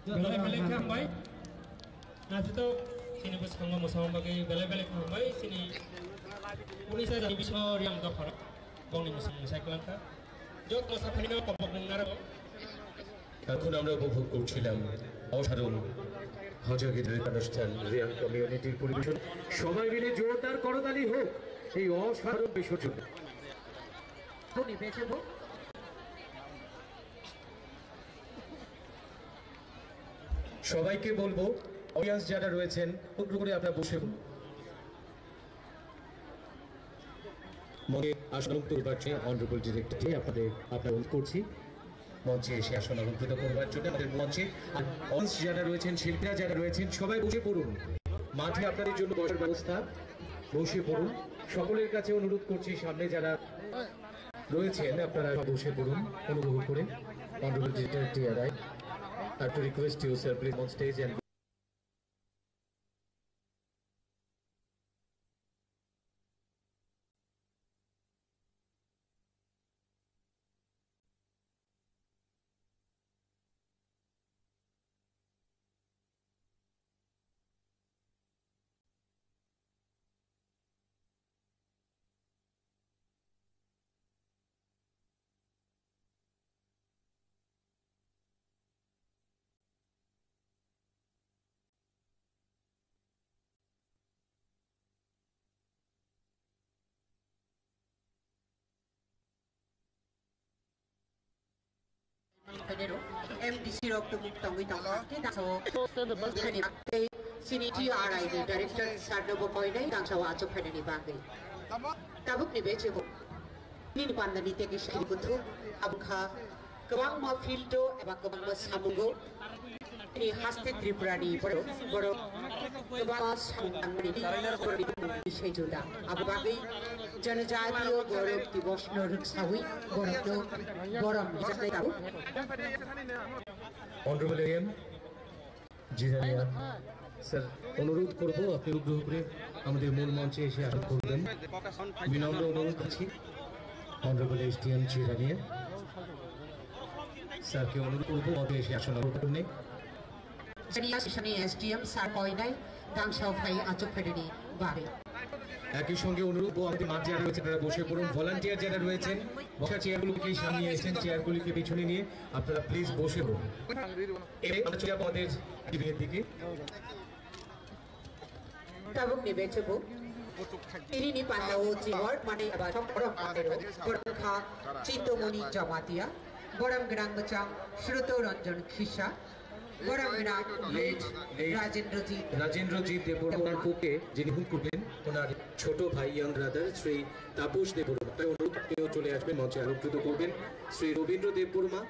Belai belai khe hambai. Naithotok chini bwskango mwsamung bagwi belai belai khe hambai. Chini Unisa jani bisingo Riang Dophara bongni mwsamung mwsai kwlangkha. Jot mwsaphaino kopok nung narwgo. এখন আমরা উপভোগ করছিলাম অসাধারণ হজাগির অনুষ্ঠান, রিয়াং কমিউনিটির পরিবেশন। সবাই মিলে জোরদার করতালি হোক এই অসাধারণ বিষয়র জন্য। সবাইকে বলবো, অডিয়েন্স যারা রয়েছেন, অনুগ্রহ করে আপনারা বসে পড়ুন। মঞ্চে আসন অলঙ্কৃত করবার জন্য অনারেবল ডিরেক্টরকে আপনাদের, আপনাদের অনুরোধ করছি মঞ্চে এসে আসন অলঙ্কৃত করবার জন্য। আমাদের মঞ্চে আর অডিয়েন্স যারা রয়েছেন, শিল্পীরা যারা রয়েছেন, সবাই বসে পড়ুন। মাঠে আপনাদের জন্য বসার ব্যবস্থা, বসে পড়ুন। সকলের কাছে অনুরোধ করছি, সামনে যারা রয়েছেন, আপনারা বসে পড়ুন অনুগ্রহ করে। Honorable Director T R I, I have to request you, sir, please on stage and M D C rok tumung tongwi tongkha. Tei daso tei chini T R I ni director sir no bo koinai tangsa o achuk phainani bagwi. Tabuk ni bechebo. Nini panda ni teki sikiri kuthu abukha kwbangma field o eba kwbangma samungo. Ni haste Tripura ni borok, borok kwbangma samung tangmani borok ni bumung ni se juda. Abo bagwi Janajatiyo Gaurav Divas no rwksawi borok no borom rijak nai tabuk. Honorable A M Jirania, sir, অনুরোধ করব আপনি অনুগ্রহ করে আমাদের মূল মঞ্চে এসে আসন করবেন। বিনম্র অনুরোধ করছি, Honorable S D M Jirania। স্যারকে অনুরোধ করবো মঞ্চে এসে আসন গ্রহণ করুন। জানিয়ে আসি সামনে এসডিএম স্যার কয়নাই দাংশাও ভাই আচক ফেরেনি বাড়ি। একই সঙ্গে অনুরোধ করবো আমাদের মাঠ যারা রয়েছে তারা বসে পড়ুন, ভলান্টিয়ার যারা রয়েছেন বসার চেয়ারগুলোকে সামনে এসেছেন, চেয়ারগুলিকে পিছনে নিয়ে আপনারা প্লিজ বসে পড়ুন। এবার আমরা চলে যাবো আমাদের টিভির দিকে। Tabuk ni bechebo. Tini ni panda o chiwar mane aba borok matero. Borok kha Chintamoni Jamatia. Borok gwnang bwchang Sroto Ranjan Khisa. Borok gwnang late Rajendrajit. রাজেন্দ্রজিৎ দেববর্মা ওনার পুকে যিনি হুকুম করবেন, ওনার ছোট ভাই ইয়াং ব্রাদার শ্রী তাপস দেববর্মা। তাই অনুরোধ আপনিও চলে আসবেন, মঞ্চে আলোকৃত করবেন শ্রী রবীন্দ্র দেববর্মা।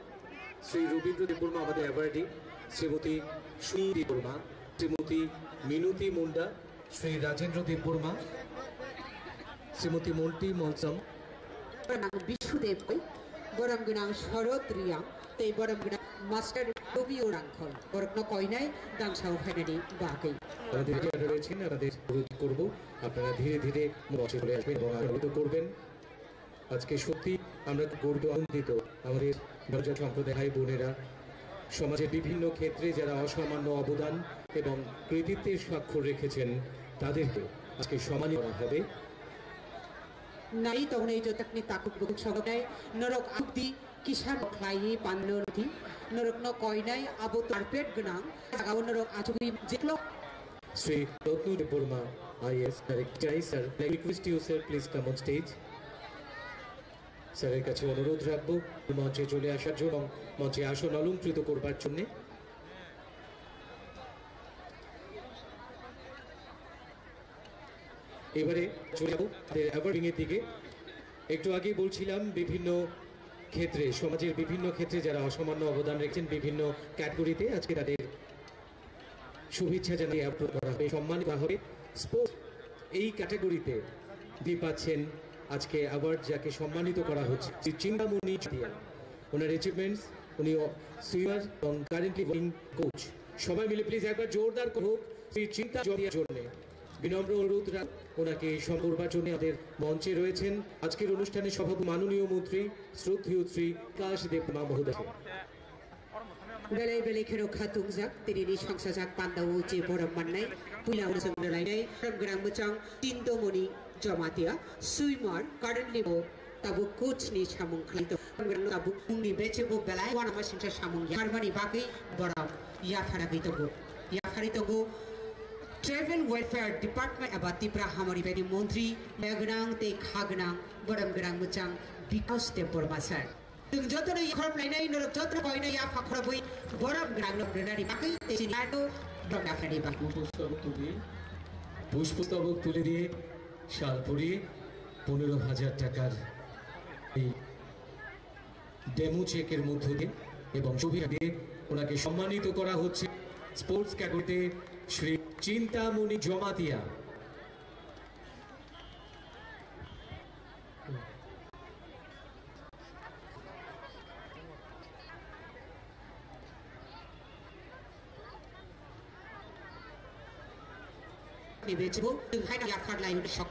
শ্রী রবীন্দ্র দেববর্মা আমাদের অ্যাওয়ার্ডি, শ্রীমতী সুনীতি দেববর্মা, শ্রীমতী মিনতি মুন্ডা, শ্রী রাজেন্দ্র দেববর্মা, শ্রীমতী মন্টি Molsom. Borok gwnang Bishudev koi, borok gwnang Sharod Riyang, tei borok gwnang Master Romeo Rangkhol. Borokno koinai dangsao phainani bagwi. আমাদের যারা রয়েছেন, আপনাদের অনুরোধ করব, আপনারা ধীরে ধীরে মঞ্চে চলে আসবেন এবং আনন্দিত করবেন। আজকে সত্যি আমরা খুব গর্বিত, আনন্দিত। আমাদের জনজাতি সম্প্রদায় ভাই বোনেরা, সমাজের বিভিন্ন ক্ষেত্রে যারা অসামান্য অবদান এবং কৃতিত্বের স্বাক্ষর রেখেছেন, তাদেরকে আজকে সম্মানিত করা হবে। Nai tongnai jotakni takuk bukuk sogotai norok abdi kisa khlaiwi panno rwdi, norokno koinai abo carpet gwnang jagao norok achugwi jiklo. Sri Ratna Debbarma, I A S, director, sir, I request you, sir, please come on stage. স্যারের কাছে অনুরোধ রাখবো মঞ্চে চলে আসার জন্য এবং মঞ্চে আসন অলংকৃত করবার জন্যে। এবারে চলে যাবো তাদের অ্যাওয়ার্ড উইংয়ের দিকে। একটু আগেই বলছিলাম, বিভিন্ন ক্ষেত্রে, সমাজের বিভিন্ন ক্ষেত্রে যারা অসামান্য অবদান রেখেছেন বিভিন্ন ক্যাটাগরিতে, আজকে তাদের শুভেচ্ছা জানিয়ে অ্যাওয়ার্ড করা হবে, সম্মানিত করা হবে। স্পোর্টস এই ক্যাটাগরিতে যিনি পাচ্ছেন আজকে অ্যাওয়ার্ড, যাকে সম্মানিত করা হচ্ছে, শ্রী চিন্তামণি জমাতিয়া। ওনার অ্যাচিভমেন্টস, উনি সুইমার এবং কারেন্টলি ওয়ার্কিং কোচ। সবাই মিলে প্লিজ একবার জোরদার করে হোক শ্রী চিন্তা জমাতিয়ার জন্য। বিনম্র অনুরোধ রাখ-, ওনাকে সম্মান করবার জন্য আমাদের মঞ্চে রয়েছেন আজকের অনুষ্ঠানের সভাপতি মাননীয় মন্ত্রী শ্রদ্ধেয় শ্রী বিকাশ দেববর্মা মহোদয়। Belai belai kheno khatungjak, tinini songchajak pandao je borom mannai, puila ulo chwng rwlainai, borom gwnang bwchang Chintamoni Jamatia, swimmer, currently bo tabuk coach ni samung khlai tongo. Borom gwnang tabuk mungni bechebo belai uanama singcha samung yapharmani bagwi borom yapharagwi tongo. Yapharwi tongo Tribal Welfare Department eba Tipra Hamari Bini Montri, maya gwnang tei kha gwnang, borom gwnang bwchang Bikash Debbarma sir. Chwng jotono yakhorok lainai, norok jotono koinai yapha khorokwi borom gwnangno rwnani bagwi tei chini ano borom yapharni bagwi. পুষ্পস্তবক তুলি, পুষ্পস্তবক তুলে দিয়ে শাল পরিয়ে পনেরো হাজার টাকার এই ডেমো চেকের মধ্য দিয়ে এবং ছবি দিয়ে ওনাকে সম্মানিত করা হচ্ছে স্পোর্টস ক্যাটাগরিতে শ্রী চিন্তামণি Jamatia. Ni bechebo, haino yaphar lai sok.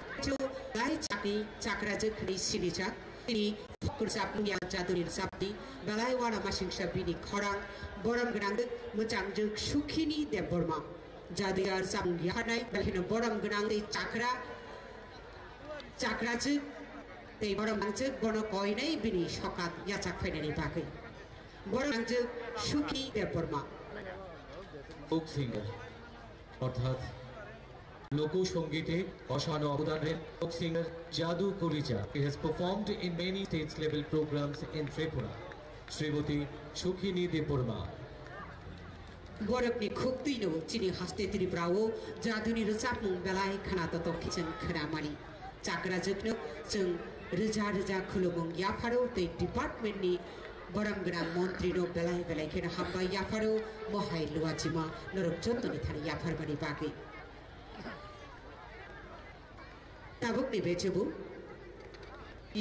Lai chakni chakra jwk hwnwi sinicha. Bini rwchapmung yang jaduni rwchapni. Belai uanama singcha bini khorang. Borom gwnang mwchangjwk Sukhini Debbarma. Jaduyar chamung yapharnai, belai kheno borom gwnang tei chakra, chakra jwk tei borom gwnang jwk bono koinai bini sokat yachak phainani bagwi. Borom gwnang jwk Sukhi Debbarma. Folk singer অর্থাৎ লোকসঙ্গীতে অসামান্য অবদান রাখেন folk singer যাদু কলিজা। He has performed in many states level programs in Tripura. Shrimati সুখিনী Debbarma. Borokni khuktwino chini haste Tripura o jaduni rwchapmung belai khna totok khe chwng khna mani. Chakrajwkno chwng rwja rwja khulumung yapharo tei department ni borom gwnang montri no belai belai kheno hambai yapharo mohai luachima norok jottoni thani yapharmani bagwi. Tabukni bechebo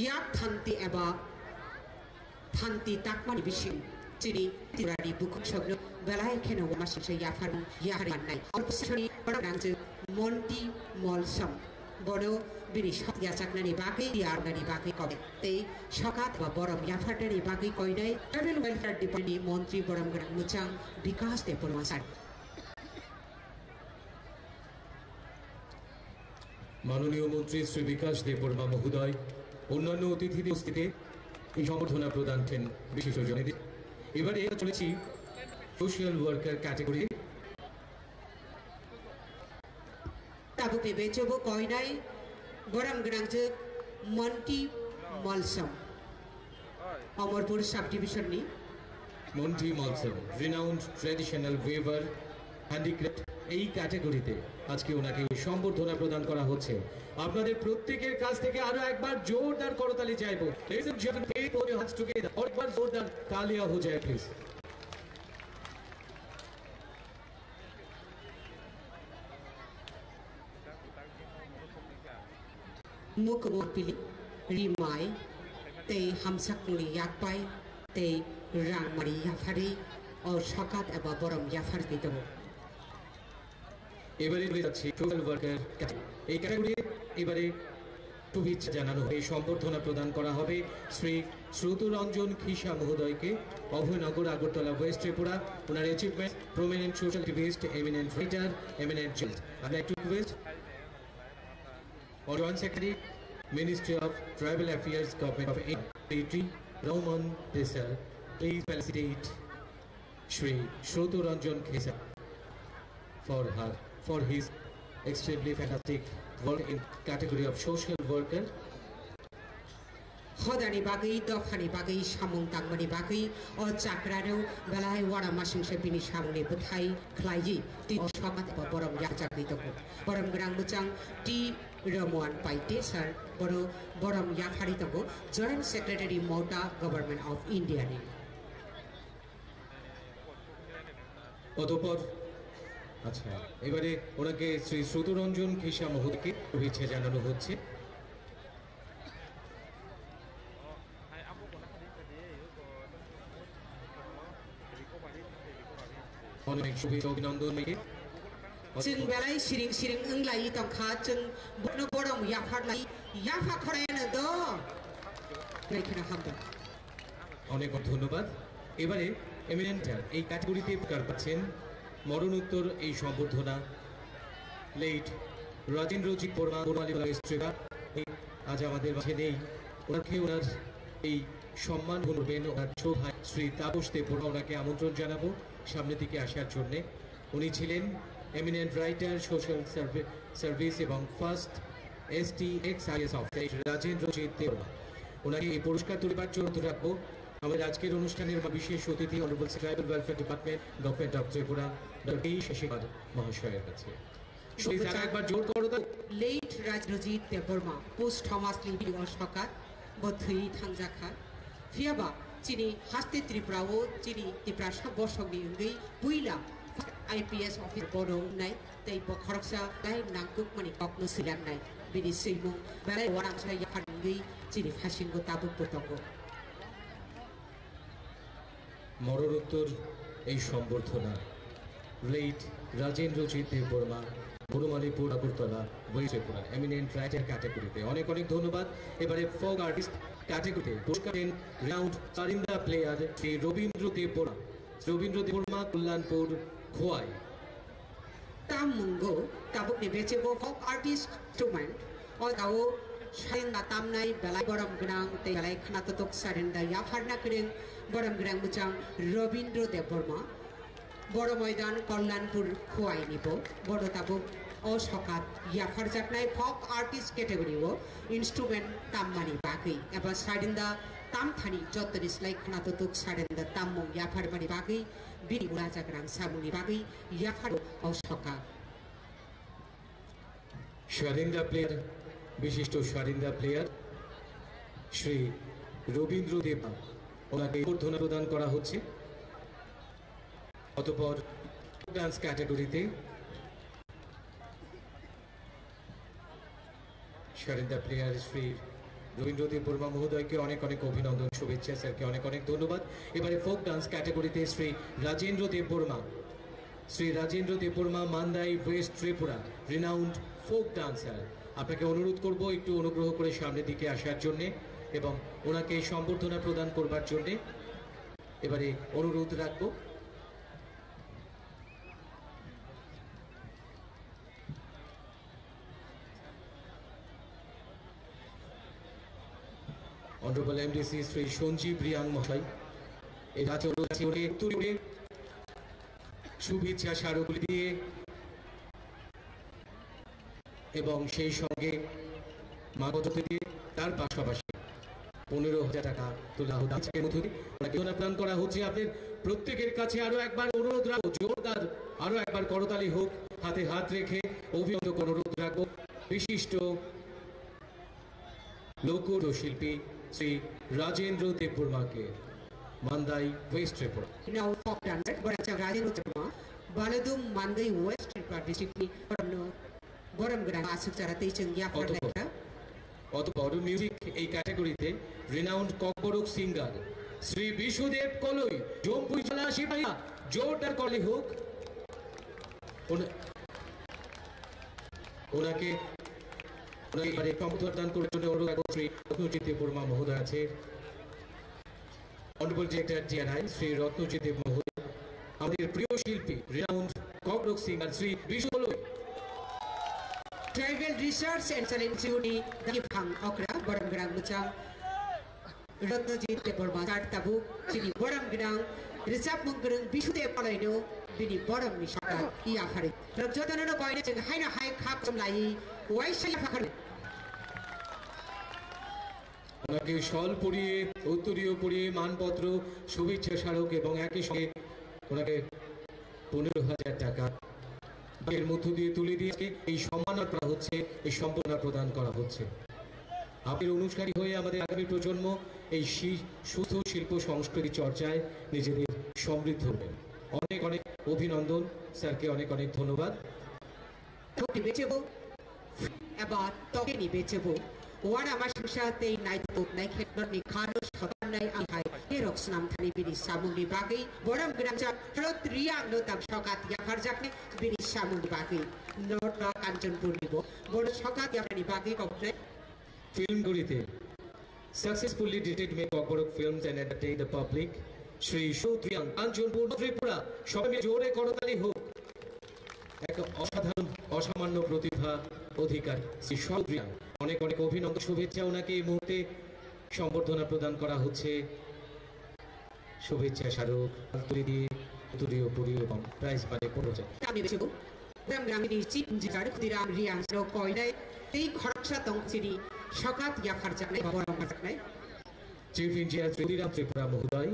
yak thanti eba thanti takmani bising chini Tripurani bukhuk sokno belai kheno uanama singcha yapharmung yaphar mannai. Orpusoni borok nangjwk Monti Molsom. Bono bini sok yachaknani bagwi, yarnani bagwi kobe tei sokat ba borom yapharnani bagwi koinai Tribal Welfare Department ni montri borom gwnang mwchang Bikas Debbarma sir. মাননীয় মন্ত্রী শ্রী বিকাশ দেববর্মা মহোদয়, অন্যান্য অতিথিদের উপস্থিতিতে এই সম্বর্ধনা প্রদান করেন বিশিষ্ট জনেদের। এবারে চলেছি social worker category. Tabukni bechebo koinai borom gwnangchwk Monti Molsom, Omorpur subdivision ni. Monti Molsom, renowned traditional weaver, handicraft, এই ক্যাটাগরিতে আজকে ওনাকে এই সম্বর্ধনা প্রদান করা হচ্ছে। আপনাদের প্রত্যেকের কাছ থেকে আরো একবার জোরদার করতালি চাইবো। Ladies and gentlemen, please put your hands together. और एक बार जोरदार तालियां हो जाए, please। Mukumu pili, rimai, tei hamsakmuni yakpai, tei rangmari yaphari, o sokat eba borom yapharwi tongo. এবারে চলে যাচ্ছি সোশ্যাল ওয়ার্কার ক্যাটাগরি। এই ক্যাটাগরি এবারে শুভেচ্ছা জানানো হবে, সম্বর্ধনা প্রদান করা হবে শ্রী শ্রুতরঞ্জন খিসা মহোদয়কে, অভয়নগর, আগরতলা, ওয়েস্ট ত্রিপুরা। ওনার achievement, prominent social activist, eminent writer, eminent journalist. I'd like to request our Joint Secretary, Ministry of Tribal Affairs, Government of India, Secretary Roman Desai, please felicitate Shri Shrutu Ranjan Khesa for her, for his extremely fantastic work in category of social worker. Hodani bagwi, dophani bagwi, samung tangmani bagwi, o chakrano belai uanamasingse bini samungni bwthai khlaiwi twi o sokat bo borom yapharjagwi tongo. Borom gwnang mwchang T Ramuan Paite sir, bono borom yapharwi tongo, Joint Secretary Mota, Government of India ni. অতঃপর, আচ্ছা, এবারে ওনাকে শ্রী শ্রুতরঞ্জন খিসা মহোদয়কে শুভেচ্ছা জানানো হচ্ছে। অনেক শুভেচ্ছা অভিনন্দন জানাই। Chwng belai siring siring wnglai tongkha, chwng bono borom yapharlai, yapha khoreno do. Nai kheno hambai. অনেক ধন্যবাদ। এবারে এমিনেন্ট এই ক্যাটাগরিতে পুরস্কার পাচ্ছেন মরণোত্তর এই সম্বর্ধনা লেট রাজেন্দ্রজিৎ বর্মা, বনমালী কলেজ, ত্রিপুরা। আজ আমাদের মাঝে নেই। ওনাকে ওনার এই সম্মান গ্রহণ করবেন ওনার ছোট ভাই শ্রী তাপস দেববর্মা। ওনাকে আমন্ত্রণ জানাবো সামনের দিকে আসার জন্যে। উনি ছিলেন এমিনেন্ট রাইটার, সোশ্যাল সার্ভি-, সার্ভিস এবং first ST x IAS officer রাজেন্দ্রজিৎ দেববর্মা। ওনাকে এই পুরস্কার তুলে দেওয়ার জন্য রাখবো আমাদের আজকের অনুষ্ঠানের বিশেষ অতিথি, honourable tribal welfare department, government of Tripura, doctor K Shashikant মহাশয়ের কাছে। Please, আর একবার জোর করো তো। Late Rajrojit Debbarma, posthumous living o sokat, bo thwi thangjakha. Phiyaba chini haste Tripura o chini Tiprasa bosongni wngwi puila I P S officer bono wngnai, tei bo khoroksa lai nangkukmani kokno swilaknai. Bini swimung belai uanamsa yaphar wngwi chini phasingo tabukbo tongo. মরণোত্তর এই সম্বর্ধনা লেট রাজেন্দ্রজিৎ দেববর্মা, বনমালীপুর, Agartala, west Tripura, eminent writer ক্যাটাগরিতে। অনেক অনেক ধন্যবাদ। এবারে folk artist ক্যাটাগরিতে পুরস্কার পেলেন রিনাউন্ড সারিন্দা প্লেয়ার শ্রী রবীন্দ্র দেববর্মা, রবীন্দ্র দেববর্মা, কল্যাণপুর, Khowai. Tam mungo tabukni bechebo folk artist instrument. O jagao sarinda tamnai belai borom gwnang tei belai khwnatotok sarinda yapharna kwrwng borom gwnang mwchang Robindra Debbarma. Boro Moidan Kalyanpur Khowai ni bo bono tabuk o sokat yapharjaknai folk artist category o instrument tammani bagwi eba sarinda tamthani jottoni slai khwnatotok sarinda tammung yapharmani bagwi bini uajagrang samungni bagwi yapharo o soka. সারিন্দা প্লেয়ার, বিশিষ্ট সারিন্দা প্লেয়ার শ্রী রবীন্দ্র দেব, ওনাকে অভ্যর্থনা প্রদান করা হচ্ছে। অতঃপর ডান্স ক্যাটাগরিতে সারিন্দা প্লেয়ার শ্রী রবীন্দ্র দেববর্মা মহোদয়কে অনেক অনেক অভিনন্দন, শুভেচ্ছা, স্যারকে অনেক অনেক ধন্যবাদ। এবারে ফোক ডান্স ক্যাটাগরিতে শ্রী রাজেন্দ্র দেববর্মা, শ্রী রাজেন্দ্র দেববর্মা, মান্দাই, ওয়েস্ট ত্রিপুরা, রিনাউন্ড ফোক ডান্সার। আপনাকে অনুরোধ করব একটু অনুগ্রহ করে সামনের দিকে আসার জন্যে এবং ওনাকে সম্বর্ধনা প্রদান করবার জন্যে। এবারে অনুরোধ রাখবো। Honorable M D C Shri সঞ্জীব রিয়াং মহাশয়, এই রাজ্য উত্তরে শুভেচ্ছা স্মারক দিয়ে এবং সেই সঙ্গে মাগধ দিয়ে তার পাশাপাশি পনেরো হাজার টাকা তোলা হলো। আজকের মধ্য দিয়ে ওনাকে প্রদান করা হচ্ছে। আপনাদের প্রত্যেকের কাছে আরো একবার অনুরোধ রাখবো, জোরদার আরো একবার করতালি হোক, হাতে হাত রেখে অভিনন্দন অনুরোধ রাখবো বিশিষ্ট লোকশিল্পী শ্রী রাজেন্দ্র দেববর্মাকে, মান্দাই, ওয়েস্ট Tripura. Now, pop dancer, Borachang Rajendra Debbarma, Baladum, Mandai, West Tripura district ni boromno, borom gwnang aswk chara tei chwng yapharlai kha. অতঃপর, অতঃপর মিউজিক এই ক্যাটাগরিতে রিনাউন্ড ককবরক সিঙ্গার শ্রী বিশুদেব কলই, জম্পুইজলা সিপাহী, জোরদার করতালি হোক। ওনা-, ওনাকে, ওনাকে এবারে সম্বর্ধনা দান করার জন্য অনুরোধ রাখবো শ্রী রত্নজিৎ দেববর্মা মহোদয় আছে। Honorable Director D R I Shri রত্নজিৎ দেব মহোদয়, আমাদের প্রিয় শিল্পী রিনাউন্ড ককবরক সিঙ্গার শ্রী বিশু কলই। Tribal Research and Challenge Institute ni dagi phang okra borom gwnang mwchang Rotnojit Debbarma sir tabuk chini borom gwnang rwchapmung kwrwng Bisudeb Koloino bini boromni saka yaphari. Rok jotono no koino chwng haino hai khak chom lai uaisa yapha khorwi. ওনাকে শল পরিয়ে, উত্তরীয় পরিয়ে, মানপত্র, শুভেচ্ছা স্মারক এবং একই সঙ্গে ওনাকে পনেরো হাজার টাকা এর মধ্য দিয়ে তুলে দিয়ে এই সম্মাননা করা হচ্ছে, এই সম্মাননা প্রদান করা হচ্ছে। আপনার অনুসারী হয়ে আমাদের আগামী প্রজন্ম এই শি-, শুদ্ধ শিল্প সংস্কৃতি চর্চায় নিজেদের সমৃদ্ধ করবেন। অনেক অনেক অভিনন্দন স্যারকে, অনেক অনেক ধন্যবাদ। Tokni bechebo, eba tokni bechebo. Wana masingsa tei naitoknai khe norni khano sotarnai ang hai kerok snam thani bini samungni bagwi. Borom gwnangchak Harot Riang no tam sokat yapharjaknai bini samungni bagwi. North no Kanchanpur ni bo. Bono sokat yapharni bagwi koknai. Film gurite successfully directed me Kokborok Films and entertained the public. Shri সৌত্রিয়াং কাঞ্চনপুর ত্রিপুরা, সবাই মিলে জোরে করতালি হোক। এক অসাধারণ, অসামান্য প্রতিভা অধিকারী শ্রী সৌত্রিয়াং। অনেক অনেক অভিনন্দন, শুভেচ্ছা। ওনাকে এই মুহূর্তে সম্বর্ধনা প্রদান করা হচ্ছে। শুভেচ্ছা স্মারক, তুলি দিয়ে, তুলিও পুরি এবং প্রাইজ মানে পনেরো হাজার। Kami bisingo, Gram Gramini Chief Engineer Khudiram Riang Sro Koinai, tei khoroksa tong chini sokat yapharjaknai, borom jaknai. Chief Engineer Khudiram Tripura Mohoday.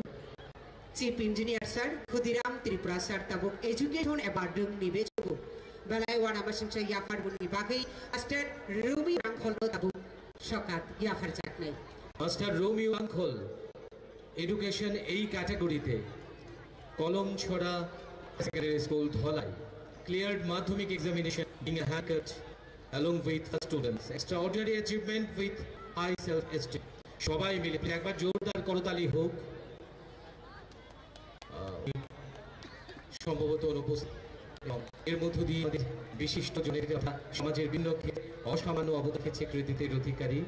Chief Engineer Sir Khudiram Tripura Sir tabuk education eba dwngni bechebo. Belai wana masingsa yaphar buni bagwi Master Rumi Rangkhol no tabuk sokat yapharjaknai. Master Romeo Rangkhol. Education এই ক্যাটাগরিতে কলমছড়া secondary school Dhalai cleared মাধ্যমিক examination being a haircut along with the students, extraordinary achievement with high self esteem। সবাই মিলে একবার জোরদার করতালি হোক। আহ, সম্ভবত অনুপস্থিত এবং এর মধ্য দিয়ে আমাদের বিশিষ্ট জনের তথা সমাজের বিভিন্ন ক্ষেত্রে অসামান্য অবদান রেখেছে কৃতিত্বের অধিকারী।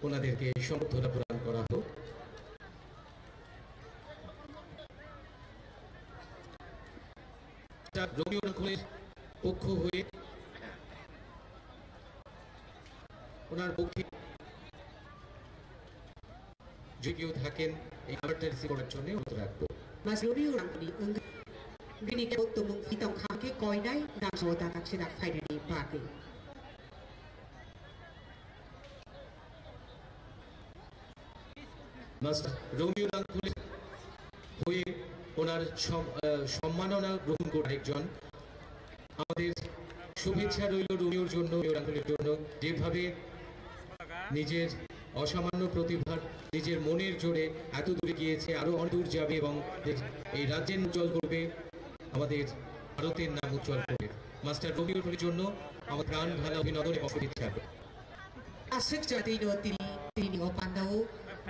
ওনাদেরকে সম্বর্ধনা প্রদান করা হোক। রোমিও রংখলের পক্ষ হয়ে ওনার পক্ষে যদি কেউ থাকেন এই অ্যাওয়ার্ডটা রিসিভ করার জন্য অনুরোধ রাখবো। Mas Romeo Rangkholi wng bini kebo tumung pitong khamke koinai dangso dadak sidak phainani bagwi। Master Romeo রাংখলের হয়ে ওনার সম-, আহ, সম্মাননা গ্রহণ করে একজন। আমাদের শুভেচ্ছা রইল রোমিওর জন্য, রোমিও রাংখলের জন্য, যেভাবে নিজের অসামান্য প্রতিভার, নিজের মনের জোরে এত দূরে গিয়েছে, আরো অনেক দূর যাবে এবং এই রাজ্যের উজ্জ্বল করবে, আমাদের ভারতের নাম উজ্জ্বল করবে। মাস্টার রোমিওর জন্য আমার প্রাণ ঢালা অভিনন্দন এবং শুভেচ্ছা। Aswk jatwi no tini, tini o pandao,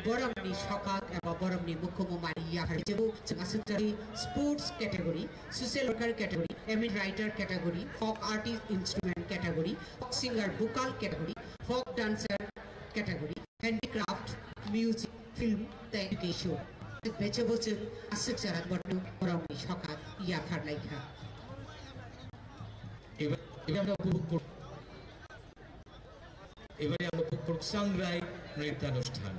Borokni sokat eba borokni mukumu mani yaphar jebo chwng aswk jani sports category, social worker category, emin writer category, folk artist instrument category, folk singer vocal category, folk dancer category, handicraft, music, film, tei education. Bechebo chwng aswk jora borokno borokni sokat yaphar laikha. এবার এবার আমরা উপভোগ করব। এবারে আমরা উপভোগ করব সাংগ্রাই নৃত্যানুষ্ঠান।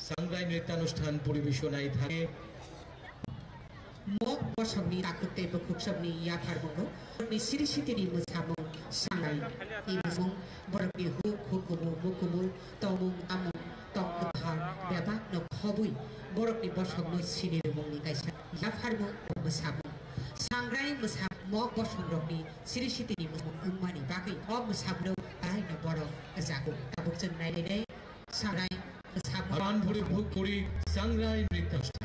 সাংগ্রাই নৃত্যানুষ্ঠান পরিবেশনায় থাকে Mok bosongni takhuk tei bwkhuksongni yapharmungo ni siri sitini mwsamung sanai. I mwsamung borokni huk hukumu mukumu tongmung tamung tong kwthar bebakno khobwi borokni bosongno sini rwmungni kaisa yapharmung mwsamung. Sangrai mwsa mok bosongrokni siri sitini mwsamung wngmani bagwi o mwsamungno bahai no borok rwjago. Tabuk chwng nailainai sangrai mwsamung. Manpuri Bhukpuri Sangrai Nritya Anushthan.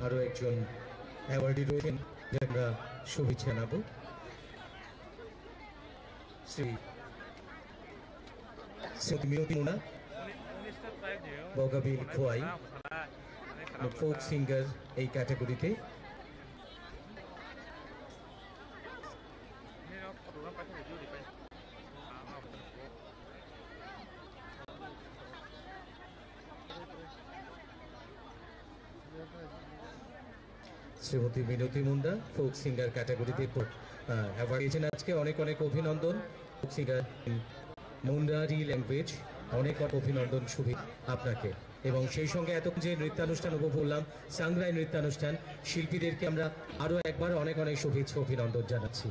আরো একজন অ্যাওয়ার্ডি রয়েছেন, যাকে আমরা শুভেচ্ছা জানাবো। শ্রী শ্রীমতী মিনতি মুন্ডা, বগাবিল Khowai, folk singer এই ক্যাটাগরিতে। শ্রীমতী মিনতি Munda folk singer ক্যাটাগরিতে পো-, আহ, অ্যাওয়ার্ড পেয়েছেন আজকে। অনেক অনেক অভিনন্দন ফোক সিঙ্গার মুন্ডারি ল্যাঙ্গুয়েজ, অনেক অনেক অভিনন্দন শুভে আপনাকে। এবং সেই সঙ্গে এতক্ষণ যে নৃত্যানুষ্ঠান উপভোগ করলাম, সাংগ্রাই নৃত্যানুষ্ঠান, শিল্পীদেরকে আমরা আরও একবার অনেক অনেক শুভেচ্ছা অভিনন্দন জানাচ্ছি।